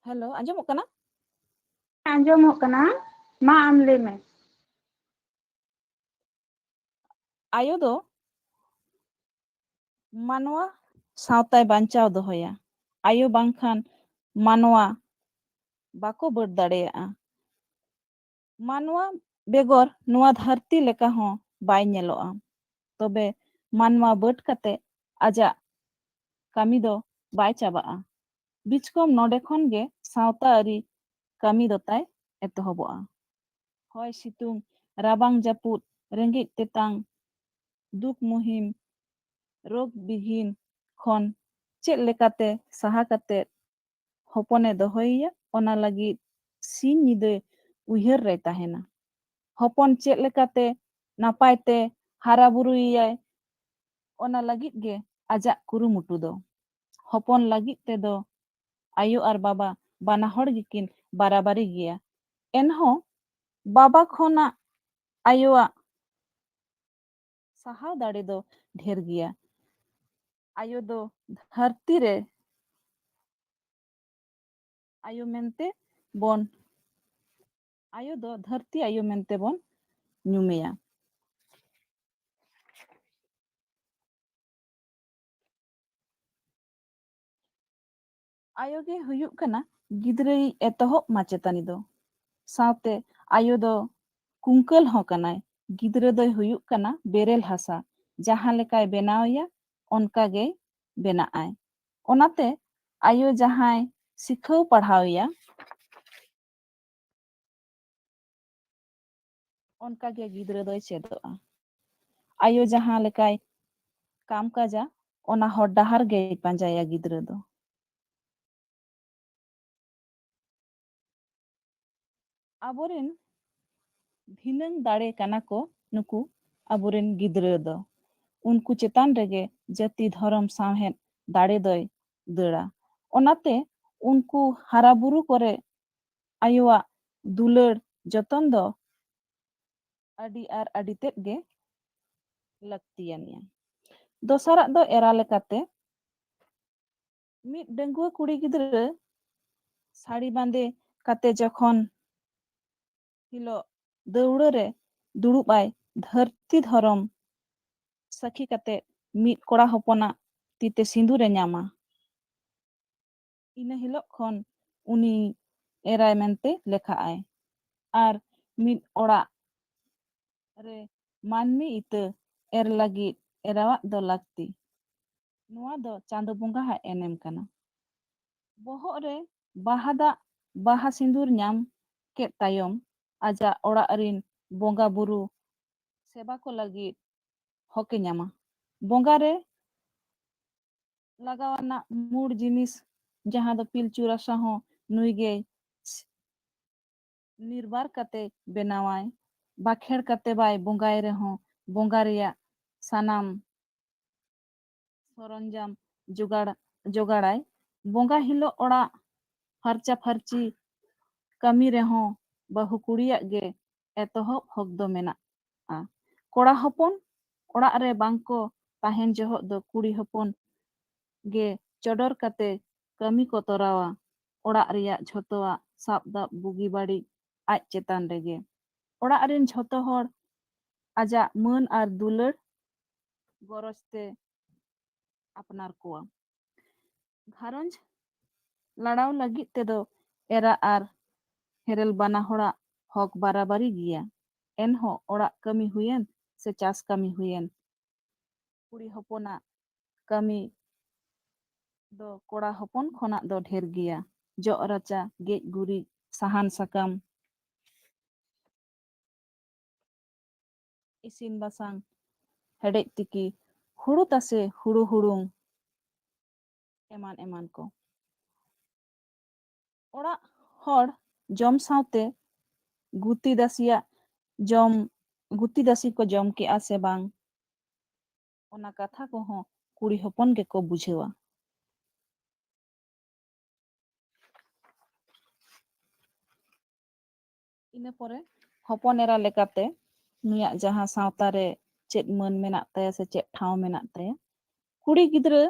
Hello, ᱟᱸᱡᱚᱢᱚᱜ ᱠᱟᱱᱟ? ᱟᱸᱡᱚᱢᱚᱜ ᱠᱟᱱᱟ, ᱢᱟ ᱟᱢ ᱞᱟᱹᱭ ᱢᱮ᱾ ᱟᱭᱳ ᱫᱚ ᱢᱟᱱᱣᱟ ᱥᱟᱶᱛᱟᱭ ᱵᱟᱧᱪᱟᱣ ᱫᱚᱦᱚᱭᱟ᱾ ᱟᱭᱳ ᱵᱟᱝᱠᱷᱟᱱ ᱢᱟᱱᱣᱟ ᱵᱟᱠᱚ ᱵᱟᱹᱰ ᱫᱟᱲᱮᱭᱟᱜᱼᱟ᱾ ᱢᱟᱱᱣᱟ ᱵᱮᱜᱚᱨ ᱱᱚᱣᱟ ᱫᱷᱟᱹᱨᱛᱤ ᱞᱮᱠᱟ ᱦᱚᱸ ᱵᱟᱭ ᱧᱮᱞᱚᱜᱼᱟ᱾ ᱛᱚᱵᱮ ᱢᱟᱱᱣᱟ ᱵᱟᱹᱰ ᱠᱟᱛᱮ ᱟᱡᱟᱜ ᱠᱟᱹᱢᱤ ᱫᱚ ᱵᱟᱭ ᱪᱟᱵᱟᱜᱼᱟ᱾ ᱵᱤᱪᱠᱚᱢ ᱱᱚᱰᱮ ᱠᱷᱚᱱ ᱜᱮ ᱥᱟᱶᱛᱟ ᱟᱹᱨᱤ ᱠᱟᱹᱢᱤ ᱫᱚ ᱛᱟᱭ ᱮᱛᱚᱦᱚᱵᱚᱜᱼᱟ᱾ ᱦᱚᱭ ᱥᱤᱛᱩᱝ, ᱨᱟᱵᱟᱝ ᱡᱟᱹᱯᱩᱫ, ᱨᱮᱸᱜᱮᱡ ᱛᱮᱛᱟᱝ, ᱫᱩᱠ ᱢᱩᱦᱤᱢ, ᱨᱳᱜᱽ ᱵᱤᱦᱤᱱ ᱠᱷᱚᱱ ᱪᱮᱫ ᱞᱮᱠᱟᱛᱮ ᱥᱟᱦᱟ ᱠᱟᱛᱮ ᱦᱚᱯᱚᱱᱮ ᱫᱚᱦᱚᱭᱮᱭᱟ, ᱚᱱᱟ ᱞᱟᱹᱜᱤᱫ ᱥᱤᱧ ᱧᱤᱫᱟᱹ ᱩᱭᱦᱟᱹᱨ ᱨᱮᱭ ᱛᱟᱦᱮᱱᱟ᱾ ᱦᱚᱯᱚᱱ ᱪᱮᱫ ᱞᱮᱠᱟᱛᱮ ᱱᱟᱯᱟᱭ ᱛᱮ ᱦᱟᱨᱟ ᱵᱩᱨᱩᱭᱮᱭᱟᱭ, ᱚᱱᱟ ᱞᱟᱹᱜᱤᱫ ᱜᱮ ᱟᱡᱟᱜ ᱠᱩᱨᱩᱢᱩᱴᱩ ᱫᱚ᱾ ᱦᱚᱯᱚᱱ ᱞᱟᱹᱜᱤᱫ ᱛᱮᱫᱚ ᱟᱭᱳ ᱟᱨ ᱵᱟᱵᱟ ᱵᱟᱱᱟ ᱦᱚᱲ ᱜᱮᱠᱤᱱ ᱵᱟᱨᱟᱵᱟᱨᱤ ᱜᱮᱭᱟ᱾ ᱮᱱᱦᱚᱸ ᱵᱟᱵᱟ ᱠᱷᱚᱱᱟᱜ ᱟᱭᱳᱣᱟᱜ ᱥᱟᱦᱟᱣ ᱫᱟᱲᱮ ᱫᱚ ᱰᱷᱮᱨ ᱜᱮᱭᱟ᱾ ᱟᱭᱳ ᱫᱚ ᱫᱷᱟᱹᱨᱛᱤ ᱨᱮ ᱟᱭᱳ ᱢᱮᱱᱛᱮ ᱵᱚᱱ, ᱟᱭᱳ ᱫᱚ ᱫᱷᱟᱹᱨᱛᱤ ᱟᱭᱳ ᱢᱮᱱᱛᱮ ᱵᱚᱱ ᱧᱩᱢᱮᱭᱟ᱾ ᱟᱭᱳ ᱜᱮ ᱦᱩᱭᱩᱜ ᱠᱟᱱᱟ ᱜᱤᱫᱽᱨᱟᱹᱭᱤᱡ ᱮᱛᱚᱦᱚᱵ ᱢᱟᱪᱮᱛᱟᱹᱱᱤ ᱫᱚ᱾ ᱥᱟᱶᱛᱮ ᱟᱭᱳ ᱫᱚ ᱠᱩᱝᱠᱟᱹᱞ ᱦᱚᱸ ᱠᱟᱱᱟᱭ᱾ ᱜᱤᱫᱽᱨᱟᱹ ᱫᱚᱭ ᱦᱩᱭᱩᱜ ᱠᱟᱱᱟ ᱵᱮᱨᱮᱞ ᱦᱟᱥᱟ, ᱡᱟᱦᱟᱸ ᱞᱮᱠᱟᱭ ᱵᱮᱱᱟᱣ ᱮᱭᱟ, ᱚᱱᱠᱟ ᱜᱮᱭ ᱵᱮᱱᱟᱜ ᱟᱭ᱾ ᱚᱱᱟᱛᱮ ᱟᱭᱳ ᱡᱟᱦᱟᱸᱭ ᱥᱤᱠᱷᱟᱹᱣ ᱯᱟᱲᱦᱟᱣ ᱮᱭᱟ, ᱚᱱᱠᱟ ᱜᱮ ᱜᱤᱫᱽᱨᱟᱹ ᱫᱚᱭ ᱪᱮᱫᱚᱜᱼᱟ᱾ ᱟᱭᱳ ᱡᱟᱦᱟᱸ ᱞᱮᱠᱟᱭ ᱠᱟᱢ ᱠᱟᱡᱟ, ᱚᱱᱟ ᱦᱚᱨ ᱰᱟᱦᱟᱨ ᱜᱮᱭ ᱯᱟᱸᱡᱟᱭᱟ ᱜᱤᱫᱽᱨᱟᱹ ᱫᱚ᱾ ᱟᱵᱚᱨᱮᱱ ᱵᱷᱤᱱᱟᱹᱝ ᱫᱟᱲᱮ ᱠᱟᱱᱟ ᱠᱚ ᱱᱩᱠᱩ ᱟᱵᱚᱨᱮᱱ ᱜᱤᱫᱽᱨᱟᱹ ᱫᱚ᱾ ᱩᱱᱠᱩ ᱪᱮᱛᱟᱱ ᱨᱮᱜᱮ ᱡᱟᱹᱛᱤ, ᱫᱷᱚᱨᱚᱢ, ᱥᱟᱶᱦᱮᱫ ᱫᱟᱲᱮ ᱫᱚᱭ ᱫᱟᱹᱲᱟ᱾ ᱚᱱᱟᱛᱮ ᱩᱱᱠᱩ ᱦᱟᱨᱟ ᱵᱩᱨᱩ ᱠᱚᱨᱮ ᱟᱭᱳᱣᱟᱜ ᱫᱩᱞᱟᱹᱲ ᱡᱚᱛᱚᱱ ᱫᱚ ᱟᱹᱰᱤ ᱟᱨ ᱟᱹᱰᱤ ᱛᱮᱫ ᱜᱮ ᱞᱟᱹᱠᱛᱤᱭᱟᱱᱤᱡᱼᱟ᱾ ᱫᱚᱥᱟᱨᱟᱜ ᱫᱚ ᱮᱨᱟ ᱞᱮᱠᱟᱛᱮ, ᱢᱤᱫ ᱰᱟᱺᱜᱩᱣᱟᱹ ᱠᱩᱲᱤ ᱜᱤᱫᱽᱨᱟᱹ ᱥᱟᱹᱲᱤ ᱵᱟᱸᱫᱮ ᱠᱟᱛᱮ ᱡᱚᱠᱷᱚᱱ ᱦᱤᱞᱳᱜ ᱫᱟᱹᱣᱲᱟᱹ ᱨᱮ ᱫᱩᱲᱩᱵ ᱟᱭ, ᱫᱷᱟᱹᱨᱛᱤ ᱫᱷᱚᱨᱚᱢ ᱥᱟᱹᱠᱷᱤ ᱠᱟᱛᱮ ᱢᱤᱫ ᱠᱚᱲᱟ ᱦᱚᱯᱚᱱᱟᱜ ᱛᱤ ᱛᱮ ᱥᱤᱸᱫᱩᱨᱮ ᱧᱟᱢᱟ, ᱤᱱᱟᱹ ᱦᱤᱞᱳᱜ ᱠᱷᱚᱱ ᱩᱱᱤ ᱮᱨᱟᱭ ᱢᱮᱱᱛᱮ ᱞᱮᱠᱷᱟᱜ ᱟᱭ᱾ ᱟᱨ ᱢᱤᱫ ᱚᱲᱟᱜ ᱨᱮ ᱢᱟᱹᱱᱢᱤ ᱤᱛᱟᱹ ᱮᱨ ᱞᱟᱹᱜᱤᱫ ᱮᱨᱟᱣᱟᱜ ᱫᱚ ᱞᱟᱹᱠᱛᱤ᱾ ᱱᱚᱣᱟ ᱫᱚ ᱪᱟᱸᱫᱚ ᱵᱚᱸᱜᱟ ᱟᱜ ᱮᱱᱮᱢ ᱠᱟᱱᱟ᱾ ᱵᱚᱦᱚᱜ ᱨᱮ ᱵᱟᱦᱟ ᱫᱟᱜ, ᱵᱟᱦᱟ ᱥᱤᱸᱫᱩᱨ ᱧᱟᱢ ᱠᱮᱫ ᱛᱟᱭᱚᱢ, ᱟᱡᱟᱜ ᱚᱲᱟᱜ ᱨᱤᱱ ᱵᱚᱸᱜᱟ ᱵᱩᱨᱩ ᱥᱮᱵᱟ ᱠᱚ ᱞᱟᱹᱜᱤᱫ ᱦᱚᱠᱮ ᱧᱟᱢᱟ᱾ ᱵᱚᱸᱜᱟ ᱨᱮ ᱞᱟᱜᱟᱣ ᱟᱱᱟᱜ ᱢᱩᱲ ᱡᱤᱱᱤᱥ, ᱡᱟᱦᱟᱸ ᱫᱚ ᱯᱤᱞᱪᱩ ᱨᱟᱥᱟ ᱦᱚᱸ ᱱᱩᱭ ᱜᱮᱭ ᱱᱤᱨᱵᱟᱨ ᱠᱟᱛᱮ ᱵᱮᱱᱟᱣᱟᱭ᱾ ᱵᱟᱠᱷᱮᱲ ᱠᱟᱛᱮ ᱵᱟᱭ ᱵᱚᱸᱜᱟᱭ ᱨᱮᱦᱚᱸ, ᱵᱚᱸᱜᱟ ᱨᱮᱭᱟᱜ ᱥᱟᱱᱟᱢ ᱥᱚᱨᱚᱧᱡᱟᱢ ᱡᱚᱜᱟᱲ, ᱡᱚᱜᱟᱲᱟᱭ᱾ ᱵᱚᱸᱜᱟ ᱦᱤᱞᱳᱜ ᱚᱲᱟᱜ ᱯᱷᱟᱨᱪᱟ ᱯᱷᱟᱨᱪᱤ ᱠᱟᱹᱢᱤ ᱨᱮᱦᱚᱸ ᱵᱟᱹᱦᱩ ᱠᱩᱲᱤᱭᱟᱜ ᱜᱮ ᱮᱛᱚᱦᱚᱵ ᱦᱚᱠ ᱫᱚ ᱢᱮᱱᱟᱜᱼᱟ᱾ ᱠᱚᱲᱟ ᱦᱚᱯᱚᱱ ᱚᱲᱟᱜ ᱨᱮ ᱵᱟᱝ ᱠᱚ ᱛᱟᱦᱮᱱ ᱡᱚᱦᱚᱜ ᱫᱚ ᱠᱩᱲᱤ ᱦᱚᱯᱚᱱ ᱜᱮ ᱪᱚᱰᱚᱨ ᱠᱟᱛᱮ ᱠᱟᱹᱢᱤ ᱠᱚ ᱛᱚᱨᱟᱣᱟ᱾ ᱚᱲᱟᱜ ᱨᱮᱭᱟᱜ ᱡᱷᱚᱛᱚᱣᱟᱜ ᱥᱟᱵ ᱫᱟᱵ ᱵᱩᱜᱤ ᱵᱟᱹᱲᱤᱡ ᱟᱡ ᱪᱮᱛᱟᱱ ᱨᱮᱜᱮ᱾ ᱚᱲᱟᱜ ᱨᱮᱱ ᱡᱷᱚᱛᱚ ᱦᱚᱲ ᱟᱡᱟᱜ ᱢᱟᱹᱱ ᱟᱨ ᱫᱩᱞᱟᱹᱲ ᱜᱚᱨᱚᱡᱽ ᱛᱮ ᱟᱯᱱᱟᱨ ᱠᱚᱣᱟ᱾ ᱜᱷᱟᱨᱚᱸᱡᱽ ᱞᱟᱲᱟᱣ ᱞᱟᱹᱜᱤᱫ ᱛᱮᱫᱚ ᱮᱨᱟ ᱟᱨ ᱦᱮᱨᱮᱞ ᱵᱟᱱᱟ ᱦᱚᱲᱟᱜ ᱦᱚᱠ ᱵᱟᱨᱟᱵᱟᱨᱤ ᱜᱮᱭᱟ᱾ ᱮᱱᱦᱚᱸ ᱚᱲᱟᱜ ᱠᱟᱹᱢᱤ ᱦᱩᱭᱮᱱ ᱥᱮ ᱪᱟᱥ ᱠᱟᱹᱢᱤ ᱦᱩᱭᱮᱱ, ᱠᱩᱲᱤ ᱦᱚᱯᱚᱱᱟᱜ ᱠᱟᱹᱢᱤ ᱫᱚ ᱠᱚᱲᱟ ᱦᱚᱯᱚᱱ ᱠᱷᱚᱱᱟᱜ ᱫᱚ ᱰᱷᱮᱨ ᱜᱮᱭᱟ᱾ ᱡᱚᱜ ᱨᱟᱪᱟ, ᱜᱮᱡ ᱜᱩᱨᱤᱡ, ᱥᱟᱦᱟᱱ ᱥᱟᱠᱟᱢ, ᱤᱥᱤᱱ ᱵᱟᱥᱟᱝ, ᱦᱮᱰᱮᱡ ᱛᱤᱠᱤ, ᱦᱩᱲᱩ ᱛᱟᱥᱮ, ᱦᱩᱲᱩ ᱦᱩᱲᱩᱝ, ᱮᱢᱟᱱ ᱮᱢᱟᱱ ᱠᱚ᱾ ᱚᱲᱟᱜ ᱦᱚᱲ ᱡᱚᱢ ᱥᱟᱶᱛᱮ ᱜᱩᱛᱤ ᱫᱟᱥᱤᱭᱟᱜ ᱡᱚᱢ, ᱜᱩᱛᱤ ᱫᱟᱥᱤ ᱠᱚ ᱡᱚᱢ ᱠᱮᱜᱼᱟ ᱥᱮ ᱵᱟᱝ, ᱚᱱᱟ ᱠᱟᱛᱷᱟ ᱠᱚᱦᱚᱸ ᱠᱩᱲᱤ ᱦᱚᱯᱚᱱ ᱜᱮᱠᱚ ᱵᱩᱡᱷᱟᱹᱣᱟ᱾ ᱤᱱᱟᱹ ᱯᱚᱨᱮ ᱦᱚᱯᱚᱱ ᱮᱨᱟ ᱞᱮᱠᱟᱛᱮ ᱱᱩᱭᱟᱜ ᱡᱟᱦᱟᱸ ᱥᱟᱶᱛᱟ ᱨᱮ ᱪᱮᱫ ᱢᱟᱹᱱ ᱢᱮᱱᱟᱜ ᱛᱟᱭᱟ ᱥᱮ ᱪᱮᱫ ᱴᱷᱟᱶ ᱢᱮᱱᱟᱜ ᱛᱟᱭᱟ, ᱠᱩᱲᱤ ᱜᱤᱫᱽᱨᱟᱹ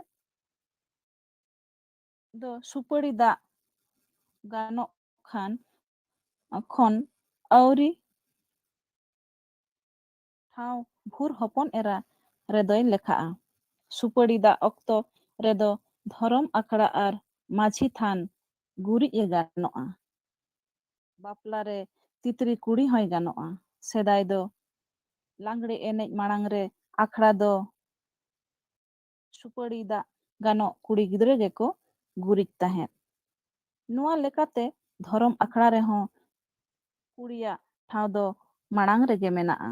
ᱫᱚ ᱥᱩᱯᱟᱹᱲᱤ ᱫᱟᱜ ᱜᱟᱱᱚᱜ ᱠᱷᱟᱱ ᱠᱷᱚᱱ ᱟᱹᱣᱨᱤ ᱴᱷᱟᱶ ᱵᱷᱩᱨ ᱦᱚᱯᱚᱱ ᱮᱨᱟ ᱨᱮᱫᱚᱭ ᱞᱮᱠᱷᱟᱜᱼᱟ᱾ ᱥᱩᱯᱟᱹᱲᱤ ᱫᱟᱜ ᱚᱠᱛᱚ ᱨᱮᱫᱚ ᱫᱷᱚᱨᱚᱢ ᱟᱠᱷᱲᱟ ᱟᱨ ᱢᱟᱹᱡᱷᱤ ᱛᱷᱟᱱ ᱜᱩᱨᱤᱡ ᱮ ᱜᱟᱱᱚᱜᱼᱟ᱾ ᱵᱟᱯᱞᱟ ᱨᱮ ᱛᱤᱛᱨᱤ ᱠᱩᱲᱤ ᱦᱚᱸᱭ ᱜᱟᱱᱚᱜᱼᱟ᱾ ᱥᱮᱫᱟᱭ ᱫᱚ ᱞᱟᱜᱽᱲᱮ ᱮᱱᱮᱡ ᱢᱟᱲᱟᱝ ᱨᱮ ᱟᱠᱷᱲᱟ ᱫᱚ ᱥᱩᱯᱟᱹᱲᱤ ᱫᱟᱜ ᱜᱟᱱᱚᱜ ᱠᱩᱲᱤ ᱜᱤᱫᱽᱨᱟᱹ ᱜᱮᱠᱚ ᱜᱩᱨᱤᱡ ᱛᱟᱦᱮᱸᱫ᱾ ᱱᱚᱣᱟ ᱞᱮᱠᱟᱛᱮ ᱫᱷᱚᱨᱚᱢ ᱟᱠᱷᱲᱟ ᱨᱮᱦᱚᱸ ᱠᱩᱲᱤᱭᱟᱜ ᱴᱷᱟᱶ ᱫᱚ ᱢᱟᱲᱟᱝ ᱨᱮᱜᱮ ᱢᱮᱱᱟᱜᱼᱟ᱾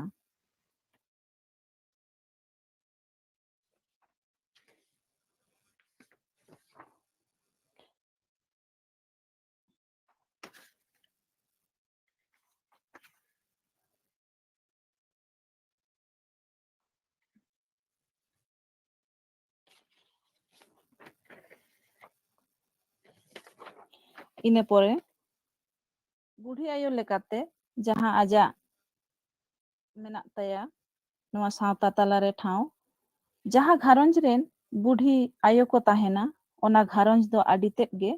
ᱤᱱᱟᱹ ᱯᱚᱨᱮ ᱵᱩᱰᱷᱤ ᱟᱭᱳ ᱞᱮᱠᱟᱛᱮ ᱡᱟᱦᱟᱸ ᱟᱡᱟᱜ ᱢᱮᱱᱟᱜ ᱛᱟᱭᱟ ᱱᱚᱣᱟ ᱥᱟᱶᱛᱟ ᱛᱟᱞᱟᱨᱮ ᱴᱷᱟᱶ, ᱡᱟᱦᱟᱸ ᱜᱷᱟᱨᱚᱸᱡᱽ ᱨᱮᱱ ᱵᱩᱰᱷᱤ ᱟᱭᱳ ᱠᱚ ᱛᱟᱦᱮᱱᱟ, ᱚᱱᱟ ᱜᱷᱟᱨᱚᱸᱡᱽ ᱫᱚ ᱟᱹᱰᱤ ᱛᱮᱫ ᱜᱮ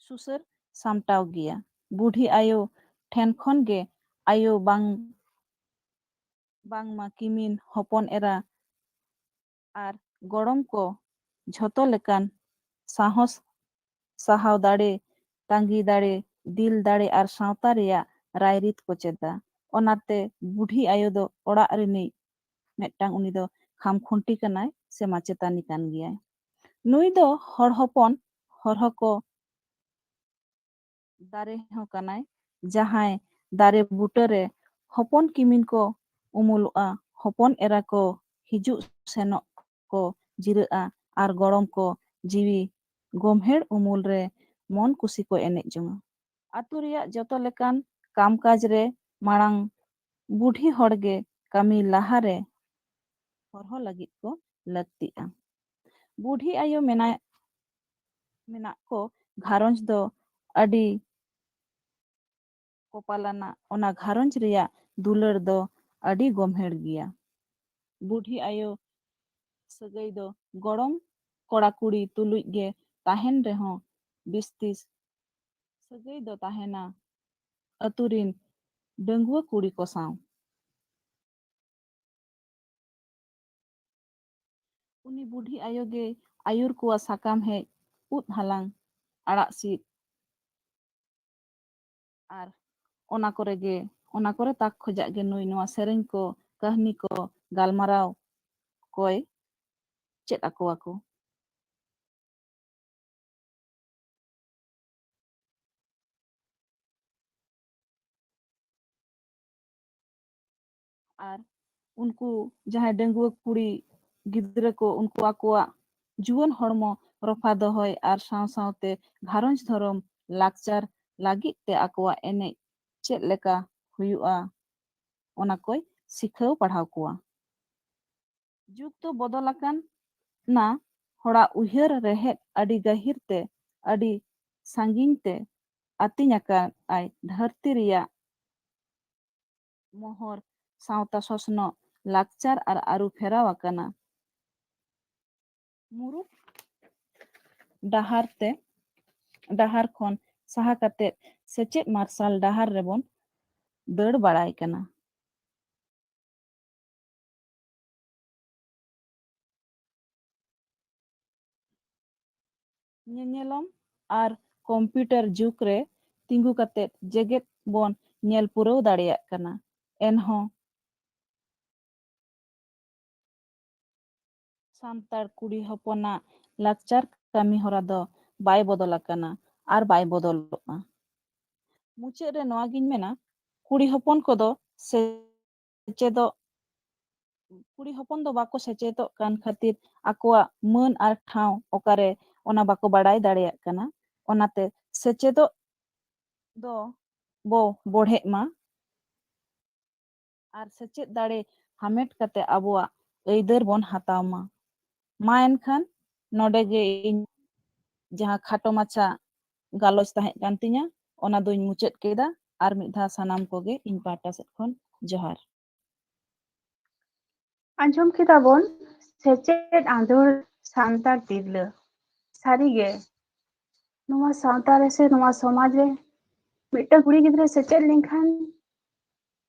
ᱥᱩᱥᱟᱹᱨ ᱥᱟᱢᱴᱟᱣ ᱜᱮᱭᱟ᱾ ᱵᱩᱰᱷᱤ ᱟᱭᱳ ᱴᱷᱮᱱ ᱠᱷᱚᱱ ᱜᱮ ᱟᱭᱳ ᱵᱟᱝ, ᱵᱟᱝᱢᱟ ᱠᱤᱢᱤᱱ, ᱦᱚᱯᱚᱱ ᱮᱨᱟ ᱟᱨ ᱜᱚᱲᱚᱢ ᱠᱚ ᱡᱷᱚᱛᱚ ᱞᱮᱠᱟᱱ ᱥᱟᱦᱚᱥ, ᱥᱟᱦᱟᱣ ᱫᱟᱲᱮ, ᱛᱟᱸᱜᱤ ᱫᱟᱲᱮ, ᱫᱤᱞ ᱫᱟᱲᱮ ᱟᱨ ᱥᱟᱶᱛᱟ ᱨᱮᱭᱟᱜ ᱨᱟᱭᱨᱤᱛ ᱠᱚ ᱪᱮᱫᱟ᱾ ᱚᱱᱟᱛᱮ ᱵᱩᱰᱷᱤ ᱟᱭᱳ ᱫᱚ ᱚᱲᱟᱜ ᱨᱤᱱᱤᱡ ᱢᱤᱫᱴᱟᱝ, ᱩᱱᱤ ᱫᱚ ᱠᱷᱟᱢᱠᱷᱩᱱᱴᱤ ᱠᱟᱱᱟᱭ ᱥᱮ ᱢᱟᱪᱮᱛᱟᱹᱱᱤ ᱠᱟᱱ ᱜᱮᱭᱟᱭ᱾ ᱱᱩᱭ ᱫᱚ ᱦᱚᱲ ᱦᱚᱯᱚᱱ ᱦᱚᱨᱦᱚ ᱠᱚ ᱫᱟᱨᱮ ᱦᱚᱸ ᱠᱟᱱᱟᱭ, ᱡᱟᱦᱟᱸᱭ ᱫᱟᱨᱮ ᱵᱩᱴᱟᱹᱨᱮ ᱦᱚᱯᱚᱱ ᱠᱤᱢᱤᱱ ᱠᱚ ᱩᱢᱩᱞᱚᱜᱼᱟ, ᱦᱚᱯᱚᱱ ᱮᱨᱟ ᱠᱚ ᱦᱤᱡᱩᱜ ᱥᱮᱱᱚᱜ ᱠᱚ ᱡᱤᱨᱟᱹᱜᱼᱟ ᱟᱨ ᱜᱚᱲᱚᱢ ᱠᱚ ᱡᱤᱣᱤ ᱜᱚᱢᱦᱮᱲ ᱩᱢᱩᱞ ᱨᱮ ᱢᱚᱱ ᱠᱩᱥᱤ ᱠᱚ ᱮᱱᱮᱡ ᱡᱚᱝᱟ᱾ ᱟᱹᱛᱩ ᱨᱮᱭᱟᱜ ᱡᱚᱛᱚ ᱞᱮᱠᱟᱱ ᱠᱟᱢᱠᱟᱡᱽ ᱨᱮ ᱢᱟᱲᱟᱝ ᱵᱩᱰᱷᱤ ᱦᱚᱲ ᱜᱮ ᱠᱟᱹᱢᱤ ᱞᱟᱦᱟᱨᱮ ᱦᱚᱨᱦᱚ ᱞᱟᱹᱜᱤᱫ ᱠᱚ ᱞᱟᱹᱠᱛᱤᱜᱼᱟ᱾ ᱵᱩᱰᱷᱤ ᱟᱭᱳ ᱢᱮᱱᱟᱭ, ᱢᱮᱱᱟᱜ ᱠᱚ ᱜᱷᱟᱨᱚᱸᱡᱽ ᱫᱚ ᱟᱹᱰᱤ ᱠᱚᱯᱟᱞᱟᱱᱟ, ᱚᱱᱟ ᱜᱷᱟᱨᱚᱸᱡᱽ ᱨᱮᱭᱟᱜ ᱫᱩᱞᱟᱹᱲ ᱫᱚ ᱟᱹᱰᱤ ᱜᱚᱢᱦᱮᱲ ᱜᱮᱭᱟ᱾ ᱵᱩᱰᱷᱤ ᱟᱭᱳ ᱥᱟᱹᱜᱟᱹᱭ ᱫᱚ ᱜᱚᱲᱚᱢ ᱠᱚᱲᱟ ᱠᱩᱲᱤ ᱛᱩᱞᱩᱡ ᱜᱮ ᱛᱟᱦᱮᱱ ᱨᱮᱦᱚᱸ, ᱵᱤᱥᱛᱤ ᱥᱟᱹᱜᱟᱹᱭ ᱫᱚ ᱛᱟᱦᱮᱱᱟ ᱟᱹᱛᱩ ᱨᱤᱱ ᱰᱟᱺᱜᱩᱣᱟᱹ ᱠᱩᱲᱤ ᱠᱚ ᱥᱟᱶ᱾ ᱩᱱᱤ ᱵᱩᱰᱷᱤ ᱟᱭᱳ ᱜᱮᱭ ᱟᱹᱭᱩᱨ ᱠᱚᱣᱟ ᱥᱟᱠᱟᱢ ᱦᱮᱡ, ᱩᱫ ᱦᱟᱞᱟᱝ, ᱟᱲᱟᱜ ᱥᱤᱫ, ᱟᱨ ᱚᱱᱟ ᱠᱚᱨᱮ ᱜᱮ, ᱚᱱᱟ ᱠᱚᱨᱮ ᱛᱟᱠ ᱠᱷᱚᱡᱟᱜ ᱜᱮ ᱱᱩᱭ ᱱᱚᱣᱟ ᱥᱮᱨᱮᱧ ᱠᱚ, ᱠᱟᱹᱦᱱᱤ ᱠᱚ, ᱜᱟᱞᱢᱟᱨᱟᱣ ᱠᱚᱭ ᱪᱮᱫ ᱟᱠᱚᱣᱟ ᱠᱚ᱾ ᱟᱨ ᱩᱱᱠᱩ ᱡᱟᱦᱟᱸᱭ ᱰᱟᱺᱜᱩᱣᱟᱹ ᱠᱩᱲᱤ ᱜᱤᱫᱽᱨᱟᱹ ᱠᱚ, ᱩᱱᱠᱩ ᱟᱠᱚᱣᱟᱜ ᱡᱩᱣᱟᱹᱱ ᱦᱚᱲᱢᱚ ᱨᱚᱯᱷᱟ ᱫᱚᱦᱚᱭ ᱟᱨ ᱥᱟᱶ ᱥᱟᱶᱛᱮ ᱜᱷᱟᱨᱚᱸᱡᱽ ᱫᱷᱚᱨᱚᱢ ᱞᱟᱠᱪᱟᱨ ᱞᱟᱹᱜᱤᱫ ᱛᱮ ᱟᱠᱚᱣᱟᱜ ᱮᱱᱮᱡ ᱪᱮᱫ ᱞᱮᱠᱟ ᱦᱩᱭᱩᱜᱼᱟ, ᱚᱱᱟ ᱠᱚᱭ ᱥᱤᱠᱷᱟᱹᱣ ᱯᱟᱲᱦᱟᱣ ᱠᱚᱣᱟ᱾ ᱡᱩᱜᱽ ᱫᱚ ᱵᱚᱫᱚᱞ ᱟᱠᱟᱱᱟ, ᱦᱚᱲᱟᱜ ᱩᱭᱦᱟᱹᱨ ᱨᱮᱦᱮᱫ ᱟᱹᱰᱤ ᱜᱟᱹᱦᱤᱨ ᱛᱮ, ᱟᱹᱰᱤ ᱥᱟᱺᱜᱤᱧ ᱛᱮ ᱟᱹᱛᱤᱧ ᱟᱠᱟᱫ ᱟᱭ᱾ ᱫᱷᱟᱹᱨᱛᱤ ᱨᱮᱭᱟᱜ ᱢᱚᱦᱚᱨ, ᱥᱟᱶᱛᱟ ᱥᱚᱥᱱᱚᱜ, ᱞᱟᱠᱪᱟᱨ ᱟᱨ ᱟᱹᱨᱩ ᱯᱷᱮᱨᱟᱣ ᱟᱠᱟᱱᱟ᱾ ᱢᱩᱨᱩᱠ ᱰᱟᱦᱟᱨ ᱛᱮ ᱰᱟᱦᱟᱨ ᱠᱷᱚᱱ ᱥᱟᱦᱟ ᱠᱟᱛᱮ ᱥᱮᱪᱮᱫ ᱢᱟᱨᱥᱟᱞ ᱰᱟᱦᱟᱨ ᱨᱮᱵᱚᱱ ᱫᱟᱹᱲ ᱵᱟᱲᱟᱭ ᱠᱟᱱᱟ᱾ ᱧᱮᱧᱮᱞᱚᱢ ᱟᱨ ᱠᱚᱢᱯᱤᱭᱩᱴᱟᱨ ᱡᱩᱜᱽ ᱨᱮ ᱛᱤᱸᱜᱩ ᱠᱟᱛᱮ ᱡᱮᱜᱮᱛ ᱵᱚᱱ ᱧᱮᱞ ᱯᱩᱨᱟᱹᱣ ᱫᱟᱲᱮᱭᱟᱜ ᱠᱟᱱᱟ᱾ ᱮᱱᱦᱚᱸ ᱥᱟᱱᱛᱟᱲ ᱠᱩᱲᱤ ᱦᱚᱯᱚᱱᱟᱜ ᱞᱟᱠᱪᱟᱨ ᱠᱟᱹᱢᱤ ᱦᱚᱨᱟ ᱫᱚ ᱵᱟᱭ ᱵᱚᱫᱚᱞ ᱟᱠᱟᱱᱟ ᱟᱨ ᱵᱟᱭ ᱵᱚᱫᱚᱞᱚᱜᱼᱟ᱾ ᱢᱩᱪᱟᱹᱫ ᱨᱮ ᱱᱚᱣᱟ ᱜᱤᱧ ᱢᱮᱱᱟ, ᱠᱩᱲᱤ ᱦᱚᱯᱚᱱ ᱠᱚᱫᱚ ᱥᱮᱪᱮᱫᱚᱜ, ᱠᱩᱲᱤ ᱦᱚᱯᱚᱱ ᱫᱚ ᱵᱟᱠᱚ ᱥᱮᱪᱮᱫᱚᱜ ᱠᱟᱱ ᱠᱷᱟᱹᱛᱤᱨ ᱟᱠᱚᱣᱟᱜ ᱢᱟᱹᱱ ᱟᱨ ᱴᱷᱟᱶ ᱚᱠᱟᱨᱮ, ᱚᱱᱟ ᱵᱟᱠᱚ ᱵᱟᱲᱟᱭ ᱫᱟᱲᱮᱭᱟᱜ ᱠᱟᱱᱟ᱾ ᱚᱱᱟᱛᱮ ᱥᱮᱪᱮᱫᱚᱜ ᱫᱚ ᱵᱚ ᱵᱚᱲᱦᱮᱜ ᱢᱟ ᱟᱨ ᱥᱮᱪᱮᱫ ᱫᱟᱲᱮ ᱦᱟᱢᱮᱴ ᱠᱟᱛᱮ ᱟᱵᱚᱣᱟᱜ ᱟᱹᱭᱫᱟᱹᱨ ᱵᱚᱱ ᱦᱟᱛᱟᱣ ᱢᱟ᱾ ᱢᱟ ᱮᱱᱠᱷᱟᱱ ᱱᱚᱰᱮ ᱜᱮ ᱤᱧ ᱡᱟᱦᱟᱸ ᱠᱷᱟᱴᱚ ᱢᱟᱪᱷᱟ ᱜᱟᱞᱚᱪ ᱛᱟᱦᱮᱸ ᱠᱟᱱ ᱛᱤᱧᱟ, ᱚᱱᱟ ᱫᱩᱧ ᱢᱩᱪᱟᱹᱫ ᱠᱮᱫᱟ᱾ ᱟᱨ ᱢᱤᱫ ᱫᱷᱟᱣ ᱥᱟᱱᱟᱢ ᱠᱚᱜᱮ ᱤᱧ ᱯᱟᱦᱴᱟ ᱥᱮᱫ ᱠᱷᱚᱱ ᱡᱚᱦᱟᱨ᱾ ᱟᱸᱡᱚᱢ ᱠᱮᱫᱟ ᱵᱚᱱ ᱥᱮᱪᱮᱫ ᱟᱸᱫᱳᱲ ᱥᱟᱱᱛᱟᱲ ᱛᱤᱨᱞᱟᱹ᱾ ᱥᱟᱹᱨᱤᱜᱮ, ᱱᱚᱣᱟ ᱥᱟᱶᱛᱟ ᱨᱮ ᱥᱮ ᱱᱚᱣᱟ ᱥᱚᱢᱟᱡᱽ ᱨᱮ ᱢᱤᱫᱴᱟᱝ ᱠᱩᱲᱤ ᱜᱤᱫᱽᱨᱟᱹ ᱥᱮᱪᱮᱫ ᱞᱮᱱᱠᱷᱟᱱ,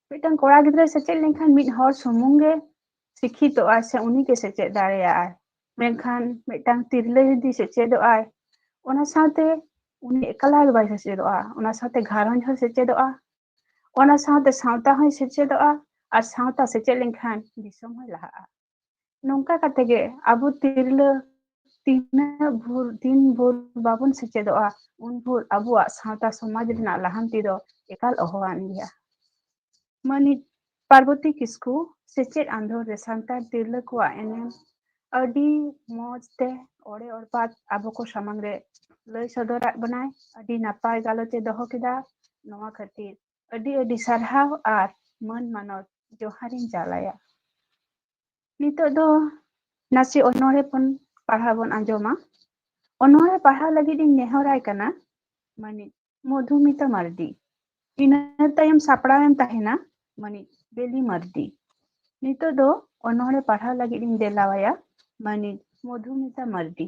ᱢᱤᱫᱴᱟᱝ ᱠᱚᱲᱟ ᱜᱤᱫᱽᱨᱟᱹ ᱥᱮᱪᱮᱫ ᱞᱮᱱᱠᱷᱟᱱ ᱢᱤᱫ ᱦᱚᱲ ᱥᱩᱢᱩᱝ ᱜᱮ ᱥᱤᱠᱠᱷᱤᱛᱚᱜᱼᱟᱭ ᱥᱮ ᱩᱱᱤ ᱜᱮ ᱥᱮᱪᱮᱫ ᱫᱟᱲᱮᱭᱟᱜᱼᱟᱭ᱾ ᱢᱮᱱᱠᱷᱟᱱ ᱢᱤᱫᱴᱟᱝ ᱛᱤᱨᱞᱟᱹ ᱡᱩᱫᱤ ᱥᱮᱪᱮᱫᱚᱜᱼᱟᱭ, ᱚᱱᱟ ᱥᱟᱶᱛᱮ ᱩᱱᱤ ᱮᱠᱞᱟ ᱜᱮ ᱵᱟᱭ ᱥᱮᱪᱮᱫᱚᱜᱼᱟ, ᱚᱱᱟ ᱥᱟᱶᱛᱮ ᱜᱷᱟᱨᱚᱸᱡᱽ ᱦᱚᱸᱭ ᱥᱮᱪᱮᱫᱚᱜᱼᱟ, ᱚᱱᱟ ᱥᱟᱶᱛᱮ ᱥᱟᱶᱛᱟ ᱦᱚᱸᱭ ᱥᱮᱪᱮᱫᱚᱜᱼᱟ, ᱟᱨ ᱥᱟᱶᱛᱟ ᱥᱮᱪᱮᱫ ᱞᱮᱱᱠᱷᱟᱱ ᱫᱤᱥᱚᱢ ᱦᱚᱸᱭ ᱞᱟᱦᱟᱜᱼᱟ᱾ ᱱᱚᱝᱠᱟ ᱠᱟᱛᱮ ᱜᱮ ᱟᱵᱚ ᱛᱤᱨᱞᱟᱹ ᱛᱤᱱᱟᱹᱜ ᱵᱷᱳᱨ, ᱛᱤᱱ ᱵᱷᱳᱨ ᱵᱟᱵᱚᱱ ᱥᱮᱪᱮᱫᱚᱜᱼᱟ, ᱩᱱ ᱵᱷᱳᱨ ᱟᱵᱚᱣᱟᱜ ᱥᱟᱶᱛᱟ ᱥᱚᱢᱟᱡᱽ ᱨᱮᱱᱟᱜ ᱞᱟᱦᱟᱱᱛᱤ ᱫᱚ ᱮᱠᱟᱞ ᱚᱦᱚᱣᱟᱱ ᱜᱮᱭᱟ᱾ ᱢᱟᱹᱱᱤᱡ ᱯᱟᱨᱵᱚᱛᱤ ᱠᱤᱥᱠᱩ ᱥᱮᱪᱮᱫ ᱟᱸᱫᱳᱲ ᱨᱮ ᱥᱟᱱᱛᱟᱲ ᱛᱤᱨᱞᱟᱹ ᱠᱚᱣᱟᱜ ᱮᱱᱮᱢ ᱟᱹᱰᱤ ᱢᱚᱡᱽ ᱛᱮ ᱚᱲᱮ ᱚᱲᱯᱟᱛ ᱟᱵᱚ ᱠᱚ ᱥᱟᱢᱟᱝ ᱨᱮ ᱞᱟᱹᱭ ᱥᱚᱫᱚᱨᱟᱫ ᱵᱚᱱᱟᱭ᱾ ᱟᱹᱰᱤ ᱱᱟᱯᱟᱭ ᱜᱟᱞᱚᱪ ᱮ ᱫᱚᱦᱚ ᱠᱮᱫᱟ᱾ ᱱᱚᱣᱟ ᱠᱷᱟᱹᱛᱤᱨ ᱟᱹᱰᱤ ᱟᱹᱰᱤ ᱥᱟᱨᱦᱟᱣ ᱟᱨ ᱢᱟᱹᱱ ᱢᱟᱱᱚᱛ ᱡᱚᱦᱟᱨᱤᱧ ᱪᱟᱞᱟᱭᱟ᱾ ᱱᱤᱛᱚᱜ ᱫᱚ ᱱᱟᱥᱮ ᱚᱱᱚᱬᱦᱮ ᱵᱚᱱ ᱯᱟᱲᱦᱟᱣ ᱵᱚᱱ ᱟᱸᱡᱚᱢᱟ᱾ ᱚᱱᱚᱬᱦᱮ ᱯᱟᱲᱦᱟᱣ ᱞᱟᱹᱜᱤᱫ ᱤᱧ ᱱᱮᱦᱚᱨᱟᱭ ᱠᱟᱱᱟ ᱢᱟᱹᱱᱤᱡ ᱢᱚᱫᱷᱩᱢᱤᱛᱟ ᱢᱟᱨᱰᱤ᱾ ᱤᱱᱟᱹ ᱛᱟᱭᱚᱢ ᱥᱟᱯᱲᱟᱣ ᱮᱢ ᱛᱟᱦᱮᱱᱟ ᱢᱟᱹᱱᱤᱡ ᱵᱮᱞᱤ ᱢᱟᱨᱰᱤ᱾ ᱱᱤᱛᱚᱜ ᱫᱚ ᱚᱱᱚᱬᱦᱮ ᱯᱟᱲᱦᱟᱣ ᱞᱟᱹᱜᱤᱫ ᱤᱧ ᱫᱮᱞᱟᱣᱟᱭᱟ ᱢᱟᱹᱱᱤᱡ ᱢᱚᱫᱷᱩᱢᱤᱛᱟ ᱢᱟᱨᱰᱤ᱾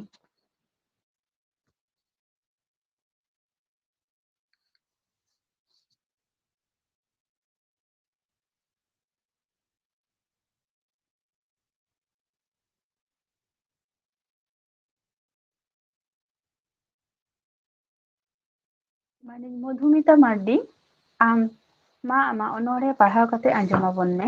ᱢᱟᱹᱱᱤᱡ ᱢᱚᱫᱷᱩᱢᱤᱛᱟ ᱢᱟᱨᱰᱤ, ᱟᱢ ᱢᱟ ᱟᱢᱟᱜ ᱚᱱᱚᱬᱦᱮ ᱯᱟᱲᱦᱟᱣ ᱠᱟᱛᱮ ᱟᱸᱡᱚᱢ ᱟᱵᱚᱱ ᱢᱮ᱾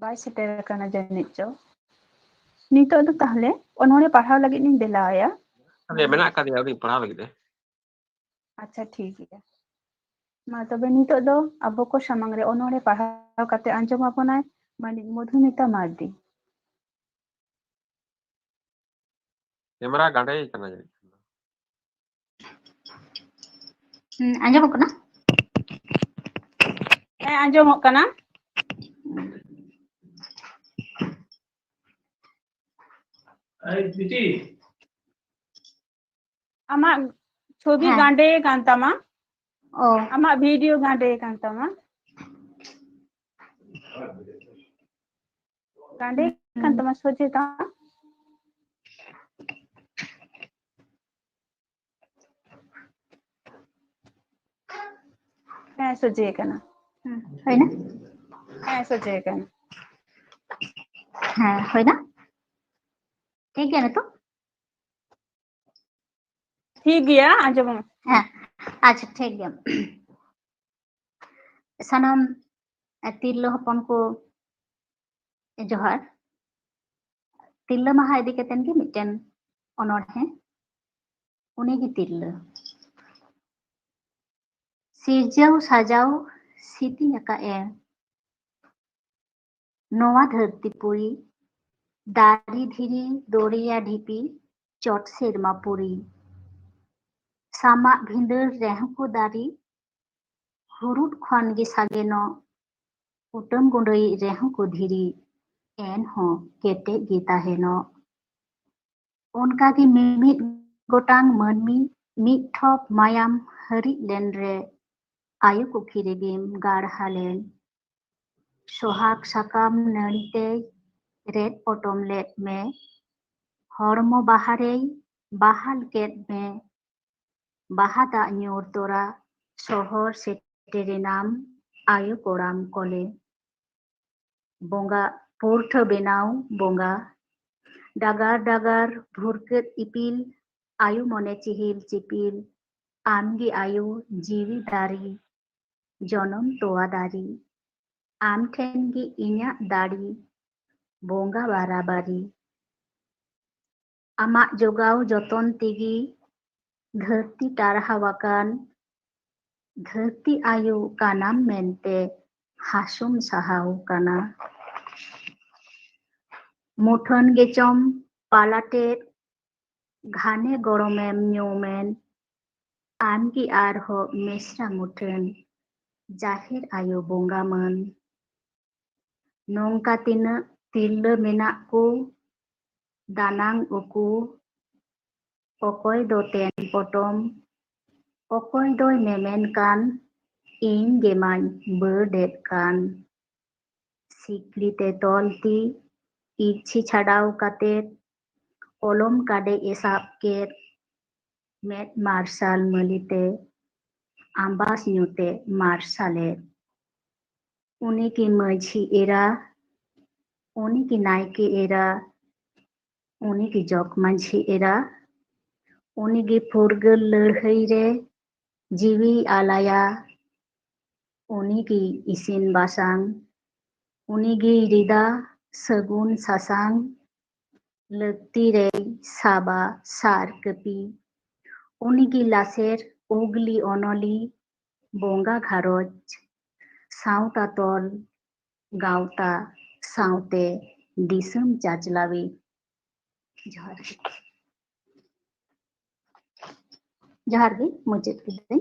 ᱵᱟᱭ ᱥᱮᱴᱮᱨ ᱟᱠᱟᱱᱟ ᱡᱟᱹᱱᱤᱡ ᱪᱚ᱾ ᱱᱤᱛᱚᱜ ᱫᱚ ᱛᱟᱦᱞᱮ ᱚᱱᱚᱬᱦᱮ ᱯᱟᱲᱦᱟᱣ ᱞᱟᱹᱜᱤᱫ ᱤᱧ ᱫᱮᱞᱟ ᱟᱭᱟ᱾ ᱟᱫᱚ ᱢᱮᱱᱟᱜ ᱟᱠᱟᱫᱮᱭᱟ, ᱩᱱᱤ ᱯᱟᱲᱦᱟᱣ ᱞᱟᱹᱜᱤᱫ ᱮ᱾ ᱟᱪᱪᱷᱟ, ᱴᱷᱤᱠ ᱜᱮᱭᱟ᱾ ᱢᱟ ᱛᱚᱵᱮ ᱱᱤᱛᱚᱜ ᱫᱚ ᱟᱵᱚ ᱠᱚ ᱥᱟᱢᱟᱝ ᱨᱮ ᱚᱱᱚᱬᱦᱮ ᱯᱟᱲᱦᱟᱣ ᱠᱟᱛᱮ ᱟᱸᱡᱚᱢ ᱟᱵᱚᱱᱟᱭ ᱢᱟᱹᱱᱤᱡ ᱢᱚᱫᱷᱩᱢᱤᱛᱟ ᱢᱟᱨᱰᱤ᱾ ᱠᱮᱢᱮᱨᱟ ᱜᱟᱸᱰᱮ ᱠᱟᱱᱟ ᱡᱟᱹᱱᱤᱡ ᱠᱷᱟᱱ ᱫᱚ᱾ ᱦᱩᱸ, ᱟᱸᱡᱚᱢᱚᱜ ᱠᱟᱱᱟ? ᱦᱮᱸ, ᱟᱸᱡᱚᱢᱚᱜ ᱠᱟᱱᱟ᱾ ᱮᱭ ᱵᱤᱴᱤ, ᱟᱢᱟᱜ ᱪᱷᱚᱵᱤ ᱦᱮᱸ᱾ ᱜᱟᱸᱰᱮ ᱠᱟᱱ ᱛᱟᱢᱟ᱾ ᱚ᱾ ᱟᱢᱟᱜ ᱵᱷᱤᱰᱤᱭᱳ ᱜᱟᱸᱰᱮ ᱠᱟᱱ ᱛᱟᱢᱟ᱾ ᱜᱟᱸᱰᱮ ᱠᱟᱱ ᱛᱟᱢᱟ, ᱥᱚᱡᱷᱮ ᱛᱟᱢᱟ᱾ ᱦᱮᱸ, ᱥᱚᱡᱷᱮ ᱠᱟᱱᱟ᱾ ᱦᱩᱸ, ᱦᱩᱭᱱᱟ? ᱦᱮᱸ, ᱥᱚᱡᱷᱮ ᱠᱟᱱᱟ᱾ ᱦᱮᱸ, ᱦᱩᱭᱱᱟ? ᱴᱷᱤᱠ ᱜᱮᱭᱟ ᱱᱤᱛᱚᱜ? ᱴᱷᱤᱠ ᱜᱮᱭᱟ, ᱟᱸᱡᱚᱢᱚᱜ᱾ ᱦᱮᱸ, ᱟᱪᱪᱷᱟ, ᱴᱷᱤᱠ ᱜᱮᱭᱟ᱾ ᱥᱟᱱᱟᱢ ᱛᱤᱨᱞᱟᱹ ᱦᱚᱯᱚᱱ ᱠᱚ ᱡᱚᱦᱟᱨ᱾ ᱛᱤᱨᱞᱟᱹ ᱢᱟᱦᱟ ᱤᱫᱤ ᱠᱟᱛᱮᱱ ᱜᱮ ᱢᱤᱫᱴᱮᱱ ᱚᱱᱚᱬᱦᱮ, ᱩᱱᱤᱜᱮ ᱛᱤᱨᱞᱟᱹ᱾ ᱥᱤᱨᱡᱟᱹᱣ ᱥᱟᱡᱟᱣ ᱥᱤᱛᱤᱧ ᱟᱠᱟᱫ ᱮ ᱱᱚᱣᱟ ᱫᱷᱟᱹᱨᱛᱤ ᱯᱩᱨᱤ, ᱫᱟᱨᱮ ᱫᱷᱤᱨᱤ ᱫᱚᱨᱭᱟ ᱰᱷᱤᱯᱤ ᱪᱚᱴ ᱥᱮᱨᱢᱟ ᱯᱩᱨᱤ᱾ ᱥᱟᱢᱟᱜ ᱵᱷᱤᱸᱫᱟᱹᱲ ᱨᱮᱦᱚᱸ ᱠᱚ ᱫᱟᱨᱮ, ᱦᱩᱨᱩᱫ ᱠᱷᱚᱱ ᱜᱮ ᱥᱟᱜᱮᱱᱚᱜ, ᱠᱩᱴᱟᱹᱢ ᱜᱩᱸᱰᱟᱹᱭᱤᱡ ᱨᱮᱦᱚᱸ ᱠᱚ ᱫᱷᱤᱨᱤ, ᱮᱱᱦᱚᱸ ᱠᱮᱴᱮᱡ ᱜᱮ ᱛᱟᱦᱮᱱᱚᱜ᱾ ᱚᱱᱠᱟᱜᱮ ᱢᱤᱢᱤᱫ ᱜᱚᱴᱟᱝ ᱢᱟᱹᱱᱢᱤ ᱢᱤᱫ ᱴᱷᱚᱯ ᱢᱟᱭᱟᱢ ᱦᱟᱹᱨᱤᱡ ᱞᱮᱱ ᱨᱮ ᱟᱭᱳ ᱠᱩᱠᱷᱤ ᱨᱮᱜᱮᱢ ᱜᱟᱲᱦᱟ ᱞᱮᱱ᱾ ᱥᱚᱦᱟᱜ ᱥᱟᱠᱟᱢ ᱱᱟᱹᱲᱤ ᱛᱮᱭ ᱨᱮᱫ ᱯᱚᱴᱚᱢ ᱞᱮᱫ ᱢᱮ, ᱦᱚᱲᱢᱚ ᱵᱟᱦᱟ ᱨᱮᱭ ᱵᱟᱦᱟᱞ ᱠᱮᱫ ᱢᱮ᱾ ᱵᱟᱦᱟ ᱫᱟᱜ ᱧᱩᱨ ᱛᱚᱨᱟ ᱥᱚᱦᱚᱨ ᱥᱮᱴᱮᱨᱮᱱᱟᱢ ᱟᱭᱳ ᱠᱚᱲᱟᱢ ᱠᱚᱞᱮ᱾ ᱵᱚᱸᱜᱟ ᱯᱩᱨᱴᱷᱟᱹ ᱵᱮᱱᱟᱣ ᱵᱚᱸᱜᱟ᱾ ᱰᱟᱜᱟᱨ ᱰᱟᱜᱟᱨ ᱵᱷᱩᱨᱠᱟᱹᱜ ᱤᱯᱤᱞ, ᱟᱭᱳ ᱢᱚᱱᱮ ᱪᱤᱦᱤᱞ ᱪᱤᱯᱤᱞ, ᱟᱢᱜᱮ ᱟᱭᱳ ᱡᱤᱣᱤ ᱫᱟᱨᱮ, ᱡᱚᱱᱚᱢ ᱛᱚᱣᱟ ᱫᱟᱨᱮ, ᱟᱢ ᱴᱷᱮᱱ ᱜᱮ ᱤᱧᱟᱹᱜ ᱫᱟᱲᱮ, ᱵᱚᱸᱜᱟ ᱵᱟᱨᱟᱵᱟᱨᱤ᱾ ᱟᱢᱟᱜ ᱡᱚᱜᱟᱣ ᱡᱚᱛᱚᱱ ᱛᱮᱜᱮ ᱫᱷᱟᱹᱨᱛᱤ ᱴᱟᱨᱦᱟᱣ ᱟᱠᱟᱱ, ᱫᱷᱟᱹᱨᱛᱤ ᱟᱭᱳ ᱠᱟᱱᱟᱢ ᱢᱮᱱᱛᱮ ᱦᱟᱥᱩᱢ ᱥᱟᱦᱟᱣ ᱠᱟᱱᱟ᱾ ᱢᱩᱴᱷᱟᱹᱱ ᱜᱮᱪᱚᱢ ᱯᱟᱞᱟᱴᱮᱫ, ᱜᱷᱟᱱᱮ ᱜᱚᱲᱚᱢᱮᱢ ᱧᱩᱢᱮᱱ, ᱟᱢᱜᱮ ᱟᱨᱦᱚᱸ ᱢᱮᱥᱨᱟ ᱢᱩᱴᱷᱟᱹᱱ, ᱡᱟᱦᱮᱨ ᱟᱭᱳ ᱵᱚᱸᱜᱟ ᱢᱟᱹᱱ᱾ ᱱᱚᱝᱠᱟ ᱛᱤᱱᱟᱹᱜ ᱛᱤᱨᱞᱟᱹ ᱢᱮᱱᱟᱜ ᱠᱚ, ᱫᱟᱱᱟᱝ ᱩᱠᱩ, ᱚᱠᱚᱭ ᱫᱚ ᱛᱮᱱ ᱯᱚᱴᱚᱢ, ᱚᱠᱚᱭ ᱫᱚᱭ ᱢᱮᱢᱮᱱ ᱠᱟᱱ, ᱤᱧ ᱜᱮᱢᱟᱧ ᱵᱟᱹᱰᱮᱫ ᱠᱟᱱ᱾ ᱥᱤᱠᱲᱤ ᱛᱮ ᱛᱚᱞ ᱛᱤ, ᱤᱨᱪᱷᱤ ᱪᱷᱟᱰᱟᱣ ᱠᱟᱛᱮ, ᱠᱚᱞᱚᱢ ᱠᱟᱰᱮᱡ ᱮ ᱥᱟᱵ ᱠᱮᱫ, ᱢᱮᱫ ᱢᱟᱨᱥᱟᱞ ᱢᱟᱹᱞᱤᱛᱮ, ᱟᱢᱵᱟᱥ ᱧᱩᱛᱮ ᱢᱟᱨᱥᱟᱞᱮᱫ᱾ ᱩᱱᱤ ᱠᱤ ᱢᱟᱹᱡᱷᱤ ᱮᱨᱟ, ᱩᱱᱤ ᱠᱤ ᱱᱟᱭᱠᱮ ᱮᱨᱟ, ᱩᱱᱤ ᱠᱤ ᱡᱚᱜᱽ ᱢᱟᱹᱡᱷᱤ ᱮᱨᱟ, ᱩᱱᱤ ᱜᱮ ᱯᱷᱩᱨᱜᱟᱹᱞ ᱞᱟᱹᱲᱦᱟᱹᱭ ᱨᱮ ᱡᱤᱣᱤᱭ ᱟᱞᱟᱭᱟ, ᱩᱱᱤ ᱜᱮ ᱤᱥᱤᱱ ᱵᱟᱥᱟᱝ, ᱩᱱᱤ ᱜᱮᱭ ᱨᱤᱫᱟ ᱥᱟᱹᱜᱩᱱ ᱥᱟᱥᱟᱝ, ᱞᱟᱹᱠᱛᱤ ᱨᱮᱭ ᱥᱟᱵᱟ ᱥᱟᱨ ᱠᱟᱹᱯᱤ, ᱩᱱᱤ ᱜᱮ ᱞᱟᱥᱮᱨ ᱩᱜᱽᱞᱤ ᱚᱱᱚᱞᱤ, ᱵᱚᱸᱜᱟ ᱜᱷᱟᱨᱚᱸᱡᱽ, ᱥᱟᱶᱛᱟ ᱛᱚᱞ, ᱜᱟᱶᱛᱟ ᱥᱟᱶᱛᱮ ᱫᱤᱥᱚᱢ ᱪᱟᱪᱞᱟᱣᱤᱡ᱾ ᱡᱚᱦᱟᱨ ᱜᱮ᱾ ᱡᱚᱦᱟᱨ ᱜᱮ, ᱢᱩᱪᱟᱹᱫ ᱠᱤᱫᱟᱹᱧ᱾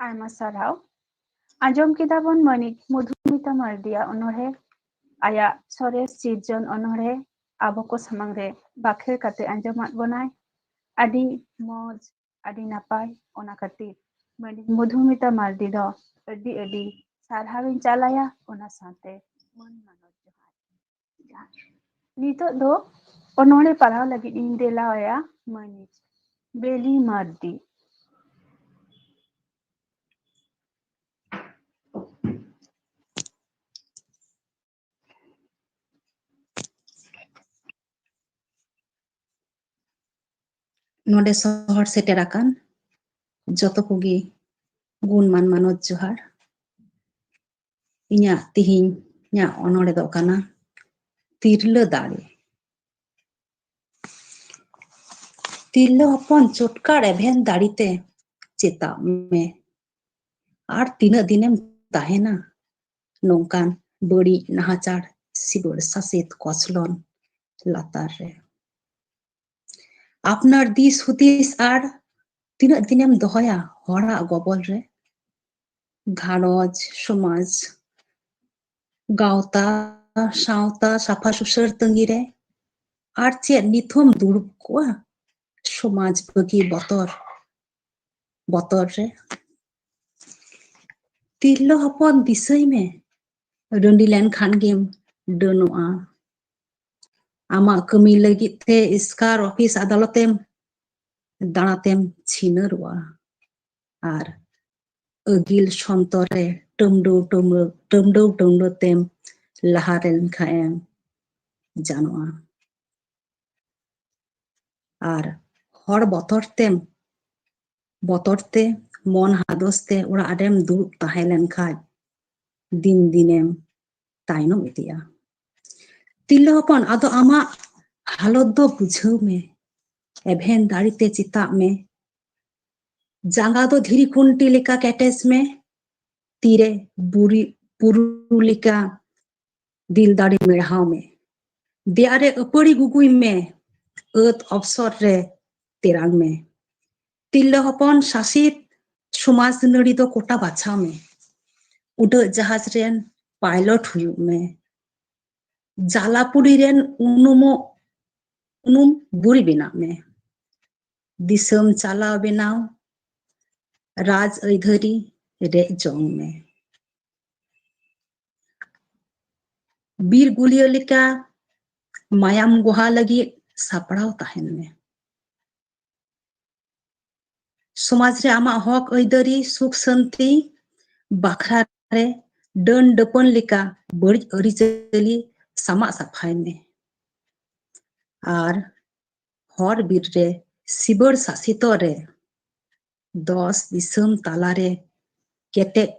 ᱟᱭᱢᱟ ᱥᱟᱨᱦᱟᱣ᱾ ᱟᱸᱡᱚᱢ ᱠᱮᱫᱟ ᱵᱚᱱ ᱢᱟᱹᱱᱤᱡ ᱢᱚᱫᱷᱩᱢᱤᱛᱟ ᱢᱟᱨᱰᱤᱭᱟᱜ ᱚᱱᱚᱬᱦᱮ, ᱟᱭᱟᱜ ᱥᱚᱨᱮᱥ ᱥᱤᱨᱡᱚᱱ ᱚᱱᱚᱬᱦᱮ ᱟᱵᱚ ᱠᱚ ᱥᱟᱢᱟᱝ ᱨᱮ ᱵᱟᱠᱷᱮᱲ ᱠᱟᱛᱮ ᱟᱸᱡᱚᱢᱟᱫ ᱵᱚᱱᱟᱭ᱾ ᱟᱹᱰᱤ ᱢᱚᱡᱽ, ᱟᱹᱰᱤ ᱱᱟᱯᱟᱭ᱾ ᱚᱱᱟ ᱠᱷᱟᱹᱛᱤᱨ ᱢᱟᱹᱱᱤᱡ ᱢᱚᱫᱷᱩᱢᱤᱛᱟ ᱢᱟᱨᱰᱤ ᱫᱚ ᱟᱹᱰᱤ ᱟᱹᱰᱤ ᱥᱟᱨᱦᱟᱣᱤᱧ ᱪᱟᱞᱟᱭᱟ, ᱚᱱᱟ ᱥᱟᱶᱛᱮ ᱢᱟᱹᱱ ᱢᱟᱱᱚᱛ ᱡᱚᱦᱟᱨ᱾ ᱱᱤᱛᱚᱜ ᱫᱚ ᱚᱱᱚᱬᱦᱮ ᱯᱟᱲᱦᱟᱣ ᱞᱟᱹᱜᱤᱫ ᱤᱧ ᱫᱮᱞᱟᱣᱟᱭᱟ ᱢᱟᱹᱱᱤᱡ ᱵᱮᱞᱤ ᱢᱟᱨᱰᱤ᱾ ᱱᱚᱰᱮ ᱥᱚᱦᱚᱨ ᱥᱮᱴᱮᱨ ᱟᱠᱟᱱ ᱡᱚᱛᱚ ᱠᱚᱜᱮ ᱜᱩᱱᱢᱟᱱ ᱢᱟᱱᱚᱛ ᱡᱚᱦᱟᱨ᱾ ᱤᱧᱟᱹᱜ ᱛᱤᱦᱤᱧᱟᱜ ᱚᱱᱚᱬᱦᱮ ᱫᱚ ᱠᱟᱱᱟ ᱛᱤᱨᱞᱟᱹ ᱫᱟᱲᱮ᱾ ᱛᱤᱨᱞᱟᱹ ᱦᱚᱯᱚᱱ ᱪᱚᱴᱠᱟᱲ ᱮᱵᱷᱮᱱ ᱫᱟᱲᱮᱛᱮ ᱪᱮᱛᱟᱜ ᱢᱮ᱾ ᱟᱨ ᱛᱤᱱᱟᱹᱜ ᱫᱤᱱᱮᱢ ᱛᱟᱦᱮᱱᱟ ᱱᱚᱝᱠᱟᱱ ᱵᱟᱹᱲᱤᱡ ᱱᱟᱦᱟᱪᱟᱨ ᱥᱤᱵᱟᱹᱲ ᱥᱟᱥᱮᱛ ᱠᱚᱪᱞᱚᱱ ᱞᱟᱛᱟᱨ ᱨᱮ? ᱟᱯᱱᱟᱨ ᱫᱤᱥ ᱦᱩᱫᱤᱥ ᱟᱨ ᱛᱤᱱᱟᱹᱜ ᱫᱤᱱᱮᱢ ᱫᱚᱦᱚᱭᱟ ᱦᱚᱲᱟᱜ ᱜᱚᱵᱚᱞ ᱨᱮ? ᱜᱷᱟᱨᱚᱸᱡᱽ, ᱥᱚᱢᱟᱡᱽ, ᱜᱟᱶᱛᱟ, ᱥᱟᱶᱛᱟ ᱥᱟᱯᱷᱟ ᱥᱩᱥᱟᱹᱨ ᱛᱟᱺᱜᱤ ᱨᱮ? ᱟᱨ ᱪᱮᱫ ᱱᱤᱛ ᱦᱚᱸᱢ ᱫᱩᱲᱩᱵ ᱠᱚᱜᱼᱟ ᱥᱚᱢᱟᱡᱽ ᱵᱟᱹᱜᱤ ᱵᱚᱛᱚᱨ, ᱵᱚᱛᱚᱨ ᱨᱮ? ᱛᱤᱨᱞᱟᱹ ᱦᱚᱯᱚᱱ ᱫᱤᱥᱟᱹᱭ ᱢᱮ, ᱨᱟᱺᱰᱤ ᱞᱮᱱᱠᱷᱟᱱ ᱜᱮᱢ ᱰᱟᱹᱱᱚᱜᱼᱟ᱾ ᱟᱢᱟᱜ ᱠᱟᱹᱢᱤ ᱞᱟᱹᱜᱤᱫ ᱛᱮ ᱮᱥᱠᱟᱨ ᱚᱯᱷᱤᱥ ᱟᱫᱟᱞᱚᱛᱮᱢ ᱫᱟᱬᱟᱛᱮᱢ ᱪᱷᱤᱱᱟᱹᱨᱚᱜᱼᱟ᱾ ᱟᱨ ᱟᱹᱜᱤᱞ ᱥᱚᱱᱛᱚᱨ ᱨᱮ ᱴᱟᱹᱢᱰᱟᱹᱣ ᱴᱟᱹᱢᱰᱟᱹᱣ, ᱴᱟᱹᱢᱰᱟᱹᱣ ᱴᱟᱹᱢᱰᱟᱹᱣ ᱛᱮᱢ ᱞᱟᱦᱟ ᱞᱮᱱ ᱠᱷᱟᱱ ᱮᱢ ᱡᱟᱱᱚᱜᱼᱟ᱾ ᱟᱨ ᱦᱚᱲ ᱵᱚᱛᱚᱨ ᱛᱮᱢ, ᱵᱚᱛᱚᱨ ᱛᱮ ᱢᱚᱱ ᱦᱟᱫᱚᱥ ᱛᱮ ᱚᱲᱟᱜ ᱨᱮᱢ ᱫᱩᱲᱩᱵ ᱛᱟᱦᱮᱸ ᱞᱮᱱ ᱠᱷᱟᱱ ᱫᱤᱱ ᱫᱤᱱᱮᱢ ᱛᱟᱭᱱᱚᱢ ᱤᱫᱤᱜᱼᱟ᱾ ᱛᱤᱨᱞᱟᱹ ᱦᱚᱯᱚᱱ, ᱟᱫᱚ ᱟᱢᱟᱜ ᱦᱟᱞᱚᱛ ᱫᱚ ᱵᱩᱡᱷᱟᱹᱣ ᱢᱮ᱾ ᱮᱵᱷᱮᱱ ᱫᱟᱲᱮᱛᱮ ᱪᱮᱛᱟᱜ ᱢᱮ᱾ ᱡᱟᱸᱜᱟ ᱫᱚ ᱫᱷᱤᱨᱤ ᱠᱷᱩᱱᱴᱤ ᱞᱮᱠᱟ ᱠᱮᱴᱮᱡ ᱢᱮ᱾ ᱛᱤᱨᱮ ᱵᱩᱨᱤ, ᱵᱩᱨᱩ ᱞᱮᱠᱟ ᱫᱤᱞ ᱫᱟᱲᱮ ᱢᱮᱲᱦᱟᱣ ᱢᱮ᱾ ᱫᱮᱭᱟ ᱨᱮ ᱟᱹᱯᱟᱹᱲᱤ ᱜᱩᱜᱩᱭ ᱢᱮ᱾ ᱟᱹᱛ ᱚᱵᱥᱚᱨ ᱨᱮ ᱛᱮᱨᱟᱝ ᱢᱮ᱾ ᱛᱤᱨᱞᱟᱹ ᱦᱚᱯᱚᱱ, ᱥᱟᱥᱮᱛ ᱥᱚᱢᱟᱡᱽ ᱱᱟᱹᱲᱤ ᱫᱚ ᱠᱚᱴᱟ ᱵᱟᱪᱷᱟᱣ ᱢᱮ᱾ ᱩᱰᱟᱹᱜ ᱡᱟᱦᱟᱡᱽ ᱨᱮᱱ ᱯᱟᱭᱞᱚᱴ ᱦᱩᱭᱩᱜ ᱢᱮ᱾ ᱡᱟᱞᱟᱯᱩᱨᱤ ᱨᱮᱱ ᱩᱱᱩᱢᱚᱜ, ᱩᱱᱩᱢ ᱵᱩᱨᱤ ᱵᱮᱱᱟᱜ ᱢᱮ᱾ ᱫᱤᱥᱚᱢ ᱪᱟᱞᱟᱣ ᱵᱮᱱᱟᱣ, ᱨᱟᱡᱽ ᱟᱹᱭᱫᱷᱟᱹᱨᱤ ᱨᱮᱡ ᱡᱚᱝ ᱢᱮ᱾ ᱵᱤᱨ ᱜᱩᱞᱤᱭᱟᱹ ᱞᱮᱠᱟ ᱢᱟᱭᱟᱢ ᱜᱚᱦᱟ ᱞᱟᱹᱜᱤᱫ ᱥᱟᱯᱲᱟᱣ ᱛᱟᱦᱮᱱ ᱢᱮ᱾ ᱥᱚᱢᱟᱡᱽ ᱨᱮ ᱟᱢᱟᱜ ᱦᱚᱠ ᱟᱹᱭᱫᱟᱹᱨᱤ, ᱥᱩᱠ ᱥᱟᱹᱱᱛᱤ ᱵᱟᱠᱷᱨᱟ ᱨᱮ ᱰᱟᱹᱱ ᱰᱟᱹᱯᱟᱹᱱ ᱞᱮᱠᱟ ᱵᱟᱹᱲᱤᱡ ᱟᱹᱨᱤᱪᱟᱹᱞᱤ ᱥᱟᱢᱟᱜ ᱥᱟᱯᱷᱟᱭ ᱢᱮ᱾ ᱟᱨ ᱦᱚᱨ ᱵᱤᱨ ᱨᱮ ᱥᱤᱵᱟᱹᱲ ᱥᱟᱥᱤᱛᱚ ᱨᱮ ᱫᱚᱥ ᱫᱤᱥᱚᱢ ᱛᱟᱞᱟᱨᱮ ᱠᱮᱴᱮᱡ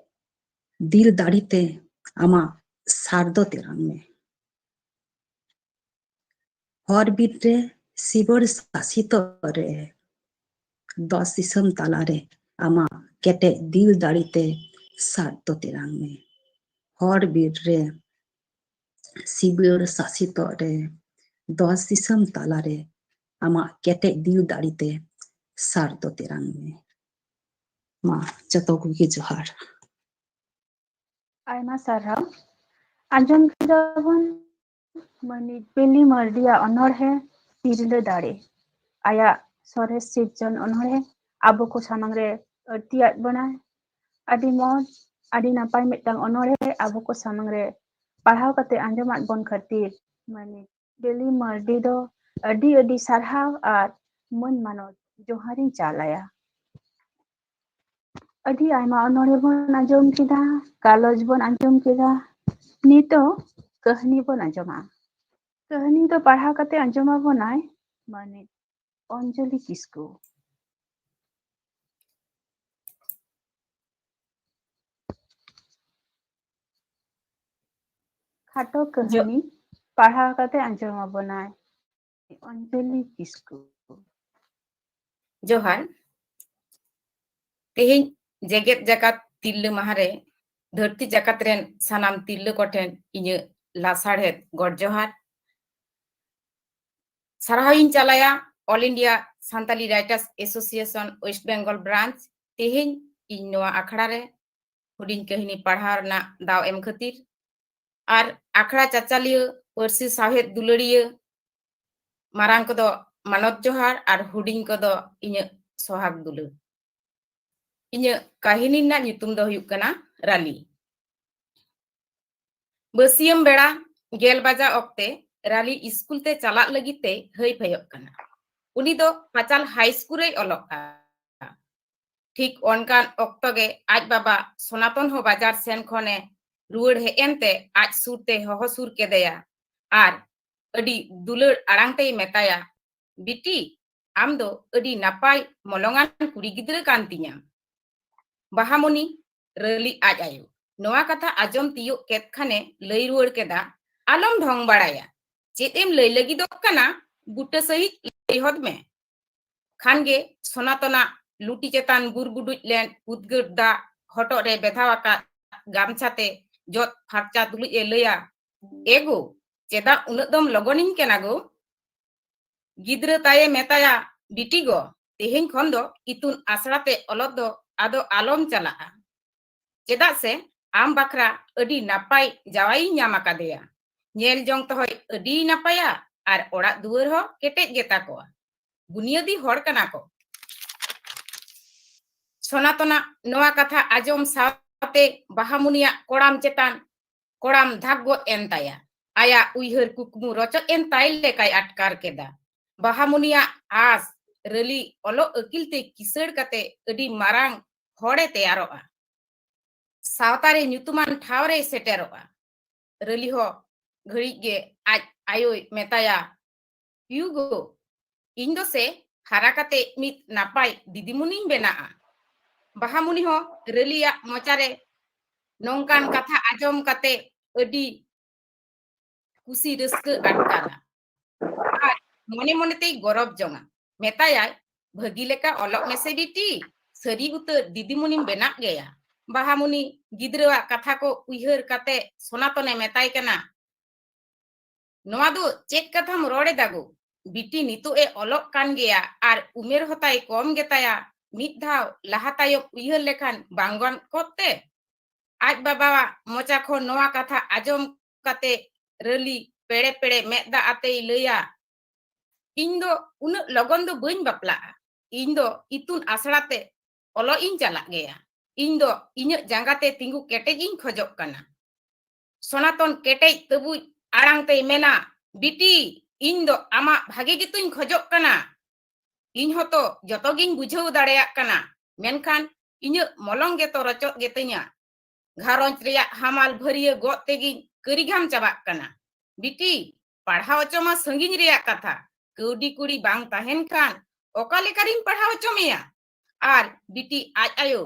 ᱫᱤᱞ ᱫᱟᱲᱮᱛᱮ ᱟᱢᱟᱜ ᱥᱟᱨ ᱫᱚ ᱛᱮᱨᱟᱝ ᱢᱮ᱾ ᱦᱚᱨ ᱵᱤᱨ ᱨᱮ ᱥᱤᱵᱟᱹᱲ ᱥᱟᱥᱤᱛᱚ ᱨᱮ ᱫᱚᱥ ᱫᱤᱥᱚᱢ ᱛᱟᱞᱟᱨᱮ ᱟᱢᱟᱜ ᱠᱮᱴᱮᱡ ᱫᱤᱞ ᱫᱟᱲᱮᱛᱮ ᱥᱟᱨ ᱫᱚ ᱛᱮᱨᱟᱝ ᱢᱮ᱾ ᱦᱚᱨ ᱵᱤᱨ ᱨᱮ ᱥᱤᱵᱟᱹᱲ ᱥᱟᱥᱤᱛᱚ ᱨᱮ ᱫᱚᱥ ᱫᱤᱥᱚᱢ ᱛᱟᱞᱟᱨᱮ ᱟᱢᱟᱜ ᱠᱮᱴᱮᱡ ᱫᱤᱞ ᱫᱟᱲᱮᱛᱮ ᱥᱟᱨ ᱫᱚ ᱛᱮᱨᱟᱝ ᱢᱮ᱾ ᱢᱟ ᱡᱚᱛᱚ ᱠᱚᱜᱮ ᱡᱚᱦᱟᱨ᱾ ᱟᱭᱢᱟ ᱥᱟᱨᱦᱟᱣ᱾ ᱟᱸᱡᱚᱢ ᱠᱮᱫᱟ ᱵᱚᱱ ᱢᱟᱹᱱᱤᱡ ᱵᱤᱞᱤ ᱢᱟᱨᱰᱤᱭᱟᱜ ᱚᱱᱚᱬᱦᱮ ᱛᱤᱨᱞᱟᱹ ᱫᱟᱲᱮ᱾ ᱟᱭᱟᱜ ᱥᱚᱨᱮᱥ ᱥᱤᱨᱡᱚᱱ ᱚᱱᱚᱬᱦᱮ ᱟᱵᱚ ᱠᱚ ᱥᱟᱢᱟᱝ ᱨᱮ ᱟᱹᱲᱛᱤᱭᱟᱫ ᱵᱚᱱᱟᱭ᱾ ᱟᱹᱰᱤ ᱢᱚᱡᱽ, ᱟᱹᱰᱤ ᱱᱟᱯᱟᱭ ᱢᱤᱫᱴᱟᱝ ᱚᱱᱚᱬᱦᱮ ᱟᱵᱚ ᱠᱚ ᱥᱟᱢᱟᱝ ᱨᱮ ᱯᱟᱲᱦᱟᱣ ᱠᱟᱛᱮ ᱟᱸᱡᱚᱢᱟᱫ ᱵᱚᱱ ᱠᱷᱟᱹᱛᱤᱨ ᱢᱟᱹᱱᱤᱡ ᱵᱤᱞᱤ ᱢᱟᱨᱰᱤ ᱫᱚ ᱟᱹᱰᱤ ᱟᱹᱰᱤ ᱥᱟᱨᱦᱟᱣ ᱟᱨ ᱢᱟᱹᱱ ᱢᱟᱱᱚᱛ ᱡᱚᱦᱟᱨᱤᱧ ᱪᱟᱞ ᱟᱭᱟ᱾ ᱟᱹᱰᱤ ᱟᱭᱢᱟ ᱚᱱᱚᱬᱦᱮ ᱵᱚᱱ ᱟᱸᱡᱚᱢ ᱠᱮᱫᱟ, ᱜᱟᱞᱚᱪ ᱵᱚᱱ ᱟᱸᱡᱚᱢ ᱠᱮᱫᱟ᱾ ᱱᱤᱛᱚᱜ ᱠᱟᱹᱦᱱᱤ ᱵᱚᱱ ᱟᱸᱡᱚᱢᱟ᱾ ᱠᱟᱹᱦᱱᱤ ᱫᱚ ᱯᱟᱲᱦᱟᱣ ᱠᱟᱛᱮ ᱟᱸᱡᱚᱢ ᱟᱵᱚᱱᱟᱭ ᱢᱟᱹᱱᱤᱡ ᱚᱧᱡᱚᱞᱤ ᱠᱤᱥᱠᱩ᱾ ᱠᱷᱟᱴᱚ ᱠᱟᱹᱦᱱᱤ ᱯᱟᱲᱦᱟᱣ ᱠᱟᱛᱮ ᱟᱸᱡᱚᱢ ᱟᱵᱚᱱᱟᱭ ᱚᱧᱡᱚᱞᱤ ᱠᱤᱥᱠᱩ᱾ ᱡᱚᱦᱟᱨ᱾ ᱛᱮᱦᱮᱧ ᱡᱮᱜᱮᱛ ᱡᱟᱠᱟᱛ ᱛᱤᱨᱞᱟᱹ ᱢᱟᱦᱟ ᱨᱮ ᱫᱷᱟᱹᱨᱛᱤ ᱡᱟᱠᱟᱛ ᱨᱮᱱ ᱥᱟᱱᱟᱢ ᱛᱤᱨᱞᱟᱹ ᱠᱚᱴᱷᱮᱱ ᱤᱧᱟᱹᱜ ᱞᱟᱥᱟᱲᱦᱮᱫ ᱜᱚᱰ ᱡᱚᱦᱟᱨ᱾ ᱥᱟᱨᱦᱟᱣ ᱤᱧ ᱪᱟᱞᱟᱭᱟ All India Santali Writers Association West Bengal Branch᱾ ᱛᱮᱦᱮᱧ ᱤᱧ ᱱᱚᱣᱟ ᱟᱠᱷᱲᱟ ᱨᱮ ᱦᱩᱰᱤᱧ ᱠᱟᱹᱦᱱᱤ ᱯᱟᱲᱦᱟᱣ ᱨᱮᱱᱟᱜ ᱫᱟᱣ ᱮᱢ ᱠᱷᱟᱹᱛᱤᱨ᱾ ᱟᱨ ᱟᱠᱷᱲᱟ ᱪᱟᱪᱟᱞᱤᱭᱟᱹ, ᱯᱟᱹᱨᱥᱤ ᱥᱟᱶᱦᱮᱫ ᱫᱩᱞᱟᱹᱲᱤᱭᱟᱹ, ᱢᱟᱨᱟᱝ ᱠᱚᱫᱚ ᱢᱟᱱᱚᱛ ᱡᱚᱦᱟᱨ ᱟᱨ ᱦᱩᱰᱤᱧ ᱠᱚᱫᱚ ᱤᱧᱟᱹᱜ ᱥᱚᱦᱟᱜ ᱫᱩᱞᱟᱹᱲ᱾ ᱤᱧᱟᱹᱜ ᱠᱟᱹᱦᱱᱤ ᱨᱮᱱᱟᱜ ᱧᱩᱛᱩᱢ ᱫᱚ ᱦᱩᱭᱩᱜ ᱠᱟᱱᱟ ᱨᱟᱞᱤ᱾ ᱵᱟᱹᱥᱤᱭᱟᱹᱢ ᱵᱮᱲᱟ ᱜᱮᱞ ᱵᱟᱡᱟ ᱚᱠᱛᱮ ᱨᱟᱞᱤ ᱤᱥᱠᱩᱞ ᱛᱮ ᱪᱟᱞᱟᱜ ᱞᱟᱹᱜᱤᱫ ᱛᱮ ᱦᱟᱹᱭ ᱯᱷᱟᱹᱭᱚᱜ ᱠᱟᱱᱟ᱾ ᱩᱱᱤ ᱫᱚ ᱯᱟᱪᱟᱞ ᱦᱟᱭ ᱥᱠᱩᱞ ᱨᱮᱭ ᱚᱞᱚᱜ ᱠᱟᱱᱟ᱾ ᱴᱷᱤᱠ ᱚᱱᱠᱟᱱ ᱚᱠᱛᱚ ᱜᱮ ᱟᱡ ᱵᱟᱵᱟ ᱥᱚᱱᱟᱛᱚᱱ ᱦᱚᱸ ᱵᱟᱡᱟᱨ ᱥᱮᱱ ᱠᱷᱚᱱᱮ ᱨᱩᱣᱟᱹᱲ ᱦᱮᱡ ᱮᱱᱛᱮ ᱟᱡ ᱥᱩᱨ ᱛᱮ ᱦᱚᱦᱚ ᱥᱩᱨ ᱠᱮᱫᱮᱭᱟ ᱟᱨ ᱟᱹᱰᱤ ᱫᱩᱞᱟᱹᱲ ᱟᱲᱟᱝ ᱛᱮᱭ ᱢᱮᱛᱟᱭᱟ, "ᱵᱤᱴᱤ, ᱟᱢ ᱫᱚ ᱟᱹᱰᱤ ᱱᱟᱯᱟᱭ ᱢᱚᱞᱚᱝᱟᱱ ᱠᱩᱲᱤ ᱜᱤᱫᱽᱨᱟᱹ ᱠᱟᱱ ᱛᱤᱧᱟᱢ᱾ ᱵᱟᱦᱟᱢᱩᱱᱤ, ᱨᱟᱹᱞᱤ ᱟᱡ ᱟᱭᱳ᱾ ᱱᱚᱣᱟ ᱠᱟᱛᱷᱟ ᱟᱸᱡᱚᱢ ᱛᱤᱭᱳᱜ ᱠᱮᱫ ᱠᱷᱟᱱᱮ ᱞᱟᱹᱭ ᱨᱩᱣᱟᱹᱲ ᱠᱮᱫᱟ, "ᱟᱞᱚᱢ ᱰᱷᱚᱝ ᱵᱟᱲᱟᱭᱟ᱾ ᱪᱮᱫ ᱮᱢ ᱞᱟᱹᱭ ᱞᱟᱹᱜᱤᱫᱚᱜ ᱠᱟᱱᱟ, ᱵᱩᱴᱟᱹ ᱥᱟᱹᱦᱤᱡ ᱞᱟᱹᱭ ᱦᱚᱫ ᱢᱮ᱾" ᱠᱷᱟᱱ ᱜᱮ ᱥᱚᱱᱟᱛᱚᱱᱟᱜ ᱞᱩᱴᱤ ᱪᱮᱛᱟᱱ ᱜᱩᱨᱜᱩᱰᱩᱡ ᱞᱮᱱ ᱩᱫᱽᱜᱟᱹᱨ ᱫᱟᱜ ᱦᱚᱴᱚᱜ ᱨᱮ ᱵᱮᱫᱷᱟᱣ ᱟᱠᱟᱫ ᱜᱟᱢᱪᱷᱟ ᱛᱮ ᱡᱚᱫ ᱯᱷᱟᱨᱪᱟ ᱛᱩᱞᱩᱡ ᱮ ᱞᱟᱹᱭᱟ, "ᱮ ᱜᱳ, ᱪᱮᱫᱟᱜ ᱩᱱᱟᱹᱜ ᱫᱚᱢ ᱞᱚᱜᱚᱱᱤᱧ ᱠᱟᱱᱟ ᱜᱳ?" ᱜᱤᱫᱽᱨᱟᱹ ᱛᱟᱭᱮ ᱢᱮᱛᱟᱭᱟ, "ᱵᱤᱴᱤ ᱜᱚ, ᱛᱮᱦᱮᱧ ᱠᱷᱚᱱ ᱫᱚ ᱤᱛᱩᱱ ᱟᱥᱲᱟ ᱛᱮ ᱚᱞᱚᱜ ᱫᱚ ᱟᱫᱚ ᱟᱞᱚᱢ ᱪᱟᱞᱟᱜᱼᱟ᱾ ᱪᱮᱫᱟᱜ ᱥᱮ ᱟᱢ ᱵᱟᱠᱷᱨᱟ ᱟᱹᱰᱤ ᱱᱟᱯᱟᱭ ᱡᱟᱶᱟᱭᱤᱧ ᱧᱟᱢ ᱟᱠᱟᱫᱮᱭᱟ᱾ ᱧᱮᱞ ᱡᱚᱝ ᱛᱮᱦᱚᱸᱭ ᱟᱹᱰᱤ ᱱᱟᱯᱟᱭᱟ ᱟᱨ ᱚᱲᱟᱜ ᱫᱩᱣᱟᱹᱨ ᱦᱚᱸ ᱠᱮᱴᱮᱡ ᱜᱮᱛᱟ ᱠᱚᱣᱟ᱾ ᱵᱩᱱᱤᱭᱟᱹᱫᱤ ᱦᱚᱲ ᱠᱟᱱᱟ ᱠᱚ᱾" ᱥᱚᱱᱟᱛᱚᱱᱟᱜ ᱱᱚᱣᱟ ᱠᱟᱛᱷᱟ ᱟᱸᱡᱚᱢ ᱥᱟᱶᱛᱮ ᱵᱟᱦᱟᱢᱩᱱᱤᱭᱟᱜ ᱠᱚᱲᱟᱢ ᱪᱮᱛᱟᱱ ᱠᱚᱲᱟᱢ ᱫᱷᱟᱠ ᱜᱚᱫ ᱮᱱ ᱛᱟᱭᱟ᱾ ᱟᱭᱟᱜ ᱩᱭᱦᱟᱹᱨ ᱠᱩᱠᱢᱩ ᱨᱚᱪᱚᱫ ᱮᱱ ᱛᱟᱭ ᱞᱮᱠᱟᱭ ᱟᱴᱠᱟᱨ ᱠᱮᱫᱟ᱾ ᱵᱟᱦᱟᱢᱩᱱᱤᱭᱟᱜ ᱟᱸᱥ, ᱨᱟᱹᱞᱤ ᱚᱞᱚᱜ ᱟᱹᱠᱤᱞ ᱛᱮ ᱠᱤᱥᱟᱹᱬ ᱠᱟᱛᱮ ᱟᱹᱰᱤ ᱢᱟᱨᱟᱝ ᱦᱚᱲᱮ ᱛᱮᱭᱟᱨᱚᱜᱼᱟ᱾ ᱥᱟᱶᱛᱟ ᱨᱮ ᱧᱩᱛᱩᱢᱟᱱ ᱴᱷᱟᱶ ᱨᱮᱭ ᱥᱮᱴᱮᱨᱚᱜᱼᱟ᱾ ᱨᱟᱹᱞᱤ ᱦᱚᱸ ᱜᱷᱟᱹᱲᱤᱡ ᱜᱮ ᱟᱡ ᱟᱭᱳᱭ ᱢᱮᱛᱟᱭᱟ, "ᱭᱩ ᱜᱳ, ᱤᱧ ᱫᱚ ᱥᱮ ᱦᱟᱨᱟ ᱠᱟᱛᱮ ᱢᱤᱫ ᱱᱟᱯᱟᱭ ᱫᱤᱫᱤᱢᱩᱱᱤᱧ ᱵᱮᱱᱟᱜᱼᱟ᱾" ᱵᱟᱦᱟᱢᱩᱱᱤ ᱦᱚᱸ ᱨᱟᱹᱞᱤᱭᱟᱜ ᱢᱚᱪᱟᱨᱮ ᱱᱚᱝᱠᱟᱱ ᱠᱟᱛᱷᱟ ᱟᱸᱡᱚᱢ ᱠᱟᱛᱮ ᱟᱹᱰᱤ ᱠᱩᱥᱤ ᱨᱟᱹᱥᱠᱟᱹ ᱟᱴᱠᱟᱨᱟ᱾ ᱟᱨ ᱢᱚᱱᱮ ᱢᱚᱱᱮ ᱛᱮᱭ ᱜᱚᱨᱚᱵ ᱡᱚᱝᱟ᱾ ᱢᱮᱛᱟᱭᱟᱭ, "ᱵᱷᱟᱹᱜᱤ ᱞᱮᱠᱟ ᱚᱞᱚᱜ ᱢᱮᱥᱮ ᱵᱤᱴᱤ, ᱥᱟᱹᱨᱤ ᱩᱛᱟᱹᱨ ᱫᱤᱫᱤᱢᱩᱱᱤᱢ ᱵᱮᱱᱟᱜ ᱜᱮᱭᱟ᱾" ᱵᱟᱦᱟᱢᱩᱱᱤ ᱜᱤᱫᱽᱨᱟᱹᱣᱟᱜ ᱠᱟᱛᱷᱟ ᱠᱚ ᱩᱭᱦᱟᱹᱨ ᱠᱟᱛᱮ ᱥᱚᱱᱟᱛᱚᱱᱮ ᱢᱮᱛᱟᱭ ᱠᱟᱱᱟ, "ᱱᱚᱣᱟ ᱫᱚ ᱪᱮᱫ ᱠᱟᱛᱷᱟᱢ ᱨᱚᱲ ᱮᱫᱟ ᱜᱳ? ᱵᱤᱴᱤ ᱱᱤᱛᱚᱜ ᱮ ᱚᱞᱚᱜ ᱠᱟᱱ ᱜᱮᱭᱟ ᱟᱨ ᱩᱢᱮᱨ ᱦᱚᱸᱛᱟᱭ ᱠᱚᱢ ᱜᱮᱛᱟᱭᱟ᱾ ᱢᱤᱫ ᱫᱷᱟᱣ ᱞᱟᱦᱟ ᱛᱟᱭᱚᱢ ᱩᱭᱦᱟᱹᱨ ᱞᱮᱠᱷᱟᱱ ᱵᱟᱝ ᱜᱟᱱ ᱠᱚᱜ ᱛᱮ?" ᱟᱡ ᱵᱟᱵᱟᱣᱟᱜ ᱢᱚᱪᱟ ᱠᱷᱚᱱ ᱱᱚᱣᱟ ᱠᱟᱛᱷᱟ ᱟᱸᱡᱚᱢ ᱠᱟᱛᱮ ᱨᱟᱹᱞᱤ ᱯᱮᱲᱮ ᱯᱮᱲᱮ ᱢᱮᱫ ᱫᱟᱜ ᱟᱛᱮᱭ ᱞᱟᱹᱭᱟ, "ᱤᱧ ᱫᱚ ᱩᱱᱟᱹᱜ ᱞᱚᱜᱚᱱ ᱫᱚ ᱵᱟᱹᱧ ᱵᱟᱯᱞᱟᱜᱼᱟ᱾ ᱤᱧ ᱫᱚ ᱤᱛᱩᱱ ᱟᱥᱲᱟ ᱛᱮ ᱚᱞᱚᱜ ᱤᱧ ᱪᱟᱞᱟᱜ ᱜᱮᱭᱟ᱾ ᱤᱧ ᱫᱚ ᱤᱧᱟᱹᱜ ᱡᱟᱸᱜᱟ ᱛᱮ ᱛᱤᱸᱜᱩ ᱠᱮᱴᱮᱡ ᱤᱧ ᱠᱷᱚᱡᱚᱜ ᱠᱟᱱᱟ᱾" ᱥᱚᱱᱟᱛᱚᱱ ᱠᱮᱴᱮᱡ ᱛᱟᱹᱵᱩᱡ ᱟᱲᱟᱝ ᱛᱮᱭ ᱢᱮᱱᱟ, "ᱵᱤᱴᱤ, ᱤᱧ ᱫᱚ ᱟᱢᱟᱜ ᱵᱷᱟᱜᱮ ᱜᱮᱛᱚᱧ ᱠᱷᱚᱡᱚᱜ ᱠᱟᱱᱟ᱾ ᱤᱧ ᱦᱚᱸᱛᱚ ᱡᱚᱛᱚ ᱜᱤᱧ ᱵᱩᱡᱷᱟᱹᱣ ᱫᱟᱲᱮᱭᱟᱜ ᱠᱟᱱᱟ, ᱢᱮᱱᱠᱷᱟᱱ ᱤᱧᱟᱹᱜ ᱢᱚᱞᱚᱝ ᱜᱮᱛᱚ ᱨᱚᱪᱚᱫ ᱜᱮᱛᱤᱧᱟ᱾ ᱜᱷᱟᱨᱚᱸᱡᱽ ᱨᱮᱭᱟᱜ ᱦᱟᱢᱟᱞ ᱵᱷᱟᱹᱨᱤᱭᱟᱹ ᱜᱚᱫ ᱛᱮᱜᱤᱧ ᱠᱟᱹᱨᱤᱜᱷᱟᱢ ᱪᱟᱵᱟᱜ ᱠᱟᱱᱟ᱾ ᱵᱤᱴᱤ, ᱯᱟᱲᱦᱟᱣ ᱦᱚᱪᱚ ᱢᱟ ᱥᱟᱺᱜᱤᱧ ᱨᱮᱭᱟᱜ ᱠᱟᱛᱷᱟ, ᱠᱟᱹᱣᱰᱤ ᱠᱩᱲᱤ ᱵᱟᱝ ᱛᱟᱦᱮᱱ ᱠᱷᱟᱱ ᱚᱠᱟ ᱞᱮᱠᱟᱨᱤᱧ ᱯᱟᱲᱦᱟᱣ ᱦᱚᱪᱚ ᱢᱮᱭᱟ? ᱟᱨ ᱵᱤᱴᱤ ᱟᱡ ᱟᱭᱳ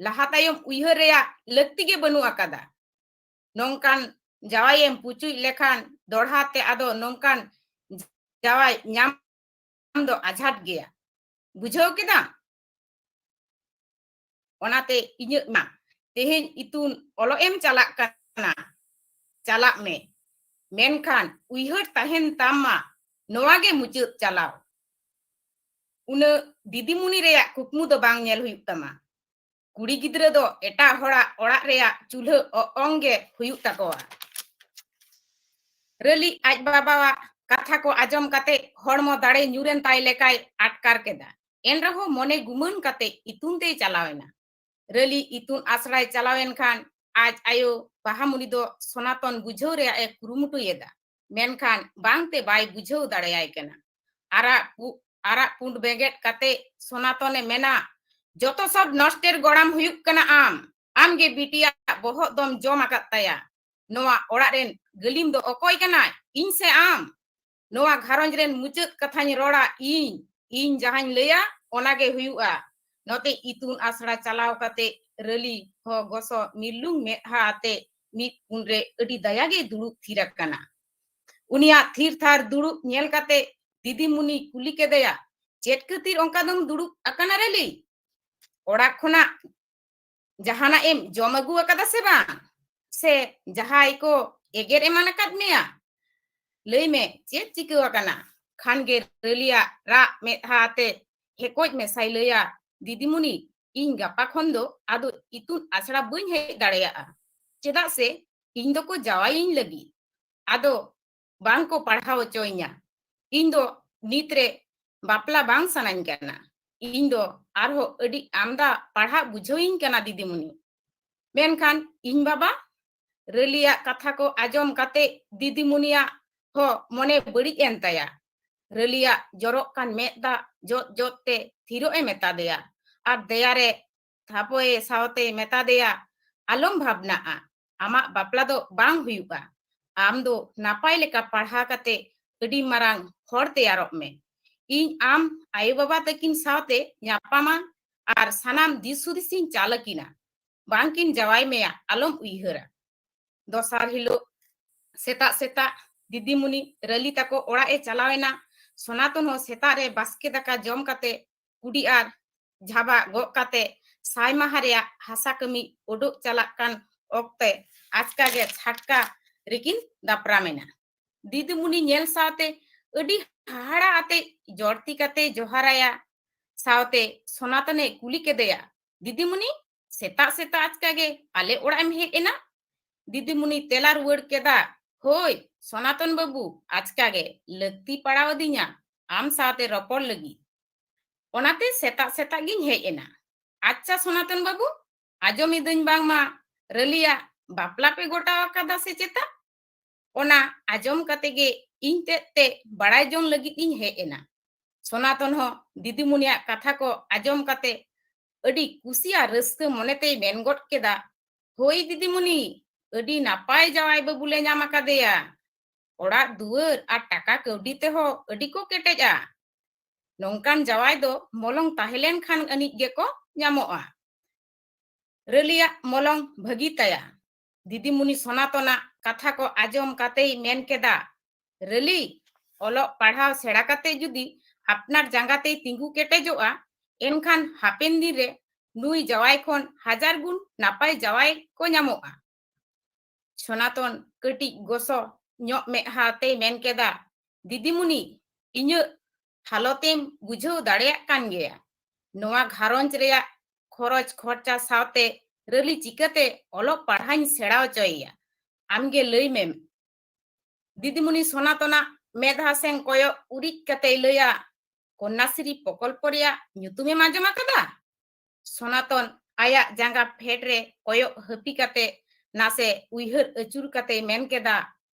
ᱞᱟᱦᱟ ᱛᱟᱭᱚᱢ ᱩᱭᱦᱟᱹᱨ ᱨᱮᱭᱟᱜ ᱞᱟᱹᱠᱛᱤ ᱜᱮ ᱵᱟᱹᱱᱩᱜ ᱟᱠᱟᱫᱟ᱾ ᱱᱚᱝᱠᱟᱱ ᱡᱟᱶᱟᱭᱮᱢ ᱯᱩᱪᱩᱡ ᱞᱮᱠᱷᱟᱱ ᱫᱚᱲᱦᱟ ᱛᱮ ᱟᱫᱚ ᱱᱚᱝᱠᱟᱱ ᱡᱟᱶᱟᱭ ᱧᱟᱢ ᱫᱚ ᱟᱡᱷᱟᱴ ᱜᱮᱭᱟ᱾ ᱵᱩᱡᱷᱟᱹᱣ ᱠᱮᱫᱟᱢ? ᱚᱱᱟᱛᱮ ᱤᱧᱟᱹᱜ ᱢᱟ ᱛᱮᱦᱮᱧ ᱤᱛᱩᱱ ᱚᱞᱚᱜ ᱮᱢ ᱪᱟᱞᱟᱜ ᱠᱟᱱᱟ, ᱪᱟᱞᱟᱜ ᱢᱮ, ᱢᱮᱱᱠᱷᱟᱱ ᱩᱭᱦᱟᱹᱨ ᱛᱟᱦᱮᱱ ᱛᱟᱢ ᱢᱟ ᱱᱚᱣᱟ ᱜᱮ ᱢᱩᱪᱟᱹᱫ ᱪᱟᱞᱟᱣ᱾ ᱩᱱᱟᱹᱜ ᱫᱤᱫᱤᱢᱩᱱᱤ ᱨᱮᱭᱟᱜ ᱠᱩᱠᱢᱩ ᱫᱚ ᱵᱟᱝ ᱧᱮᱞ ᱦᱩᱭᱩᱜ ᱛᱟᱢᱟ᱾ ᱠᱩᱲᱤ ᱜᱤᱫᱽᱨᱟᱹ ᱫᱚ ᱮᱴᱟᱜ ᱦᱚᱲᱟᱜ ᱚᱲᱟᱜ ᱨᱮᱭᱟᱜ ᱪᱩᱞᱦᱟᱹ ᱚ-, ᱚᱝ ᱜᱮ ᱦᱩᱭᱩᱜ ᱛᱟᱠᱚᱣᱟ᱾ ᱨᱟᱹᱞᱤ ᱟᱡ ᱵᱟᱵᱟᱣᱟᱜ ᱠᱟᱛᱷᱟ ᱠᱚ ᱟᱸᱡᱚᱢ ᱠᱟᱛᱮ ᱦᱚᱲᱢᱚ ᱫᱟᱲᱮ ᱧᱩᱨᱮᱱ ᱛᱟᱭ ᱞᱮᱠᱟᱭ ᱟᱴᱠᱟᱨ ᱠᱮᱫᱟ᱾ ᱮᱱᱨᱮᱦᱚᱸ ᱢᱚᱱᱮ ᱜᱩᱢᱟᱹᱱ ᱠᱟᱛᱮ ᱤᱛᱩᱱ ᱛᱮᱭ ᱪᱟᱞᱟᱣ ᱮᱱᱟ᱾ ᱨᱟᱹᱞᱤ ᱤᱛᱩᱱ ᱟᱥᱲᱟᱭ ᱪᱟᱞᱟᱣ ᱮᱱ ᱠᱷᱟᱱ ᱟᱡ ᱟᱭᱳ ᱵᱟᱦᱟᱢᱩᱱᱤ ᱫᱚ ᱥᱚᱱᱟᱛᱚᱱ ᱵᱩᱡᱷᱟᱹᱣ ᱨᱮᱭᱟᱜ ᱮ ᱠᱩᱨᱩᱢᱩᱴᱩᱭᱮᱫᱟ, ᱢᱮᱱᱠᱷᱟᱱ ᱵᱟᱝᱛᱮ ᱵᱟᱭ ᱵᱩᱡᱷᱟᱹᱣ ᱫᱟᱲᱮᱭᱟᱭ ᱠᱟᱱᱟ᱾ ᱟᱨᱟᱜ ᱯᱩ-, ᱟᱨᱟᱜ ᱯᱩᱸᱰ ᱵᱮᱸᱜᱮᱫ ᱠᱟᱛᱮ ᱥᱚᱱᱟᱛᱚᱱᱮ ᱢᱮᱱᱟ, "ᱡᱚᱛᱚ ᱥᱚᱵ ᱱᱚᱥᱴᱮᱨ ᱜᱚᱲᱟᱢ ᱦᱩᱭᱩᱜ ᱠᱟᱱᱟ ᱟᱢ᱾ ᱟᱢ ᱜᱮ ᱵᱤᱴᱤᱭᱟᱜ ᱵᱚᱦᱚᱜ ᱫᱚᱢ ᱡᱚᱢ ᱟᱠᱟᱫ ᱛᱟᱭᱟ᱾ ᱱᱚᱣᱟ ᱚᱲᱟᱜ ᱨᱮᱱ ᱜᱟᱹᱞᱤᱢ ᱫᱚ ᱚᱠᱚᱭ ᱠᱟᱱᱟᱭ? ᱤᱧ ᱥᱮ ᱟᱢ? ᱱᱚᱣᱟ ᱜᱷᱟᱨᱚᱸᱡᱽ ᱨᱮᱱ ᱢᱩᱪᱟᱹᱫ ᱠᱟᱛᱷᱟᱧ ᱨᱚᱲᱟ ᱤᱧ᱾ ᱤᱧ ᱡᱟᱦᱟᱸᱧ ᱞᱟᱹᱭᱟ, ᱚᱱᱟ ᱜᱮ ᱦᱩᱭᱩᱜᱼᱟ᱾" ᱱᱚᱛᱮ ᱤᱛᱩᱱ ᱟᱥᱲᱟ ᱪᱟᱞᱟᱣ ᱠᱟᱛᱮ ᱨᱟᱹᱞᱤ ᱦᱚᱸ ᱜᱚᱥᱚ ᱢᱤᱨᱞᱩᱝ ᱢᱮᱫᱦᱟ ᱟᱛᱮ ᱢᱤᱫ ᱠᱩᱱ ᱨᱮ ᱟᱹᱰᱤ ᱫᱟᱭᱟ ᱜᱮᱭ ᱫᱩᱲᱩᱵ ᱛᱷᱤᱨ ᱟᱠᱟᱱᱟ᱾ ᱩᱱᱤᱭᱟᱜ ᱛᱷᱤᱨ ᱛᱷᱟᱨ ᱫᱩᱲᱩᱵ ᱧᱮᱞ ᱠᱟᱛᱮ ᱫᱤᱫᱤᱢᱩᱱᱤ ᱠᱩᱞᱤ ᱠᱮᱫᱮᱭᱟ, "ᱪᱮᱫ ᱠᱷᱟᱹᱛᱤᱨ ᱚᱱᱠᱟ ᱫᱚᱢ ᱫᱩᱲᱩᱵ ᱟᱠᱟᱱᱟ ᱨᱟᱹᱞᱤ? ᱚᱲᱟᱜ ᱠᱷᱚᱱᱟᱜ ᱡᱟᱦᱟᱱᱟᱜ ᱮᱢ ᱡᱚᱢ ᱟᱹᱜᱩ ᱟᱠᱟᱫᱟ ᱥᱮ ᱵᱟᱝ? ᱥᱮ ᱡᱟᱦᱟᱸᱭ ᱠᱚ ᱮᱜᱮᱨ ᱮᱢᱟᱱ ᱟᱠᱟᱫ ᱢᱮᱭᱟ? ᱞᱟᱹᱭ ᱢᱮ, ᱪᱮᱫ ᱪᱤᱠᱟᱹ ᱟᱠᱟᱱᱟ?" ᱠᱷᱟᱱ ᱜᱮ ᱨᱟᱹᱞᱤᱭᱟᱜ ᱨᱟᱜ ᱢᱮᱫᱦᱟ ᱟᱛᱮ ᱦᱮᱠᱚᱡ ᱢᱮᱥᱟᱭ ᱞᱟᱹᱭᱟ, "ᱫᱤᱫᱤᱢᱩᱱᱤ, ᱤᱧ ᱜᱟᱯᱟ ᱠᱷᱚᱱ ᱫᱚ ᱟᱫᱚ ᱤᱛᱩᱱ ᱟᱥᱲᱟ ᱵᱟᱹᱧ ᱦᱮᱡ ᱫᱟᱲᱮᱭᱟᱜᱼᱟ, ᱪᱮᱫᱟᱜ ᱥᱮ ᱤᱧ ᱫᱚᱠᱚ ᱡᱟᱶᱟᱭᱤᱧ ᱞᱟᱹᱜᱤᱫ᱾ ᱟᱫᱚ ᱵᱟᱝ ᱠᱚ ᱯᱟᱲᱦᱟᱣ ᱦᱚᱪᱚᱭᱤᱧᱟ᱾ ᱤᱧ ᱫᱚ ᱱᱤᱛ ᱨᱮ ᱵᱟᱯᱞᱟ ᱵᱟᱝ ᱥᱟᱱᱟᱧ ᱠᱟᱱᱟ᱾ ᱤᱧ ᱫᱚ ᱟᱨᱦᱚᱸ ᱟᱹᱰᱤ ᱟᱢᱫᱟ ᱯᱟᱲᱦᱟᱜ ᱵᱩᱡᱷᱟᱹᱣᱤᱧ ᱠᱟᱱᱟ ᱫᱤᱫᱤᱢᱩᱱᱤ᱾" ᱢᱮᱱᱠᱷᱟᱱ ᱤᱧ ᱵᱟᱵᱟ? ᱨᱟᱹᱞᱤᱭᱟᱜ ᱠᱟᱛᱷᱟ ᱠᱚ ᱟᱸᱡᱚᱢ ᱠᱟᱛᱮ ᱫᱤᱫᱤᱢᱩᱱᱤᱭᱟᱜ ᱦᱚᱸ ᱢᱚᱱᱮ ᱵᱟᱹᱲᱤᱡ ᱮᱱ ᱛᱟᱭᱟ᱾ ᱨᱟᱹᱞᱤᱭᱟᱜ ᱡᱚᱨᱚᱜ ᱠᱟᱱ ᱢᱮᱫ ᱫᱟᱜ ᱡᱚᱫ ᱡᱚᱫ ᱛᱮ ᱛᱷᱤᱨᱚᱜ ᱮ ᱢᱮᱛᱟ ᱫᱮᱭᱟ ᱟᱨ ᱫᱮᱭᱟ ᱨᱮ ᱛᱷᱟᱯᱚᱭᱮ ᱥᱟᱶᱛᱮ ᱢᱮᱛᱟ ᱫᱮᱭᱟ, "ᱟᱞᱚᱢ ᱵᱷᱟᱵᱽᱱᱟᱜᱼᱟ, ᱟᱢᱟᱜ ᱵᱟᱯᱞᱟ ᱫᱚ ᱵᱟᱝ ᱦᱩᱭᱩᱜᱼᱟ᱾ ᱟᱢ ᱫᱚ ᱱᱟᱯᱟᱭ ᱞᱮᱠᱟ ᱯᱟᱲᱦᱟᱣ ᱠᱟᱛᱮ ᱟᱹᱰᱤ ᱢᱟᱨᱟᱝ ᱦᱚᱲ ᱛᱮᱭᱟᱨᱚᱜ ᱢᱮ᱾ ᱤᱧ ᱟᱢ ᱟᱭᱳ ᱵᱟᱵᱟ ᱛᱟᱹᱠᱤᱱ ᱥᱟᱶᱛᱮ ᱧᱟᱯᱟᱢᱟ ᱟᱨ ᱥᱟᱱᱟᱢ ᱫᱤᱥ ᱦᱩᱫᱤᱥᱤᱧ ᱪᱟᱞ ᱟᱹᱠᱤᱱᱟ᱾ ᱵᱟᱝᱠᱤᱱ ᱡᱟᱶᱟᱭ ᱢᱮᱭᱟ, ᱟᱞᱚᱢ ᱩᱭᱦᱟᱹᱨᱟ᱾ ᱫᱚᱥᱟᱨ ᱦᱤᱞᱳᱜ ᱥᱮᱛᱟᱜ ᱥᱮᱛᱟᱜ ᱫᱤᱫᱤᱢᱩᱱᱤ ᱨᱟᱹᱞᱤ ᱛᱟᱠᱚ ᱚᱲᱟᱜ ᱮ ᱪᱟᱞᱟᱣ ᱮᱱᱟ᱾ ᱥᱚᱱᱟᱛᱚᱱ ᱦᱚᱸ ᱥᱮᱛᱟᱜ ᱨᱮ ᱵᱟᱥᱠᱮ ᱫᱟᱠᱟ ᱡᱚᱢ ᱠᱟᱛᱮ ᱠᱩᱰᱤ ᱟᱨ ᱡᱷᱟᱵᱟ ᱜᱚᱜ ᱠᱟᱛᱮ ᱥᱟᱭ ᱢᱟᱦᱟ ᱨᱮᱭᱟᱜ ᱦᱟᱥᱟ ᱠᱟᱹᱢᱤ ᱩᱰᱩᱠ ᱪᱟᱞᱟᱜ ᱠᱟᱱ ᱚᱠᱛᱮ ᱟᱪᱠᱟ ᱜᱮ ᱪᱷᱟᱴᱠᱟ ᱨᱮᱠᱤᱱ ᱫᱟᱯᱨᱟᱢ ᱮᱱᱟ᱾ ᱫᱤᱫᱤᱢᱩᱱᱤ ᱧᱮᱞ ᱥᱟᱶᱛᱮ ᱟᱹᱰᱤ ᱦᱟᱦᱟᱲᱟ ᱟᱛᱮ ᱡᱚᱲᱛᱤ ᱠᱟᱛᱮ ᱡᱚᱦᱟᱨᱟᱭᱟ᱾ ᱥᱟᱶᱛᱮ ᱥᱚᱱᱟᱛᱚᱱᱮ ᱠᱩᱞᱤ ᱠᱮᱫᱮᱭᱟ, "ᱫᱤᱫᱤᱢᱩᱱᱤ, ᱥᱮᱛᱟᱜ ᱥᱮᱛᱟᱜ ᱟᱪᱠᱟ ᱜᱮ ᱟᱞᱮ ᱚᱲᱟᱜ ᱮᱢ ᱦᱮᱡ ᱮᱱᱟ?" ᱫᱤᱫᱤᱢᱩᱱᱤ ᱛᱮᱞᱟ ᱨᱩᱣᱟᱹᱲ ᱠᱮᱫᱟ, "ᱦᱳᱭ ᱥᱚᱱᱟᱛᱚᱱ ᱵᱟᱹᱵᱩ, ᱟᱪᱠᱟ ᱜᱮ ᱞᱟᱹᱠᱛᱤ ᱯᱟᱲᱟᱣ ᱟᱹᱫᱤᱧᱟ ᱟᱢ ᱥᱟᱶᱛᱮ ᱨᱚᱯᱚᱲ ᱞᱟᱹᱜᱤᱫ, ᱚᱱᱟᱛᱮ ᱥᱮᱛᱟᱜ ᱥᱮᱛᱟᱜ ᱜᱤᱧ ᱦᱮᱡ ᱮᱱᱟ᱾ ᱟᱪᱪᱷᱟ ᱥᱚᱱᱟᱛᱚᱱ ᱵᱟᱹᱵᱩ, ᱟᱸᱡᱚᱢ ᱤᱫᱟᱹᱧ ᱵᱟᱝᱢᱟ ᱨᱟᱹᱞᱤᱭᱟᱜ ᱵᱟᱯᱞᱟ ᱯᱮ ᱜᱚᱴᱟ ᱟᱠᱟᱫᱟ ᱥᱮ ᱪᱮᱛᱟ? ᱚᱱᱟ ᱟᱸᱡᱚᱢ ᱠᱟᱛᱮ ᱜᱮ ᱤᱧ ᱛᱮᱫ ᱛᱮ ᱵᱟᱲᱟᱭ ᱡᱚᱝ ᱞᱟᱹᱜᱤᱫ ᱤᱧ ᱦᱮᱡ ᱮᱱᱟ᱾" ᱥᱚᱱᱟᱛᱚᱱ ᱦᱚᱸ ᱫᱤᱫᱤᱢᱩᱱᱤᱭᱟᱜ ᱠᱟᱛᱷᱟ ᱠᱚ ᱟᱸᱡᱚᱢ ᱠᱟᱛᱮ ᱟᱹᱰᱤ ᱠᱩᱥᱤ ᱟᱨ ᱨᱟᱹᱥᱠᱟᱹ ᱢᱚᱱᱮᱛᱮᱭ ᱢᱮᱱ ᱜᱚᱫ ᱠᱮᱫᱟ, "ᱦᱳᱭ ᱫᱤᱫᱤᱢᱩᱱᱤ, ᱟᱹᱰᱤ ᱱᱟᱯᱟᱭ ᱡᱟᱶᱟᱭ ᱵᱟᱹᱵᱩ ᱞᱮ ᱧᱟᱢ ᱟᱠᱟᱫᱮᱭᱟ᱾ ᱚᱲᱟᱜ ᱫᱩᱣᱟᱹᱨ ᱟᱨ ᱴᱟᱠᱟ ᱠᱟᱹᱣᱰᱤ ᱛᱮᱦᱚᱸ ᱟᱹᱰᱤ ᱠᱚ ᱠᱮᱴᱮᱡᱼᱟ᱾ ᱱᱚᱝᱠᱟᱱ ᱡᱟᱶᱟᱭ ᱫᱚ ᱢᱚᱞᱚᱝ ᱛᱟᱦᱮᱸ ᱞᱮᱱ ᱠᱷᱟᱱ ᱟᱹᱱᱤᱡ ᱜᱮᱠᱚ ᱧᱟᱢᱚᱜᱼᱟ᱾ ᱨᱟᱹᱞᱤᱭᱟᱜ ᱢᱚᱞᱚᱝ ᱵᱷᱟᱹᱜᱤ ᱛᱟᱭᱟ᱾" ᱫᱤᱫᱤᱢᱩᱱᱤ ᱥᱚᱱᱟᱛᱚᱱᱟᱜ ᱠᱟᱛᱷᱟ ᱠᱚ ᱟᱸᱡᱚᱢ ᱠᱟᱛᱮᱭ ᱢᱮᱱ ᱠᱮᱫᱟ, "ᱨᱟᱹᱞᱤ, ᱚᱞᱚᱜ ᱯᱟᱲᱦᱟᱣ ᱥᱮᱬᱟ ᱠᱟᱛᱮ ᱡᱩᱫᱤ ᱟᱯᱱᱟᱨ ᱡᱟᱸᱜᱟ ᱛᱮᱭ ᱛᱤᱸᱜᱩ ᱠᱮᱴᱮᱡᱚᱜᱼᱟ, ᱮᱱᱠᱷᱟᱱ ᱦᱟᱯᱮᱱ ᱫᱤᱱ ᱨᱮ ᱱᱩᱭ ᱡᱟᱶᱟᱭ ᱠᱷᱚᱱ ᱦᱟᱡᱟᱨ ᱜᱩᱱ ᱱᱟᱯᱟᱭ ᱡᱟᱶᱟᱭ ᱠᱚ ᱧᱟᱢᱚᱜᱼᱟ᱾" ᱥᱚᱱᱟᱛᱚᱱ ᱠᱟᱹᱴᱤᱡ ᱜᱚᱥᱚ ᱧᱚᱜ ᱢᱮᱫᱦᱟ ᱛᱮᱭ ᱢᱮᱱ ᱠᱮᱫᱟ, "ᱫᱤᱫᱤᱢᱩᱱᱤ, ᱤᱧᱟᱹᱜ ᱦᱟᱞᱚᱛᱮᱢ ᱵᱩᱡᱷᱟᱹᱣ ᱫᱟᱲᱮᱭᱟᱜ ᱠᱟᱱ ᱜᱮᱭᱟ᱾ ᱱᱚᱣᱟ ᱜᱷᱟᱨᱚᱸᱡᱽ ᱨᱮᱭᱟᱜ ᱠᱷᱚᱨᱚᱪ ᱠᱷᱚᱨᱪᱟ ᱥᱟᱶᱛᱮ ᱨᱟᱹᱞᱤ ᱪᱤᱠᱟᱹᱛᱮ ᱚᱞᱚᱜ ᱯᱟᱲᱦᱟᱣᱤᱧ ᱥᱮᱬᱟ ᱦᱚᱪᱚᱭᱮᱭᱟ? ᱟᱢᱜᱮ ᱞᱟᱹᱭ ᱢᱮ᱾" ᱫᱤᱫᱤᱢᱩᱱᱤ ᱥᱚᱱᱟᱛᱚᱱᱟᱜ ᱢᱮᱫᱦᱟ ᱥᱮᱱ ᱠᱚᱭᱚᱜ ᱩᱨᱤᱡ ᱠᱟᱛᱮᱭ ᱞᱟᱹᱭᱟ, "ᱠᱚᱱᱱᱟᱥᱨᱤ ᱯᱨᱚᱠᱚᱞᱯᱚ ᱨᱮᱭᱟᱜ ᱧᱩᱛᱩᱢᱮᱢ ᱟᱸᱡᱚᱢ ᱟᱠᱟᱫᱟ?" ᱥᱚᱱᱟᱛᱚᱱ ᱟᱭᱟᱜ ᱡᱟᱸᱜᱟ ᱯᱷᱮᱰ ᱨᱮ ᱠᱚᱭᱚᱜ ᱦᱟᱹᱯᱤ ᱠᱟᱛᱮ ᱱᱟᱥᱮ ᱩᱭᱦᱟᱹᱨ ᱟᱹᱪᱩᱨ ᱠᱟᱛᱮᱭ ᱢᱮᱱ ᱠᱮᱫᱟ,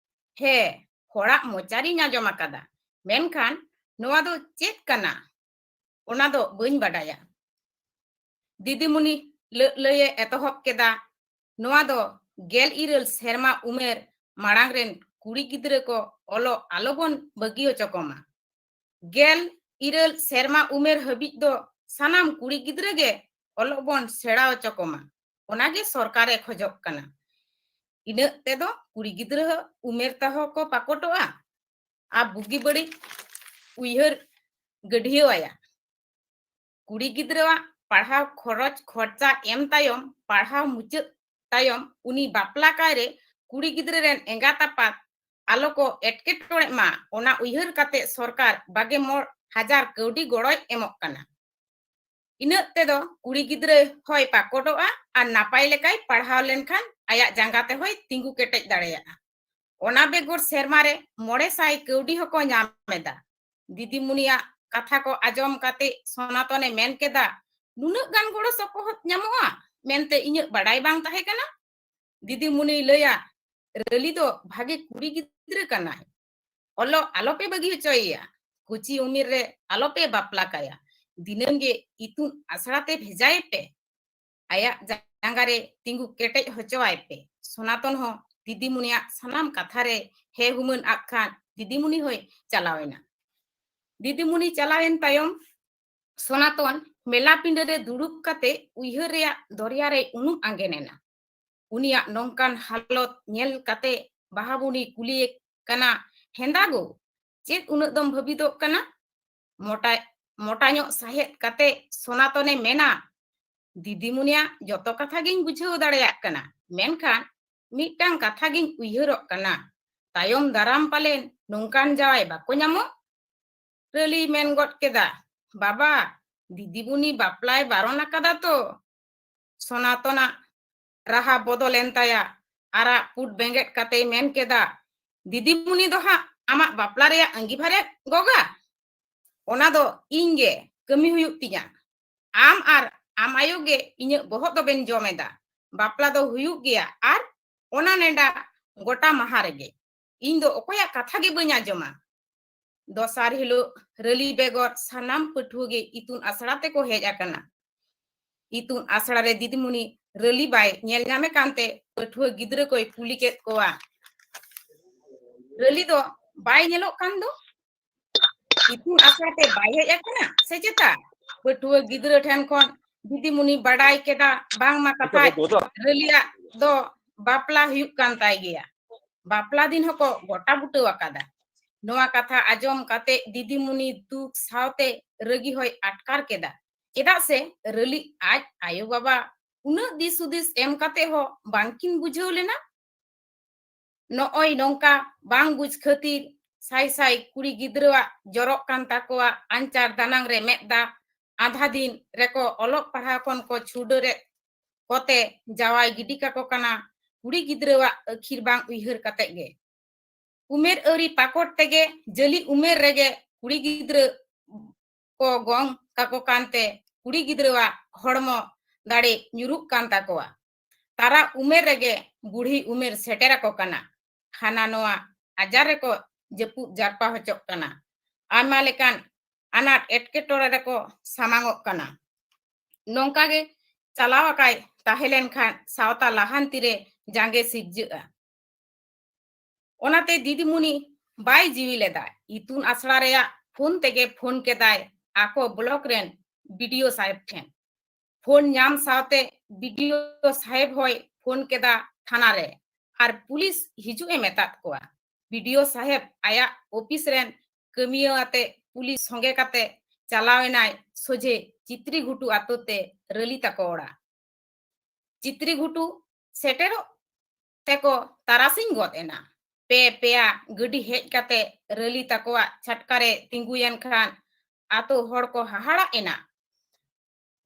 "ᱦᱮᱸ, ᱦᱚᱲᱟᱜ ᱢᱚᱪᱟᱨᱤᱧ ᱟᱸᱡᱚᱢ ᱟᱠᱟᱫᱟ, ᱢᱮᱱᱠᱷᱟᱱ ᱱᱚᱣᱟ ᱫᱚ ᱪᱮᱫ ᱠᱟᱱᱟ? ᱚᱱᱟ ᱫᱚ ᱵᱟᱹᱧ ᱵᱟᱰᱟᱭᱟ᱾" ᱫᱤᱫᱤᱢᱩᱱᱤ ᱞᱟᱹᱜ ᱞᱟᱹᱭᱮ ᱮᱛᱚᱦᱚᱵ ᱠᱮᱫᱟ, "ᱱᱚᱣᱟ ᱫᱚ ᱜᱮᱞ ᱤᱨᱟᱹᱞ ᱥᱮᱨᱢᱟ ᱩᱢᱮᱨ ᱢᱟᱲᱟᱝ ᱨᱮᱱ ᱠᱩᱲᱤ ᱜᱤᱫᱽᱨᱟᱹ ᱠᱚ ᱚᱞᱚᱜ ᱟᱞᱚᱵᱚᱱ ᱵᱟᱹᱜᱤ ᱦᱚᱪᱚ ᱠᱚᱢᱟ᱾ ᱜᱮᱞ ᱤᱨᱟᱹᱞ ᱥᱮᱨᱢᱟ ᱩᱢᱮᱨ ᱦᱟᱹᱵᱤᱡ ᱫᱚ ᱥᱟᱱᱟᱢ ᱠᱩᱲᱤ ᱜᱤᱫᱽᱨᱟᱹ ᱜᱮ ᱚᱞᱚᱜ ᱵᱚᱱ ᱥᱮᱬᱟ ᱦᱚᱪᱚ ᱠᱚᱢᱟ, ᱚᱱᱟᱜᱮ ᱥᱚᱨᱠᱟᱨᱮ ᱠᱷᱚᱡᱚᱜ ᱠᱟᱱᱟ᱾ ᱤᱱᱟᱹᱜ ᱛᱮᱫᱚ ᱠᱩᱲᱤ ᱜᱤᱫᱽᱨᱟᱹ ᱩᱢᱮᱨ ᱛᱟᱦᱚᱸ ᱠᱚ ᱯᱟᱠᱚᱴᱚᱜᱼᱟ ᱟᱨ ᱵᱩᱜᱤ ᱵᱟᱹᱲᱤᱡ ᱩᱭᱦᱟᱹᱨ ᱜᱟᱹᱰᱷᱭᱟᱹᱣ ᱟᱭᱟ᱾ ᱠᱩᱲᱤ ᱜᱤᱫᱽᱨᱟᱹᱣᱟᱜ ᱯᱟᱲᱦᱟᱣ ᱠᱷᱚᱨᱚᱪ ᱠᱷᱚᱨᱪᱟ ᱮᱢ ᱛᱟᱭᱚᱢ, ᱯᱟᱲᱦᱟᱣ ᱢᱩᱪᱟᱹᱫ ᱛᱟᱭᱚᱢ ᱩᱱᱤ ᱵᱟᱯᱞᱟ ᱠᱟᱭ ᱨᱮ ᱠᱩᱲᱤ ᱜᱤᱫᱽᱨᱟᱹ ᱨᱮᱱ ᱮᱸᱜᱟᱛ ᱟᱯᱟᱛ ᱟᱞᱚ ᱠᱚ ᱮᱴᱠᱮᱴᱚᱬᱮᱜ ᱢᱟ, ᱚᱱᱟ ᱩᱭᱦᱟᱹᱨ ᱠᱟᱛᱮ ᱥᱚᱨᱠᱟᱨ ᱵᱟᱜᱮ ᱢᱚᱬ ᱦᱟᱡᱟᱨ ᱠᱟᱹᱣᱰᱤ ᱜᱚᱲᱚᱭ ᱮᱢᱚᱜ ᱠᱟᱱᱟ᱾ ᱤᱱᱟᱹᱜ ᱛᱮᱫᱚ ᱠᱩᱲᱤ ᱜᱤᱫᱽᱨᱟᱹ ᱦᱚᱸᱭ ᱯᱟᱠᱚᱴᱚᱜᱼᱟ ᱟᱨ ᱱᱟᱯᱟᱭ ᱞᱮᱠᱟᱭ ᱯᱟᱲᱦᱟᱣ ᱞᱮᱱᱠᱷᱟᱱ ᱟᱭᱟᱜ ᱡᱟᱸᱜᱟ ᱛᱮᱦᱚᱸᱭ ᱛᱤᱸᱜᱩ ᱠᱮᱴᱮᱡ ᱫᱟᱲᱮᱭᱟᱜᱼᱟ᱾ ᱚᱱᱟ ᱵᱮᱜᱚᱨ ᱥᱮᱨᱢᱟ ᱨᱮ ᱢᱚᱬᱮ ᱥᱟᱭ ᱠᱟᱹᱣᱰᱤ ᱦᱚᱸᱠᱚ ᱧᱟᱢ ᱮᱫᱟ᱾ ᱫᱤᱫᱤᱢᱩᱱᱤᱭᱟᱜ ᱠᱟᱛᱷᱟ ᱠᱚ ᱟᱸᱡᱚᱢ ᱠᱟᱛᱮ ᱥᱚᱱᱟᱛᱚᱱᱮ ᱢᱮᱱ ᱠᱮᱫᱟ, "ᱱᱩᱱᱟᱹᱜ ᱜᱟᱱ ᱜᱚᱲᱚ ᱥᱚᱯᱚᱦᱚᱫ ᱧᱟᱢᱚᱜᱼᱟ ᱢᱮᱱᱛᱮ ᱤᱧᱟᱹᱜ ᱵᱟᱰᱟᱭ ᱵᱟᱝ ᱛᱟᱦᱮᱸ ᱠᱟᱱᱟ᱾ ᱫᱤᱫᱤᱢᱩᱱᱤᱭ ᱞᱟᱹᱭᱟ, ᱨᱟᱹᱞᱤ ᱫᱚ ᱵᱷᱟᱜᱮ ᱠᱩᱲᱤ ᱜᱤᱫᱽᱨᱟᱹ ᱠᱟᱱᱟᱭ᱾ ᱚᱞᱚᱜ ᱟᱞᱚᱯᱮ ᱵᱟᱹᱜᱤ ᱦᱚᱪᱚᱭᱮᱭᱟ᱾ ᱠᱩᱪᱤ ᱩᱢᱮᱨ ᱨᱮ ᱟᱞᱚᱯᱮ ᱵᱟᱯᱞᱟ ᱠᱟᱭᱟ᱾ ᱫᱤᱱᱟᱹᱢ ᱜᱮ ᱤᱛᱩᱱ ᱟᱥᱲᱟ ᱛᱮ ᱵᱷᱮᱡᱟᱭᱮ ᱯᱮ᱾ ᱟᱭᱟᱜ ᱡᱟᱸᱜᱟ ᱨᱮ ᱛᱤᱸᱜᱩ ᱠᱮᱴᱮᱡ ᱦᱚᱪᱚᱣᱟᱭ ᱯᱮ᱾" ᱥᱚᱱᱟᱛᱚᱱ ᱦᱚᱸ ᱫᱤᱫᱤᱢᱩᱱᱤᱭᱟᱜ ᱥᱟᱱᱟᱢ ᱠᱟᱛᱷᱟ ᱨᱮ ᱦᱮ ᱦᱩᱢᱟᱹᱱ ᱟᱫ ᱠᱷᱟᱱ ᱫᱤᱫᱤᱢᱩᱱᱤ ᱦᱚᱸᱭ ᱪᱟᱞᱟᱣ ᱮᱱᱟ᱾ ᱫᱤᱫᱤᱢᱩᱱᱤ ᱪᱟᱞᱟᱣᱮᱱ ᱛᱟᱭᱚᱢ ᱥᱚᱱᱟᱛᱚᱱ ᱢᱮᱞᱟ ᱯᱤᱸᱰᱟᱹ ᱨᱮ ᱫᱩᱲᱩᱵ ᱠᱟᱛᱮ ᱩᱭᱦᱟᱹᱨ ᱨᱮᱭᱟᱜ ᱫᱚᱨᱭᱟ ᱨᱮᱭ ᱩᱱᱩᱢ ᱟᱸᱜᱮᱱ ᱮᱱᱟ᱾ ᱩᱱᱤᱭᱟᱜ ᱱᱚᱝᱠᱟᱱ ᱦᱟᱞᱚᱛ ᱧᱮᱞ ᱠᱟᱛᱮ ᱵᱟᱦᱟᱵᱩᱱᱤ ᱠᱩᱞᱤᱭᱮ ᱠᱟᱱᱟ, "ᱦᱮᱸᱫᱟ ᱜᱳ, ᱪᱮᱫ ᱩᱱᱟᱹᱜ ᱫᱚᱢ ᱵᱷᱟᱹᱵᱤᱛᱚᱜ ᱠᱟᱱᱟ?" ᱢᱚᱴᱟ, ᱢᱚᱴᱟ ᱧᱚᱜ ᱥᱟᱦᱮᱫ ᱠᱟᱛᱮ ᱥᱚᱱᱟᱛᱚᱱᱮ ᱢᱮᱱᱟ, "ᱫᱤᱫᱤᱢᱩᱱᱤᱭᱟᱜ ᱡᱚᱛᱚ ᱠᱟᱛᱷᱟ ᱜᱤᱧ ᱵᱩᱡᱷᱟᱹᱣ ᱫᱟᱲᱮᱭᱟᱜ ᱠᱟᱱᱟ, ᱢᱮᱱᱠᱷᱟᱱ ᱢᱤᱫᱴᱟᱝ ᱠᱟᱛᱷᱟ ᱜᱤᱧ ᱩᱭᱦᱟᱹᱨᱚᱜ ᱠᱟᱱᱟ, ᱛᱟᱭᱚᱢ ᱫᱟᱨᱟᱢ ᱯᱟᱞᱮᱱ ᱱᱚᱝᱠᱟᱱ ᱡᱟᱶᱟᱭ ᱵᱟᱠᱚ ᱧᱟᱢᱚᱜ?" ᱨᱟᱹᱞᱤᱭ ᱢᱮᱱ ᱜᱚᱫ ᱠᱮᱫᱟ, "ᱵᱟᱵᱟ, ᱫᱤᱫᱤᱢᱩᱱᱤ ᱵᱟᱯᱞᱟᱭ ᱵᱟᱨᱚᱱ ᱟᱠᱟᱫᱟ ᱛᱚ?" ᱥᱚᱱᱟᱛᱚᱱᱟᱜ ᱨᱟᱦᱟ ᱵᱚᱫᱚᱞ ᱮᱱ ᱛᱟᱭᱟ᱾ ᱟᱨᱟᱜ ᱯᱩᱰ ᱵᱮᱸᱜᱮᱫ ᱠᱟᱛᱮᱭ ᱢᱮᱱ ᱠᱮᱫᱟ, "ᱫᱤᱫᱤᱢᱩᱱᱤ ᱫᱚ ᱦᱟᱸᱜ ᱟᱢᱟᱜ ᱵᱟᱯᱞᱟ ᱨᱮᱭᱟᱜ ᱟᱺᱜᱤᱵᱷᱟᱨᱮ ᱜᱚᱜᱟ? ᱚᱱᱟ ᱫᱚ ᱤᱧ ᱜᱮ ᱠᱟᱹᱢᱤ ᱦᱩᱭᱩᱜ ᱛᱤᱧᱟ᱾ ᱟᱢ ᱟᱨ ᱟᱢ ᱟᱭᱳ ᱜᱮ ᱤᱧᱟᱹᱜ ᱵᱚᱦᱚᱜ ᱫᱚᱵᱮᱱ ᱡᱚᱢ ᱮᱫᱟ᱾ ᱵᱟᱯᱞᱟ ᱫᱚ ᱦᱩᱭᱩᱜ ᱜᱮᱭᱟ ᱟᱨ ᱚᱱᱟ ᱱᱮᱰᱟ ᱜᱚᱴᱟ ᱢᱟᱦᱟ ᱨᱮᱜᱮ᱾ ᱤᱧ ᱫᱚ ᱚᱠᱚᱭᱟᱜ ᱠᱟᱛᱷᱟ ᱜᱮ ᱵᱟᱹᱧ ᱟᱸᱡᱚᱢᱟ᱾" ᱫᱚᱥᱟᱨ ᱦᱤᱞᱳᱜ ᱨᱟᱹᱞᱤ ᱵᱮᱜᱚᱨ ᱥᱟᱱᱟᱢ ᱯᱟᱹᱴᱷᱩᱣᱟᱹ ᱜᱮ ᱤᱛᱩᱱ ᱟᱥᱲᱟ ᱛᱮᱠᱚ ᱦᱮᱡ ᱟᱠᱟᱱᱟ᱾ ᱤᱛᱩᱱ ᱟᱥᱲᱟ ᱨᱮ ᱫᱤᱫᱤᱢᱩᱱᱤ ᱨᱟᱹᱞᱤ ᱵᱟᱭ ᱧᱮᱞ ᱧᱟᱢᱮ ᱠᱟᱱᱛᱮ ᱯᱟᱹᱴᱷᱩᱣᱟᱹ ᱜᱤᱫᱽᱨᱟᱹ ᱠᱚᱭ ᱠᱩᱞᱤ ᱠᱮᱫ ᱠᱚᱣᱟ, "ᱨᱟᱹᱞᱤ ᱫᱚ ᱵᱟᱭ ᱧᱮᱞᱚᱜ ᱠᱟᱱ ᱫᱚ? ᱤᱛᱩᱱ ᱟᱥᱲᱟ ᱛᱮ ᱵᱟᱭ ᱦᱮᱡ ᱟᱠᱟᱱᱟ ᱥᱮ ᱪᱮᱛᱟ? ᱯᱟᱹᱴᱷᱩᱣᱟᱹ ᱜᱤᱫᱽᱨᱟᱹ ᱴᱷᱮᱱ ᱠᱷᱚᱱ ᱫᱤᱫᱤᱢᱩᱱᱤ ᱵᱟᱰᱟᱭ ᱠᱮᱫᱟ ᱵᱟᱝᱢᱟ ᱠᱟᱛᱷᱟᱡ ᱨᱟᱹᱞᱤᱭᱟᱜ ᱫᱚ ᱵᱟᱯᱞᱟ ᱦᱩᱭᱩᱜ ᱠᱟᱱ ᱛᱟᱭ ᱜᱮᱭᱟ᱾ ᱵᱟᱯᱞᱟ ᱫᱤᱱ ᱦᱚᱸᱠᱚ ᱜᱚᱴᱟ ᱵᱩᱴᱟᱹ ᱟᱠᱟᱫᱟ᱾ ᱱᱚᱣᱟ ᱠᱟᱛᱷᱟ ᱟᱸᱡᱚᱢ ᱠᱟᱛᱮ ᱫᱤᱫᱤᱢᱩᱱᱤ ᱫᱩᱠ ᱥᱟᱶᱛᱮ ᱨᱟᱹᱜᱤ ᱦᱚᱸᱭ ᱟᱴᱠᱟᱨ ᱠᱮᱫᱟ᱾ ᱪᱮᱫᱟᱜ ᱥᱮ ᱨᱟᱹᱞᱤ ᱟᱡ ᱟᱭᱳ ᱵᱟᱵᱟ ᱩᱱᱟᱹᱜ ᱫᱤᱥ ᱦᱩᱫᱤᱥ ᱮᱢ ᱠᱟᱛᱮ ᱦᱚᱸ ᱵᱟᱝᱠᱤᱱ ᱵᱩᱡᱷᱟᱹᱣ ᱞᱮᱱᱟ᱾ ᱱᱚᱜᱼᱚᱭ ᱱᱚᱝᱠᱟ ᱵᱟᱝ ᱵᱩᱡᱽ ᱠᱷᱟᱹᱛᱤᱨ ᱥᱟᱭ ᱥᱟᱭ ᱠᱩᱲᱤ ᱜᱤᱫᱽᱨᱟᱹᱣᱟᱜ ᱡᱚᱨᱚᱜ ᱠᱟᱱ ᱛᱟᱠᱚᱣᱟ ᱟᱧᱪᱟᱨ ᱫᱟᱱᱟᱝ ᱨᱮ ᱢᱮᱫ ᱫᱟᱜ᱾ ᱟᱫᱷᱟ ᱫᱤᱱ ᱨᱮᱠᱚ ᱚᱞᱚᱜ ᱯᱟᱲᱦᱟᱣ ᱠᱷᱚᱱ ᱠᱚ ᱪᱷᱩᱰᱟᱹᱨᱮᱫ ᱠᱚᱛᱮ ᱡᱟᱶᱟᱭ ᱜᱤᱰᱤ ᱠᱟᱠᱚ ᱠᱟᱱᱟ ᱠᱩᱲᱤ ᱜᱤᱫᱽᱨᱟᱹᱣᱟᱜ ᱟᱹᱠᱷᱤᱨ ᱵᱟᱝ ᱩᱭᱦᱟᱹᱨ ᱠᱟᱛᱮ ᱜᱮ᱾ ᱩᱢᱮᱨ ᱟᱹᱣᱨᱤ ᱯᱟᱠᱚᱴ ᱛᱮᱜᱮ ᱡᱟᱹᱞᱤ ᱩᱢᱮᱨ ᱨᱮᱜᱮ ᱠᱩᱲᱤ ᱜᱤᱫᱽᱨᱟᱹ ᱠᱚ ᱜᱚᱝ ᱠᱟᱠᱚ ᱠᱟᱱᱛᱮ ᱠᱩᱲᱤ ᱜᱤᱫᱽᱨᱟᱹᱣᱟᱜ ᱦᱚᱲᱢᱚ ᱫᱟᱲᱮ ᱧᱩᱨᱩᱜ ᱠᱟᱱ ᱛᱟᱠᱚᱣᱟ᱾ ᱛᱟᱨᱟ ᱩᱢᱮᱨ ᱨᱮᱜᱮ ᱵᱩᱲᱦᱤ ᱩᱢᱮᱨ ᱥᱮᱴᱮᱨ ᱟᱠᱚ ᱠᱟᱱᱟ᱾ ᱦᱟᱱᱟ ᱱᱚᱣᱟ ᱟᱡᱟᱨ ᱨᱮᱠᱚ ᱡᱟᱹᱯᱩᱫ ᱡᱟᱨᱯᱟ ᱦᱚᱪᱚᱜ ᱠᱟᱱᱟ᱾ ᱟᱭᱢᱟ ᱞᱮᱠᱟᱱ ᱟᱱᱟᱴ ᱮᱴᱠᱮᱴᱚᱬᱮ ᱨᱮᱠᱚ ᱥᱟᱢᱟᱝᱚᱜ ᱠᱟᱱᱟ᱾ ᱱᱚᱝᱠᱟ ᱜᱮ ᱪᱟᱞᱟᱣ ᱟᱠᱟᱭ ᱛᱟᱦᱮᱸ ᱞᱮᱱᱠᱷᱟᱱ ᱥᱟᱶᱛᱟ ᱞᱟᱦᱟᱱᱛᱤ ᱨᱮ ᱡᱟᱸᱜᱮ ᱥᱤᱨᱡᱟᱹᱜᱼᱟ᱾ ᱚᱱᱟᱛᱮ ᱫᱤᱫᱤᱢᱩᱱᱤ ᱵᱟᱭ ᱡᱤᱣᱤ ᱞᱮᱫᱟ᱾ ᱤᱛᱩᱱ ᱟᱥᱲᱟ ᱨᱮᱭᱟᱜ ᱯᱷᱳᱱ ᱛᱮᱜᱮ ᱯᱷᱳᱱ ᱠᱮᱫᱟᱭ ᱟᱠᱚ ᱵᱞᱚᱠ ᱨᱮᱱ ᱵᱤᱰᱤᱳ ᱥᱟᱦᱮᱵ ᱴᱷᱮᱱ᱾ ᱯᱷᱳᱱ ᱧᱟᱢ ᱥᱟᱶᱛᱮ ᱵᱤᱰᱤᱳ ᱥᱟᱦᱮᱵ ᱦᱚᱸᱭ ᱯᱷᱳᱱ ᱠᱮᱫᱟ ᱛᱷᱟᱱᱟ ᱨᱮ ᱟᱨ ᱯᱩᱞᱤᱥ ᱦᱤᱡᱩᱜ ᱮ ᱢᱮᱛᱟᱫ ᱠᱚᱣᱟ᱾ ᱵᱤᱰᱤᱳ ᱥᱟᱦᱮᱵ ᱟᱭᱟᱜ ᱚᱯᱷᱤᱥ ᱨᱮᱱ ᱠᱟᱹᱢᱤᱭᱟᱹ ᱟᱛᱮ ᱯᱩᱞᱤᱥ ᱥᱚᱸᱜᱮ ᱠᱟᱛᱮ ᱪᱟᱞᱟᱣ ᱮᱱᱟᱭ ᱥᱚᱡᱷᱮ ᱪᱤᱛᱨᱤᱜᱷᱩᱴᱩ ᱟᱛᱳ ᱛᱮ ᱨᱟᱹᱞᱤ ᱛᱟᱠᱚ ᱚᱲᱟᱜ᱾ ᱪᱤᱛᱨᱤᱜᱷᱩᱴᱩ ᱥᱮᱴᱮᱨᱚᱜ ᱛᱮᱠᱚ ᱛᱟᱨᱟᱥᱤᱧ ᱜᱚᱫ ᱮᱱᱟ᱾ ᱯᱮ ᱯᱮᱭᱟ ᱜᱟᱹᱰᱤ ᱦᱮᱡ ᱠᱟᱛᱮ ᱨᱟᱹᱞᱤ ᱛᱟᱠᱚᱣᱟᱜ ᱪᱷᱟᱴᱠᱟ ᱨᱮ ᱛᱤᱸᱜᱩᱭᱮᱱ ᱠᱷᱟᱱ ᱟᱛᱳ ᱦᱚᱲ ᱠᱚ ᱦᱟᱦᱟᱲᱟᱜ ᱮᱱᱟ᱾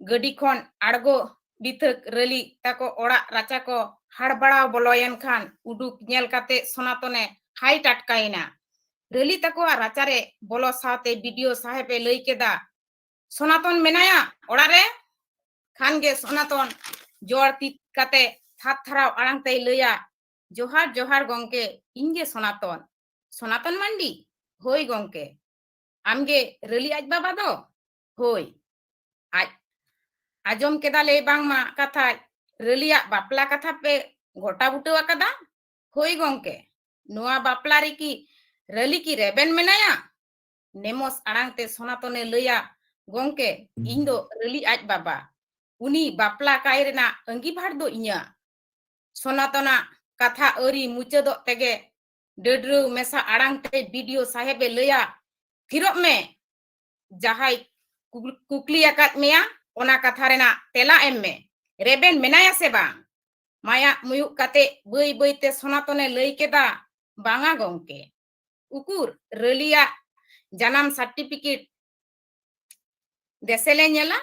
ᱜᱟᱹᱰᱤ ᱠᱷᱚᱱ ᱟᱬᱜᱚ ᱵᱤᱛᱷᱟᱹᱠ ᱨᱟᱹᱞᱤ ᱛᱟᱠᱚ ᱚᱲᱟᱜ ᱨᱟᱪᱟ ᱠᱚ ᱦᱟᱲᱵᱟᱲᱟᱣ ᱵᱚᱞᱚᱭᱮᱱ ᱠᱷᱟᱱ ᱩᱰᱩᱠ ᱧᱮᱞ ᱠᱟᱛᱮ ᱥᱚᱱᱟᱛᱚᱱᱮ ᱦᱟᱭ ᱴᱟᱴᱠᱟᱭᱮᱱᱟ᱾ ᱨᱟᱹᱞᱤ ᱛᱟᱠᱚᱣᱟᱜ ᱨᱟᱪᱟᱨᱮ ᱵᱚᱞᱚ ᱥᱟᱶᱛᱮ ᱵᱤᱰᱤᱳ ᱥᱟᱦᱮᱵ ᱮ ᱞᱟᱹᱭ ᱠᱮᱫᱟ, "ᱥᱚᱱᱟᱛᱚᱱ ᱢᱮᱱᱟᱭᱟ ᱚᱲᱟᱜ ᱨᱮ?" ᱠᱷᱟᱱ ᱜᱮ ᱥᱚᱱᱟᱛᱚᱱ ᱡᱚᱲ ᱛᱤ ᱠᱟᱛᱮ ᱛᱷᱟᱨ ᱛᱷᱟᱨᱟᱣ ᱟᱲᱟᱝ ᱛᱮᱭ ᱞᱟᱹᱭᱟ, "ᱡᱚᱦᱟᱨ, ᱡᱚᱦᱟᱨ ᱜᱚᱝᱠᱮ, ᱤᱧ ᱜᱮ ᱥᱚᱱᱟᱛᱚᱱ᱾" "ᱥᱚᱱᱟᱛᱚᱱ ᱢᱟᱱᱰᱤ?" "ᱦᱳᱭ ᱜᱚᱝᱠᱮ᱾" "ᱟᱢ ᱜᱮ ᱨᱟᱹᱞᱤ ᱟᱡ ᱵᱟᱵᱟ ᱫᱚ?" "ᱦᱳᱭ᱾" "ᱟᱡ, ᱟᱸᱡᱚᱢ ᱠᱮᱫᱟᱞᱮ ᱵᱟᱝᱢᱟ ᱠᱟᱛᱷᱟ ᱨᱟᱹᱞᱤᱭᱟᱜ ᱵᱟᱯᱞᱟ ᱠᱟᱛᱷᱟ ᱯᱮ ᱜᱚᱴᱟ ᱵᱩᱴᱟᱹ ᱟᱠᱟᱫᱟ?" "ᱦᱳᱭ ᱜᱚᱝᱠᱮ᱾" "ᱱᱚᱣᱟ ᱵᱟᱯᱞᱟ ᱨᱮᱠᱤ ᱨᱟᱹᱞᱤ ᱠᱤ ᱨᱮᱵᱮᱱ ᱢᱮᱱᱟᱭᱟ? ᱱᱮᱢᱚᱥ ᱟᱲᱟᱝ ᱛᱮ ᱥᱚᱱᱟᱛᱚᱱᱮ ᱞᱟᱹᱭᱟ, ᱜᱚᱝᱠᱮ, ᱤᱧ ᱫᱚ ᱨᱟᱹᱞᱤ ᱟᱡ ᱵᱟᱵᱟ᱾ ᱩᱱᱤ ᱵᱟᱯᱞᱟ ᱠᱟᱭ ᱨᱮᱱᱟᱜ ᱟᱺᱜᱤᱵᱷᱟᱨ ᱫᱚ ᱤᱧᱟᱹᱜ᱾ ᱥᱚᱱᱟᱛᱚᱱᱟᱜ ᱠᱟᱛᱷᱟ ᱟᱹᱣᱨᱤ ᱢᱩᱪᱟᱹᱫᱚᱜ ᱛᱮᱜᱮ ᱰᱟᱹᱰᱨᱟᱹᱣ ᱢᱮᱥᱟ ᱟᱲᱟᱝ ᱛᱮ ᱵᱤ ᱰᱤ ᱳ ᱥᱟᱦᱮᱵᱮ ᱞᱟᱹᱭᱟ, ᱛᱷᱤᱨᱚᱜ ᱢᱮ᱾ ᱡᱟᱦᱟᱸᱭ ᱠᱩᱠ-, ᱠᱩᱠᱞᱤ ᱟᱠᱟᱫ ᱢᱮᱭᱟ, ᱚᱱᱟ ᱠᱟᱛᱷᱟ ᱨᱮᱱᱟᱜ ᱛᱮᱞᱟ ᱮᱢ ᱢᱮ᱾ ᱨᱮᱵᱮᱱ ᱢᱮᱱᱟᱭᱟ ᱥᱮ ᱵᱟᱝ? ᱢᱟᱭᱟᱜ ᱢᱩᱭᱩᱜ ᱠᱟᱛᱮ ᱵᱟᱹᱭ ᱵᱟᱹᱭ ᱛᱮ ᱥᱚᱱᱟᱛᱚᱱᱮ ᱞᱟᱹᱭ ᱠᱮᱫᱟ, ᱵᱟᱝᱟ ᱜᱚᱝᱠᱮ᱾ ᱩᱠᱩᱨ ᱨᱟᱹᱞᱤᱭᱟᱜ ᱡᱟᱱᱟᱢ ᱥᱟᱨᱴᱤᱯᱷᱤᱠᱮᱴ ᱫᱮᱥᱮ ᱞᱮ ᱧᱮᱞᱟ᱾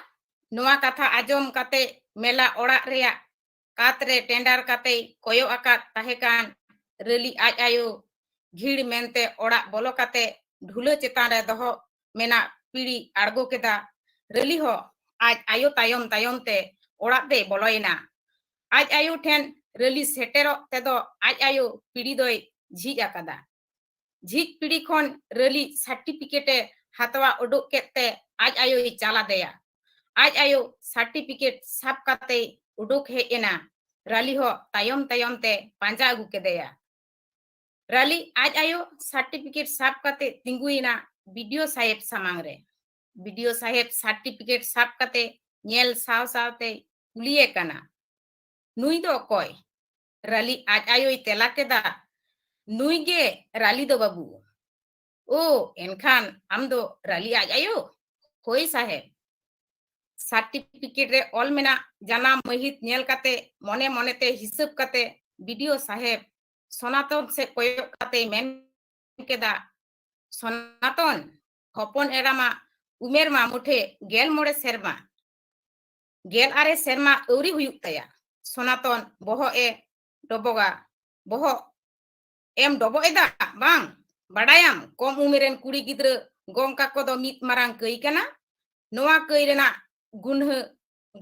ᱱᱚᱣᱟ ᱠᱟᱛᱷᱟ ᱟᱸᱡᱚᱢ ᱠᱟᱛᱮ ᱢᱮᱞᱟ ᱚᱲᱟᱜ ᱨᱮᱭᱟᱜ ᱠᱟᱛ ᱨᱮ ᱴᱮᱸᱰᱟᱨ ᱠᱟᱛᱮᱭ ᱠᱚᱭᱚᱜ ᱟᱠᱟᱫ ᱛᱟᱦᱮᱸ ᱠᱟᱱ ᱨᱟᱹᱞᱤ ᱟᱡ ᱟᱭᱳ ᱜᱷᱤᱲ ᱢᱮᱱᱛᱮ ᱚᱲᱟᱜ ᱵᱚᱞᱚ ᱠᱟᱛᱮ ᱰᱷᱩᱞᱟᱹ ᱪᱮᱛᱟᱱ ᱨᱮ ᱫᱚᱦᱚ ᱢᱮᱱᱟᱜ ᱯᱤᱲᱤ ᱟᱬᱜᱚ ᱠᱮᱫᱟ᱾ ᱨᱟᱹᱞᱤ ᱦᱚᱸ ᱟᱡ ᱟᱭᱳ ᱛᱟᱭᱚᱢ ᱛᱟᱭᱚᱢ ᱛᱮ ᱚᱲᱟᱜ ᱛᱮᱭ ᱵᱚᱞᱚᱭᱮᱱᱟ᱾ ᱟᱡ ᱟᱭᱳ ᱴᱷᱮᱱ ᱨᱟᱹᱞᱤ ᱥᱮᱴᱮᱨᱚᱜ ᱛᱮᱫᱚ ᱟᱡ ᱟᱭᱳ ᱯᱤᱲᱤ ᱫᱚᱭ ᱡᱷᱤᱡ ᱟᱠᱟᱫᱟ᱾ ᱡᱷᱤᱡ ᱯᱤᱲᱤ ᱠᱷᱚᱱ ᱨᱟᱹᱞᱤ ᱥᱟᱨᱴᱤᱯᱷᱤᱠᱮᱴ ᱮ ᱦᱟᱛᱟᱣᱟ ᱩᱰᱩᱠ ᱠᱮᱫ ᱛᱮ ᱟᱡ ᱟᱭᱳᱭ ᱪᱟᱞᱟᱫᱮᱭᱟ᱾ ᱟᱡ ᱟᱭᱳ ᱥᱟᱨᱴᱤᱯᱷᱤᱠᱮᱴ ᱥᱟᱵ ᱠᱟᱛᱮᱭ ᱩᱰᱩᱠ ᱦᱮᱡ ᱮᱱᱟ᱾ ᱨᱟᱹᱞᱤ ᱦᱚᱸ ᱛᱟᱭᱚᱢ ᱛᱟᱭᱚᱢ ᱛᱮ ᱯᱟᱸᱡᱟ ᱟᱹᱜᱩ ᱠᱮᱫᱮᱭᱟ᱾ ᱨᱟᱹᱞᱤ ᱟᱡ ᱟᱭᱳ ᱥᱟᱨᱴᱤᱯᱷᱤᱠᱮᱴ ᱥᱟᱵ ᱠᱟᱛᱮ ᱛᱤᱸᱜᱩᱭᱮᱱᱟ ᱵᱤ ᱰᱤ ᱳ ᱥᱟᱦᱮᱵ ᱥᱟᱢᱟᱝ ᱨᱮ᱾ ᱵᱤ ᱰᱤ ᱳ ᱥᱟᱦᱮᱵ ᱥᱟᱨᱴᱤᱯᱷᱤᱠᱮᱴ ᱥᱟᱵ ᱠᱟᱛᱮ ᱧᱮᱞ ᱥᱟᱶ ᱥᱟᱶᱛᱮ ᱠᱩᱞᱤᱭᱮ ᱠᱟᱱᱟ, ᱱᱩᱭ ᱫᱚ ᱚᱠᱚᱭ? ᱨᱟᱹᱞᱤ ᱟᱡ ᱟᱭᱳᱭ ᱛᱮᱞᱟ ᱠᱮᱫᱟ, ᱱᱩᱭ ᱜᱮ ᱨᱟᱹᱞᱤ ᱫᱚ ᱵᱟᱹᱵᱩ᱾ ᱳ, ᱮᱱᱠᱷᱟᱱ ᱟᱢ ᱫᱚ ᱨᱟᱹᱞᱤ ᱟᱡ ᱟᱭᱳ? ᱦᱳᱭ ᱥᱟᱦᱮᱵ᱾ ᱥᱟᱨᱴᱤᱯᱷᱤᱠᱮᱴ ᱨᱮ ᱚᱞ ᱢᱮᱱᱟᱜ ᱡᱟᱱᱟᱢ ᱢᱟᱹᱦᱤᱛ ᱧᱮᱞ ᱠᱟᱛᱮ ᱢᱚᱱᱮ ᱢᱚᱱᱮᱛᱮ ᱦᱤᱥᱟᱹᱵ ᱠᱟᱛᱮ ᱵᱤ ᱰᱤ ᱳ ᱥᱟᱦᱮᱵ ᱥᱚᱱᱟᱛᱚᱱ ᱥᱮᱫ ᱠᱚᱭᱚᱜ ᱠᱟᱛᱮᱭ ᱢᱮᱱ ᱠᱮᱫᱟ, ᱥᱚᱱᱟᱛᱚᱱ, ᱦᱚᱯᱚᱱ ᱮᱨᱟᱢᱟ ᱩᱢᱮᱨ ᱢᱟ ᱢᱩᱴᱷᱮ ᱜᱮᱞ ᱢᱚᱬᱮ ᱥᱮᱨᱢᱟ, ᱜᱮᱞ ᱟᱨᱮ ᱥᱮᱨᱢᱟ ᱟᱹᱣᱨᱤ ᱦᱩᱭᱩᱜ ᱛᱟᱭᱟ᱾ ᱥᱚᱱᱟᱛᱚᱱ ᱵᱚᱦᱚᱜ ᱮ ᱰᱚᱵᱚᱜᱟ᱾ ᱵᱚᱦᱚᱜ ᱮᱢ ᱰᱚᱵᱚᱜ ᱮᱫᱟ ᱵᱟᱝ? ᱵᱟᱰᱟᱭᱟᱢ, ᱠᱚᱢ ᱩᱢᱮᱨ ᱨᱮᱱ ᱠᱩᱲᱤ ᱜᱤᱫᱽᱨᱟᱹ ᱜᱚᱝ ᱠᱟᱠᱚ ᱫᱚ ᱢᱤᱫ ᱢᱟᱨᱟᱝ ᱠᱟᱹᱭ ᱠᱟᱱᱟ᱾ ᱱᱚᱣᱟ ᱠᱟᱹᱭ ᱨᱮᱱᱟᱜ ᱜᱩᱱᱦᱟᱹ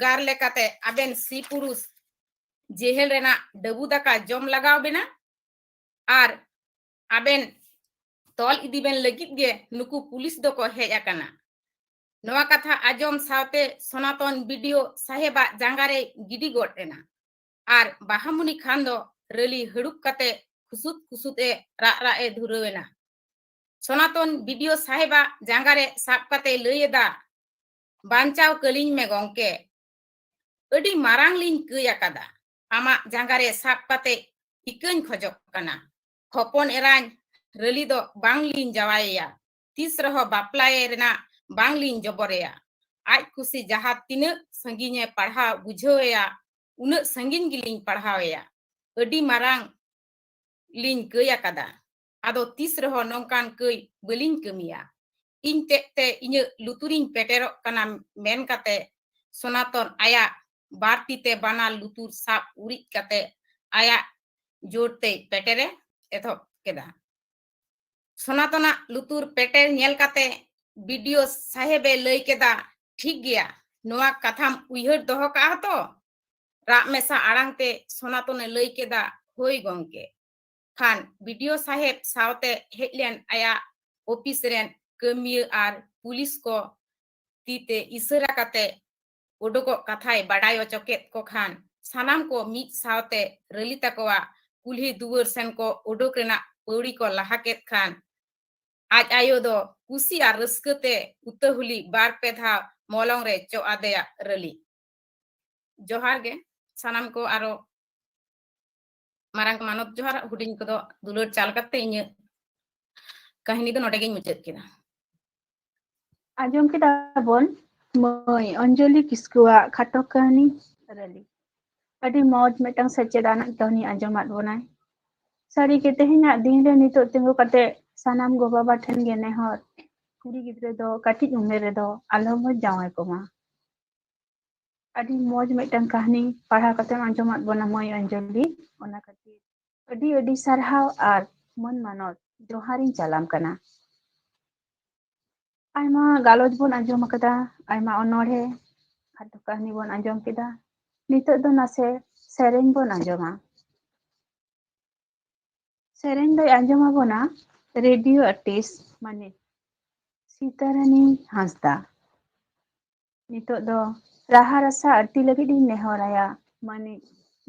ᱜᱟᱨ ᱞᱮᱠᱟᱛᱮ ᱟᱵᱮᱱ ᱥᱤ ᱯᱩᱨᱩᱥ ᱡᱮᱦᱮᱞ ᱨᱮᱱᱟᱜ ᱰᱟᱹᱵᱩ ᱫᱟᱠᱟ ᱡᱚᱢ ᱞᱟᱜᱟᱣ ᱵᱮᱱᱟ᱾ ᱟᱨ ᱟᱵᱮᱱ ᱛᱚᱞ ᱤᱫᱤ ᱵᱮᱱ ᱞᱟᱹᱜᱤᱫ ᱜᱮ ᱱᱩᱠᱩ ᱯᱩᱞᱤᱥ ᱫᱚᱠᱚ ᱦᱮᱡ ᱟᱠᱟᱱᱟ᱾ ᱱᱚᱣᱟ ᱠᱟᱛᱷᱟ ᱟᱸᱡᱚᱢ ᱥᱟᱶᱛᱮ ᱥᱚᱱᱟᱛᱚᱱ ᱵᱤ ᱰᱤ ᱳ ᱥᱟᱦᱮᱵᱟᱜ ᱡᱟᱸᱜᱟ ᱨᱮᱭ ᱜᱤᱰᱤ ᱜᱚᱫ ᱮᱱᱟ᱾ ᱟᱨ ᱵᱟᱦᱟᱢᱩᱱᱤ ᱠᱷᱟᱱ ᱫᱚ ᱨᱟᱹᱞᱤ ᱦᱟᱹᱲᱩᱵ ᱠᱟᱛᱮ ᱠᱷᱩᱥᱩᱫ ᱠᱷᱩᱥᱩᱫ ᱮ ᱨᱟᱜ ᱨᱟᱜ ᱮ ᱫᱷᱩᱨᱟᱹᱣ ᱮᱱᱟ᱾ ᱥᱚᱱᱟᱛᱚᱱ ᱵᱤᱰᱤᱳ ᱥᱟᱦᱮᱵᱟᱜ ᱡᱟᱸᱜᱟ ᱨᱮ ᱥᱟᱵ ᱠᱟᱛᱮ ᱞᱟᱹᱭ ᱮᱫᱟ, "ᱵᱟᱧᱪᱟᱣ ᱠᱟᱹᱞᱤᱧ ᱢᱮ ᱜᱚᱝᱠᱮ, ᱟᱹᱰᱤ ᱢᱟᱨᱟᱝ ᱞᱤᱧ ᱠᱟᱹᱭ ᱟᱠᱟᱫᱟ, ᱟᱢᱟᱜ ᱡᱟᱸᱜᱟ ᱨᱮ ᱥᱟᱵ ᱠᱟᱛᱮ ᱤᱠᱟᱹᱧ ᱠᱷᱚᱡᱚᱜ ᱠᱟᱱᱟ᱾ ᱦᱚᱯᱚᱱ ᱮᱨᱟᱧ ᱨᱟᱹᱞᱤ ᱫᱚ ᱵᱟᱝ ᱞᱤᱧ ᱡᱟᱶᱟᱭᱮᱭᱟ, ᱛᱤᱥ ᱨᱮᱦᱚᱸ ᱵᱟᱯᱞᱟᱭᱮ ᱨᱮᱱᱟᱜ ᱵᱟᱝ ᱞᱤᱧ ᱡᱚᱵᱚᱨᱮᱭᱟ᱾ ᱟᱡ ᱠᱩᱥᱤ ᱡᱟᱦᱟᱸ ᱛᱤᱱᱟᱹᱜ ᱥᱟᱺᱜᱤᱧᱮ ᱯᱟᱲᱦᱟᱣ ᱵᱩᱡᱷᱟᱹᱣᱮᱭᱟ, ᱩᱱᱟᱹᱜ ᱥᱟᱺᱜᱤᱧ ᱜᱮᱞᱤᱧ ᱯᱟᱲᱦᱟᱣᱮᱭᱟ᱾ ᱟᱹᱰᱤ ᱢᱟᱨᱟᱝ ᱞᱤᱧ ᱠᱟᱹᱭ ᱟᱠᱟᱫᱟ, ᱟᱫᱚ ᱛᱤᱥ ᱨᱮᱦᱚᱸ ᱱᱚᱝᱠᱟᱱ ᱠᱟᱹᱭ ᱵᱟᱹᱞᱤᱧ ᱠᱟᱹᱢᱤᱭᱟ᱾ ᱤᱧ ᱛᱮᱫ ᱛᱮ ᱤᱧᱟᱹᱜ ᱞᱩᱛᱩᱨᱤᱧ ᱯᱮᱴᱮᱨᱚᱜ ᱠᱟᱱᱟ," ᱢᱮᱱ ᱠᱟᱛᱮ ᱥᱚᱱᱟᱛᱚᱱ ᱟᱭᱟᱜ ᱵᱟᱨ ᱛᱤ ᱛᱮ ᱵᱟᱱᱟᱨ ᱞᱩᱛᱩᱨ ᱥᱟᱵ ᱩᱨᱤᱡ ᱠᱟᱛᱮ ᱟᱭᱟᱜ ᱡᱳᱨ ᱛᱮ ᱯᱮᱴᱮᱨᱮ ᱮᱛᱚᱦᱚᱵ ᱠᱮᱫᱟ᱾ ᱥᱚᱱᱟᱛᱚᱱᱟᱜ ᱞᱩᱛᱩᱨ ᱯᱮᱴᱮᱨ ᱧᱮᱞ ᱠᱟᱛᱮ ᱵᱤᱰᱤᱳ ᱥᱟᱦᱮᱵᱮ ᱞᱟᱹᱭ ᱠᱮᱫᱟ, "ᱴᱷᱤᱠ ᱜᱮᱭᱟ, ᱱᱚᱣᱟ ᱠᱟᱛᱷᱟᱢ ᱩᱭᱦᱟᱹᱨ ᱫᱚᱦᱚ ᱠᱟᱜᱼᱟ ᱛᱚ?" ᱨᱟᱜ ᱢᱮᱥᱟ ᱟᱲᱟᱝ ᱛᱮ ᱥᱚᱱᱟᱛᱚᱱᱮ ᱞᱟᱹᱭ ᱠᱮᱫᱟ, "ᱦᱳᱭ ᱜᱚᱢᱠᱮ᱾" ᱠᱷᱟᱱ ᱵᱤᱰᱤᱳ ᱥᱟᱦᱮᱵ ᱥᱟᱶᱛᱮ ᱦᱮᱡ ᱞᱮᱱ ᱟᱭᱟᱜ ᱚᱯᱷᱤᱥ ᱨᱮᱱ ᱠᱟᱹᱢᱤᱭᱟᱹ ᱟᱨ ᱯᱩᱞᱤᱥ ᱠᱚ ᱛᱤ ᱛᱮ ᱤᱥᱟᱹᱨᱟ ᱠᱟᱛᱮ ᱩᱰᱩᱠᱚᱜ ᱠᱟᱛᱷᱟᱭ ᱵᱟᱰᱟᱭ ᱦᱚᱪᱚ ᱠᱮᱫ ᱠᱚ ᱠᱷᱟᱱ, ᱥᱟᱱᱟᱢ ᱠᱚ ᱢᱤᱫ ᱥᱟᱶᱛᱮ ᱨᱟᱹᱞᱤ ᱛᱟᱠᱚᱣᱟ ᱠᱩᱞᱦᱤ ᱫᱩᱣᱟᱹᱨ ᱥᱮᱱ ᱠᱚ ᱩᱰᱩᱠ ᱨᱮᱱᱟᱜ ᱯᱟᱹᱣᱲᱤ ᱠᱚ ᱞᱟᱦᱟ ᱠᱮᱫ ᱠᱷᱟᱱ, ᱟᱡ ᱟᱭᱳ ᱫᱚ ᱠᱩᱥᱤ ᱟᱨ ᱨᱟᱹᱥᱠᱟᱹ ᱛᱮ ᱩᱛᱟᱹᱦᱩᱞᱤ ᱵᱟᱨ ᱯᱮ ᱫᱷᱟᱣ ᱢᱚᱞᱚᱝ ᱨᱮ ᱪᱚᱜ ᱟᱫᱮᱭᱟ ᱨᱟᱹᱞᱤ᱾ ᱡᱚᱦᱟᱨ ᱜᱮ ᱥᱟᱱᱟᱢ ᱠᱚ, ᱟᱨᱚ ᱢᱟᱨᱟᱝ ᱢᱟᱱᱚᱛ ᱡᱚᱦᱟᱨ, ᱦᱩᱰᱤᱧ ᱠᱚᱫᱚ ᱫᱩᱞᱟᱹᱲ ᱪᱟᱞ ᱠᱟᱛᱮ ᱤᱧᱟᱹᱜ ᱠᱟᱹᱦᱱᱤ ᱫᱚ ᱱᱚᱰᱮ ᱜᱤᱧ ᱢᱩᱪᱟᱹᱫ ᱠᱮᱫᱟ᱾ ᱟᱸᱡᱚᱢ ᱠᱮᱫᱟ ᱵᱚᱱ ᱢᱟᱹᱭ ᱚᱧᱡᱚᱞᱤ ᱠᱤᱥᱠᱩᱣᱟᱜ ᱠᱷᱟᱴᱚ ᱠᱟᱹᱦᱱᱤ ᱨᱟᱹᱞᱤ᱾ ᱟᱹᱰᱤ ᱢᱚᱡᱽ, ᱢᱤᱫᱴᱟᱝ ᱥᱮᱪᱮᱫ ᱟᱱᱟᱜ ᱠᱟᱹᱦᱱᱤ ᱟᱸᱡᱚᱢᱟᱫ ᱵᱚᱱᱟᱭ᱾ ᱥᱟᱹᱨᱤ ᱜᱮ, ᱛᱮᱦᱮᱧᱟᱜ ᱫᱤᱱ ᱨᱮ ᱱᱤᱛᱚᱜ ᱛᱤᱸᱜᱩ ᱠᱟᱛᱮ ᱥᱟᱱᱟᱢ ᱜᱚ ᱵᱟᱵᱟ ᱴᱷᱮᱱ ᱜᱮ ᱱᱮᱦᱚᱨ, ᱠᱩᱲᱤ ᱜᱤᱫᱽᱨᱟᱹ ᱫᱚ ᱠᱟᱹᱴᱤᱡ ᱩᱢᱮᱨ ᱨᱮᱫᱚ ᱟᱞᱚ ᱵᱚ ᱡᱟᱶᱟᱭ ᱠᱚᱢᱟ᱾ ᱟᱹᱰᱤ ᱢᱚᱡᱽ ᱢᱤᱫᱴᱟᱝ ᱠᱟᱹᱦᱱᱤ ᱯᱟᱲᱦᱟᱣ ᱠᱟᱛᱮᱢ ᱟᱸᱡᱚᱢᱟᱫ ᱵᱚᱱᱟ ᱢᱟᱹᱭ ᱚᱧᱡᱚᱞᱤ, ᱚᱱᱟ ᱠᱷᱟᱹᱛᱤᱨ ᱟᱹᱰᱤ ᱟᱹᱰᱤ ᱥᱟᱨᱦᱟᱣ ᱟᱨ ᱢᱟᱹᱱ ᱢᱟᱱᱚᱛ ᱡᱚᱦᱟᱨᱤᱧ ᱪᱟᱞᱟᱢ ᱠᱟᱱᱟ᱾ ᱟᱭᱢᱟ ᱜᱟᱞᱚᱪ ᱵᱚᱱ ᱟᱸᱡᱚᱢ ᱟᱠᱟᱫᱟ, ᱟᱭᱢᱟ ᱚᱱᱚᱬᱦᱮ, ᱠᱷᱟᱴᱚ ᱠᱟᱹᱦᱱᱤ ᱵᱚᱱ ᱟᱸᱡᱚᱢ ᱠᱮᱫᱟ᱾ ᱱᱤᱛᱚᱜ ᱫᱚ ᱱᱟᱥᱮ ᱥᱮᱨᱮᱧ ᱵᱚᱱ ᱟᱸᱡᱚᱢᱟ᱾ ᱥᱮᱨᱮᱧ ᱫᱚᱭ ᱟᱸᱡᱚᱢ ᱟᱵᱚᱱᱟ ᱨᱮᱰᱤᱭᱳ ᱟᱨᱴᱤᱥᱴ ᱢᱟᱹᱱᱤᱡ ᱥᱤᱛᱟᱨᱟᱱᱤ ᱦᱟᱸᱥᱫᱟ᱾ ᱱᱤᱛᱚᱜ ᱫᱚ ᱨᱟᱦᱟ ᱨᱟᱥᱟ ᱟᱹᱲᱛᱤ ᱞᱟᱹᱜᱤᱫ ᱤᱧ ᱱᱮᱦᱚᱨ ᱟᱭᱟ ᱢᱟᱹᱱᱤᱡ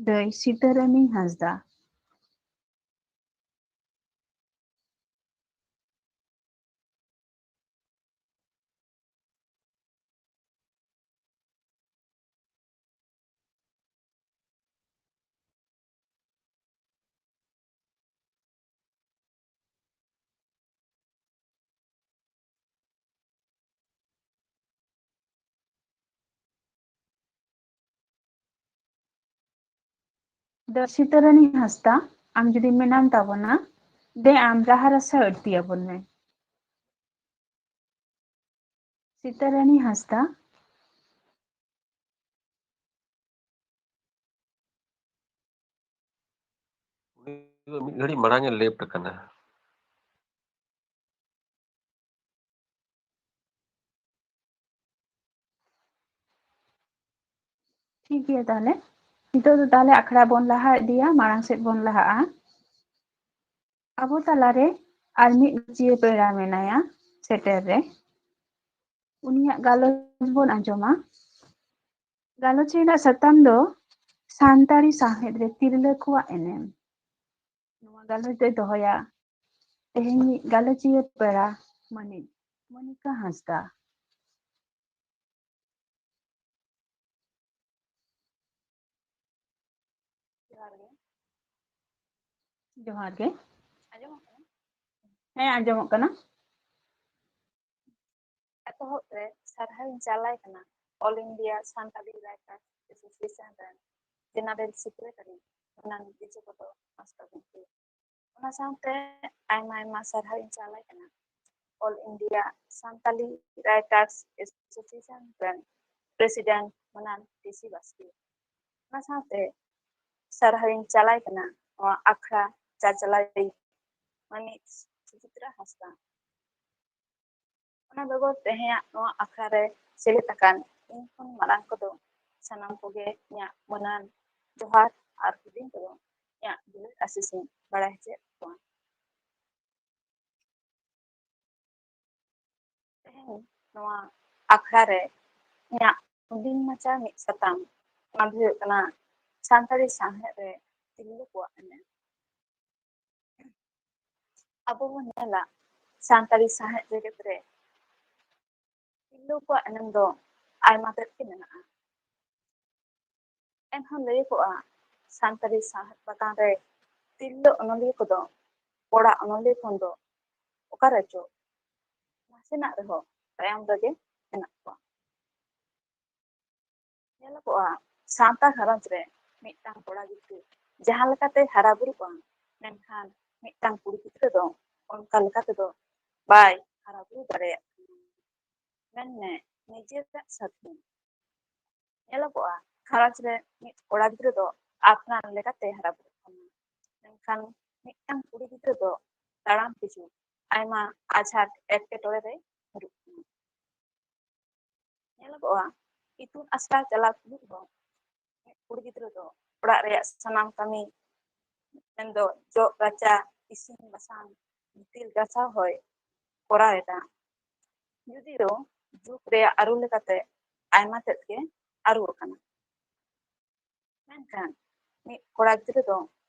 ᱫᱟᱹᱭ ᱥᱤᱛᱟᱨᱟᱱᱤ ᱦᱟᱸᱥᱫᱟ᱾ ᱫᱚ ᱥᱤᱛᱟᱹᱨᱟᱹᱱᱤ ᱦᱟᱸᱥᱫᱟ, ᱟᱢ ᱡᱩᱫᱤ ᱢᱮᱱᱟᱢ ᱛᱟᱵᱚᱱᱟ, ᱫᱮ ᱟᱢ ᱨᱟᱦᱟ ᱨᱟᱥᱟ ᱟᱹᱲᱛᱤ ᱟᱵᱚᱱ ᱢᱮ᱾ ᱥᱤᱛᱟᱹᱨᱟᱹᱱᱤ ᱦᱟᱸᱥᱫᱟ᱾ ᱩᱱᱤ ᱫᱚ ᱢᱤᱫ ᱜᱷᱟᱹᱲᱤᱡ ᱢᱟᱲᱟᱝ ᱮ ᱞᱮᱯᱴ ᱟᱠᱟᱱᱟ᱾ ᱴᱷᱤᱠ ᱜᱮᱭᱟ, ᱛᱟᱦᱞᱮ ᱱᱤᱛᱚᱜ ᱫᱚ ᱛᱟᱦᱞᱮ ᱟᱠᱷᱲᱟ ᱵᱚᱱ ᱞᱟᱦᱟ ᱤᱫᱤᱭᱟ, ᱢᱟᱲᱟᱝ ᱥᱮᱫ ᱵᱚᱱ ᱞᱟᱦᱟᱜᱼᱟ᱾ ᱟᱵᱚ ᱛᱟᱞᱟᱨᱮ ᱟᱨ ᱢᱤᱫ ᱪᱤᱭᱟᱹ ᱯᱮᱲᱟ ᱢᱮᱱᱟᱭᱟ ᱥᱮᱴᱮᱨ ᱨᱮ᱾ ᱩᱱᱤᱭᱟᱜ ᱜᱟᱞᱚᱪ ᱵᱚᱱ ᱟᱸᱡᱚᱢᱟ᱾ ᱜᱟᱞᱚᱪ ᱨᱮᱱᱟᱜ ᱥᱟᱛᱟᱢ ᱫᱚ ᱥᱟᱱᱛᱟᱲᱤ ᱥᱟᱶᱦᱮᱫ ᱨᱮ ᱛᱤᱨᱞᱟᱹ ᱠᱚᱣᱟᱜ ᱮᱱᱮᱢ᱾ ᱱᱚᱣᱟ ᱜᱟᱞᱚᱪ ᱫᱚᱭ ᱫᱚᱦᱚᱭᱟ ᱛᱮᱦᱮᱧᱤᱡ ᱜᱟᱞᱚᱪᱤᱭᱟᱹ ᱯᱮᱲᱟ ᱢᱟᱹᱱᱤᱡ ᱢᱚᱱᱤᱠᱟ ᱦᱟᱸᱥᱫᱟ᱾ ᱡᱚᱦᱟᱨ ᱜᱮ᱾ ᱡᱚᱦᱟᱨ ᱜᱮ᱾ ᱟᱸᱡᱚᱢᱚᱜ ᱠᱟᱱᱟ? ᱦᱮᱸ, ᱟᱸᱡᱚᱢᱚᱜ ᱠᱟᱱᱟ᱾ ᱮᱛᱚᱦᱚᱵ ᱨᱮ ᱥᱟᱨᱦᱟᱣ ᱤᱧ ᱪᱟᱞᱟᱭ ᱠᱟᱱᱟ All India Santali Writers Association ᱨᱮᱱ General Secretary ᱢᱟᱱᱟᱱ ᱵᱤᱡᱩ ᱠᱚᱫᱚ ᱢᱟᱥᱴᱟᱨ ᱜᱚᱢᱠᱮ᱾ ᱚᱱᱟ ᱥᱟᱶᱛᱮ ᱟᱭᱢᱟ ᱟᱭᱢᱟ ᱥᱟᱨᱦᱟᱣ ᱤᱧ ᱪᱟᱞᱟᱭ ᱠᱟᱱᱟ All India Santali Writers Association ᱨᱮᱱ President ᱢᱟᱱᱟᱱ ᱴᱤ ᱥᱤ ᱵᱟᱥᱠᱮ᱾ ᱚᱱᱟ ᱥᱟᱶᱛᱮ ᱥᱟᱨᱦᱟᱣ ᱤᱧ ᱪᱟᱞᱟᱭ ᱠᱟᱱᱟ ᱱᱚᱣᱟ ᱟᱠᱷᱲᱟ ᱪᱟᱪᱞᱟᱣᱤᱡ ᱢᱟᱹᱱᱤᱡ ᱥᱩᱪᱤᱛᱨᱟ ᱦᱟᱸᱥᱫᱟ᱾ ᱚᱱᱟ ᱵᱮᱜᱚᱨ ᱛᱮᱦᱮᱧᱟᱜ ᱱᱚᱣᱟ ᱟᱠᱷᱲᱟ ᱨᱮ ᱥᱮᱞᱮᱫ ᱟᱠᱟᱱ ᱤᱧ ᱠᱷᱚᱱ ᱢᱟᱨᱟᱝ ᱠᱚᱫᱚ ᱥᱟᱱᱟᱢ ᱠᱚᱜᱮ ᱤᱧᱟᱹᱜ ᱢᱟᱹᱱᱟᱱ ᱡᱚᱦᱟᱨ ᱟᱨ ᱦᱩᱰᱤᱧ ᱠᱚᱫᱚ ᱤᱧᱟᱹᱜ ᱫᱩᱞᱟᱹᱲ ᱟᱥᱤᱥ ᱤᱧ ᱵᱟᱲᱟᱭ ᱦᱚᱪᱚᱭᱮᱫ ᱠᱚᱣᱟ᱾ ᱛᱮᱦᱮᱧ ᱱᱚᱣᱟ ᱟᱠᱷᱲᱟ ᱨᱮ ᱤᱧᱟᱹᱜ ᱦᱩᱰᱤᱧ ᱢᱟᱪᱷᱟ ᱢᱤᱫ ᱥᱟᱛᱟᱢ, ᱚᱱᱟ ᱫᱚ ᱦᱩᱭᱩᱜ ᱠᱟᱱᱟ ᱥᱟᱱᱛᱟᱲᱤ ᱥᱟᱶᱦᱮᱫ ᱨᱮ ᱛᱤᱨᱞᱟᱹ ᱠᱚᱣᱟᱜ ᱮᱱᱮᱢ᱾ ᱟᱵᱚ ᱵᱚᱱ ᱧᱮᱞᱟ, ᱥᱟᱱᱛᱟᱲᱤ ᱥᱟᱶᱦᱮᱫ ᱡᱮᱜᱮᱛ ᱨᱮ ᱛᱤᱨᱞᱟᱹ ᱠᱚᱣᱟᱜ ᱮᱱᱮᱢ ᱫᱚ ᱟᱭᱢᱟ ᱛᱮᱫ ᱜᱮ ᱢᱮᱱᱟᱜᱼᱟ᱾ ᱮᱱᱦᱚᱸ ᱞᱟᱹᱭᱟᱹᱜᱚᱜᱼᱟ, ᱥᱟᱱᱛᱟᱲᱤ ᱥᱟᱶᱦᱮᱫ ᱵᱟᱜᱟᱱ ᱨᱮ ᱛᱤᱨᱞᱟᱹ ᱚᱱᱚᱞᱤᱭᱟᱹ ᱠᱚᱫᱚ ᱠᱚᱲᱟ ᱚᱱᱚᱞᱤᱭᱟᱹ ᱠᱷᱚᱱ ᱫᱚ ᱚᱠᱟ ᱨᱮᱪᱚ ᱱᱟᱥᱮᱱᱟᱜ ᱨᱮᱦᱚᱸ ᱛᱟᱭᱚᱢ ᱨᱮᱜᱮ ᱢᱮᱱᱟᱜ ᱠᱚᱣᱟ᱾ ᱧᱮᱞᱚᱜᱚᱜᱼᱟ, ᱥᱟᱶᱛᱟ ᱜᱷᱟᱨᱚᱸᱡᱽ ᱨᱮ ᱢᱤᱫᱴᱟᱝ ᱠᱚᱲᱟ ᱜᱤᱫᱽᱨᱟᱹ ᱡᱟᱦᱟᱸ ᱞᱮᱠᱟᱛᱮ ᱦᱟᱨᱟ ᱵᱩᱨᱩᱜᱼᱟ, ᱢᱮᱱᱠᱷᱟᱱ ᱢᱤᱫᱴᱟᱝ ᱠᱩᱲᱤ ᱜᱤᱫᱽᱨᱟᱹ ᱫᱚ ᱚᱱᱠᱟ ᱞᱮᱠᱟ ᱛᱮᱫᱚ ᱵᱟᱭ ᱦᱟᱨᱟ ᱵᱩᱨᱩ ᱫᱟᱲᱮᱭᱟᱜ ᱠᱟᱱᱟ᱾ ᱢᱮᱱᱢᱮ, ᱱᱤᱡᱮᱨᱟᱜ ᱥᱟᱹᱫᱷᱤᱱ᱾ ᱧᱮᱞᱚᱜᱚᱜᱼᱟ, ᱜᱷᱟᱨᱚᱸᱡᱽ ᱨᱮ ᱢᱤᱫ ᱠᱚᱲᱟ ᱜᱤᱫᱽᱨᱟᱹ ᱫᱚ ᱟᱯᱱᱟᱨ ᱞᱮᱠᱟᱛᱮ ᱦᱟᱨᱟ ᱵᱩᱨᱩᱜ ᱠᱟᱱᱟ, ᱢᱮᱱᱠᱷᱟᱱ ᱢᱤᱫᱴᱟᱝ ᱠᱩᱲᱤ ᱜᱤᱫᱽᱨᱟᱹ ᱫᱚ ᱛᱟᱲᱟᱢ ᱯᱤᱪᱷᱩ ᱟᱭᱢᱟ ᱟᱡᱷᱟᱴ ᱮᱴᱠᱮᱴᱚᱬᱮ ᱨᱮ ᱧᱩᱨᱩᱜ ᱠᱟᱱᱟ᱾ ᱧᱮᱞᱚᱜᱚᱜᱼᱟ, ᱤᱛᱩᱱ ᱟᱥᱲᱟ ᱪᱟᱞᱟᱣ ᱛᱩᱞᱩᱡ ᱦᱚᱸ ᱢᱤᱫ ᱠᱩᱲᱤ ᱜᱤᱫᱽᱨᱟᱹ ᱫᱚ ᱚᱲᱟᱜ ᱨᱮᱭᱟᱜ ᱥᱟᱱᱟᱢ ᱠᱟᱹᱢᱤ, ᱢᱮᱱᱫᱚ ᱡᱚᱜ ᱨᱟᱪᱟ, ᱤᱥᱤᱱ ᱵᱟᱥᱟᱝ, ᱜᱤᱛᱤᱞ ᱜᱟᱥᱟᱣ ᱦᱚᱸᱭ ᱠᱚᱨᱟᱣ ᱮᱫᱟ᱾ ᱡᱩᱫᱤᱭᱳ ᱡᱩᱜᱽ ᱨᱮᱭᱟᱜ ᱟᱹᱨᱩ ᱞᱮᱠᱟᱛᱮ ᱟᱭᱢᱟ ᱛᱮᱫ ᱜᱮ ᱟᱹᱨᱩ ᱟᱠᱟᱱᱟ, ᱢᱮᱱᱠᱷᱟᱱ ᱢᱤᱫ ᱠᱚᱲᱟ ᱜᱤᱫᱽᱨᱟᱹ ᱫᱚ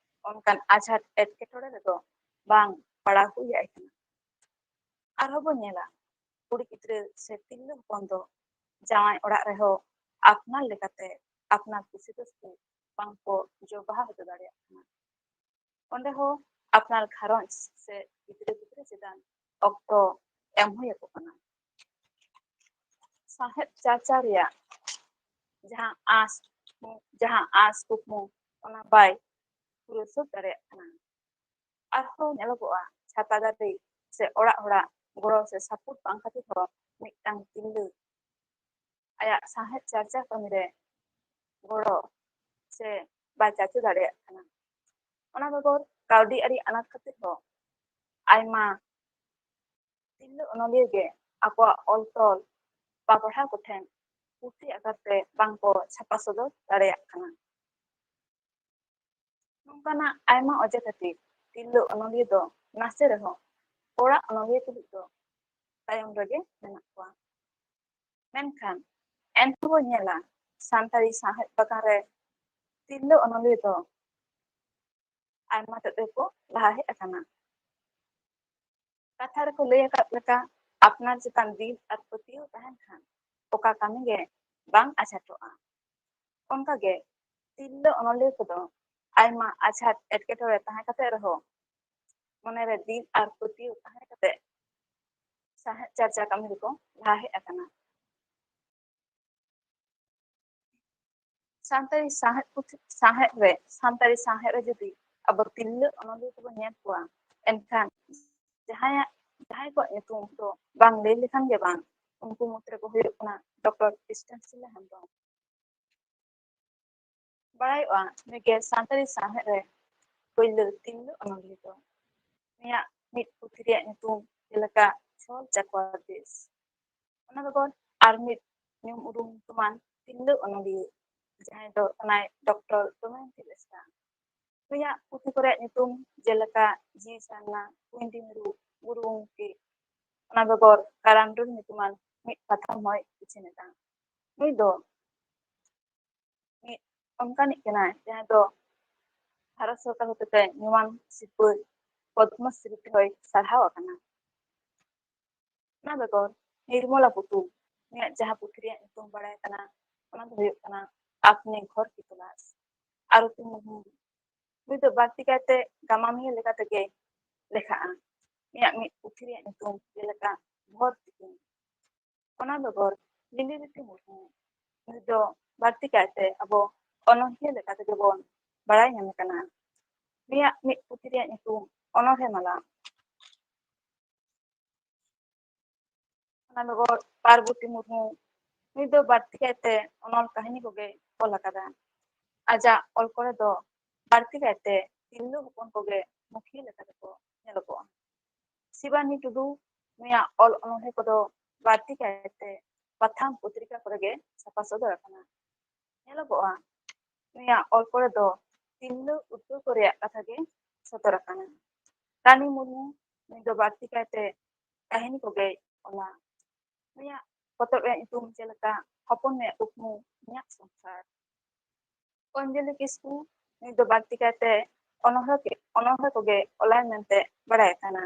ᱚᱱᱠᱟᱱ ᱟᱡᱷᱟᱴ ᱮᱴᱠᱮᱴᱚᱬᱮ ᱨᱮᱫᱚ ᱵᱟᱝ ᱯᱟᱲᱟᱣ ᱦᱩᱭ ᱟᱭ ᱠᱟᱱᱟ᱾ ᱟᱨᱦᱚᱸ ᱵᱚᱱ ᱧᱮᱞᱟ, ᱠᱩᱲᱤ ᱜᱤᱫᱽᱨᱟᱹ ᱥᱮ ᱛᱤᱨᱞᱟᱹ ᱦᱚᱯᱚᱱ ᱫᱚ ᱡᱟᱶᱟᱭ ᱚᱲᱟᱜ ᱨᱮᱦᱚᱸ ᱟᱯᱱᱟᱨ ᱞᱮᱠᱟᱛᱮ ᱟᱯᱱᱟᱨ ᱠᱩᱥᱤ ᱨᱟᱹᱥᱠᱟᱹ ᱵᱟᱝᱠᱚ ᱡᱚ ᱵᱟᱦᱟ ᱦᱚᱪᱚ ᱫᱟᱲᱮᱭᱟᱜ ᱠᱟᱱᱟ᱾ ᱚᱸᱰᱮ ᱦᱚᱸ ᱟᱯᱱᱟᱨ ᱜᱷᱟᱨᱚᱸᱡᱽ ᱥᱮ ᱜᱤᱫᱽᱨᱟᱹ ᱯᱤᱫᱽᱨᱟᱹ ᱪᱮᱛᱟᱱ ᱚᱠᱛᱚ ᱮᱢ ᱦᱩᱭ ᱟᱠᱚ ᱠᱟᱱᱟ᱾ ᱥᱟᱶᱦᱮᱫ ᱪᱟᱨᱪᱟ ᱨᱮᱭᱟᱜ ᱡᱟᱦᱟᱸ ᱟᱸᱥ, ᱡᱟᱦᱟᱸ ᱟᱸᱥ ᱠᱩᱠᱢᱩ, ᱚᱱᱟ ᱵᱟᱭ ᱯᱩᱨᱟᱹᱣ ᱥᱟᱹᱛ ᱫᱟᱲᱮᱭᱟᱜ ᱠᱟᱱᱟ᱾ ᱟᱨᱦᱚᱸ ᱧᱮᱞᱚᱜᱚᱜᱼᱟ, ᱪᱷᱟᱛᱟ ᱫᱟᱨᱮ ᱥᱮ ᱚᱲᱟᱜ ᱦᱚᱲᱟᱜ ᱜᱚᱲᱚ ᱥᱮ ᱥᱟᱯᱳᱨᱴ ᱵᱟᱝ ᱠᱷᱟᱹᱛᱤᱨ ᱦᱚᱸ ᱢᱤᱫᱴᱟᱝ ᱛᱤᱨᱞᱟᱹ ᱟᱭᱟᱜ ᱥᱟᱶᱦᱮᱫ ᱪᱟᱨᱪᱟ ᱠᱟᱹᱢᱤ ᱨᱮ ᱜᱚᱲᱚ ᱥᱮ ᱵᱟᱭ ᱪᱟᱪᱳ ᱫᱟᱲᱮᱭᱟᱜ ᱠᱟᱱᱟ᱾ ᱚᱱᱟ ᱵᱮᱜᱚᱨ ᱠᱟᱹᱣᱰᱤ ᱟᱹᱨᱤ ᱟᱱᱟᱴ ᱠᱷᱟᱹᱛᱤᱨ ᱦᱚᱸ ᱟᱭᱢᱟ ᱛᱤᱨᱞᱟᱹ ᱚᱱᱚᱞᱤᱭᱟᱹ ᱜᱮ ᱟᱠᱚᱣᱟᱜ ᱚᱞ ᱛᱚᱞ ᱯᱟᱯᱟᱲᱦᱟ ᱠᱚᱴᱷᱮᱱ ᱯᱩᱛᱷᱤ ᱟᱠᱟᱨ ᱛᱮ ᱵᱟᱝᱠᱚ ᱪᱷᱟᱯᱟ ᱥᱚᱫᱚᱨ ᱫᱟᱲᱮᱭᱟᱜ ᱠᱟᱱᱟ᱾ ᱱᱚᱝᱠᱟᱱᱟᱜ ᱟᱭᱢᱟ ᱚᱡᱮ ᱠᱷᱟᱹᱛᱤᱨ ᱛᱤᱨᱞᱟᱹ ᱚᱱᱚᱞᱤᱭᱟᱹ ᱫᱚ ᱱᱟᱥᱮ ᱨᱮᱦᱚᱸ ᱚᱲᱟᱜ ᱚᱱᱚᱞᱤᱭᱟᱹ ᱛᱩᱞᱩᱡ ᱫᱚ ᱛᱟᱭᱚᱢ ᱨᱮᱜᱮ ᱢᱮᱱᱟᱜ ᱠᱚᱣᱟ᱾ ᱢᱮᱱᱠᱷᱟᱱ ᱮᱱᱦᱚᱸ ᱵᱚᱱ ᱧᱮᱞᱟ, ᱥᱟᱱᱛᱟᱲᱤ ᱥᱟᱶᱦᱮᱫ ᱵᱟᱜᱟᱱ ᱨᱮ ᱛᱤᱨᱞᱟᱹ ᱚᱱᱚᱞᱤᱭᱟᱹ ᱫᱚ ᱟᱭᱢᱟ ᱛᱮᱫ ᱜᱮᱠᱚ ᱞᱟᱦᱟ ᱦᱮᱡ ᱟᱠᱟᱱᱟ᱾ ᱠᱟᱛᱷᱟ ᱨᱮᱠᱚ ᱞᱟᱹᱭ ᱟᱠᱟᱫ ᱞᱮᱠᱟ, ᱟᱯᱱᱟᱨ ᱪᱮᱛᱟᱱ ᱫᱤᱞ ᱟᱨ ᱯᱟᱹᱛᱭᱟᱹᱣ ᱛᱟᱦᱮᱱ ᱠᱷᱟᱱ ᱚᱠᱟ ᱠᱟᱹᱢᱤ ᱜᱮ ᱵᱟᱝ ᱟᱡᱷᱟᱴᱚᱜᱼᱟ᱾ ᱚᱱᱠᱟᱜᱮ ᱛᱤᱨᱞᱟᱹ ᱚᱱᱚᱞᱤᱭᱟᱹ ᱠᱚᱫᱚ ᱟᱭᱢᱟ ᱟᱡᱷᱟᱴ ᱮᱴᱠᱮᱴᱚᱬᱮ ᱛᱟᱦᱮᱸ ᱠᱟᱛᱮ ᱨᱮᱦᱚᱸ ᱢᱚᱱᱮᱨᱮ ᱫᱤᱞ ᱟᱨ ᱯᱟᱹᱛᱭᱟᱹᱣ ᱛᱟᱦᱮᱸ ᱠᱟᱛᱮ ᱥᱟᱶᱦᱮᱫ ᱪᱟᱨᱪᱟ ᱠᱟᱹᱢᱤ ᱨᱮᱠᱚ ᱞᱟᱦᱟ ᱦᱮᱡ ᱟᱠᱟᱱᱟ᱾ ᱥᱟᱱᱛᱟᱲᱤ ᱥᱟᱶᱦᱮᱫ ᱯᱩᱛᱷᱤ ᱥᱟᱶᱦᱮᱫ ᱨᱮ ᱥᱟᱱᱛᱟᱲᱤ ᱥᱟᱶᱦᱮᱫ ᱨᱮ ᱡᱩᱫᱤ ᱟᱵᱚ ᱛᱤᱨᱞᱟᱹ ᱚᱱᱚᱞᱤᱭᱟᱹ ᱠᱚᱵᱚᱱ ᱧᱮᱞ ᱠᱚᱣᱟ, ᱮᱱᱠᱷᱟᱱ ᱡᱟᱦᱟᱸᱭᱟᱜ ᱡᱟᱦᱟᱸᱭ ᱠᱚᱣᱟᱜ ᱧᱩᱛᱩᱢ ᱫᱚ ᱵᱟᱝ ᱞᱟᱹᱭ ᱞᱮᱠᱷᱟᱱ ᱜᱮ ᱵᱟᱝ, ᱩᱱᱠᱩ ᱢᱩᱫᱽ ᱨᱮᱠᱚ ᱦᱩᱭᱩᱜ ᱠᱟᱱᱟ ᱰᱚᱠᱴᱚᱨ ᱠᱨᱤᱥᱴᱟᱱ ᱥᱤᱞᱟ ᱦᱮᱢᱵᱨᱚᱢ᱾ ᱵᱟᱲᱟᱭᱚᱜᱼᱟ, ᱱᱩᱭ ᱜᱮ ᱥᱟᱱᱛᱟᱲᱤ ᱥᱟᱶᱦᱮᱫ ᱨᱮ ᱯᱳᱭᱞᱳ ᱛᱤᱨᱞᱟᱹ ᱚᱱᱚᱞᱤᱭᱟᱹ ᱫᱚ᱾ ᱱᱩᱭᱟᱜ ᱢᱤᱫ ᱯᱩᱛᱷᱤ ᱨᱮᱭᱟᱜ ᱧᱩᱛᱩᱢ ᱡᱮᱞᱮᱠᱟ ᱪᱷᱚᱞ ᱪᱟᱠᱚᱣᱟ ᱫᱮᱥ᱾ ᱚᱱᱟ ᱵᱮᱜᱚᱨ ᱟᱨ ᱢᱤᱫ ᱧᱩᱢ ᱩᱨᱩᱢ ᱧᱩᱛᱩᱢᱟᱱ ᱛᱤᱨᱞᱟᱹ ᱚᱱᱚᱞᱤᱭᱟᱹ, ᱡᱟᱦᱟᱸᱭ ᱫᱚ ᱠᱟᱱᱟᱭ ᱰᱚᱠᱴᱚᱨ ᱫᱚᱢᱚᱭᱚᱱᱛᱤ ᱵᱮᱥᱨᱟ᱾ ᱱᱩᱭᱟᱜ ᱯᱩᱛᱷᱤ ᱠᱚᱨᱮᱭᱟᱜ ᱧᱩᱛᱩᱢ ᱡᱮᱞᱮᱠᱟ ᱡᱤᱣᱤ ᱥᱟᱨᱱᱟ, ᱠᱩᱸᱭᱰᱤ ᱢᱤᱨᱩ, ᱜᱩᱨᱩ ᱜᱚᱢᱠᱮ, ᱚᱱᱟ ᱵᱮᱜᱚᱨ ᱠᱟᱨᱟᱢ ᱰᱟᱹᱨ ᱧᱩᱛᱩᱢᱟᱱ ᱢᱤᱫ ᱯᱟᱛᱷᱟᱢ ᱦᱚᱸᱭ ᱩᱪᱷᱟᱹᱱ ᱮᱫᱟ᱾ ᱱᱩᱭ ᱫᱚ ᱢᱤᱫ ᱚᱱᱠᱟᱱᱤᱡ ᱠᱟᱱᱟᱭ, ᱡᱟᱦᱟᱸᱭ ᱫᱚ ᱵᱷᱟᱨᱚᱛ ᱥᱚᱨᱠᱟᱨ ᱦᱚᱛᱮᱛᱮ ᱧᱩᱢᱟᱱ ᱥᱤᱨᱯᱟᱹ ᱯᱚᱫᱽᱢᱚᱥᱨᱤ ᱛᱮᱦᱚᱸᱭ ᱥᱟᱨᱦᱟᱣ ᱟᱠᱟᱱᱟ᱾ ᱚᱱᱟ ᱵᱮᱜᱚᱨ ᱱᱤᱨᱢᱚᱞᱟ ᱯᱩᱛᱩᱞ, ᱩᱱᱤᱭᱟᱜ ᱡᱟᱦᱟᱸ ᱯᱩᱛᱷᱤ ᱨᱮᱭᱟᱜ ᱧᱩᱛᱩᱢ ᱵᱟᱲᱟᱭ ᱠᱟᱱᱟ, ᱚᱱᱟ ᱫᱚ ᱦᱩᱭᱩᱜ ᱠᱟᱱᱟ ᱟᱯᱱᱮ ᱜᱷᱚᱨ ᱠᱤ ᱛᱚᱞᱟᱥ᱾ ᱟᱨᱚᱛᱤ ᱢᱩᱨᱢᱩ, ᱱᱩᱭ ᱫᱚ ᱵᱟᱹᱲᱛᱤ ᱠᱟᱭᱛᱮ ᱜᱟᱢᱟᱢᱤᱭᱟᱹ ᱞᱮᱠᱟ ᱛᱮᱜᱮ ᱞᱮᱠᱷᱟᱜᱼᱟ᱾ ᱩᱱᱤᱭᱟᱜ ᱢᱤᱫ ᱯᱩᱛᱷᱤ ᱨᱮᱭᱟᱜ ᱧᱩᱛᱩᱢ ᱡᱮᱞᱮᱠᱟ ᱵᱷᱚᱨ ᱛᱤᱠᱤᱱ᱾ ᱚᱱᱟ ᱵᱮᱜᱚᱨ ᱞᱤᱞᱤ ᱵᱤᱴᱤ ᱢᱩᱨᱢᱩ, ᱱᱩᱭ ᱫᱚ ᱵᱟᱹᱲᱛᱤ ᱠᱟᱭᱛᱮ ᱟᱵᱚ ᱚᱱᱚᱬᱦᱤᱭᱟᱹ ᱞᱮᱠᱟ ᱛᱮᱜᱮ ᱵᱚᱱ ᱵᱟᱲᱟᱭ ᱧᱟᱢᱮ ᱠᱟᱱᱟ᱾ ᱱᱩᱭᱟᱜ ᱢᱤᱫ ᱯᱩᱛᱷᱤ ᱨᱮᱭᱟᱜ ᱧᱩᱛᱩᱢ ᱚᱱᱚᱬᱦᱮ ᱢᱟᱞᱟ᱾ ᱚᱱᱟ ᱵᱮᱜᱚᱨ ᱯᱟᱨᱵᱚᱛᱤ ᱢᱩᱨᱢᱩ, ᱱᱩᱭ ᱫᱚ ᱵᱟᱹᱲᱛᱤ ᱠᱟᱭᱛᱮ ᱚᱱᱚᱞ ᱠᱟᱹᱦᱱᱤ ᱠᱚᱜᱮ ᱚᱞ ᱟᱠᱟᱫᱟ᱾ ᱟᱡᱟᱜ ᱚᱞ ᱠᱚᱨᱮ ᱫᱚ ᱵᱟᱹᱲᱛᱤ ᱠᱟᱭᱛᱮ ᱛᱤᱨᱞᱟᱹ ᱦᱚᱯᱚᱱ ᱠᱚᱜᱮ ᱢᱩᱠᱷᱤᱭᱟᱹ ᱞᱮᱠᱟ ᱛᱮᱠᱚ ᱧᱮᱞᱚᱜᱚᱜᱼᱟ᱾ ᱥᱤᱵᱟᱱᱤ ᱴᱩᱰᱩ, ᱱᱩᱭᱟᱜ ᱚᱞ ᱚᱱᱚᱬᱦᱮ ᱠᱚᱫᱚ ᱵᱟᱹᱲᱛᱤ ᱠᱟᱭᱛᱮ ᱯᱟᱛᱷᱟᱢ ᱯᱚᱛᱨᱤᱠᱟ ᱠᱚᱨᱮ ᱜᱮ ᱪᱷᱟᱯᱟ ᱥᱚᱫᱚᱨ ᱟᱠᱟᱱᱟ᱾ ᱧᱮᱞᱚᱜᱚᱜᱼᱟ, ᱱᱩᱭᱟᱜ ᱚᱞ ᱠᱚᱨᱮ ᱫᱚ ᱛᱤᱨᱞᱟᱹ ᱩᱫᱽᱜᱟᱹᱣ ᱠᱚ ᱨᱮᱭᱟᱜ ᱠᱟᱛᱷᱟ ᱜᱮ ᱥᱚᱫᱚᱨ ᱟᱠᱟᱱᱟ᱾ ᱨᱟᱱᱤ ᱢᱩᱨᱢᱩ, ᱱᱩᱭ ᱫᱚ ᱵᱟᱹᱲᱛᱤ ᱠᱟᱭᱛᱮ ᱠᱟᱹᱦᱱᱤ ᱠᱚᱜᱮᱭ ᱚᱞᱟ᱾ ᱱᱩᱭᱟᱜ ᱯᱚᱛᱚᱵ ᱨᱮᱭᱟᱜ ᱧᱩᱛᱩᱢ ᱡᱮᱞᱮᱠᱟ ᱦᱚᱯᱚᱱ ᱢᱮ ᱠᱩᱠᱢᱩ ᱤᱧᱟᱹᱜ ᱥᱚᱝᱥᱟᱨ᱾ ᱚᱧᱡᱚᱞᱤ ᱠᱤᱥᱠᱩ, ᱱᱩᱭ ᱫᱚ ᱵᱟᱹᱲᱛᱤ ᱠᱟᱭᱛᱮ ᱚᱱᱚᱬᱦᱮ ᱠᱮ-, ᱚᱱᱚᱬᱦᱮ ᱠᱚᱜᱮ ᱚᱞᱟᱭ ᱢᱮᱱᱛᱮ ᱵᱟᱲᱟᱭ ᱠᱟᱱᱟ᱾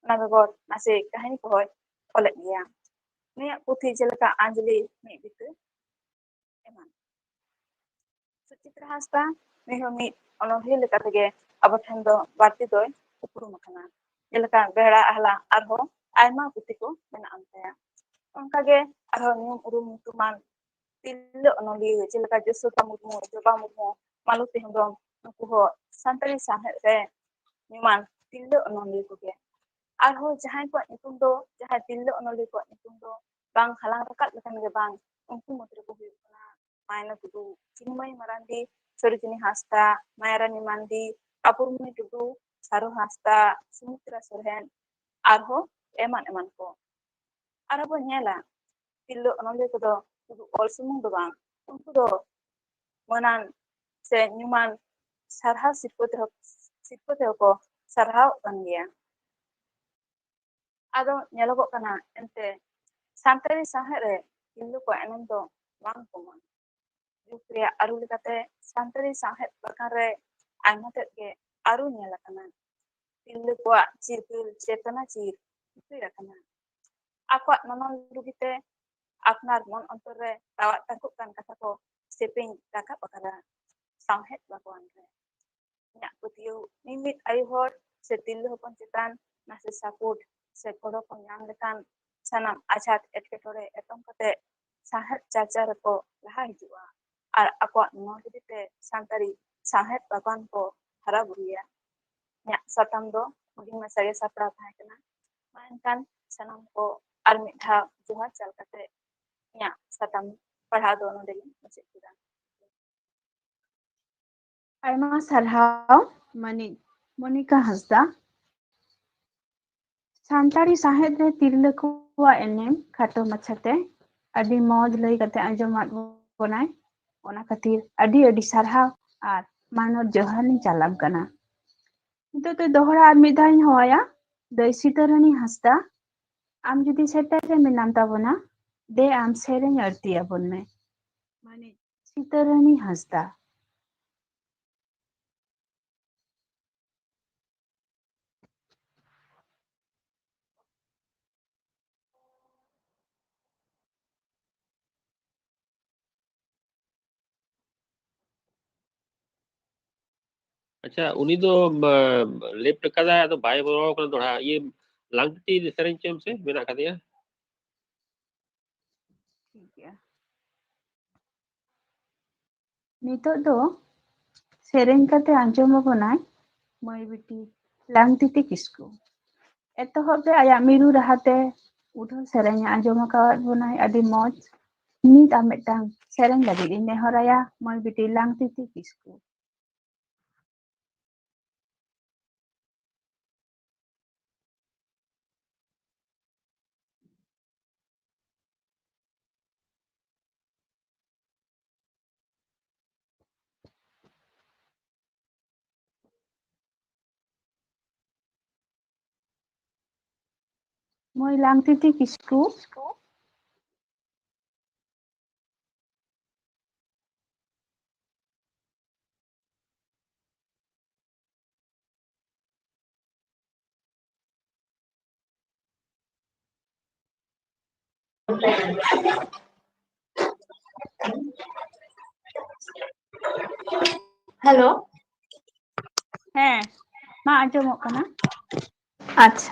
ᱚᱱᱟ ᱵᱮᱜᱚᱨ ᱱᱟᱥᱮ ᱠᱟᱹᱦᱱᱤ ᱠᱚᱦᱚᱸᱭ ᱚᱞᱮᱫ ᱜᱮᱭᱟ᱾ ᱱᱩᱭᱟᱜ ᱯᱩᱛᱷᱤ ᱡᱮᱞᱮᱠᱟ ᱟᱧᱡᱚᱞᱤ ᱢᱤᱫ ᱵᱤᱛᱟᱹ ᱮᱢᱟᱱ᱾ ᱥᱩᱪᱤᱛᱨᱟ ᱦᱟᱸᱥᱫᱟ, ᱱᱩᱭ ᱦᱚᱸ ᱢᱤᱫ ᱚᱱᱚᱬᱦᱤᱭᱟᱹ ᱞᱮᱠᱟ ᱛᱮᱜᱮ ᱟᱵᱚ ᱴᱷᱮᱱ ᱫᱚ ᱵᱟᱹᱲᱛᱤ ᱫᱚᱭ ᱩᱯᱨᱩᱢ ᱟᱠᱟᱱᱟ᱾ ᱡᱮᱞᱮᱠᱟ ᱵᱮᱲᱟ ᱟᱦᱞᱟ ᱟᱨᱦᱚᱸ ᱟᱭᱢᱟ ᱯᱩᱛᱷᱤ ᱠᱚ ᱢᱮᱱᱟᱜ ᱟᱱ ᱛᱟᱭᱟ᱾ ᱚᱱᱠᱟᱜᱮ ᱟᱨᱦᱚᱸ ᱧᱩᱢ ᱩᱨᱩᱢ ᱧᱩᱛᱩᱢᱟᱱ ᱛᱤᱨᱞᱟᱹ ᱚᱱᱚᱞᱤᱭᱟᱹ ᱡᱮᱞᱮᱠᱟ ᱡᱚᱥᱳᱫᱟ ᱢᱩᱨᱢᱩ, ᱡᱚᱵᱟ ᱢᱩᱨᱢᱩ, ᱢᱟᱞᱚᱛᱤ ᱦᱮᱢᱵᱨᱚᱢ, ᱱᱩᱠᱩ ᱦᱚᱸ ᱥᱟᱱᱛᱟᱲᱤ ᱥᱟᱶᱦᱮᱫ ᱨᱮ ᱧᱩᱢᱟᱱ ᱛᱤᱨᱞᱟᱹ ᱚᱱᱚᱞᱤᱭᱟᱹ ᱠᱚᱜᱮ᱾ ᱟᱨᱦᱚᱸ ᱡᱟᱦᱟᱸᱭ ᱠᱚᱣᱟᱜ ᱧᱩᱛᱩᱢ ᱫᱚ, ᱡᱟᱦᱟᱸᱭ ᱛᱤᱨᱞᱟᱹ ᱚᱱᱚᱞᱤᱭᱟᱹ ᱠᱚᱣᱟᱜ ᱧᱩᱛᱩᱢ ᱫᱚ ᱵᱟᱝ ᱦᱟᱞᱟᱝ ᱨᱟᱠᱟᱵ ᱞᱮᱠᱟᱱ ᱜᱮ ᱵᱟᱝ, ᱩᱱᱠᱩ ᱢᱩᱫᱽ ᱨᱮᱠᱚ ᱦᱩᱭᱩᱜ ᱠᱟᱱᱟ ᱢᱟᱭᱱᱟ ᱴᱩᱰᱩ, ᱪᱤᱱᱢᱚᱭ ᱢᱟᱨᱟᱱᱰᱤ, ᱥᱚᱨᱳᱡᱤᱱᱤ ᱦᱟᱸᱥᱫᱟ, ᱢᱟᱭᱟᱨᱟᱱᱤ ᱢᱟᱱᱰᱤ, ᱟᱯᱩᱨᱢᱚᱱᱤ ᱴᱩᱰᱩ, ᱥᱟᱨᱚ ᱦᱟᱸᱥᱫᱟ, ᱥᱩᱢᱤᱛᱨᱟ ᱥᱚᱨᱮᱱ, ᱟᱨᱦᱚᱸ ᱮᱢᱟᱱ ᱮᱢᱟᱱ ᱠᱚ᱾ ᱟᱨᱦᱚᱸ ᱵᱚᱱ ᱧᱮᱞᱟ, ᱛᱤᱨᱞᱟᱹ ᱚᱱᱚᱞᱤᱭᱟᱹ ᱠᱚᱫᱚ ᱥᱩᱫᱷᱩ ᱚᱞ ᱥᱩᱢᱩᱝ ᱫᱚ ᱵᱟᱝ, ᱩᱱᱠᱩ ᱫᱚ ᱢᱟᱹᱱᱟᱱ ᱥᱮ ᱧᱩᱢᱟᱱ ᱥᱟᱨᱦᱟᱣ ᱥᱤᱨᱯᱟᱹ ᱛᱮᱦᱚᱸ, ᱥᱤᱨᱯᱟᱹ ᱛᱮᱦᱚᱸ ᱠᱚ ᱥᱟᱨᱦᱟᱣᱚᱜ ᱠᱟᱱ ᱜᱮᱭᱟ᱾ ᱟᱫᱚ ᱧᱮᱞᱚᱜᱚᱜ ᱠᱟᱱᱟ, ᱮᱱᱛᱮ ᱥᱟᱱᱛᱟᱲᱤ ᱥᱟᱶᱦᱮᱫ ᱨᱮ ᱛᱤᱨᱞᱟᱹ ᱠᱚᱣᱟᱜ ᱮᱱᱮᱢ ᱫᱚ ᱵᱟᱝ ᱠᱚᱢᱟ᱾ ᱡᱩᱜᱽ ᱨᱮᱭᱟᱜ ᱟᱹᱨᱩ ᱞᱮᱠᱟᱛᱮ ᱥᱟᱱᱛᱟᱲᱤ ᱥᱟᱶᱦᱮᱫ ᱵᱟᱜᱟᱱ ᱨᱮ ᱟᱭᱢᱟ ᱛᱮᱫ ᱜᱮ ᱟᱹᱨᱩ ᱧᱮᱞ ᱟᱠᱟᱱᱟ᱾ ᱛᱤᱨᱞᱟᱹ ᱠᱚᱣᱟᱜ ᱪᱤᱨᱜᱟᱹᱞ ᱪᱮᱛᱱᱟ ᱪᱤᱨ ᱩᱯᱮᱞ ᱟᱠᱟᱱᱟ᱾ ᱟᱠᱚᱣᱟᱜ ᱱᱚᱱᱚᱞ ᱞᱩᱜᱤᱛᱮ ᱟᱯᱱᱟᱨ ᱢᱚᱱ ᱚᱱᱛᱚᱨ ᱨᱮ ᱛᱟᱣᱟᱜ ᱛᱟᱠᱚᱜ ᱠᱟᱱ ᱠᱟᱛᱷᱟ ᱠᱚ ᱥᱮᱯᱮᱧ ᱨᱟᱠᱟᱵ ᱟᱠᱟᱫᱟ ᱥᱟᱶᱦᱮᱫ ᱵᱟᱜᱣᱟᱱ ᱨᱮ᱾ ᱤᱧᱟᱹᱜ ᱯᱟᱹᱛᱭᱟᱹᱣ, ᱢᱤᱢᱤᱫ ᱟᱭᱳ ᱦᱚᱲ ᱥᱮ ᱛᱤᱨᱞᱟᱹ ᱦᱚᱯᱚᱱ ᱪᱮᱛᱟᱱ ᱱᱟᱥᱮ ᱥᱟᱯᱳᱨᱴ ᱥᱮ ᱜᱚᱲᱚ ᱠᱚ ᱧᱟᱢ ᱞᱮᱠᱷᱟᱱ ᱥᱟᱱᱟᱢ ᱟᱡᱷᱟᱴ ᱮᱴᱠᱮᱴᱚᱬᱮ ᱮᱛᱚᱢ ᱠᱟᱛᱮ ᱥᱟᱶᱦᱮᱫ ᱪᱟᱨᱪᱟ ᱨᱮᱠᱚ ᱞᱟᱦᱟ ᱦᱤᱡᱩᱜᱼᱟ ᱟᱨ ᱟᱠᱚᱣᱟᱜ ᱱᱚᱣᱟ ᱞᱟᱹᱜᱤᱫ ᱛᱮ ᱥᱟᱱᱛᱟᱲᱤ ᱥᱟᱶᱦᱮᱫ ᱵᱟᱜᱣᱟᱱ ᱠᱚ ᱦᱟᱨᱟ ᱵᱩᱨᱩᱭᱟ᱾ ᱤᱧᱟᱹᱜ ᱥᱟᱛᱟᱢ ᱫᱚ ᱦᱩᱰᱤᱧ ᱢᱟᱪᱷᱟ ᱜᱮ ᱥᱟᱯᱲᱟᱣ ᱛᱟᱦᱮᱸ ᱠᱟᱱᱟ᱾ ᱢᱟ ᱮᱱᱠᱷᱟᱱ ᱥᱟᱱᱟᱢ ᱠᱚ ᱟᱨ ᱢᱤᱫ ᱫᱷᱟᱣ ᱡᱚᱦᱟᱨ ᱪᱟᱞ ᱠᱟᱛᱮ ᱤᱧᱟᱹᱜ ᱥᱟᱛᱟᱢ ᱯᱟᱲᱦᱟᱣ ᱫᱚ ᱱᱚᱰᱮ ᱜᱤᱧ ᱢᱩᱪᱟᱹᱫ ᱠᱮᱫᱟ᱾ ᱟᱭᱢᱟ ᱥᱟᱨᱦᱟᱣ ᱢᱟᱹᱱᱤᱡ ᱢᱚᱱᱤᱠᱟ ᱦᱟᱸᱥᱫᱟ᱾ ᱥᱟᱱᱛᱟᱲᱤ ᱥᱟᱶᱦᱮᱫ ᱨᱮ ᱛᱤᱨᱞᱟᱹ ᱠᱚᱣᱟᱜ ᱮᱱᱮᱢ ᱠᱷᱟᱴᱚ ᱢᱟᱪᱷᱟᱛᱮ ᱟᱹᱰᱤ ᱢᱚᱡᱽ ᱞᱟᱹᱭ ᱠᱟᱛᱮ ᱟᱸᱡᱚᱢᱟᱫ ᱵᱚᱱᱟᱭ᱾ ᱚᱱᱟ ᱠᱷᱟᱹᱛᱤᱨ ᱟᱹᱰᱤ ᱟᱹᱰᱤ ᱥᱟᱨᱦᱟᱣ ᱟᱨ ᱢᱟᱱᱚᱛ ᱡᱚᱦᱟᱨ ᱞᱤᱧ ᱪᱟᱞᱟᱢ ᱠᱟᱱᱟ᱾ ᱱᱤᱛᱚᱜ ᱫᱚ ᱫᱚᱦᱲᱟ ᱟᱨ ᱢᱤᱫ ᱫᱷᱟᱣ ᱤᱧ ᱦᱚᱦᱚᱭᱟ, ᱫᱟᱹᱭ ᱥᱤᱛᱟᱹᱨᱟᱹᱱᱤ ᱦᱟᱸᱥᱫᱟ, ᱟᱢ ᱡᱩᱫᱤ ᱥᱮᱴᱮᱨ ᱨᱮ ᱢᱮᱱᱟᱢ ᱛᱟᱵᱚᱱᱟ, ᱫᱮ ᱟᱢ ᱥᱮᱨᱮᱧ ᱟᱹᱲᱛᱤ ᱟᱵᱚᱱ ᱢᱮ᱾ ᱢᱟᱹᱱᱤᱡ ᱥᱤᱛᱟᱹᱨᱟᱹᱱᱤ ᱦᱟᱸᱥᱫᱟ᱾ ᱟᱪᱪᱷᱟ, ᱩᱱᱤ ᱫᱚ, ᱢᱟ, ᱞᱮᱯᱴ ᱟᱠᱟᱫᱟᱭ, ᱟᱫᱚ ᱵᱟᱭ ᱵᱚᱞᱚ ᱟᱠᱟᱱᱟ ᱫᱚᱲᱦᱟ᱾ ᱤᱭᱟᱹ, ᱞᱟᱝᱛᱤᱛᱤ ᱥᱮᱨᱮᱧ ᱪᱚᱭ ᱢᱮᱥᱮ, ᱢᱮᱱᱟᱜ ᱟᱠᱟᱫᱮᱭᱟ᱾ ᱴᱷᱤᱠ ᱜᱮᱭᱟ᱾ ᱱᱤᱛᱚᱜ ᱫᱚ ᱥᱮᱨᱮᱧ ᱠᱟᱛᱮ ᱟᱸᱡᱚᱢ ᱟᱵᱚᱱᱟᱭ ᱢᱟᱹᱭ ᱵᱤᱴᱤ ᱞᱟᱝᱛᱤᱛᱤ ᱠᱤᱥᱠᱩ᱾ ᱮᱛᱚᱦᱚᱵ ᱨᱮ ᱟᱭᱟᱜ ᱢᱤᱨᱩ ᱨᱟᱦᱟᱛᱮ ᱩᱰᱷᱟᱹᱣ ᱥᱮᱨᱮᱧ ᱟᱸᱡᱚᱢ ᱟᱠᱟᱫ ᱵᱚᱱᱟᱭ ᱟᱹᱰᱤ ᱢᱚᱡᱽ᱾ ᱱᱤᱛ ᱟᱨ ᱢᱤᱫᱴᱟᱝ ᱥᱮᱨᱮᱧ ᱞᱟᱹᱜᱤᱫ ᱤᱧ ᱱᱮᱦᱚᱨᱟᱭᱟ ᱢᱟᱹᱭ ᱵᱤᱴᱤ ᱞᱟᱝᱛᱤᱛᱤ ᱠᱤᱥᱠᱩ᱾ ᱢᱟᱹᱭ ᱞᱟᱝᱛᱤᱛᱤ ᱠᱤᱥᱠᱩ᱾ ᱦᱮᱞᱳ᱾ ᱦᱮᱸ, ᱢᱟ ᱟᱸᱡᱚᱢᱚᱜ ᱠᱟᱱᱟ᱾ ᱟᱪᱪᱷᱟ᱾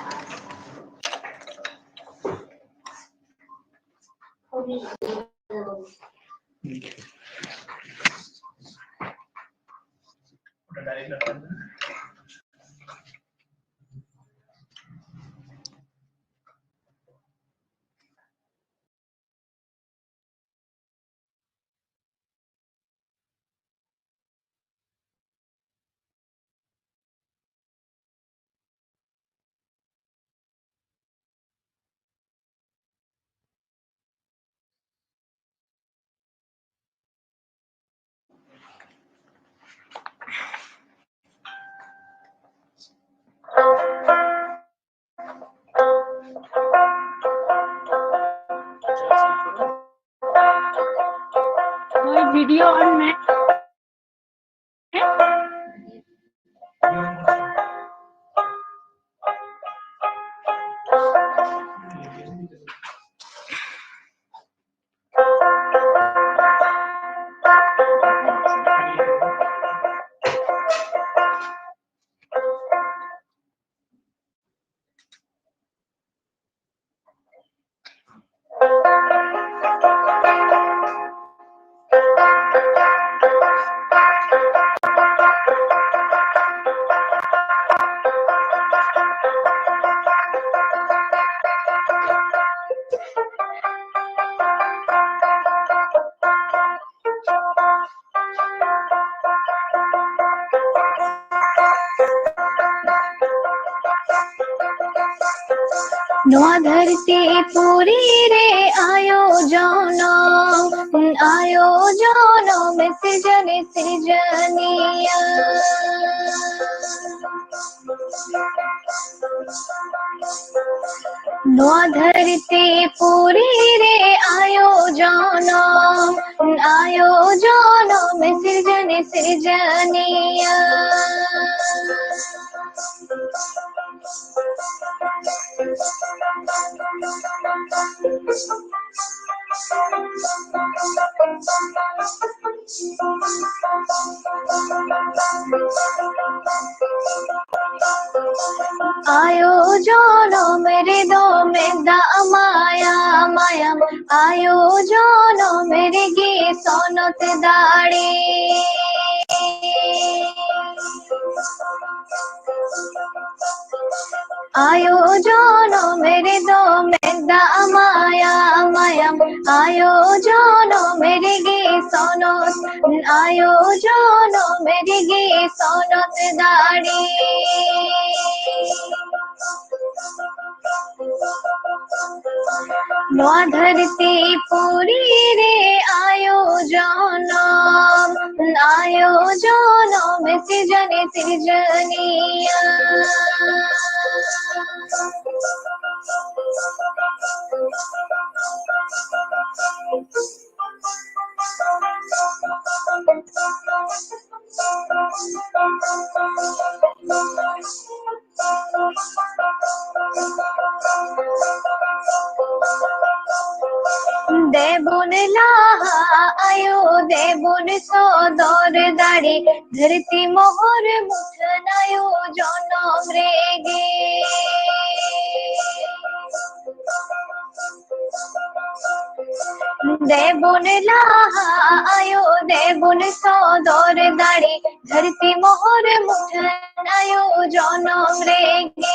ᱱᱚᱣᱟ ᱫᱷᱟᱹᱨᱛᱤ ᱯᱩᱨᱤ ᱨᱮ ᱟᱭᱳ ᱡᱚᱱᱚᱢ, ᱟᱭᱳ ᱡᱚᱱᱚᱢ ᱥᱤᱨᱡᱚᱱ ᱥᱤᱨᱡᱚᱱᱤᱭᱟᱹ᱾ ᱱᱚᱣᱟ ᱫᱷᱟᱹᱨᱛᱤ ᱯᱩᱨᱤ ᱨᱮ ᱟᱭᱳ ᱡᱚᱱᱚᱢ, ᱟᱭᱳ ᱡᱚᱱᱚᱢ ᱥᱤᱨᱡᱚᱱ ᱥᱤᱨᱡᱚᱱᱤᱭᱟᱹ᱾ ᱟᱭᱳ ᱡᱚᱱᱚᱢ ᱨᱮᱫᱚ ᱢᱮᱫ ᱫᱟᱜ ᱢᱟᱭᱟ ᱢᱟᱭᱟᱢ, ᱟᱭᱳ ᱡᱚᱱᱚᱢ ᱨᱮᱜᱮ ᱥᱚᱱᱚᱛ ᱫᱟᱲᱮ᱾ ᱟᱭᱳ ᱡᱚᱱᱚᱢ ᱨᱮᱫᱚ ᱢᱮᱫ ᱫᱟᱜ ᱢᱟᱭᱟ ᱢᱟᱭᱟᱢ, ᱟᱭᱳ ᱡᱚᱱᱚᱢ ᱨᱮᱜᱮ ᱥᱚᱱᱚᱛ, ᱟᱭᱳ ᱡᱚᱱᱚᱢ ᱨᱮᱜᱮ ᱥᱚᱱᱚᱛ ᱫᱟᱲᱮ᱾ ᱱᱚᱣᱟ ᱫᱷᱟᱹᱨᱛᱤ ᱯᱩᱨᱤ ᱨᱮ ᱟᱭᱳ ᱡᱚᱱᱚᱢ, ᱟᱭᱳ ᱡᱚᱱᱚᱢ ᱥᱤᱨᱡᱚᱱ ᱥᱤᱨᱡᱚᱱᱤᱭᱟᱹ᱾ ᱫᱮᱵᱚᱱ ᱞᱟᱦᱟ ᱟᱭᱳ, ᱫᱮᱵᱚᱱ ᱥᱚᱫᱚᱨ ᱫᱟᱲᱮ, ᱫᱷᱟᱹᱨᱛᱤ ᱢᱚᱦᱚᱨ ᱢᱩᱴᱷᱟᱹᱱ ᱟᱭᱳ ᱡᱚᱱᱚᱢ ᱨᱮᱜᱮ᱾ ᱫᱮᱵᱚᱱ ᱞᱟᱦᱟ ᱟᱭᱳ, ᱫᱮᱵᱚᱱ ᱥᱚᱫᱚᱨ ᱫᱟᱲᱮ, ᱫᱷᱟᱹᱨᱛᱤ ᱢᱚᱦᱚᱨ ᱢᱩᱴᱷᱟᱹᱱ ᱟᱭᱳ ᱡᱚᱱᱚᱢ ᱨᱮᱜᱮ᱾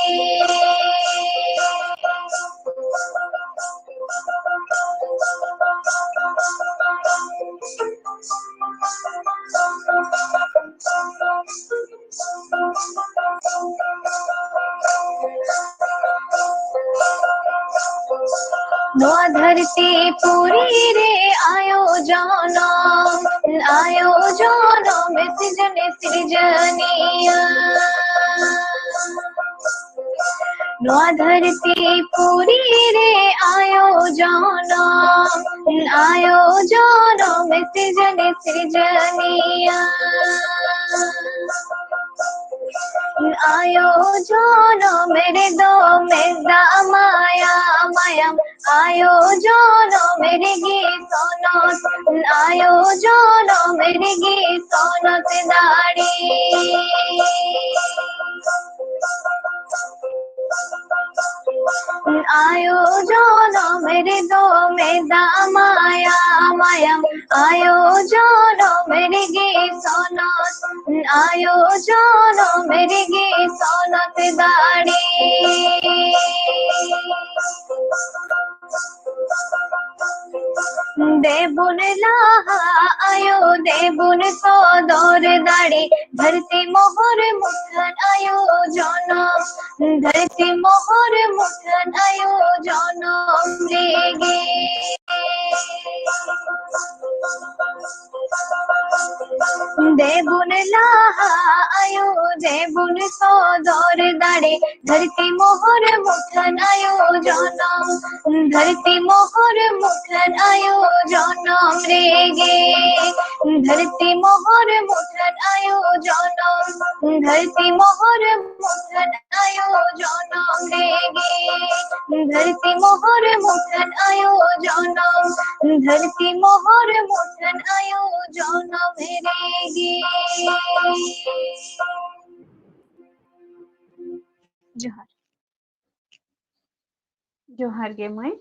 ᱱᱚᱣᱟ ᱫᱷᱟᱹᱨᱛᱤ ᱯᱩᱨᱤ ᱨᱮ ᱟᱭᱳ ᱡᱚᱱᱚᱢ, ᱟᱭᱳ ᱡᱚᱱᱚᱢ ᱥᱤᱨᱡᱚᱱ ᱥᱤᱨᱡᱚᱱᱤᱭᱟᱹ᱾ ᱱᱚᱣᱟ ᱫᱷᱟᱹᱨᱛᱤ ᱯᱩᱨᱤ ᱨᱮ ᱟᱭᱳ ᱡᱚᱱᱚᱢ, ᱟᱭᱳ ᱡᱚᱱᱚᱢ ᱥᱤᱨᱡᱚᱱ ᱥᱤᱨᱡᱚᱱᱤᱭᱟᱹ᱾ ᱟᱭᱳ ᱡᱚᱱᱚᱢ ᱨᱮᱫᱚ ᱢᱮᱫ ᱫᱟᱜ ᱢᱟᱭᱟ ᱢᱟᱭᱟᱢ, ᱟᱭᱳ ᱡᱚᱱᱚᱢ ᱨᱮᱜᱮ ᱥᱚᱱᱚᱛ, ᱟᱭᱳ ᱡᱚᱱᱚᱢ ᱨᱮᱜᱮ ᱥᱚᱱᱚᱛ ᱫᱟᱲᱮ᱾ ᱟᱭᱳ ᱡᱚᱱᱚᱢ ᱨᱮᱫᱚ ᱢᱮᱫ ᱫᱟᱜ ᱢᱟᱭᱟ ᱢᱟᱭᱟᱢ, ᱟᱭᱳ ᱡᱚᱱᱚᱢ ᱨᱮᱜᱮ ᱥᱚᱱᱚᱛ, ᱟᱭᱳ ᱡᱚᱱᱚᱢ ᱨᱮᱜᱮ ᱥᱚᱱᱚᱛ ᱫᱟᱲᱮ᱾ ᱫᱮᱵᱩᱱ ᱞᱟᱦᱟ ᱟᱭᱳ, ᱫᱮᱵᱩᱱ ᱥᱚᱫᱚᱨ ᱫᱟᱲᱮ, ᱫᱷᱟᱹᱨᱛᱤ ᱢᱚᱦᱚᱨ ᱢᱩᱴᱷᱟᱹᱱ ᱟᱭᱳ ᱡᱚᱱᱚᱢ, ᱫᱷᱟᱹᱨᱛᱤ ᱢᱚᱦᱚᱨ ᱢᱩᱴᱷᱟᱹᱱ ᱟᱭᱳ ᱡᱚᱱᱚᱢ ᱨᱮᱜᱮ᱾ ᱫᱮᱵᱩᱱ ᱞᱟᱦᱟ ᱟᱭᱳ, ᱫᱮᱵᱩᱱ ᱥᱚᱫᱚᱨ ᱫᱟᱲᱮ, ᱫᱷᱟᱹᱨᱛᱤ ᱢᱚᱦᱚᱨ ᱢᱩᱴᱷᱟᱹᱱ ᱟᱭᱳ ᱡᱚᱱᱚᱢ, ᱫᱷᱟᱹᱨᱛᱤ ᱢᱚᱦᱚᱨ ᱢᱩᱴᱷᱟᱹᱱ ᱟᱭᱳ ᱡᱚᱱᱚᱢ ᱨᱮᱜᱮ᱾ ᱫᱷᱟᱹᱨᱛᱤ ᱢᱚᱦᱚᱨ ᱢᱩᱴᱷᱟᱹᱱ ᱟᱭᱳ ᱡᱚᱱᱚᱢ, ᱫᱷᱟᱹᱨᱛᱤ ᱢᱚᱦᱚᱨ ᱢᱩᱴᱷᱟᱹᱱ ᱟᱭᱳ ᱡᱚᱱᱚᱢ ᱨᱮᱜᱮ᱾ ᱫᱷᱟᱹᱨᱛᱤ ᱢᱚᱦᱚᱨ ᱢᱩᱴᱷᱟᱹᱱ ᱟᱭᱳ ᱡᱚᱱᱚᱢ, ᱫᱷᱟᱹᱨᱛᱤ ᱢᱚᱦᱚᱨ ᱢᱩᱴᱷᱟᱹᱱ ᱟᱭᱳ ᱡᱚᱱᱚᱢ ᱨᱮᱜᱮ᱾ ᱡᱚᱦᱟᱨ᱾ ᱡᱚᱦᱟᱨ ᱜᱮ ᱢᱟᱹᱭ,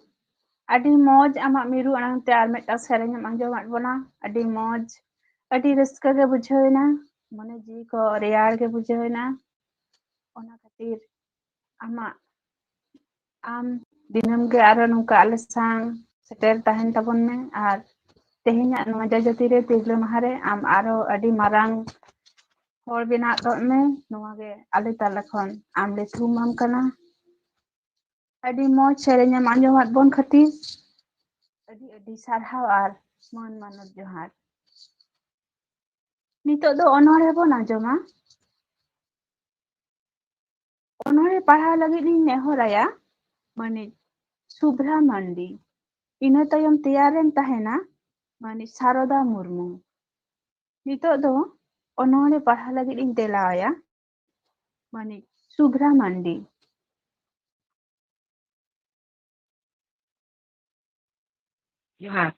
ᱟᱹᱰᱤ ᱢᱚᱡᱽ ᱟᱢᱟᱜ ᱢᱤᱨᱩ ᱟᱲᱟᱝ ᱛᱮ ᱟᱨ ᱢᱤᱫᱴᱟᱝ ᱥᱮᱨᱮᱧ ᱮᱢ ᱟᱸᱡᱚᱢᱟᱫ ᱵᱚᱱᱟ᱾ ᱟᱹᱰᱤ ᱢᱚᱡᱽ, ᱟᱹᱰᱤ ᱨᱟᱹᱥᱠᱟᱹ ᱜᱮ ᱵᱩᱡᱷᱟᱹᱣ ᱮᱱᱟ, ᱢᱚᱱᱮ ᱡᱤᱣᱤ ᱠᱚ ᱨᱮᱭᱟᱲ ᱜᱮ ᱵᱩᱡᱷᱟᱹᱣ ᱮᱱᱟ᱾ ᱚᱱᱟ ᱠᱷᱟᱹᱛᱤᱨ ᱟᱢᱟᱜ, ᱟᱢ ᱫᱤᱱᱟᱹᱢ ᱜᱮ ᱟᱨᱚ ᱱᱚᱝᱠᱟ ᱟᱞᱮ ᱥᱟᱶ ᱥᱮᱴᱮᱨ ᱛᱟᱦᱮᱱ ᱛᱟᱵᱚᱱ ᱢᱮ᱾ ᱟᱨ ᱛᱮᱦᱮᱧᱟᱜ ᱱᱚᱣᱟ ᱡᱟᱡᱟᱛᱤ ᱨᱮ ᱛᱤᱨᱞᱟᱹ ᱢᱟᱦᱟ ᱨᱮ ᱟᱢ ᱟᱨᱚ ᱟᱹᱰᱤ ᱢᱟᱨᱟᱝ ᱦᱚᱲ ᱵᱮᱱᱟᱣ ᱠᱚᱜ ᱢᱮ, ᱱᱚᱣᱟ ᱜᱮ ᱟᱞᱮ ᱛᱟᱞᱟ ᱠᱷᱚᱱ ᱟᱢ ᱞᱮ ᱛᱷᱩᱢᱟᱢ ᱠᱟᱱᱟ᱾ ᱟᱹᱰᱤ ᱢᱚᱡᱽ ᱥᱮᱨᱮᱧ ᱮᱢ ᱟᱸᱡᱚᱢᱟᱫ ᱵᱚᱱ ᱠᱷᱟᱹᱛᱤᱨ ᱟᱹᱰᱤ ᱟᱹᱰᱤ ᱥᱟᱨᱦᱟᱣ ᱟᱨ ᱢᱟᱹᱱ ᱢᱟᱱᱚᱛ ᱡᱚᱦᱟᱨ᱾ ᱱᱤᱛᱚᱜ ᱫᱚ ᱚᱱᱚᱬᱦᱮ ᱵᱚᱱ ᱟᱸᱡᱚᱢᱟ᱾ ᱚᱱᱚᱬᱦᱮ ᱯᱟᱲᱦᱟᱣ ᱞᱟᱹᱜᱤᱫ ᱤᱧ ᱱᱮᱦᱚᱨ ᱟᱭᱟ ᱢᱟᱹᱱᱤᱡ ᱥᱩᱵᱷᱨᱟ ᱢᱟᱱᱰᱤ᱾ ᱤᱱᱟᱹ ᱛᱟᱭᱚᱢ ᱛᱮᱭᱟᱨ ᱨᱮᱱ ᱛᱟᱦᱮᱱᱟ ᱢᱟᱹᱱᱤᱡ ᱥᱟᱨᱚᱫᱟ ᱢᱩᱨᱢᱩ᱾ ᱱᱤᱛᱚᱜ ᱫᱚ ᱚᱱᱚᱬᱦᱮ ᱯᱟᱲᱦᱟᱣ ᱞᱟᱹᱜᱤᱫ ᱤᱧ ᱫᱮᱞᱟ ᱟᱭᱟ ᱢᱟᱹᱱᱤᱡ ᱥᱩᱵᱷᱨᱟ ᱢᱟᱱᱰᱤ᱾ ᱡᱚᱦᱟᱨ᱾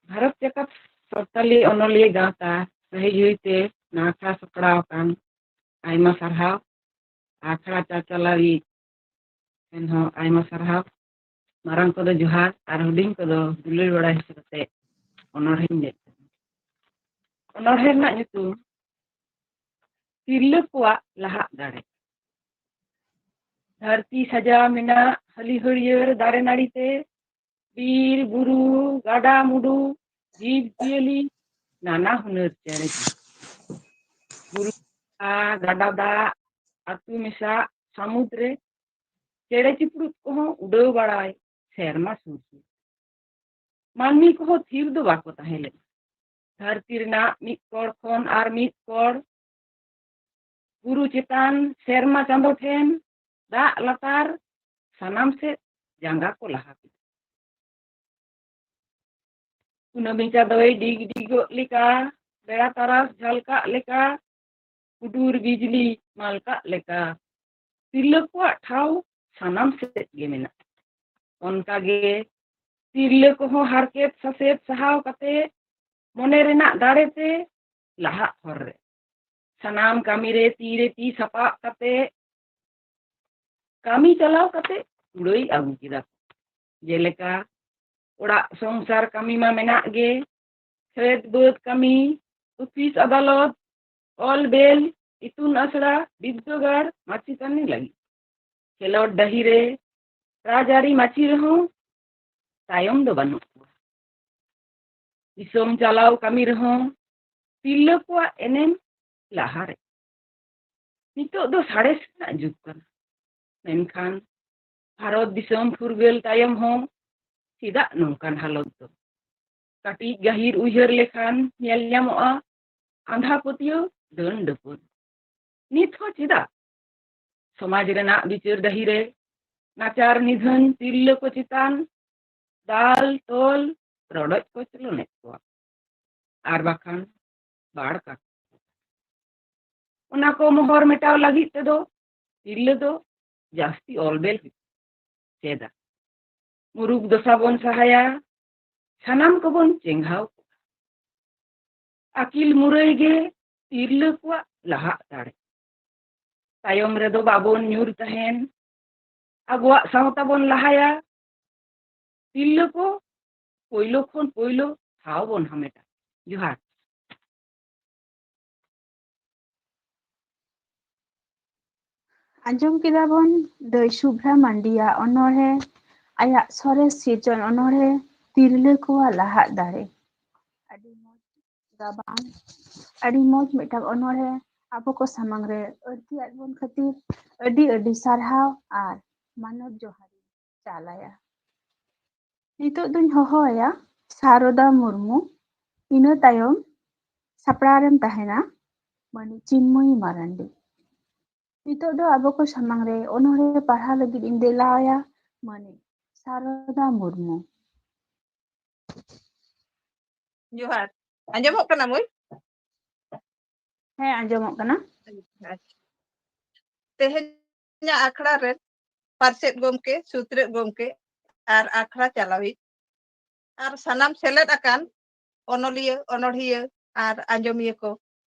ᱵᱷᱟᱨᱚᱛ ᱡᱟᱠᱟᱛ ᱥᱟᱱᱛᱟᱞᱤ ᱚᱱᱚᱞᱤᱭᱟᱹ ᱜᱟᱶᱛᱟ ᱥᱟᱹᱦᱤᱡᱩᱦᱤ ᱛᱮ ᱱᱟᱠᱷᱟ ᱥᱟᱯᱲᱟᱣ ᱟᱠᱟᱱ ᱟᱭᱢᱟ ᱥᱟᱨᱦᱟᱣ᱾ ᱟᱠᱷᱲᱟ ᱪᱟᱪᱟᱞᱟᱣᱤᱡ ᱮᱱᱦᱚᱸ ᱟᱭᱢᱟ ᱥᱟᱨᱦᱟᱣ᱾ ᱢᱟᱨᱟᱝ ᱠᱚᱫᱚ ᱡᱚᱦᱟᱨ ᱟᱨ ᱦᱩᱰᱤᱧ ᱠᱚᱫᱚ ᱫᱩᱞᱟᱹᱲ ᱵᱟᱲᱟᱭ ᱦᱚᱪᱚ ᱠᱟᱛᱮ ᱚᱱᱚᱬᱦᱮᱧ ᱞᱟᱹᱭ ᱛᱟᱵᱚᱱᱟ᱾ ᱚᱱᱚᱬᱦᱮ ᱨᱮᱱᱟᱜ ᱧᱩᱛᱩᱢ ᱛᱤᱨᱞᱟᱹ ᱠᱚᱣᱟᱜ ᱞᱟᱦᱟᱜ ᱫᱟᱲᱮ᱾ ᱫᱷᱟᱹᱨᱛᱤ ᱥᱟᱡᱟᱣ ᱢᱮᱱᱟᱜ ᱦᱟᱹᱞᱤ ᱦᱟᱹᱨᱭᱟᱹᱲ ᱫᱟᱨᱮ ᱱᱟᱹᱲᱤ ᱛᱮ, ᱵᱤᱨ ᱵᱩᱨᱩ, ᱜᱟᱰᱟ ᱢᱩᱰᱩ, ᱡᱤᱵᱽ ᱡᱤᱭᱟᱹᱞᱤ, ᱱᱟᱱᱟ ᱦᱩᱱᱟᱹᱨ ᱪᱮᱬᱮ ᱪᱤᱯᱨᱩ, ᱵᱩᱨᱩ, ᱜᱟᱰᱟ ᱫᱟᱜ, ᱟᱹᱛᱩ ᱢᱮᱥᱟ ᱥᱟᱹᱢᱩᱫᱽ ᱨᱮ ᱪᱮᱬᱮ ᱪᱤᱯᱨᱩᱫ ᱠᱚᱦᱚᱸ ᱩᱰᱟᱹᱣ ᱵᱟᱲᱟᱭ ᱥᱮᱨᱢᱟ ᱥᱩᱨ ᱥᱩᱨ᱾ ᱢᱟᱹᱱᱢᱤ ᱠᱚᱦᱚᱸ ᱛᱷᱤᱨ ᱫᱚ ᱵᱟᱠᱚ ᱛᱟᱦᱮᱸ ᱞᱮᱱᱟ᱾ ᱫᱷᱟᱹᱨᱛᱤ ᱨᱮᱱᱟᱜ ᱢᱤᱫ ᱠᱚᱬ ᱠᱷᱚᱱ ᱟᱨ ᱢᱤᱫ ᱠᱚᱬ, ᱵᱩᱨᱩ ᱪᱮᱛᱟᱱ, ᱥᱮᱨᱢᱟ ᱪᱟᱸᱫᱚ ᱴᱷᱮᱱ, ᱫᱟᱜ ᱞᱟᱛᱟᱨ, ᱥᱟᱱᱟᱢ ᱥᱮᱫ ᱡᱟᱸᱜᱟ ᱠᱚ ᱞᱟᱦᱟ ᱠᱮᱫᱟ᱾ ᱠᱩᱱᱟᱹᱢᱤ ᱪᱟᱸᱫᱚᱭ ᱰᱤᱜᱽ ᱰᱤᱜᱚᱜ ᱞᱮᱠᱟ, ᱵᱮᱲᱟ ᱛᱟᱨᱟᱥ ᱡᱷᱟᱞᱠᱟᱜ ᱞᱮᱠᱟ, ᱦᱩᱰᱩᱨ ᱵᱤᱡᱽᱞᱤ ᱢᱟᱞᱠᱟᱜ ᱞᱮᱠᱟ, ᱛᱤᱨᱞᱟᱹ ᱠᱚᱣᱟᱜ ᱴᱷᱟᱶ ᱥᱟᱱᱟᱢ ᱥᱮᱫ ᱜᱮ ᱢᱮᱱᱟᱜᱼᱟ᱾ ᱚᱱᱠᱟᱜᱮ ᱛᱤᱨᱞᱟᱹ ᱠᱚᱦᱚᱸ ᱦᱟᱨᱠᱮᱛ ᱥᱟᱥᱮᱛ ᱥᱟᱦᱟᱣ ᱠᱟᱛᱮ ᱢᱚᱱᱮ ᱨᱮᱱᱟᱜ ᱫᱟᱲᱮ ᱛᱮ ᱞᱟᱦᱟᱜ ᱦᱚᱨ ᱨᱮ ᱥᱟᱱᱟᱢ ᱠᱟᱹᱢᱤ ᱨᱮ ᱛᱤ ᱨᱮ ᱛᱤ ᱥᱟᱯᱟᱵ ᱠᱟᱛᱮ ᱠᱟᱹᱢᱤ ᱪᱟᱞᱟᱣ ᱠᱟᱛᱮ ᱠᱩᱲᱟᱹᱭ ᱟᱹᱜᱩ ᱠᱮᱫᱟ ᱠᱚ᱾ ᱡᱮᱞᱮᱠᱟ ᱚᱲᱟᱜ ᱥᱚᱝᱥᱟᱨ ᱠᱟᱹᱢᱤ ᱢᱟ ᱢᱮᱱᱟᱜ ᱜᱮ, ᱠᱷᱮᱛ ᱵᱟᱹᱫᱽ ᱠᱟᱹᱢᱤ, ᱚᱯᱷᱤᱥ ᱟᱫᱟᱞᱚᱛ, ᱚᱞ ᱵᱮᱞ, ᱤᱛᱩᱱ ᱟᱥᱲᱟ, ᱵᱤᱨᱫᱟᱹᱜᱟᱲ, ᱢᱟᱪᱮᱛᱟᱹᱱᱤ ᱞᱟᱹᱜᱤᱫ᱾ ᱠᱷᱮᱞᱳᱰ ᱰᱟᱹᱦᱤ ᱨᱮ ᱨᱟᱡᱽᱟᱹᱨᱤ ᱢᱟᱹᱪᱤ ᱨᱮᱦᱚᱸ ᱛᱟᱭᱚᱢ ᱫᱚ ᱵᱟᱹᱱᱩᱜ ᱠᱚᱣᱟ᱾ ᱫᱤᱥᱚᱢ ᱪᱟᱞᱟᱣ ᱠᱟᱹᱢᱤ ᱨᱮᱦᱚᱸ ᱛᱤᱨᱞᱟᱹ ᱠᱚᱣᱟᱜ ᱮᱱᱮᱢ ᱞᱟᱦᱟᱨᱮ᱾ ᱱᱤᱛᱚᱜ ᱫᱚ ᱥᱟᱬᱮᱥ ᱨᱮᱱᱟᱜ ᱡᱩᱜᱽ ᱠᱟᱱᱟ᱾ ᱢᱮᱱᱠᱷᱟᱱ ᱵᱷᱟᱨᱚᱛ ᱫᱤᱥᱚᱢ ᱯᱷᱩᱨᱜᱟᱹᱞ ᱛᱟᱭᱚᱢ ᱦᱚᱸ ᱪᱮᱫᱟᱜ ᱱᱚᱝᱠᱟᱱ ᱦᱟᱞᱚᱛ ᱫᱚ? ᱠᱟᱹᱴᱤᱡ ᱜᱟᱹᱦᱤᱨ ᱩᱭᱦᱟᱹᱨ ᱞᱮᱠᱷᱟᱱ ᱧᱮᱞ ᱧᱟᱢᱚᱜᱼᱟ, ᱟᱸᱫᱷᱟ ᱯᱟᱹᱛᱭᱟᱹᱣ ᱰᱟᱹᱱ ᱰᱟᱹᱯᱟᱹᱱ᱾ ᱱᱤᱛ ᱦᱚᱸ ᱪᱮᱫᱟᱜ? ᱥᱚᱢᱟᱡᱽ ᱨᱮᱱᱟᱜ ᱵᱤᱪᱟᱹᱨ ᱰᱟᱹᱦᱤ ᱨᱮ ᱱᱟᱪᱟᱨ ᱱᱤᱫᱷᱟᱹᱱ ᱛᱤᱨᱞᱟᱹ ᱠᱚ ᱪᱮᱛᱟᱱ ᱫᱟᱞ ᱛᱚᱞ ᱨᱚᱰᱚᱡ ᱠᱚᱪᱞᱚᱱᱮᱫ ᱠᱚᱣᱟ, ᱟᱨ ᱵᱟᱠᱷᱟᱱ ᱵᱟᱲ ᱠᱟᱠᱚ᱾ ᱚᱱᱟ ᱠᱚ ᱢᱚᱦᱚᱨ ᱢᱮᱴᱟᱣ ᱞᱟᱹᱜᱤᱫ ᱛᱮᱫᱚ ᱛᱤᱨᱞᱟᱹ ᱫᱚ ᱡᱟᱹᱥᱛᱤ ᱚᱞ ᱵᱮᱞ ᱦᱩᱭᱩᱜ ᱪᱮᱫᱟ᱾ ᱢᱩᱨᱩᱠ ᱫᱚᱥᱟ ᱵᱚᱱ ᱥᱟᱦᱟᱭᱟ, ᱥᱟᱱᱟᱢ ᱠᱚᱵᱚᱱ ᱪᱮᱸᱜᱷᱟᱣ ᱠᱚᱣᱟ᱾ ᱟᱹᱠᱤᱞ ᱢᱩᱨᱟᱹᱭ ᱜᱮ ᱛᱤᱨᱞᱟᱹ ᱠᱚᱣᱟᱜ ᱞᱟᱦᱟᱜ ᱫᱟᱲᱮ᱾ ᱛᱟᱭᱚᱢ ᱨᱮᱫᱚ ᱵᱟᱵᱚᱱ ᱧᱩᱨ ᱛᱟᱦᱮᱱ, ᱟᱵᱚᱣᱟᱜ ᱥᱟᱶᱛᱟ ᱵᱚᱱ ᱞᱟᱦᱟᱭᱟ᱾ ᱛᱤᱨᱞᱟᱹ ᱠᱚ ᱯᱳᱭᱞᱳ ᱠᱷᱚᱱ ᱯᱳᱭᱞᱳ ᱴᱷᱟᱶ ᱵᱚᱱ ᱦᱟᱢᱮᱴᱟ᱾ ᱡᱚᱦᱟᱨ᱾ ᱟᱸᱡᱚᱢ ᱠᱮᱫᱟ ᱵᱚᱱ ᱫᱟᱹᱭ ᱥᱩᱵᱷᱨᱟ ᱢᱟᱱᱰᱤᱭᱟᱜ ᱚᱱᱚᱬᱦᱮ, ᱟᱭᱟᱜ ᱥᱚᱨᱮᱥ ᱥᱤᱨᱡᱚᱱ ᱚᱱᱚᱬᱦᱮ ᱛᱤᱨᱞᱟᱹ ᱠᱚᱣᱟᱜ ᱞᱟᱦᱟᱜ ᱫᱟᱲᱮ᱾ ᱟᱹᱰᱤ ᱢᱚᱡᱽ ᱜᱟᱵᱟᱱ, ᱟᱹᱰᱤ ᱢᱚᱡᱽ ᱢᱤᱫᱴᱟᱝ ᱚᱱᱚᱬᱦᱮ ᱟᱵᱚ ᱠᱚ ᱥᱟᱢᱟᱝ ᱨᱮ ᱟᱹᱲᱛᱤ ᱟᱫ ᱵᱚᱱ ᱠᱷᱟᱹᱛᱤᱨ ᱟᱹᱰᱤ ᱟᱹᱰᱤ ᱥᱟᱨᱦᱟᱣ ᱟᱨ ᱢᱟᱱᱚᱛ ᱡᱚᱦᱟᱨ ᱤᱧ ᱪᱟᱞ ᱟᱭᱟ᱾ ᱱᱤᱛᱚᱜ ᱫᱚᱧ ᱦᱚᱦᱚ ᱟᱭᱟ ᱥᱟᱨᱚᱫᱟ ᱢᱩᱨᱢᱩ, ᱤᱱᱟᱹ ᱛᱟᱭᱚᱢ ᱥᱟᱯᱲᱟᱣ ᱨᱮᱢ ᱛᱟᱦᱮᱱᱟ ᱢᱟᱹᱱᱤᱡ ᱪᱤᱱᱢᱚᱭᱤ ᱢᱟᱨᱟᱱᱰᱤ᱾ ᱱᱤᱛᱚᱜ ᱫᱚ ᱟᱵᱚ ᱠᱚ ᱥᱟᱢᱟᱝ ᱨᱮ ᱚᱱᱚᱬᱦᱮ ᱯᱟᱲᱦᱟᱣ ᱞᱟᱹᱜᱤᱫ ᱤᱧ ᱫᱮᱞᱟ ᱟᱭᱟ ᱢᱟᱹᱱᱤᱡ ᱥᱟᱨᱚᱫᱟ ᱢᱩᱨᱢᱩ᱾ ᱡᱚᱦᱟᱨ᱾ ᱟᱸᱡᱚᱢᱚᱜ ᱠᱟᱱᱟ ᱢᱟᱹᱭ? ᱦᱮᱸ, ᱟᱸᱡᱚᱢᱚᱜ ᱠᱟᱱᱟ᱾ ᱟᱪᱪᱷᱟ᱾ ᱛᱮᱦᱮᱧᱟᱜ ᱟᱠᱷᱲᱟ ᱨᱮ ᱯᱟᱨᱥᱮᱛ ᱜᱚᱢᱠᱮ, ᱥᱩᱛᱨᱮᱛ ᱜᱚᱢᱠᱮ ᱟᱨ ᱟᱠᱷᱲᱟ ᱪᱟᱞᱟᱣᱤᱡ ᱟᱨ ᱥᱟᱱᱟᱢ ᱥᱮᱞᱮᱫ ᱟᱠᱟᱱ ᱚᱱᱚᱞᱤᱭᱟᱹ, ᱚᱱᱚᱲᱦᱤᱭᱟᱹ ᱟᱨ ᱟᱸᱡᱚᱢᱤᱭᱟᱹ ᱠᱚ,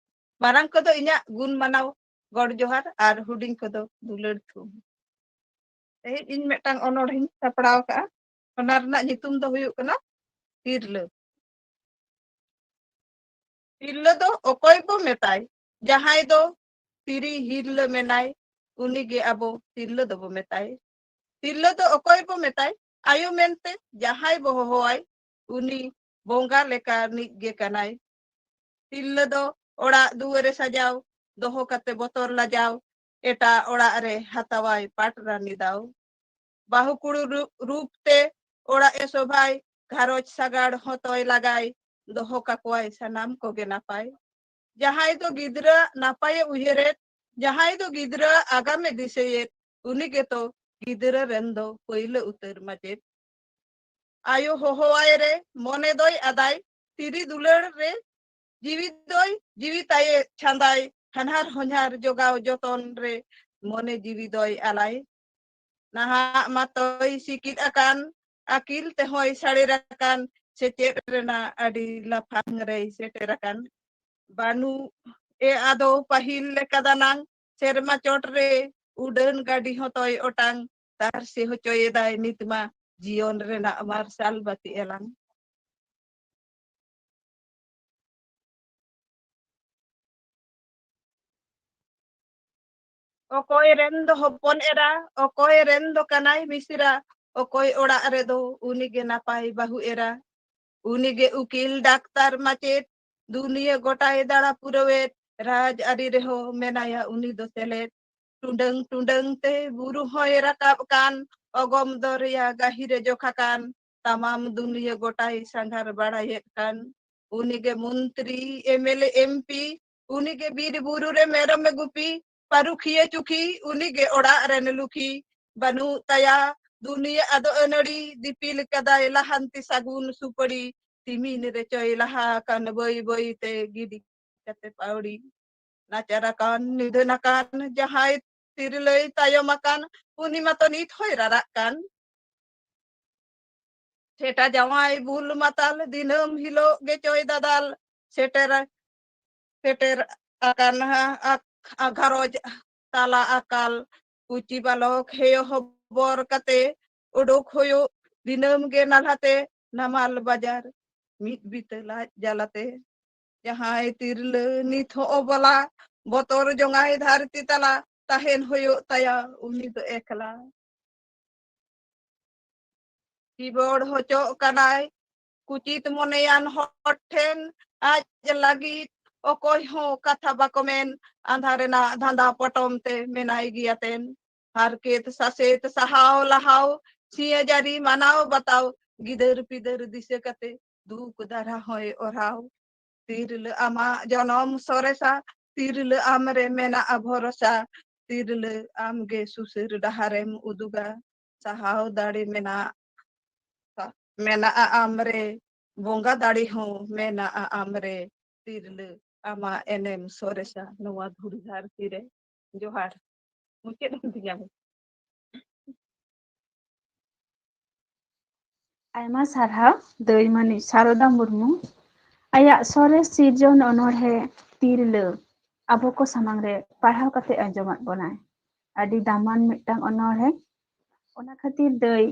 ᱢᱟᱨᱟᱝ ᱠᱚᱫᱚ ᱤᱧᱟᱹᱜ ᱜᱩᱱ ᱢᱟᱱᱟᱣ ᱜᱚᱰ ᱡᱚᱦᱟᱨ ᱟᱨ ᱦᱩᱰᱤᱧ ᱠᱚᱫᱚ ᱫᱩᱞᱟᱹᱲ ᱛᱷᱩᱢ᱾ ᱛᱮᱦᱮᱧ ᱤᱧ ᱢᱤᱫᱴᱟᱝ ᱚᱱᱚᱬᱦᱮᱧ ᱥᱟᱯᱲᱟᱣ ᱟᱠᱟᱫᱼᱟ᱾ ᱚᱱᱟ ᱨᱮᱱᱟᱜ ᱧᱩᱛᱩᱢ ᱫᱚ ᱦᱩᱭᱩᱜ ᱠᱟᱱᱟ ᱛᱤᱨᱞᱟᱹ᱾ ᱛᱤᱨᱞᱟᱹ ᱫᱚ ᱚᱠᱚᱭ ᱵᱚ ᱢᱮᱛᱟᱭ? ᱡᱟᱦᱟᱸᱭ ᱫᱚ ᱛᱤᱨᱤ ᱦᱤᱨᱞᱟᱹ ᱢᱮᱱᱟᱭ, ᱩᱱᱤᱜᱮ ᱟᱵᱚ ᱛᱤᱨᱞᱟᱹ ᱫᱚᱵᱚ ᱢᱮᱛᱟᱭ᱾ ᱛᱤᱨᱞᱟᱹ ᱫᱚ ᱚᱠᱚᱭ ᱵᱚ ᱢᱮᱛᱟᱭ? ᱟᱭᱳ ᱢᱮᱱᱛᱮ ᱡᱟᱦᱟᱸᱭ ᱵᱚ ᱦᱚᱦᱚᱣᱟᱭ, ᱩᱱᱤ ᱵᱚᱸᱜᱟ ᱞᱮᱠᱟ ᱨᱤᱱᱤᱡ ᱜᱮ ᱠᱟᱱᱟᱭ᱾ ᱛᱤᱨᱞᱟᱹ ᱫᱚ ᱚᱲᱟᱜ ᱫᱩᱣᱟᱹᱨᱮ ᱥᱟᱡᱟᱣ, ᱫᱚᱦᱚ ᱠᱟᱛᱮ ᱵᱚᱛᱚᱨ ᱞᱟᱡᱟᱣ, ᱮᱴᱟᱜ ᱚᱲᱟᱜ ᱨᱮ ᱦᱟᱛᱟᱣᱟᱭ ᱯᱟᱴ ᱨᱟᱱᱤ ᱫᱟᱣ᱾ ᱵᱟᱹᱦᱩ ᱠᱩᱲᱤ ᱨᱩ-, ᱨᱩᱯ ᱛᱮ ᱚᱲᱟᱜ ᱮ ᱥᱚᱵᱷᱟᱭ, ᱜᱷᱟᱨᱚᱸᱡᱽ ᱥᱟᱜᱟᱲ ᱦᱚᱸᱛᱚᱭ ᱞᱟᱜᱟᱭ, ᱫᱚᱦᱚ ᱠᱟᱠᱚᱣᱟᱭ ᱥᱟᱱᱟᱢ ᱠᱚᱜᱮ ᱱᱟᱯᱟᱭ᱾ ᱡᱟᱦᱟᱸᱭ ᱫᱚ ᱜᱤᱫᱽᱨᱟᱹ ᱱᱟᱯᱟᱭᱮ ᱩᱭᱦᱟᱹᱨᱮᱫ, ᱡᱟᱦᱟᱸᱭ ᱫᱚ ᱜᱤᱫᱽᱨᱟᱹ ᱟᱜᱟᱢᱮ ᱫᱤᱥᱟᱹᱭᱮᱫ, ᱩᱱᱤ ᱜᱮᱛᱚ ᱜᱤᱫᱽᱨᱟᱹ ᱨᱮᱱ ᱫᱚ ᱯᱟᱹᱭᱞᱟᱹ ᱩᱛᱟᱹᱨ ᱢᱟᱪᱮᱫ᱾ ᱟᱭᱳ ᱦᱚᱦᱚᱣᱟᱭ ᱨᱮ ᱢᱚᱱᱮ ᱫᱚᱭ ᱟᱫᱟᱭ, ᱛᱤᱨᱤ ᱫᱩᱞᱟᱹᱲ ᱨᱮ ᱡᱤᱣᱤ ᱫᱚᱭ, ᱡᱤᱣᱤ ᱛᱟᱭᱮ ᱪᱷᱟᱸᱫᱟᱭ, ᱦᱟᱱᱦᱟᱨ ᱦᱚᱧᱦᱟᱨ ᱡᱚᱜᱟᱣ ᱡᱚᱛᱚᱱ ᱨᱮ ᱢᱚᱱᱮ ᱡᱤᱣᱤ ᱫᱚᱭ ᱟᱞᱟᱭ᱾ ᱱᱟᱦᱟᱜ ᱢᱟᱛᱚᱭ ᱥᱤᱠᱤᱫ ᱟᱠᱟᱱ, ᱟᱹᱠᱤᱞ ᱛᱮᱦᱚᱸᱭ ᱥᱟᱲᱮᱨ ᱟᱠᱟᱱ, ᱥᱮᱪᱮᱫ ᱨᱮᱱᱟᱜ ᱟᱹᱰᱤ ᱞᱟᱯᱷᱟᱝ ᱨᱮᱭ ᱥᱮᱴᱮᱨ ᱟᱠᱟᱱ᱾ ᱵᱟᱹᱱᱩᱜ ᱮ ᱟᱫᱚ ᱯᱟᱹᱦᱤᱞ ᱞᱮᱠᱟ ᱫᱟᱱᱟᱝ, ᱥᱮᱨᱢᱟ ᱪᱚᱴ ᱨᱮ ᱩᱰᱟᱹᱱ ᱜᱟᱹᱰᱤ ᱦᱚᱸᱛᱚᱭ ᱚᱴᱟᱝ, ᱛᱟᱨᱥᱮ ᱦᱚᱪᱚᱭᱮᱫᱟᱭ ᱱᱤᱛ ᱢᱟ ᱡᱤᱭᱚᱱ ᱨᱮᱱᱟᱜ ᱢᱟᱨᱥᱟᱞ ᱵᱟᱹᱛᱤ ᱮᱞᱟᱝ᱾ ᱚᱠᱚᱭ ᱨᱮᱱ ᱫᱚ ᱦᱚᱯᱚᱱ ᱮᱨᱟ, ᱚᱠᱚᱭ ᱨᱮᱱ ᱫᱚ ᱠᱟᱱᱟᱭ ᱢᱤᱥᱨᱟ, ᱚᱠᱚᱭ ᱚᱲᱟᱜ ᱨᱮᱫᱚ ᱩᱱᱤ ᱜᱮ ᱱᱟᱯᱟᱭ ᱵᱟᱹᱦᱩ ᱮᱨᱟ᱾ ᱩᱱᱤ ᱜᱮ ᱩᱠᱤᱞ, ᱰᱟᱠᱛᱟᱨ, ᱢᱟᱪᱮᱫ, ᱫᱩᱱᱤᱭᱟᱹ ᱜᱚᱴᱟᱭ ᱫᱟᱬᱟ ᱯᱩᱨᱟᱹᱣᱮᱫ, ᱨᱟᱡᱽ ᱟᱹᱨᱤ ᱨᱮᱦᱚᱸ ᱢᱮᱱᱟᱭᱟ ᱩᱱᱤ ᱫᱚ ᱥᱮᱞᱮᱫ᱾ ᱴᱩᱰᱟᱹᱝ ᱴᱩᱰᱟᱹᱝ ᱛᱮ ᱵᱩᱨᱩ ᱦᱚᱸᱭ ᱨᱟᱠᱟᱵ ᱠᱟᱱ, ᱚᱜᱚᱢ ᱫᱚᱨᱭᱟ ᱜᱟᱹᱦᱤᱨᱮ ᱡᱚᱠᱷᱟ ᱠᱟᱱ, ᱛᱟᱢᱟᱢ ᱫᱩᱱᱤᱭᱟᱹ ᱜᱚᱴᱟᱭ ᱥᱟᱸᱜᱷᱟᱨ ᱵᱟᱲᱟᱭᱮᱫ ᱠᱟᱱ᱾ ᱩᱱᱤ ᱜᱮ ᱢᱚᱱᱛᱨᱤ, M L A, M P, ᱩᱱᱤ ᱜᱮ ᱵᱤᱨ ᱵᱩᱨᱩ ᱨᱮ ᱢᱮᱨᱚᱢᱮ ᱜᱩᱯᱤ, ᱯᱟᱹᱨᱩᱠᱷᱤᱭᱟᱹ ᱪᱩᱠᱷᱤ, ᱩᱱᱤ ᱜᱮ ᱚᱲᱟᱜ ᱨᱮᱱ ᱞᱩᱠᱷᱤ᱾ ᱵᱟᱹᱱᱩᱜ ᱛᱟᱭᱟ ᱫᱩᱱᱤᱭᱟᱹ ᱟᱫᱚ ᱟᱹᱱᱟᱹᱲᱤ, ᱫᱤᱯᱤᱞ ᱠᱟᱫᱟᱭ ᱞᱟᱦᱟᱱᱛᱤ ᱥᱟᱹᱜᱩᱱ ᱥᱩᱯᱟᱹᱲᱤ᱾ ᱛᱤᱢᱤᱱ ᱨᱮᱪᱚᱭ ᱞᱟᱦᱟ ᱟᱠᱟᱱ ᱵᱟᱹᱭ ᱵᱟᱹᱭ ᱛᱮ ᱜᱤᱰᱤ ᱠᱟᱛᱮ ᱯᱟᱹᱣᱲᱤ᱾ ᱱᱟᱪᱟᱨ ᱟᱠᱟᱱ, ᱱᱤᱫᱷᱟᱹᱱ ᱟᱠᱟᱱ, ᱡᱟᱦᱟᱸᱭ ᱛᱤᱨᱞᱟᱹᱭ ᱛᱟᱭᱚᱢ ᱟᱠᱟᱱ, ᱩᱱᱤ ᱢᱟᱛᱚ ᱱᱤᱛ ᱦᱚᱸᱭ ᱨᱟᱨᱟᱜ ᱠᱟᱱ᱾ ᱥᱮᱴᱟ ᱡᱟᱶᱟᱭ ᱵᱩᱞ ᱢᱟᱛᱟᱞ, ᱫᱤᱱᱟᱹᱢ ᱦᱤᱞᱳᱜ ᱜᱮ ᱪᱚᱭ ᱫᱟᱫᱟᱞ᱾ ᱥᱮᱴᱮᱨ, ᱥᱮᱴᱮᱨ ᱟᱠᱟᱱ ᱦᱟ-, ᱟ-, ᱟ-, ᱜᱷᱟᱨᱚᱸᱡᱽ ᱛᱟᱞᱟ ᱟᱠᱟᱞ᱾ ᱠᱩᱪᱤ ᱵᱟᱞᱚᱠ ᱦᱮᱭᱚ ᱦᱚᱵᱚᱨ ᱠᱟᱛᱮ ᱩᱰᱩᱠ ᱦᱩᱭᱩᱜ ᱫᱤᱱᱟᱹᱢ ᱜᱮ ᱱᱟᱞᱦᱟᱛᱮ ᱱᱟᱢᱟᱞ ᱵᱟᱡᱟᱨ ᱢᱤᱫ ᱵᱤᱛᱟᱹ ᱞᱟᱡ ᱡᱟᱞᱟᱛᱮ᱾ ᱡᱟᱦᱟᱸᱭ ᱛᱤᱨᱞᱟᱹ ᱱᱤᱛ ᱦᱚᱸ ᱚᱵᱚᱞᱟ, ᱵᱚᱛᱚᱨ ᱡᱚᱝᱟᱭ ᱫᱷᱟᱹᱨᱛᱤ ᱛᱟᱞᱟ, ᱛᱟᱦᱮᱱ ᱦᱩᱭᱩᱜ ᱛᱟᱭᱟ ᱩᱱᱤ ᱫᱚ ᱮᱠᱞᱟ᱾ ᱠᱤᱵᱚᱲ ᱦᱚᱪᱚᱜ ᱠᱟᱱᱟᱭ ᱠᱩᱪᱤᱛ ᱢᱚᱱᱮᱭᱟᱱ ᱦᱚᱲ ᱴᱷᱮᱱ, ᱟᱡ ᱞᱟᱹᱜᱤᱫ ᱚᱠᱚᱭ ᱦᱚᱸ ᱠᱟᱛᱷᱟ ᱵᱟᱠᱚ ᱢᱮᱱ, ᱟᱸᱫᱷᱟ ᱨᱮᱱᱟᱜ ᱫᱷᱟᱸᱫᱟ ᱯᱚᱴᱚᱢ ᱛᱮ ᱢᱮᱱᱟᱭ ᱜᱮᱭᱟ ᱛᱮᱱ᱾ ᱦᱟᱨᱠᱮᱛ ᱥᱟᱥᱮᱛ ᱥᱟᱦᱟᱣ ᱞᱟᱦᱟᱣ, ᱥᱤᱭᱟᱹ ᱡᱟᱹᱨᱤ ᱢᱟᱱᱟᱣ ᱵᱟᱛᱟᱣ, ᱜᱤᱫᱟᱹᱨ ᱯᱤᱫᱟᱹᱨ ᱫᱤᱥᱟᱹ ᱠᱟᱛᱮ ᱫᱩᱠ ᱫᱟᱨᱦᱟ ᱦᱚᱸᱭ ᱚᱨᱦᱟᱣ᱾ ᱛᱤᱨᱞᱟᱹ ᱟᱢᱟᱜ ᱡᱚᱱᱚᱢ ᱥᱚᱨᱮᱥᱟ, ᱛᱤᱨᱞᱟᱹ ᱟᱢ ᱨᱮ ᱢᱮᱱᱟᱜᱼᱟ ᱵᱷᱚᱨᱥᱟ, ᱛᱤᱨᱞᱟᱹ ᱟᱢ ᱜᱮ ᱥᱩᱥᱟᱹᱨ ᱰᱟᱦᱟᱨᱮᱢ ᱩᱫᱩᱜᱟ᱾ ᱥᱟᱦᱟᱣ ᱫᱟᱲᱮ ᱢᱮᱱᱟᱜ, ᱢᱮᱱᱟᱜᱼᱟ ᱟᱢ ᱨᱮ, ᱵᱚᱸᱜᱟ ᱫᱟᱲᱮ ᱦᱚᱸ ᱢᱮᱱᱟᱜᱼᱟ ᱟᱢ ᱨᱮ, ᱛᱤᱨᱞᱟᱹ ᱟᱢᱟᱜ ᱮᱱᱮᱢ ᱥᱚᱨᱮᱥᱟ ᱱᱚᱣᱟ ᱫᱷᱩᱲᱤ ᱫᱷᱟᱹᱨᱛᱤ ᱨᱮ᱾ ᱡᱚᱦᱟᱨ᱾ ᱢᱩᱪᱟᱹᱫ ᱮᱱ ᱛᱤᱧᱟ᱾ ᱟᱭᱢᱟ ᱥᱟᱨᱦᱟᱣ ᱫᱟᱹᱭ ᱢᱟᱹᱱᱤᱡ ᱥᱟᱨᱚᱫᱟ ᱢᱩᱨᱢᱩ᱾ ᱟᱭᱟᱜ ᱥᱚᱨᱮᱥ ᱥᱤᱨᱡᱚᱱ ᱚᱱᱚᱬᱦᱮ ᱛᱤᱨᱞᱟᱹ ᱟᱵᱚ ᱠᱚ ᱥᱟᱢᱟᱝ ᱨᱮ ᱯᱟᱲᱦᱟᱣ ᱠᱟᱛᱮ ᱟᱸᱡᱚᱢᱟᱫ ᱵᱚᱱᱟᱭ᱾ ᱟᱹᱰᱤ ᱫᱟᱢᱟᱱ ᱢᱤᱫᱴᱟᱝ ᱚᱱᱚᱬᱦᱮ᱾ ᱚᱱᱟ ᱠᱷᱟᱹᱛᱤᱨ ᱫᱟᱹᱭ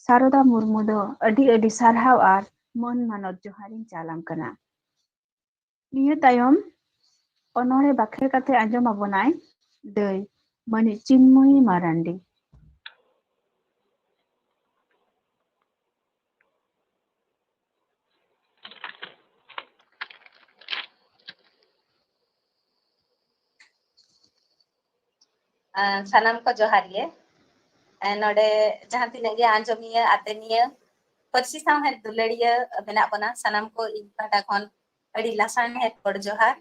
ᱥᱟᱨᱚᱫᱟ ᱢᱩᱨᱢᱩ ᱫᱚ ᱟᱹᱰᱤ ᱟᱹᱰᱤ ᱥᱟᱨᱦᱟᱣ ᱟᱨ ᱢᱟᱹᱱ ᱢᱟᱱᱚᱛ ᱡᱚᱦᱟᱨᱤᱧ ᱪᱟᱞᱟᱢ ᱠᱟᱱᱟ᱾ ᱱᱤᱭᱟᱹ ᱛᱟᱭᱚᱢ ᱚᱱᱚᱬᱦᱮ ᱵᱟᱠᱷᱮᱲ ᱠᱟᱛᱮ ᱟᱸᱡᱚᱢ ᱟᱵᱚᱱᱟᱭ ᱫᱟᱹᱭ ᱢᱟᱹᱱᱤᱡ ᱪᱤᱱᱢᱚᱭᱤ ᱢᱟᱨᱟᱱᱰᱤ᱾ ᱟᱸ, ᱥᱟᱱᱟᱢ ᱠᱚ ᱡᱚᱦᱟᱨ ᱜᱮ᱾ ᱟᱸ, ᱱᱚᱰᱮ ᱡᱟᱦᱟᱸ ᱛᱤᱱᱟᱹᱜ ᱜᱮ ᱟᱸᱡᱚᱢᱤᱭᱟᱹ, ᱟᱛᱮᱱᱤᱭᱟᱹ, ᱯᱟᱹᱨᱥᱤ ᱥᱟᱶᱦᱮᱫ ᱫᱩᱞᱟᱹᱲᱤᱭᱟᱹ ᱢᱮᱱᱟᱜ ᱵᱚᱱᱟ, ᱥᱟᱱᱟᱢ ᱠᱚ ᱤᱧ ᱯᱟᱦᱴᱟ ᱠᱷᱚᱱ ᱟᱹᱰᱤ ᱞᱟᱥᱟᱲᱦᱮᱫ ᱜᱚᱰ ᱡᱚᱦᱟᱨ᱾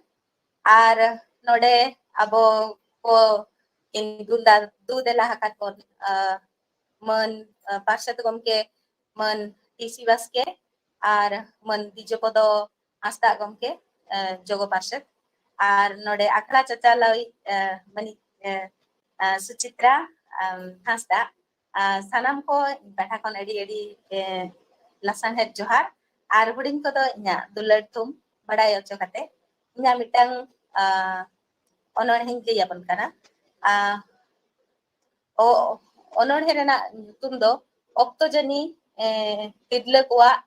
ᱟᱨ ᱱᱚᱰᱮ ᱟᱵᱚ ᱠᱚ ᱠᱤᱱ ᱫᱩᱞ ᱫᱟ-, ᱫᱩ ᱫᱮᱞᱟ ᱟᱠᱟᱫ ᱵᱚᱱ, ᱟᱸ, ᱢᱟᱹᱱ, ᱟᱸ, ᱯᱟᱨᱥᱮᱛ ᱜᱚᱢᱠᱮ ᱢᱟᱹᱱ ᱴᱤ ᱥᱤ ᱵᱟᱥᱠᱮ ᱟᱨ ᱢᱟᱹᱱ ᱵᱤᱡᱚᱯᱚᱫᱚ ᱦᱟᱸᱥᱫᱟᱜ ᱜᱚᱢᱠᱮ, ᱟᱸ, ᱡᱚᱜᱚ ᱯᱟᱨᱥᱮᱛ, ᱟᱨ ᱱᱚᱰᱮ ᱟᱠᱷᱲᱟ ᱪᱟᱪᱟᱞᱟᱣᱤᱡ, ᱟᱸ, ᱢᱟᱹᱱᱤᱡ, ᱟᱸ, ᱟᱸ, ᱥᱩᱪᱤᱛᱨᱟ, ᱟᱸ, ᱦᱟᱸᱥᱫᱟᱜ, ᱟᱸ, ᱥᱟᱱᱟᱢ ᱠᱚ ᱤᱧ ᱯᱟᱦᱴᱟ ᱠᱷᱚᱱ ᱟᱹᱰᱤ ᱟᱹᱰᱤ, ᱟᱸ, ᱞᱟᱥᱟᱲᱦᱮᱫ ᱡᱚᱦᱟᱨ᱾ ᱟᱨ ᱦᱩᱰᱤᱧ ᱠᱚᱫᱚ ᱤᱧᱟᱹᱜ ᱫᱩᱞᱟᱹᱲ ᱛᱷᱩᱢ ᱵᱟᱲᱟᱭ ᱦᱚᱪᱚ ᱠᱟᱛᱮ ᱤᱧᱟᱹᱜ ᱢᱤᱫᱴᱟᱝ, ᱟᱸ, ᱚᱱᱚᱬᱦᱮᱧ ᱞᱟᱹᱭ ᱟᱵᱚᱱ ᱠᱟᱱᱟ᱾ ᱟᱸ, ᱚ-, ᱚᱱᱚᱬᱦᱮ ᱨᱮᱱᱟᱜ ᱧᱩᱛᱩᱢ ᱫᱚ ᱚᱠᱛᱚ ᱡᱟᱹᱱᱤ, ᱮ, ᱛᱤᱨᱞᱟᱹ ᱠᱚᱣᱟᱜ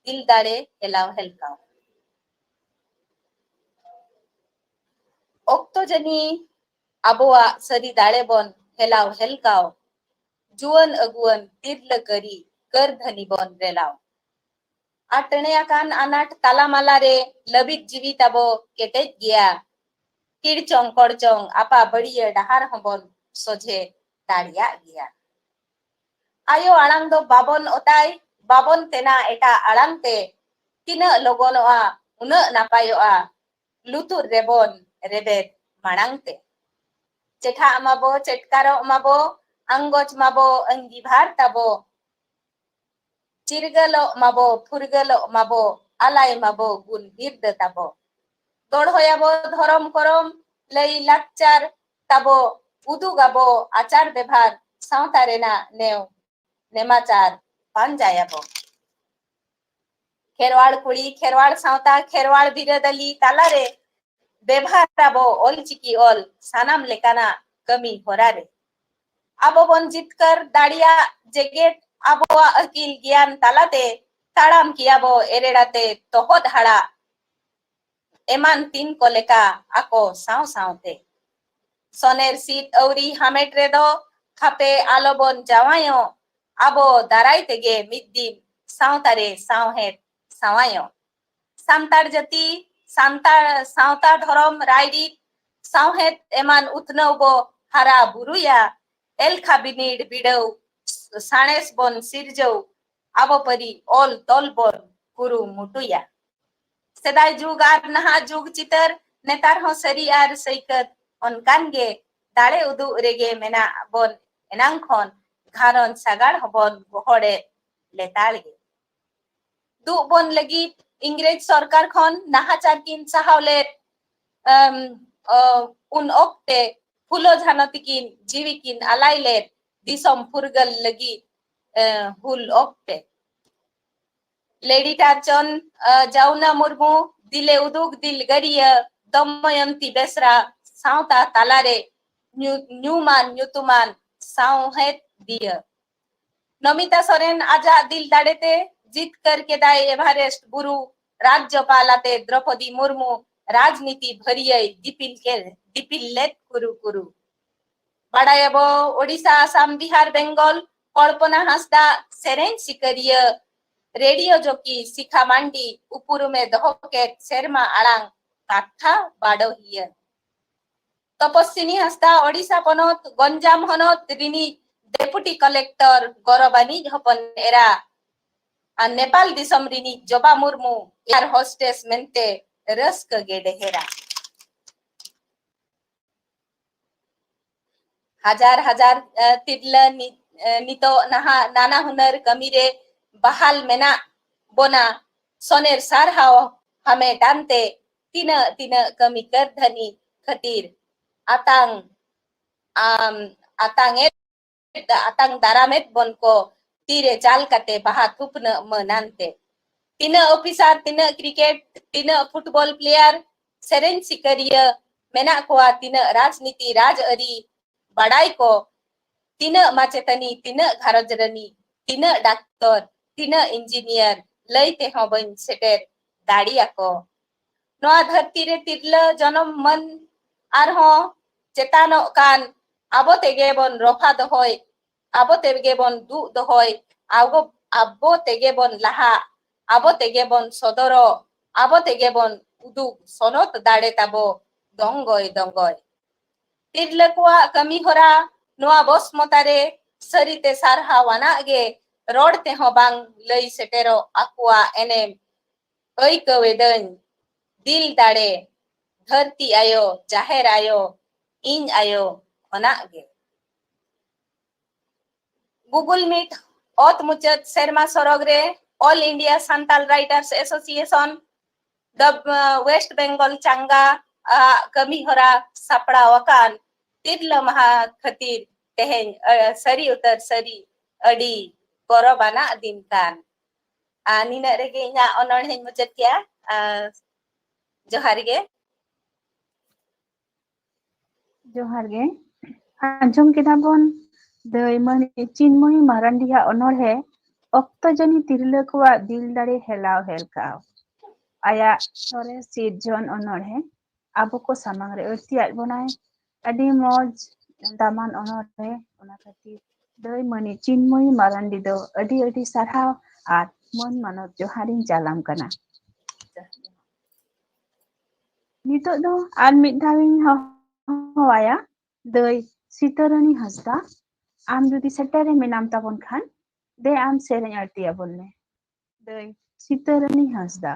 ᱫᱤᱞ ᱫᱟᱲᱮ ᱦᱮᱞᱟᱣ ᱦᱮᱞᱠᱟᱣ᱾ ᱚᱠᱛᱚ ᱡᱟᱹᱱᱤ ᱟᱵᱚᱣᱟᱜ ᱥᱟᱹᱨᱤ ᱫᱟᱲᱮ ᱵᱚᱱ ᱦᱮᱞᱟᱣ ᱦᱮᱞᱠᱟᱣ, ᱡᱩᱣᱟᱹᱱ ᱟᱹᱜᱩᱣᱟᱹᱱ ᱛᱤᱨᱞᱟᱹ ᱠᱟᱹᱨᱤ ᱠᱟᱹᱨᱫᱷᱟᱹᱱᱤ ᱵᱚᱱ ᱨᱮᱞᱟᱣ᱾ ᱟᱴᱮᱬᱮ ᱟᱠᱟᱱ ᱟᱱᱟᱴ ᱛᱟᱞᱟᱢᱟᱞᱟ ᱨᱮ ᱞᱟᱹᱵᱤᱫ ᱡᱤᱣᱤ ᱛᱟᱵᱚ ᱠᱮᱴᱮᱡ ᱜᱮᱭᱟ᱾ ᱠᱤᱲᱪᱚᱝ ᱠᱚᱲᱪᱚᱝ ᱟᱯᱟ ᱵᱟᱹᱲᱤᱭᱟᱹ ᱰᱟᱦᱟᱨ ᱦᱚᱸᱵᱚᱱ ᱥᱚᱡᱷᱮ ᱫᱟᱲᱮᱭᱟᱜ ᱜᱮᱭᱟ᱾ ᱟᱭᱳ ᱟᱲᱟᱝ ᱫᱚ ᱵᱟᱵᱚᱱ ᱚᱛᱟᱭ, ᱵᱟᱵᱚᱱ ᱛᱮᱱᱟ ᱮᱴᱟᱜ ᱟᱲᱟᱝ ᱛᱮ᱾ ᱛᱤᱱᱟᱹᱜ ᱞᱚᱜᱚᱱᱚᱜᱼᱟ, ᱩᱱᱟᱹᱜ ᱱᱟᱯᱟᱭᱚᱜᱼᱟ᱾ ᱞᱩᱛᱩᱨ ᱨᱮᱵᱚᱱ ᱨᱮᱵᱮᱫ ᱢᱟᱲᱟᱝ ᱛᱮ᱾ ᱪᱮᱴᱷᱟᱜ ᱢᱟᱵᱚ, ᱪᱮᱴᱠᱟᱨᱚᱜ ᱢᱟᱵᱚ, ᱟᱸᱜᱚᱪ ᱢᱟᱵᱚ, ᱟᱺᱜᱤᱵᱷᱟᱨ ᱛᱟᱵᱚ᱾ ᱪᱤᱨᱜᱟᱹᱞᱚᱜ ᱢᱟᱵᱚ, ᱯᱷᱩᱨᱜᱟᱹᱞᱚᱜ ᱢᱟᱵᱚ, ᱟᱞᱟᱭ ᱢᱟᱵᱚ ᱜᱩᱱ ᱵᱤᱨᱫᱟᱹ ᱛᱟᱵᱚ᱾ ᱫᱚᱲᱦᱚᱭᱟᱵᱚ ᱫᱷᱚᱨᱚᱢ ᱠᱚᱨᱚᱢ, ᱞᱟᱹᱭ ᱞᱟᱠᱪᱟᱨ ᱛᱟᱵᱚ, ᱩᱫᱩᱜᱟᱵᱚ ᱟᱪᱟᱨ ᱵᱮᱵᱷᱟᱨ, ᱥᱟᱶᱛᱟ ᱨᱮᱱᱟᱜ ᱱᱮᱣ ᱱᱮᱢᱟᱪᱟᱨ ᱯᱟᱸᱡᱟᱭᱟᱵᱚ᱾ ᱠᱷᱮᱨᱣᱟᱲ ᱠᱩᱲᱤ, ᱠᱷᱮᱨᱣᱟᱲ ᱥᱟᱶᱛᱟ, ᱠᱷᱮᱨᱣᱟᱲ ᱵᱤᱨᱟᱹᱫᱟᱹᱞᱤ ᱛᱟᱞᱟᱨᱮ ᱵᱮᱵᱷᱟᱨᱟᱵᱚ ᱚᱞᱪᱤᱠᱤ ᱚᱞ ᱥᱟᱱᱟᱢ ᱞᱮᱠᱟᱱᱟᱜ ᱠᱟᱹᱢᱤ ᱦᱚᱨᱟ ᱨᱮ᱾ ᱟᱵᱚ ᱵᱚᱱ ᱡᱤᱛᱠᱟᱹᱨ ᱫᱟᱲᱮᱭᱟᱜ ᱡᱮᱜᱮᱛ ᱟᱵᱚᱣᱟᱜ ᱟᱹᱠᱤᱞ ᱜᱮᱭᱟᱱ ᱛᱟᱞᱟᱛᱮ᱾ ᱛᱟᱲᱟᱢ ᱠᱮᱭᱟᱵᱚ ᱮᱨᱮᱲᱟᱛᱮ ᱛᱚᱦᱚᱫ ᱦᱟᱲᱟᱜ ᱮᱢᱟᱱ ᱛᱤᱱ ᱠᱚ ᱞᱮᱠᱟ ᱟᱠᱚ ᱥᱟᱶ ᱥᱟᱶᱛᱮ᱾ ᱥᱚᱱᱮᱨ ᱥᱤᱫ ᱟᱹᱣᱨᱤ ᱦᱟᱢᱮᱴ ᱨᱮᱫᱚ ᱠᱷᱟᱯᱮ ᱟᱞᱚᱵᱚᱱ ᱡᱟᱶᱟᱭᱚᱜ, ᱟᱵᱚ ᱫᱟᱨᱟᱭ ᱛᱮᱜᱮ ᱢᱤᱫ ᱫᱤᱱ ᱥᱟᱶᱛᱟ ᱨᱮ ᱥᱟᱶᱦᱮᱫ ᱥᱟᱶᱟᱭᱚᱜ᱾ ᱥᱟᱱᱛᱟᱲ ᱡᱟᱹᱛᱤ, ᱥᱟᱱᱛᱟᱲ ᱥᱟᱶᱛᱟ ᱫᱷᱚᱨᱚᱢ ᱨᱟᱭᱨᱤᱛ ᱥᱟᱶᱦᱮᱫ ᱮᱢᱟᱱ ᱩᱛᱱᱟᱹᱣ ᱵᱚ ᱦᱟᱨᱟ ᱵᱩᱨᱩᱭᱟ᱾ ᱮᱞᱠᱷᱟ ᱵᱤᱱᱤᱰ ᱵᱤᱰᱟᱹᱣ ᱥᱟᱬᱮᱥ ᱵᱚᱱ ᱥᱤᱨᱡᱟᱹᱣ, ᱟᱵᱚ ᱯᱟᱹᱨᱤ ᱚᱞ ᱛᱚᱞ ᱵᱚᱱ ᱠᱩᱨᱩᱢᱩᱴᱩᱭᱟ᱾ ᱥᱮᱫᱟᱭ ᱡᱩᱜᱽ ᱟᱨ ᱱᱟᱦᱟᱜ ᱡᱩᱜᱽ ᱪᱤᱛᱟᱹᱨ ᱱᱮᱛᱟᱨ ᱦᱚᱸ ᱥᱟᱹᱨᱤ ᱟᱨ ᱥᱟᱹᱭᱠᱟᱹᱛ ᱚᱱᱠᱟᱱ ᱜᱮ ᱫᱟᱲᱮ ᱩᱫᱩᱜ ᱨᱮᱜᱮ ᱢᱮᱱᱟᱜ ᱵᱚᱱ ᱮᱱᱟᱝ ᱠᱷᱚᱱ ᱜᱷᱟᱨᱚᱸᱡᱽ ᱥᱟᱜᱟᱲ ᱦᱚᱸᱵᱚᱱ ᱜᱚᱦᱚᱲᱮᱫ ᱞᱮᱛᱟᱲ ᱜᱮ᱾ ᱫᱩᱜ ᱵᱚᱱ ᱞᱟᱹᱜᱤᱫ ᱤᱝᱨᱮᱡᱽ ᱥᱚᱨᱠᱟᱨ ᱠᱷᱚᱱ ᱱᱟᱦᱟᱪᱟᱨ ᱠᱤᱱ ᱥᱟᱦᱟᱣ ᱞᱮᱫ, ᱟᱢ, ᱚ, ᱩᱱ ᱚᱠᱛᱮ ᱯᱷᱩᱞᱳ ᱡᱷᱟᱱᱚ ᱛᱤᱠᱤᱱ ᱡᱤᱣᱤ ᱠᱤᱱ ᱟᱞᱟᱭ ᱞᱮᱫ ᱫᱤᱥᱚᱢ ᱯᱷᱩᱨᱜᱟᱹᱞ ᱞᱟᱹᱜᱤᱫ, ᱮ, ᱦᱩᱞ ᱚᱠᱛᱮ᱾ ᱞᱮᱰᱤ ᱴᱟᱨᱪᱚᱱ, ᱟ, ᱡᱟᱣᱱᱟ ᱢᱩᱨᱢᱩ, ᱫᱤᱞᱮ ᱩᱫᱩᱜ ᱫᱤᱞᱜᱟᱹᱨᱤᱭᱟᱹ, ᱫᱚᱢᱚᱭᱚᱱᱛᱤ ᱵᱮᱥᱨᱟ, ᱥᱟᱶᱛᱟ ᱛᱟᱞᱟᱨᱮ ᱧᱩ-, ᱧᱩᱢᱟᱱ ᱧᱩᱛᱩᱢᱟᱱ ᱥᱟᱶᱦᱮᱫᱤᱭᱟᱹ᱾ ᱱᱚᱢᱤᱛᱟ ᱥᱚᱨᱮᱱ ᱟᱡᱟᱜ ᱫᱤᱞ ᱫᱟᱲᱮᱛᱮ ᱡᱤᱛᱠᱟᱹᱨ ᱠᱮᱫᱟᱭ ᱮᱵᱷᱟᱨᱮᱥᱴ ᱵᱩᱨᱩ, ᱨᱟᱡᱽᱡᱚᱯᱟᱞ ᱟᱛᱮ ᱫᱨᱚᱯᱚᱫᱤ ᱢᱩᱨᱢᱩ ᱨᱟᱡᱽᱱᱤᱛᱤ ᱵᱷᱟᱹᱨᱤᱭᱟᱹᱭ ᱫᱤᱯᱤᱞ ᱠᱮ-, ᱫᱤᱯᱤᱞ ᱞᱮᱫ ᱠᱩᱨᱩ ᱠᱩᱨᱩ᱾ ᱵᱟᱲᱟᱭᱟᱵᱚ ᱳᱰᱤᱥᱟ, ᱟᱥᱟᱢ, ᱵᱤᱦᱟᱨ, ᱵᱮᱝᱜᱚᱞ, ᱠᱚᱞᱯᱚᱱᱟ ᱦᱟᱸᱥᱫᱟ ᱥᱮᱨᱮᱧ ᱥᱤᱠᱟᱹᱨᱤᱭᱟᱹ, ᱨᱮᱰᱤᱭᱳ ᱡᱚᱠᱤ ᱥᱤᱠᱷᱟ ᱢᱟᱱᱰᱤ ᱩᱯᱨᱩᱢᱮ ᱫᱚᱦᱚ ᱠᱮᱫ ᱥᱮᱨᱢᱟ ᱟᱲᱟᱝ ᱠᱟᱛᱷᱟ ᱵᱟᱰᱚᱦᱤᱭᱟᱹ᱾ ᱛᱚᱯᱚᱥᱤᱱᱤ ᱦᱟᱸᱥᱫᱟ, ᱳᱰᱤᱥᱟ ᱯᱚᱱᱚᱛ, ᱜᱚᱧᱡᱟᱢ ᱦᱚᱱᱚᱛ ᱨᱤᱱᱤᱡ ᱰᱮᱯᱩᱴᱤ ᱠᱚᱞᱮᱠᱴᱚᱨ ᱜᱚᱨᱚᱵᱟᱱᱤᱡ ᱦᱚᱯᱚᱱ ᱮᱨᱟ ᱟᱨ ᱱᱮᱯᱟᱞ ᱫᱤᱥᱚᱢ ᱨᱤᱱᱤᱡ ᱡᱚᱵᱟ ᱢᱩᱨᱢᱩ ᱮᱭᱟᱨ ᱦᱳᱥᱴᱮᱥ ᱢᱮᱱᱛᱮ ᱨᱟᱹᱥᱠᱟᱹ ᱜᱮ ᱰᱮᱦᱮᱨᱟ᱾ ᱦᱟᱡᱟᱨ ᱦᱟᱡᱟᱨ, ᱮ, ᱛᱤᱨᱞᱟᱹ ᱱᱤ-, ᱮ, ᱱᱤᱛᱚᱜ ᱱᱟᱦᱟᱜ ᱱᱟᱱᱟ ᱦᱩᱱᱟᱹᱨ ᱠᱟᱹᱢᱤ ᱨᱮ ᱵᱟᱦᱟᱞ ᱢᱮᱱᱟᱜ ᱵᱚᱱᱟ᱾ ᱥᱚᱱᱮᱨ ᱥᱟᱨᱦᱟᱣ ᱦᱟᱢᱮᱴ ᱟᱱᱛᱮ ᱛᱤᱱᱟᱹᱜ ᱛᱤᱱᱟᱹᱜ ᱠᱟᱹᱢᱤ ᱠᱟᱹᱨᱫᱷᱟᱹᱱᱤ ᱠᱷᱟᱹᱛᱤᱨ ᱟᱛᱟᱝ, ᱟᱢ, ᱟᱛᱟᱝ ᱮᱫ, ᱟᱛᱟᱝ ᱫᱟᱨᱟᱢᱮᱫ ᱵᱚᱱ ᱠᱚ ᱛᱤᱨᱮ ᱡᱟᱞ ᱠᱟᱛᱮ ᱵᱟᱦᱟ ᱛᱷᱩᱯᱱᱟᱹᱜ ᱢᱟᱹᱱ ᱟᱱᱛᱮ᱾ ᱛᱤᱱᱟᱹᱜ ᱚᱯᱷᱤᱥᱟᱨ, ᱛᱤᱱᱟᱹᱜ ᱠᱨᱤᱠᱮᱴ, ᱛᱤᱱᱟᱹᱜ ᱯᱷᱩᱴᱵᱚᱞ ᱯᱞᱮᱭᱟᱨ, ᱥᱮᱨᱮᱧ ᱥᱤᱠᱟᱹᱨᱤᱭᱟᱹ ᱢᱮᱱᱟᱜ ᱠᱚᱣᱟ, ᱛᱤᱱᱟᱹᱜ ᱨᱟᱡᱽᱱᱤᱛᱤ, ᱨᱟᱡᱽᱟᱹᱨᱤ ᱵᱟᱰᱟᱭ ᱠᱚ, ᱛᱤᱱᱟᱹᱜ ᱢᱟᱪᱮᱛᱟᱹᱱᱤ, ᱛᱤᱱᱟᱹᱜ ᱜᱷᱟᱨᱚᱸᱡᱽ ᱨᱟᱹᱱᱤ, ᱛᱤᱱᱟᱹᱜ ᱰᱟᱠᱛᱚᱨ, ᱛᱤᱱᱟᱹᱜ ᱤᱧᱡᱤᱱᱤᱭᱟᱨ, ᱞᱟᱹᱭ ᱛᱮᱦᱚᱸ ᱵᱟᱹᱧ ᱥᱮᱴᱮᱨ ᱫᱟᱲᱮᱭᱟᱠᱚ᱾ ᱱᱚᱣᱟ ᱫᱷᱟᱹᱨᱛᱤ ᱨᱮ ᱛᱤᱨᱞᱟᱹ ᱡᱚᱱᱚᱢ ᱢᱟᱹᱱ ᱟᱨᱦᱚᱸ ᱪᱮᱛᱟᱱᱚᱜ ᱠᱟᱱ ᱟᱵᱚ ᱛᱮᱜᱮ ᱵᱚᱱ ᱨᱚᱯᱷᱟ ᱫᱚᱦᱚᱭ, ᱟᱵᱚ ᱛᱮᱜᱮ ᱵᱚᱱ ᱫᱩᱜ ᱫᱚᱦᱚᱭ, ᱟᱵᱚ, ᱟᱵᱚ ᱛᱮᱜᱮ ᱵᱚᱱ ᱞᱟᱦᱟᱜ, ᱟᱵᱚ ᱛᱮᱜᱮ ᱵᱚᱱ ᱥᱚᱫᱚᱨᱚᱜ, ᱟᱵᱚ ᱛᱮᱜᱮ ᱵᱚᱱ ᱩᱫᱩᱜ ᱥᱚᱱᱚᱛ ᱫᱟᱲᱮ ᱛᱟᱵᱚ ᱫᱚᱝᱜᱚᱭ ᱫᱚᱝᱜᱚᱭ᱾ ᱛᱤᱨᱞᱟᱹ ᱠᱚᱣᱟᱜ ᱠᱟᱹᱢᱤ ᱦᱚᱨᱟ ᱱᱚᱣᱟ ᱵᱚᱥᱢᱚᱛᱟ ᱨᱮ ᱥᱟᱹᱨᱤᱛᱮ ᱥᱟᱨᱦᱟᱣ ᱟᱱᱟᱜ ᱜᱮ, ᱨᱚᱲ ᱛᱮᱦᱚᱸ ᱵᱟᱝ ᱞᱟᱹᱭ ᱥᱮᱴᱮᱨᱚᱜ ᱟᱠᱚᱣᱟᱜ ᱮᱱᱮᱢ᱾ ᱟᱹᱭᱠᱟᱹᱣ ᱮᱫᱟᱹᱧ ᱫᱤᱞ ᱫᱟᱲᱮ, ᱫᱷᱟᱹᱨᱛᱤ ᱟᱭᱳ, ᱡᱟᱦᱮᱨ ᱟᱭᱳ, ᱤᱧ ᱟᱭᱳ ᱠᱷᱚᱱᱟᱜ ᱜᱮ᱾ Google Meet ᱚᱛ ᱢᱩᱪᱟᱹᱫ ᱥᱮᱨᱢᱟ ᱥᱚᱨᱚᱜᱽ ᱨᱮ All India Santal Writers Association ᱫᱚ, ᱟᱸ, West Bengal ᱪᱟᱸᱜᱟ ᱟᱜ ᱠᱟᱹᱢᱤ ᱦᱚᱨᱟ ᱥᱟᱯᱲᱟᱣ ᱟᱠᱟᱱ ᱛᱤᱨᱞᱟᱹ ᱢᱟᱦᱟ ᱠᱷᱟᱹᱛᱤᱨ ᱛᱮᱦᱮᱧ, ᱟᱸ, ᱥᱟᱹᱨᱤ ᱩᱛᱟᱹᱨ ᱥᱟᱹᱨᱤ ᱟᱹᱰᱤ ᱜᱚᱨᱚᱵᱽ ᱟᱱᱟᱜ ᱫᱤᱱ ᱠᱟᱱ᱾ ᱟᱨ ᱱᱤᱱᱟᱹᱜ ᱨᱮᱜᱮ ᱤᱧᱟᱹᱜ ᱚᱱᱚᱬᱦᱮᱧ ᱢᱩᱪᱟᱹᱫ ᱠᱮᱜᱼᱟ᱾ ᱟᱨ ᱡᱚᱦᱟᱨ ᱜᱮ᱾ ᱡᱚᱦᱟᱨ ᱜᱮ᱾ ᱟᱸᱡᱚᱢ ᱠᱮᱫᱟ ᱵᱚᱱ ᱫᱟᱹᱭ ᱢᱟᱹᱱᱤ ᱪᱤᱱᱢᱚᱭᱤ ᱢᱟᱨᱟᱱᱰᱤᱭᱟᱜ ᱚᱱᱚᱬᱦᱮ ᱚᱠᱛᱚ ᱡᱟᱹᱱᱤ ᱛᱤᱨᱞᱟᱹ ᱠᱚᱣᱟᱜ ᱫᱤᱞ ᱫᱟᱲᱮ ᱦᱮᱞᱟᱣ ᱦᱮᱞᱠᱟᱣ᱾ ᱟᱭᱟᱜ ᱥᱚᱨᱮᱥ ᱥᱤᱨᱡᱚᱱ ᱚᱱᱚᱬᱦᱮ ᱟᱵᱚ ᱠᱚ ᱥᱟᱢᱟᱝ ᱨᱮ ᱟᱹᱲᱛᱤᱭᱟᱫ ᱵᱚᱱᱟᱭ᱾ ᱟᱹᱰᱤ ᱢᱚᱡᱽ ᱫᱟᱢᱟᱱ ᱚᱱᱚᱬᱦᱮ᱾ ᱚᱱᱟ ᱠᱷᱟᱹᱛᱤᱨ ᱫᱟᱹᱭ ᱢᱟᱹᱱᱤ ᱪᱤᱱᱢᱚᱭᱤ ᱢᱟᱨᱟᱱᱰᱤ ᱫᱚ ᱟᱹᱰᱤ ᱟᱹᱰᱤ ᱥᱟᱨᱦᱟᱣ ᱟᱨ ᱢᱟᱹᱱ ᱢᱟᱱᱚᱛ ᱡᱚᱦᱟᱨᱤᱧ ᱪᱟᱞᱟᱢ ᱠᱟᱱᱟ᱾ ᱱᱤᱛᱚᱜ ᱫᱚ ᱟᱨ ᱢᱤᱫ ᱫᱷᱟᱣᱤᱧ ᱦᱚᱦᱚᱣᱟᱭᱟ, ᱫᱟᱹᱭ ᱥᱤᱛᱟᱹᱨᱟᱹᱱᱤ ᱦᱟᱸᱥᱫᱟ, ᱟᱢ ᱡᱩᱫᱤ ᱥᱮᱴᱮᱨ ᱨᱮ ᱢᱮᱱᱟᱢ ᱛᱟᱵᱚᱱ ᱠᱷᱟᱱ, ᱫᱮ ᱟᱢ ᱥᱮᱨᱮᱧ ᱟᱹᱲᱛᱤ ᱟᱵᱚᱱ ᱢᱮ᱾ ᱫᱟᱹᱭ ᱥᱤᱛᱟᱹᱨᱟᱹᱱᱤ ᱦᱟᱸᱥᱫᱟ᱾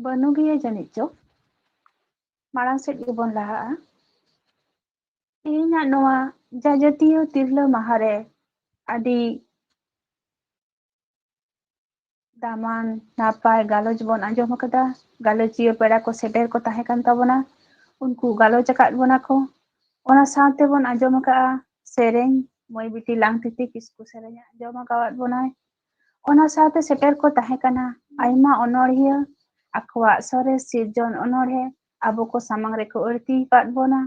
ᱵᱟᱹᱱᱩᱜ ᱜᱮᱭᱟ ᱡᱟᱹᱱᱤᱡ ᱪᱚ᱾ ᱢᱟᱲᱟᱝ ᱥᱮᱫ ᱜᱮᱵᱚᱱ ᱞᱟᱦᱟᱜᱼᱟ᱾ ᱛᱮᱦᱮᱧᱟᱜ ᱱᱚᱣᱟ ᱡᱟᱡᱟᱛᱤᱭᱚ ᱛᱤᱨᱞᱟᱹ ᱢᱟᱦᱟ ᱨᱮ ᱟᱹᱰᱤ ᱫᱟᱢᱟᱱ ᱱᱟᱯᱟᱭ ᱜᱟᱞᱚᱪ ᱵᱚᱱ ᱟᱸᱡᱚᱢ ᱟᱠᱟᱫᱟ᱾ ᱜᱟᱞᱚᱪᱤᱭᱟᱹ ᱯᱮᱲᱟ ᱠᱚ ᱥᱮᱴᱮᱨ ᱠᱚ ᱛᱟᱦᱮᱸ ᱠᱟᱱ ᱛᱟᱵᱚᱱᱟ, ᱩᱱᱠᱩ ᱜᱟᱞᱚᱪ ᱟᱠᱟᱫ ᱵᱚᱱᱟ ᱠᱚ᱾ ᱚᱱᱟ ᱥᱟᱶᱛᱮ ᱵᱚᱱ ᱟᱸᱡᱚᱢ ᱟᱠᱟᱫᱼᱟ ᱥᱮᱨᱮᱧ, ᱢᱟᱹᱭ ᱵᱤᱴᱤ ᱞᱟᱝᱛᱤᱛᱤ ᱠᱤᱥᱠᱩ ᱥᱮᱨᱮᱧ ᱟᱸᱡᱚᱢ ᱟᱠᱟᱫ ᱵᱚᱱᱟᱭ᱾ ᱚᱱᱟ ᱥᱟᱶᱛᱮ ᱥᱮᱴᱮᱨ ᱠᱚ ᱛᱟᱦᱮᱸ ᱠᱟᱱᱟ ᱟᱭᱢᱟ ᱚᱱᱚᱬᱦᱤᱭᱟᱹ, ᱟᱠᱚᱣᱟᱜ ᱥᱚᱨᱮᱥ ᱥᱤᱨᱡᱚᱱ ᱚᱱᱚᱬᱦᱮ ᱟᱵᱚ ᱠᱚ ᱥᱟᱢᱟᱝ ᱨᱮᱠᱚ ᱟᱹᱲᱛᱤ ᱟᱠᱟᱫ ᱵᱚᱱᱟ᱾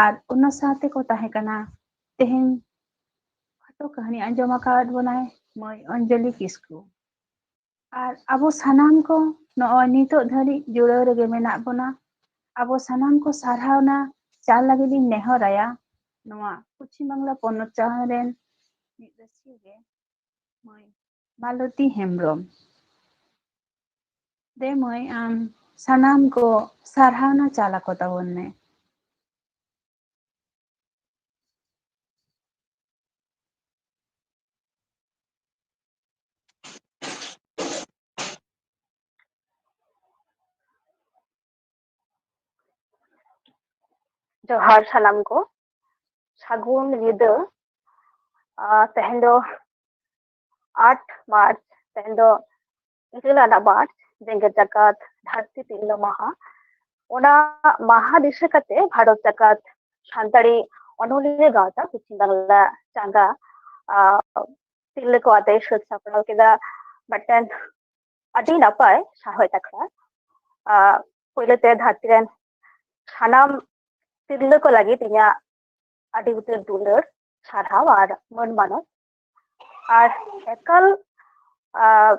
ᱟᱨ ᱚᱱᱟ ᱥᱟᱶᱛᱮ ᱠᱚ ᱛᱟᱦᱮᱸ ᱠᱟᱱᱟ ᱛᱮᱦᱮᱧ ᱠᱷᱟᱴᱚ ᱠᱟᱹᱦᱱᱤ ᱟᱸᱡᱚᱢ ᱟᱠᱟᱫ ᱵᱚᱱᱟᱭ ᱢᱟᱹᱭ ᱚᱧᱡᱚᱞᱤ ᱠᱤᱥᱠᱩ᱾ ᱟᱨ ᱟᱵᱚ ᱥᱟᱱᱟᱢ ᱠᱚ ᱱᱚᱜᱼᱚᱭ ᱱᱤᱛᱚᱜ ᱫᱷᱟᱹᱨᱤᱡ ᱡᱩᱲᱟᱹᱣ ᱨᱮᱜᱮ ᱢᱮᱱᱟᱜ ᱵᱚᱱᱟ᱾ ᱟᱵᱚ ᱥᱟᱱᱟᱢ ᱠᱚ ᱥᱟᱨᱦᱟᱣᱱᱟ ᱪᱟᱞ ᱞᱟᱹᱜᱤᱫ ᱤᱧ ᱱᱮᱦᱚᱨᱟᱭᱟ ᱱᱚᱣᱟ ᱯᱚᱪᱷᱤᱢ ᱵᱟᱝᱞᱟ ᱯᱚᱱᱚᱛ ᱪᱟᱞᱟᱣ ᱨᱮᱱ ᱢᱤᱫ ᱨᱟᱹᱥᱤᱭᱟᱹ ᱜᱮ ᱢᱟᱹᱭ ᱢᱟᱞᱚᱛᱤ ᱦᱮᱢᱵᱨᱚᱢ᱾ ᱫᱮ ᱢᱟᱹᱭ, ᱟᱢ ᱥᱟᱱᱟᱢ ᱠᱚ ᱥᱟᱨᱦᱟᱣᱱᱟ ᱪᱟᱞ ᱟᱠᱚ ᱛᱟᱵᱚᱱ ᱢᱮ᱾ ᱡᱚᱦᱟᱨ ᱥᱟᱱᱟᱢ ᱠᱚ, ᱥᱟᱹᱜᱩᱱ ᱧᱤᱫᱟᱹ᱾ ᱟᱨ ᱛᱮᱦᱮᱧ ᱫᱚ ᱟᱴ ᱢᱟᱨᱪ, ᱛᱮᱦᱮᱧ ᱫᱚ ᱤᱨᱟᱹᱞ ᱟᱱᱟᱜ ᱢᱟᱨᱪ, ᱡᱮᱜᱮᱛ ᱡᱟᱠᱟᱛ ᱫᱷᱟᱹᱨᱛᱤ ᱛᱤᱨᱞᱟᱹ ᱢᱟᱦᱟ᱾ ᱚᱱᱟ ᱢᱟᱦᱟ ᱫᱤᱥᱟᱹ ᱠᱟᱛᱮ ᱵᱷᱟᱨᱚᱛ ᱡᱟᱠᱟᱛ ᱥᱟᱱᱛᱟᱲᱤ ᱚᱱᱚᱞᱤᱭᱟᱹ ᱜᱟᱶᱛᱟ ᱯᱚᱪᱷᱤᱢ ᱵᱟᱝᱞᱟ ᱪᱟᱸᱜᱟ, ᱟᱨ ᱛᱤᱨᱞᱟᱹ ᱠᱚ ᱟᱛᱮ ᱥᱟᱹᱛ ᱥᱟᱯᱲᱟᱣ ᱠᱮᱫᱟ ᱢᱤᱫᱴᱮᱱ ᱟᱹᱰᱤ ᱱᱟᱯᱟᱭ ᱥᱟᱶᱦᱮᱫ ᱟᱠᱷᱲᱟ᱾ ᱟᱨ ᱯᱳᱭᱞᱳ ᱛᱮ ᱫᱷᱟᱹᱨᱛᱤ ᱨᱮᱱ ᱥᱟᱱᱟᱢ ᱛᱤᱨᱞᱟᱹ ᱠᱚ ᱞᱟᱹᱜᱤᱫ ᱤᱧᱟᱹᱜ ᱟᱹᱰᱤ ᱩᱛᱟᱹᱨ ᱫᱩᱞᱟᱹᱲ, ᱥᱟᱨᱦᱟᱣ ᱟᱨ ᱢᱟᱹᱱ ᱢᱟᱱᱚᱛ᱾ ᱟᱨ ᱮᱠᱟᱞ, ᱟᱨ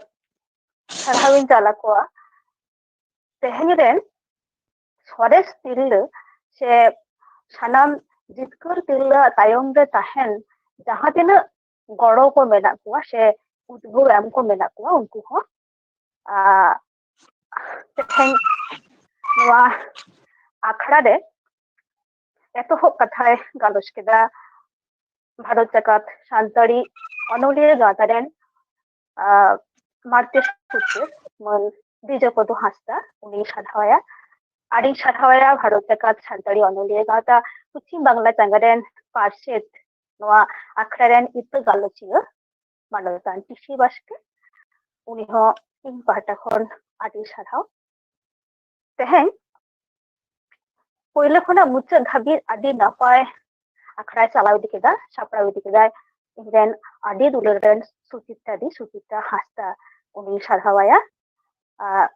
ᱥᱟᱨᱦᱟᱣᱤᱧ ᱪᱟᱞ ᱟᱠᱚᱣᱟ᱾ ᱛᱮᱦᱮᱧ ᱨᱮᱱ ᱥᱚᱨᱮᱥ ᱛᱤᱨᱞᱟᱹ ᱥᱮ ᱥᱟᱱᱟᱢ ᱡᱤᱛᱠᱟᱹᱨ ᱛᱤᱨᱞᱟᱹ ᱛᱟᱭᱚᱢ ᱨᱮ ᱛᱟᱦᱮᱱ ᱡᱟᱦᱟᱸ ᱛᱤᱱᱟᱹᱜ ᱜᱚᱲᱚ ᱠᱚ ᱢᱮᱱᱟᱜ ᱠᱚᱣᱟ ᱥᱮ ᱩᱫᱽᱜᱟᱹᱣ ᱮᱢ ᱠᱚ ᱢᱮᱱᱟᱜ ᱠᱚᱣᱟ, ᱩᱱᱠᱩ ᱦᱚᱸ ᱟᱨ ᱛᱮᱦᱮᱧ ᱱᱚᱣᱟ ᱟᱠᱷᱲᱟ ᱨᱮ ᱮᱛᱚᱦᱚᱵ ᱠᱟᱛᱷᱟᱭ ᱜᱟᱞᱚᱪ ᱠᱮᱫᱟ ᱵᱷᱟᱨᱚᱛ ᱡᱟᱠᱟᱛ ᱥᱟᱱᱛᱟᱲᱤ ᱚᱱᱚᱞᱤᱭᱟᱹ ᱜᱟᱶᱛᱟ ᱨᱮᱱ ᱢᱟᱨᱛᱮ ᱥᱩᱪᱮᱛ ᱢᱟᱹᱱ ᱵᱤᱡᱚᱭ ᱯᱚᱫᱚ ᱦᱟᱸᱥᱫᱟ᱾ ᱩᱱᱤ ᱥᱟᱨᱦᱟᱣᱟᱭᱟ, ᱟᱹᱰᱤ ᱥᱟᱨᱦᱟᱣᱟᱭᱟ ᱵᱷᱟᱨᱚᱛ ᱡᱟᱠᱟᱛ ᱥᱟᱱᱛᱟᱲᱤ ᱚᱱᱚᱞᱤᱭᱟᱹ ᱜᱟᱶᱛᱟ ᱯᱚᱪᱷᱤᱢ ᱵᱟᱝᱞᱟ ᱪᱟᱸᱜᱟ ᱨᱮᱱ ᱯᱟᱨᱥᱮᱛ, ᱱᱚᱣᱟ ᱟᱠᱷᱲᱟ ᱨᱮᱱ ᱤᱛᱟᱹ ᱜᱟᱞᱚᱪᱤᱭᱟᱹ ᱢᱟᱱᱚᱛᱟᱱ ᱴᱤᱥᱤ ᱵᱟᱥᱠᱮ, ᱩᱱᱤ ᱦᱚᱸ ᱤᱧ ᱯᱟᱦᱴᱟ ᱠᱷᱚᱱ ᱟᱹᱰᱤ ᱥᱟᱨᱦᱟᱣ᱾ ᱛᱮᱦᱮᱧ ᱯᱳᱭᱞᱳ ᱠᱷᱚᱱᱟᱜ ᱢᱩᱪᱟᱹᱫ ᱫᱷᱟᱹᱵᱤᱡ ᱟᱹᱰᱤ ᱱᱟᱯᱟᱭ ᱟᱠᱷᱲᱟᱭ ᱪᱟᱞᱟᱣ ᱤᱫᱤ ᱠᱮᱫᱟ, ᱥᱟᱯᱲᱟᱣ ᱤᱫᱤ ᱠᱮᱫᱟᱭ ᱤᱧ ᱨᱮᱱ ᱟᱹᱰᱤ ᱫᱩᱞᱟᱹᱲ ᱨᱮᱱ ᱥᱩᱪᱤᱛᱨᱟ ᱫᱤ, ᱥᱩᱪᱤᱛᱨᱟ ᱦᱟᱸᱥᱫᱟ, ᱩᱱᱤᱧ ᱥᱟᱨᱦᱟᱣᱟᱭᱟ᱾ ᱟᱨ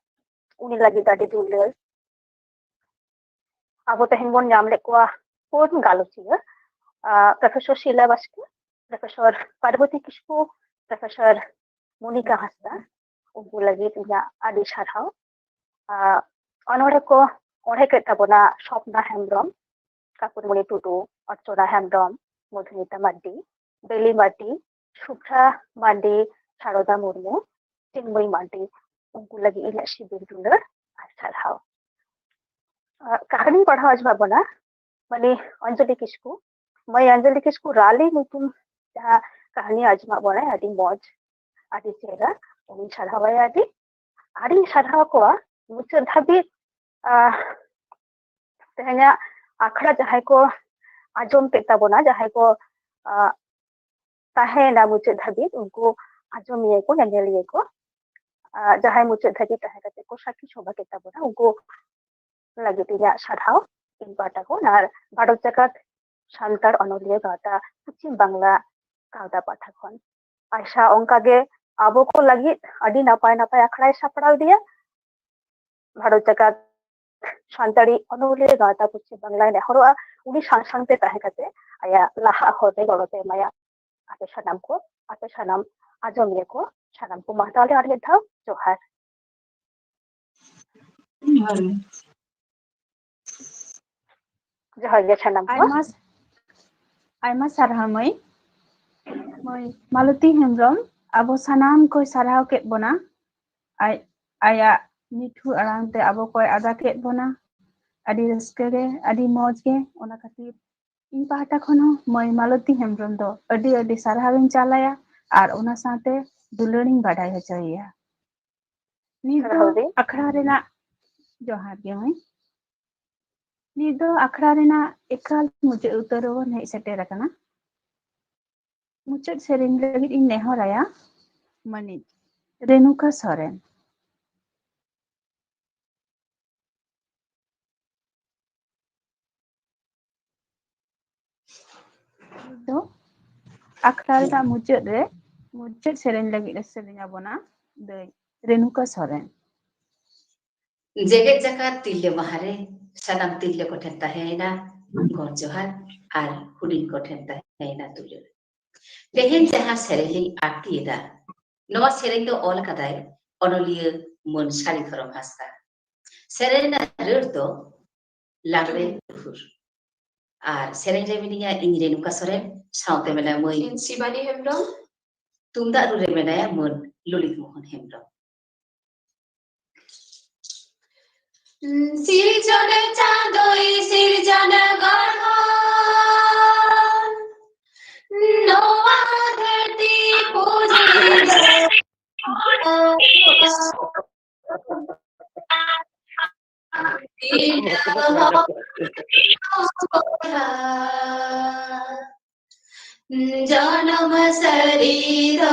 ᱩᱱᱤ ᱞᱟᱹᱜᱤᱫ ᱟᱹᱰᱤ ᱫᱩᱞᱟᱹᱲ᱾ ᱟᱵᱚ ᱛᱮᱦᱮᱧ ᱵᱚᱱ ᱧᱟᱢ ᱞᱮᱫ ᱠᱚᱣᱟ ᱯᱩᱱ ᱜᱟᱞᱚᱪᱤᱭᱟᱹ, ᱯᱨᱚᱯᱷᱮᱥᱚᱨ ᱥᱤᱞᱟ ᱵᱟᱥᱠᱮ, ᱯᱨᱚᱯᱷᱮᱥᱚᱨ ᱯᱟᱨᱵᱚᱛᱤ ᱠᱤᱥᱠᱩ, ᱯᱨᱚᱯᱷᱮᱥᱚᱨ ᱢᱚᱱᱤᱠᱟ ᱦᱟᱸᱥᱫᱟ, ᱩᱱᱠᱩ ᱞᱟᱹᱜᱤᱫ ᱤᱧᱟᱹᱜ ᱟᱹᱰᱤ ᱥᱟᱨᱦᱟᱣ᱾ ᱚᱱᱚᱬᱦᱮ ᱠᱚ ᱚᱬᱦᱮ ᱠᱮᱫ ᱛᱟᱵᱚᱱᱟ ᱥᱚᱯᱱᱟ ᱦᱮᱢᱵᱨᱚᱢ, ᱠᱟᱯᱩᱨᱢᱚᱬᱤ ᱴᱩᱰᱩ, ᱚᱨᱪᱚᱱᱟ ᱦᱮᱢᱵᱨᱚᱢ, ᱢᱚᱫᱷᱩᱢᱤᱛᱟ ᱢᱟᱨᱰᱤ, ᱵᱮᱞᱤ ᱢᱟᱨᱰᱤ, ᱥᱩᱵᱷᱨᱟ ᱢᱟᱨᱰᱤ, ᱥᱟᱨᱚᱫᱟ ᱢᱩᱨᱢᱩ, ᱪᱤᱱᱢᱚᱭ ᱢᱟᱨᱰᱤ, ᱩᱱᱠᱩ ᱞᱟᱹᱜᱤᱫ ᱤᱧᱟᱹᱜ ᱥᱤᱵᱤᱞ ᱫᱩᱞᱟᱹᱲ ᱟᱨ ᱥᱟᱨᱦᱟᱣ᱾ ᱠᱟᱹᱦᱱᱤ ᱯᱟᱲᱦᱟᱣ ᱟᱸᱡᱚᱢᱟᱜ ᱵᱚᱱᱟ ᱢᱟᱹᱭ ᱚᱧᱡᱚᱞᱤ ᱠᱤᱥᱠᱩ᱾ ᱢᱟᱹᱭ ᱚᱧᱡᱚᱞᱤ ᱠᱤᱥᱠᱩ ᱨᱟᱞᱤ ᱧᱩᱛᱩᱢ ᱡᱟᱦᱟᱸ ᱠᱟᱹᱦᱱᱤ ᱟᱸᱡᱚᱢᱟᱜ ᱵᱚᱱᱟᱭ, ᱟᱹᱰᱤ ᱢᱚᱡᱽ, ᱟᱹᱰᱤ ᱪᱮᱦᱨᱟ, ᱩᱱᱤᱧ ᱥᱟᱨᱦᱟᱣᱟᱭᱟ ᱟᱹᱰᱤ᱾ ᱟᱹᱰᱤᱧ ᱥᱟᱨᱦᱟᱣ ᱠᱚᱣᱟ ᱢᱩᱪᱟᱹᱫ ᱫᱷᱟᱹᱵᱤᱡ ᱛᱮᱦᱮᱧᱟᱜ ᱟᱠᱷᱲᱟ ᱡᱟᱦᱟᱸᱭ ᱠᱚ ᱟᱸᱡᱚᱢ ᱠᱮᱫ ᱛᱟᱵᱚᱱᱟ, ᱡᱟᱦᱟᱸᱭ ᱠᱚ ᱛᱟᱦᱮᱸᱭᱮᱱᱟ ᱢᱩᱪᱟᱹᱫ ᱫᱷᱟᱹᱵᱤᱡ, ᱩᱱᱠᱩ ᱟᱸᱡᱚᱢᱤᱭᱟᱹ ᱠᱚ, ᱧᱮᱧᱮᱞᱤᱭᱟᱹ ᱠᱚ, ᱡᱟᱦᱟᱸᱭ ᱢᱩᱪᱟᱹᱫ ᱫᱷᱟᱹᱵᱤᱡ ᱛᱟᱦᱮᱸ ᱠᱟᱛᱮ ᱠᱚ ᱥᱟᱹᱠᱷᱤ ᱥᱚᱵᱷᱟ ᱠᱮᱫ ᱛᱟᱵᱚᱱᱟ, ᱩᱱᱠᱩ ᱞᱟᱹᱜᱤᱫ ᱤᱧᱟᱹᱜ ᱥᱟᱨᱦᱟᱣ ᱤᱧ ᱯᱟᱦᱴᱟ ᱠᱷᱚᱱ ᱟᱨ ᱵᱷᱟᱨᱚᱛ ᱡᱟᱠᱟᱛ ᱥᱟᱱᱛᱟᱲ ᱚᱱᱚᱞᱤᱭᱟᱹ ᱜᱟᱶᱛᱟ ᱯᱚᱪᱷᱤᱢ ᱵᱟᱝᱞᱟ ᱜᱟᱶᱛᱟ ᱯᱟᱦᱴᱟ ᱠᱷᱚᱱ᱾ ᱟᱪᱪᱷᱟ, ᱚᱱᱠᱟᱜᱮ ᱟᱵᱚ ᱠᱚ ᱞᱟᱹᱜᱤᱫ ᱟᱹᱰᱤ ᱱᱟᱯᱟᱭ ᱱᱟᱯᱟᱭ ᱟᱠᱷᱲᱟᱭ ᱥᱟᱯᱲᱟᱣ ᱤᱫᱤᱭᱟ ᱵᱷᱟᱨᱚᱛ ᱡᱟᱠᱟᱛ ᱥᱟᱱᱛᱟᱲᱤ ᱚᱱᱚᱞᱤᱭᱟᱹ ᱜᱟᱶᱛᱟ ᱯᱚᱪᱷᱤᱢ ᱵᱟᱝᱞᱟᱭ ᱱᱮᱦᱚᱨᱚᱜᱼᱟ, ᱩᱱᱤ ᱥᱟᱶ ᱥᱟᱶᱛᱮ ᱛᱟᱦᱮᱸ ᱠᱟᱛᱮ ᱟᱭᱟᱜ ᱞᱟᱦᱟᱜ ᱦᱚᱨ ᱨᱮ ᱜᱚᱲᱚ ᱯᱮ ᱮᱢᱟᱭᱟ᱾ ᱟᱯᱮ ᱥᱟᱱᱟᱢ ᱠᱚ, ᱟᱯᱮ ᱥᱟᱱᱟᱢ ᱟᱸᱡᱚᱢ ᱜᱮᱭᱟ ᱠᱚ ᱥᱟᱱᱟᱢ ᱠᱚ᱾ ᱢᱟ ᱛᱟᱦᱚᱞᱮ ᱟᱨ ᱢᱤᱫ ᱫᱷᱟᱣ ᱡᱚᱦᱟᱨ᱾ ᱡᱚᱦᱟᱨ ᱜᱮ᱾ ᱡᱚᱦᱟᱨ ᱜᱮ ᱥᱟᱱᱟᱢ ᱠᱚ᱾ ᱟᱭᱢᱟ, ᱟᱭᱢᱟ ᱥᱟᱨᱦᱟᱣ ᱢᱟᱹᱭ᱾ ᱢᱟᱹᱭ ᱢᱟᱞᱚᱛᱤ ᱦᱮᱢᱵᱨᱚᱢ ᱟᱵᱚ ᱥᱟᱱᱟᱢ ᱠᱚᱭ ᱥᱟᱨᱦᱟᱣ ᱠᱮᱫ ᱵᱚᱱᱟ᱾ ᱟᱡ, ᱟᱭᱟᱜ ᱢᱤᱴᱷᱩ ᱟᱲᱟᱝ ᱛᱮ ᱟᱵᱚ ᱠᱚᱭ ᱟᱫᱟ ᱠᱮᱫ ᱵᱚᱱᱟ᱾ ᱟᱹᱰᱤ ᱨᱟᱹᱥᱠᱟᱹ ᱜᱮ, ᱟᱹᱰᱤ ᱢᱚᱡᱽ ᱜᱮ᱾ ᱚᱱᱟ ᱠᱷᱟᱹᱛᱤᱨ ᱤᱧ ᱯᱟᱦᱴᱟ ᱠᱷᱚᱱ ᱦᱚᱸ ᱢᱟᱹᱭ ᱢᱟᱞᱚᱛᱤ ᱦᱮᱢᱵᱨᱚᱢ ᱫᱚ ᱟᱹᱰᱤ ᱟᱹᱰᱤ ᱥᱟᱨᱦᱟᱣ ᱤᱧ ᱪᱟᱞ ᱟᱭᱟ ᱟᱨ ᱚᱱᱟ ᱥᱟᱶᱛᱮ ᱫᱩᱞᱟᱹᱲ ᱤᱧ ᱵᱟᱰᱟᱭ ᱦᱚᱪᱚᱭᱮᱭᱟ᱾ ᱱᱤᱛ ᱫᱚ ᱥᱟᱨᱦᱟᱣ ᱜᱮ᱾ ᱟᱠᱷᱲᱟ ᱨᱮᱱᱟᱜ, ᱡᱚᱦᱟᱨ ᱜᱮ ᱢᱟᱹᱭ᱾ ᱱᱤᱛ ᱫᱚ ᱟᱠᱷᱲᱟ ᱨᱮᱱᱟᱜ ᱮᱠᱟᱞ ᱢᱩᱪᱟᱹᱫ ᱩᱛᱟᱹᱨ ᱨᱮᱵᱚᱱ ᱦᱮᱡ ᱥᱮᱴᱮᱨ ᱟᱠᱟᱱᱟ᱾ ᱢᱩᱪᱟᱹᱫ ᱥᱮᱨᱮᱧ ᱞᱟᱹᱜᱤᱫ ᱤᱧ ᱱᱮᱦᱚᱨ ᱟᱭᱟ ᱢᱟᱹᱱᱤᱡ ᱨᱮᱱᱩᱠᱟ ᱥᱚᱨᱮᱱ᱾ ᱱᱤᱛ ᱫᱚ ᱟᱠᱷᱲᱟ ᱨᱮᱱᱟᱜ ᱢᱩᱪᱟᱹᱫ ᱨᱮ ᱢᱩᱪᱟᱹᱫ ᱥᱮᱨᱮᱧ ᱞᱟᱹᱜᱤᱫ ᱮ ᱥᱮᱨᱮᱧ ᱟᱵᱚᱱᱟ ᱫᱟᱹᱭ ᱨᱮᱱᱩᱠᱟ ᱥᱚᱨᱮᱱ᱾ ᱡᱮᱜᱮᱛ ᱡᱟᱠᱟᱛ ᱛᱤᱨᱞᱟᱹ ᱢᱟᱦᱟ ᱨᱮ ᱥᱟᱱᱟᱢ ᱛᱤᱨᱞᱟᱹ ᱠᱚᱴᱷᱮᱱ ᱛᱟᱦᱮᱸᱭᱮᱱᱟ ᱜᱚᱰ ᱡᱚᱦᱟᱨ ᱟᱨ ᱦᱩᱰᱤᱧ ᱠᱚᱴᱷᱮᱱ ᱛᱟᱦᱮᱸᱭᱮᱱᱟ ᱫᱩᱞᱟᱹᱲ᱾ ᱛᱮᱦᱮᱧ ᱡᱟᱦᱟᱸ ᱥᱮᱨᱮᱧ ᱞᱤᱧ ᱟᱲᱛᱤᱭᱮᱫᱟ, ᱱᱚᱣᱟ ᱥᱮᱨᱮᱧ ᱫᱚ ᱚᱞ ᱟᱠᱟᱫᱟᱭ ᱚᱱᱚᱞᱤᱭᱟᱹ ᱢᱟᱹᱱ ᱥᱟᱹᱨᱤ ᱫᱷᱚᱨᱚᱢ ᱦᱟᱸᱥᱫᱟ᱾ ᱥᱮᱨᱮᱧ ᱨᱮᱱᱟᱜ ᱨᱟᱹᱲ ᱫᱚ ᱞᱟᱜᱽᱲᱮ ᱞᱩᱦᱩᱨ᱾ ᱟᱨ ᱥᱮᱨᱮᱧ ᱨᱮ ᱢᱮᱱᱟᱧᱟ ᱤᱧ ᱨᱮᱱᱩᱠᱟ ᱥᱚᱨᱮᱱ, ᱥᱟᱶᱛᱮ ᱢᱮᱱᱟᱭᱟ ᱢᱟᱹᱭ ᱤᱧ ᱥᱤᱵᱟᱞᱤ ᱦᱮᱢᱵᱨᱚᱢ᱾ ᱛᱩᱢᱫᱟᱜ ᱨᱩ ᱨᱮ ᱢᱮᱱᱟᱭᱟ ᱢᱟᱹᱱ ᱞᱚᱞᱤᱛ ᱢᱳᱦᱚᱱ ᱦᱮᱢᱵᱨᱚᱢ᱾ ᱥᱤᱨᱡᱚᱱ ᱪᱟᱸᱫᱳᱭ ᱥᱤᱨᱡᱚᱱ ᱜᱚᱲᱦᱚᱱ, ᱱᱚᱣᱟ ᱫᱷᱟᱹᱨᱛᱤ ᱯᱩᱨᱤ ᱫᱚ ᱡᱚᱱᱚᱢ ᱥᱟᱹᱨᱤ ᱫᱚ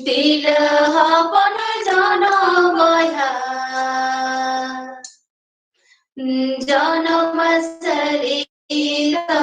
ᱛᱤᱨᱞᱟᱹ ᱦᱚᱯᱚᱱ ᱡᱚᱱᱚᱢ ᱵᱚᱭᱦᱟ, ᱡᱚᱱᱚᱢ ᱥᱟᱹᱨᱤ ᱫᱚ᱾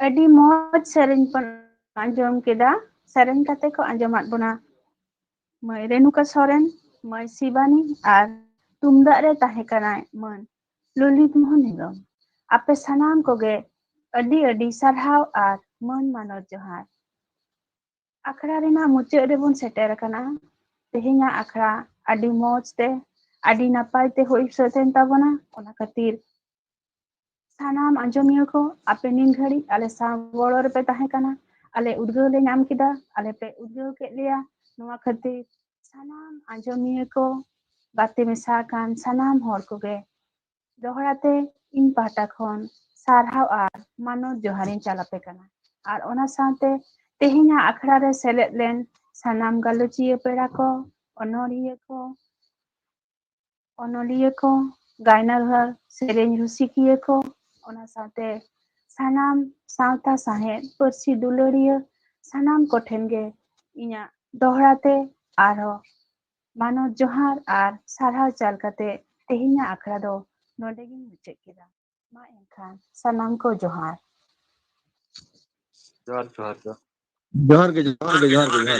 ᱟᱹᱰᱤ ᱢᱚᱡᱽ ᱥᱮᱨᱮᱧ ᱵᱚᱱ ᱟᱸᱡᱚᱢ ᱠᱮᱫᱟ᱾ ᱥᱮᱨᱮᱧ ᱠᱟᱛᱮ ᱠᱚ ᱟᱸᱡᱚᱢᱟᱫ ᱵᱚᱱᱟ ᱢᱟᱹᱭ ᱨᱮᱱᱩᱠᱟ ᱥᱚᱨᱮᱱ, ᱢᱟᱹᱭ ᱥᱤᱵᱟᱱᱤ ᱟᱨ ᱛᱩᱢᱫᱟᱜ ᱨᱮ ᱛᱟᱦᱮᱸ ᱠᱟᱱᱟᱭ ᱢᱟᱹᱱ ᱞᱚᱞᱤᱛ ᱢᱳᱦᱚᱱ ᱦᱮᱢᱵᱨᱚᱢ᱾ ᱟᱯᱮ ᱥᱟᱱᱟᱢ ᱠᱚᱜᱮ ᱟᱹᱰᱤ ᱟᱹᱰᱤ ᱥᱟᱨᱦᱟᱣ ᱟᱨ ᱢᱟᱹᱱ ᱢᱟᱱᱚᱛ ᱡᱚᱦᱟᱨ᱾ ᱟᱠᱷᱲᱟ ᱨᱮᱱᱟᱜ ᱢᱩᱪᱟᱹᱫ ᱨᱮᱵᱚᱱ ᱥᱮᱴᱮᱨ ᱟᱠᱟᱱᱟ᱾ ᱛᱮᱦᱮᱧᱟᱜ ᱟᱠᱷᱲᱟ ᱟᱹᱰᱤ ᱢᱚᱡᱽ ᱛᱮ, ᱟᱹᱰᱤ ᱱᱟᱯᱟᱭ ᱛᱮ ᱦᱩᱭ ᱥᱟᱹᱛ ᱮᱱ ᱛᱟᱵᱚᱱᱟ᱾ ᱚᱱᱟ ᱠᱷᱟᱹᱛᱤᱨ ᱥᱟᱱᱟᱢ ᱟᱸᱡᱚᱢᱤᱭᱟᱹ ᱠᱚ ᱟᱯᱮ ᱱᱤᱱ ᱜᱷᱟᱹᱲᱤᱡ ᱟᱞᱮ ᱥᱟᱶ ᱜᱚᱲᱚ ᱨᱮᱯᱮ ᱛᱟᱦᱮᱸ ᱠᱟᱱᱟ᱾ ᱟᱞᱮ ᱩᱫᱽᱜᱟᱹᱣ ᱞᱮ ᱧᱟᱢ ᱠᱮᱫᱟ, ᱟᱞᱮ ᱯᱮ ᱩᱫᱽᱜᱟᱹᱣ ᱠᱮᱫ ᱞᱮᱭᱟ᱾ ᱱᱚᱣᱟ ᱠᱷᱟᱹᱛᱤᱨ ᱥᱟᱱᱟᱢ ᱟᱸᱡᱚᱢᱤᱭᱟᱹ ᱠᱚ, ᱜᱟᱛᱮ ᱢᱮᱥᱟ ᱟᱠᱟᱱ ᱥᱟᱱᱟᱢ ᱦᱚᱲ ᱠᱚᱜᱮ ᱫᱚᱦᱲᱟ ᱛᱮ ᱤᱧ ᱯᱟᱦᱴᱟ ᱠᱷᱚᱱ ᱥᱟᱨᱦᱟᱣ ᱟᱨ ᱢᱟᱱᱚᱛ ᱡᱚᱦᱟᱨᱤᱧ ᱪᱟᱞ ᱟᱯᱮ ᱠᱟᱱᱟ᱾ ᱟᱨ ᱚᱱᱟ ᱥᱟᱶᱛᱮ ᱛᱮᱦᱮᱧᱟᱜ ᱟᱠᱷᱲᱟ ᱨᱮ ᱥᱮᱞᱮᱫ ᱞᱮᱱ ᱥᱟᱱᱟᱢ ᱜᱟᱞᱚᱪᱤᱭᱟᱹ ᱯᱮᱲᱟ ᱠᱚ, ᱚᱱᱚᱲᱦᱤᱭᱟᱹ ᱠᱚ, ᱚᱱᱚᱞᱤᱭᱟᱹ ᱠᱚ, ᱜᱟᱭᱱᱟᱦᱟᱨ, ᱥᱮᱨᱮᱧ ᱨᱩᱥᱤᱠᱤᱭᱟᱹ ᱠᱚ, ᱚᱱᱟ ᱥᱟᱶᱛᱮ ᱥᱟᱱᱟᱢ ᱥᱟᱶᱛᱟ ᱥᱟᱶᱦᱮᱫ, ᱯᱟᱹᱨᱥᱤ ᱫᱩᱞᱟᱹᱲᱤᱭᱟᱹ ᱥᱟᱱᱟᱢ ᱠᱚᱴᱷᱮᱱ ᱜᱮ ᱤᱧᱟᱹᱜ ᱫᱚᱦᱲᱟ ᱛᱮ ᱟᱨᱦᱚᱸ ᱢᱟᱱᱚᱛ ᱡᱚᱦᱟᱨ ᱟᱨ ᱥᱟᱨᱦᱟᱣ ᱪᱟᱞ ᱠᱟᱛᱮ ᱛᱮᱦᱮᱧᱟᱜ ᱟᱠᱷᱲᱟ ᱫᱚ ᱱᱚᱰᱮ ᱜᱤᱧ ᱢᱩᱪᱟᱹᱫ ᱠᱮᱫᱟ᱾ ᱢᱟ ᱮᱱᱠᱷᱟᱱ ᱥᱟᱱᱟᱢ ᱠᱚ ᱡᱚᱦᱟᱨ᱾ ᱡᱚᱦᱟᱨ ᱡᱚᱦᱟᱨ ᱡᱚᱦᱟᱨ ᱡᱚᱦᱟᱨ ᱜᱮ ᱡᱚᱦᱟᱨ ᱜᱮ ᱡᱚᱦᱟᱨ ᱜᱮ ᱡᱚᱦᱟᱨ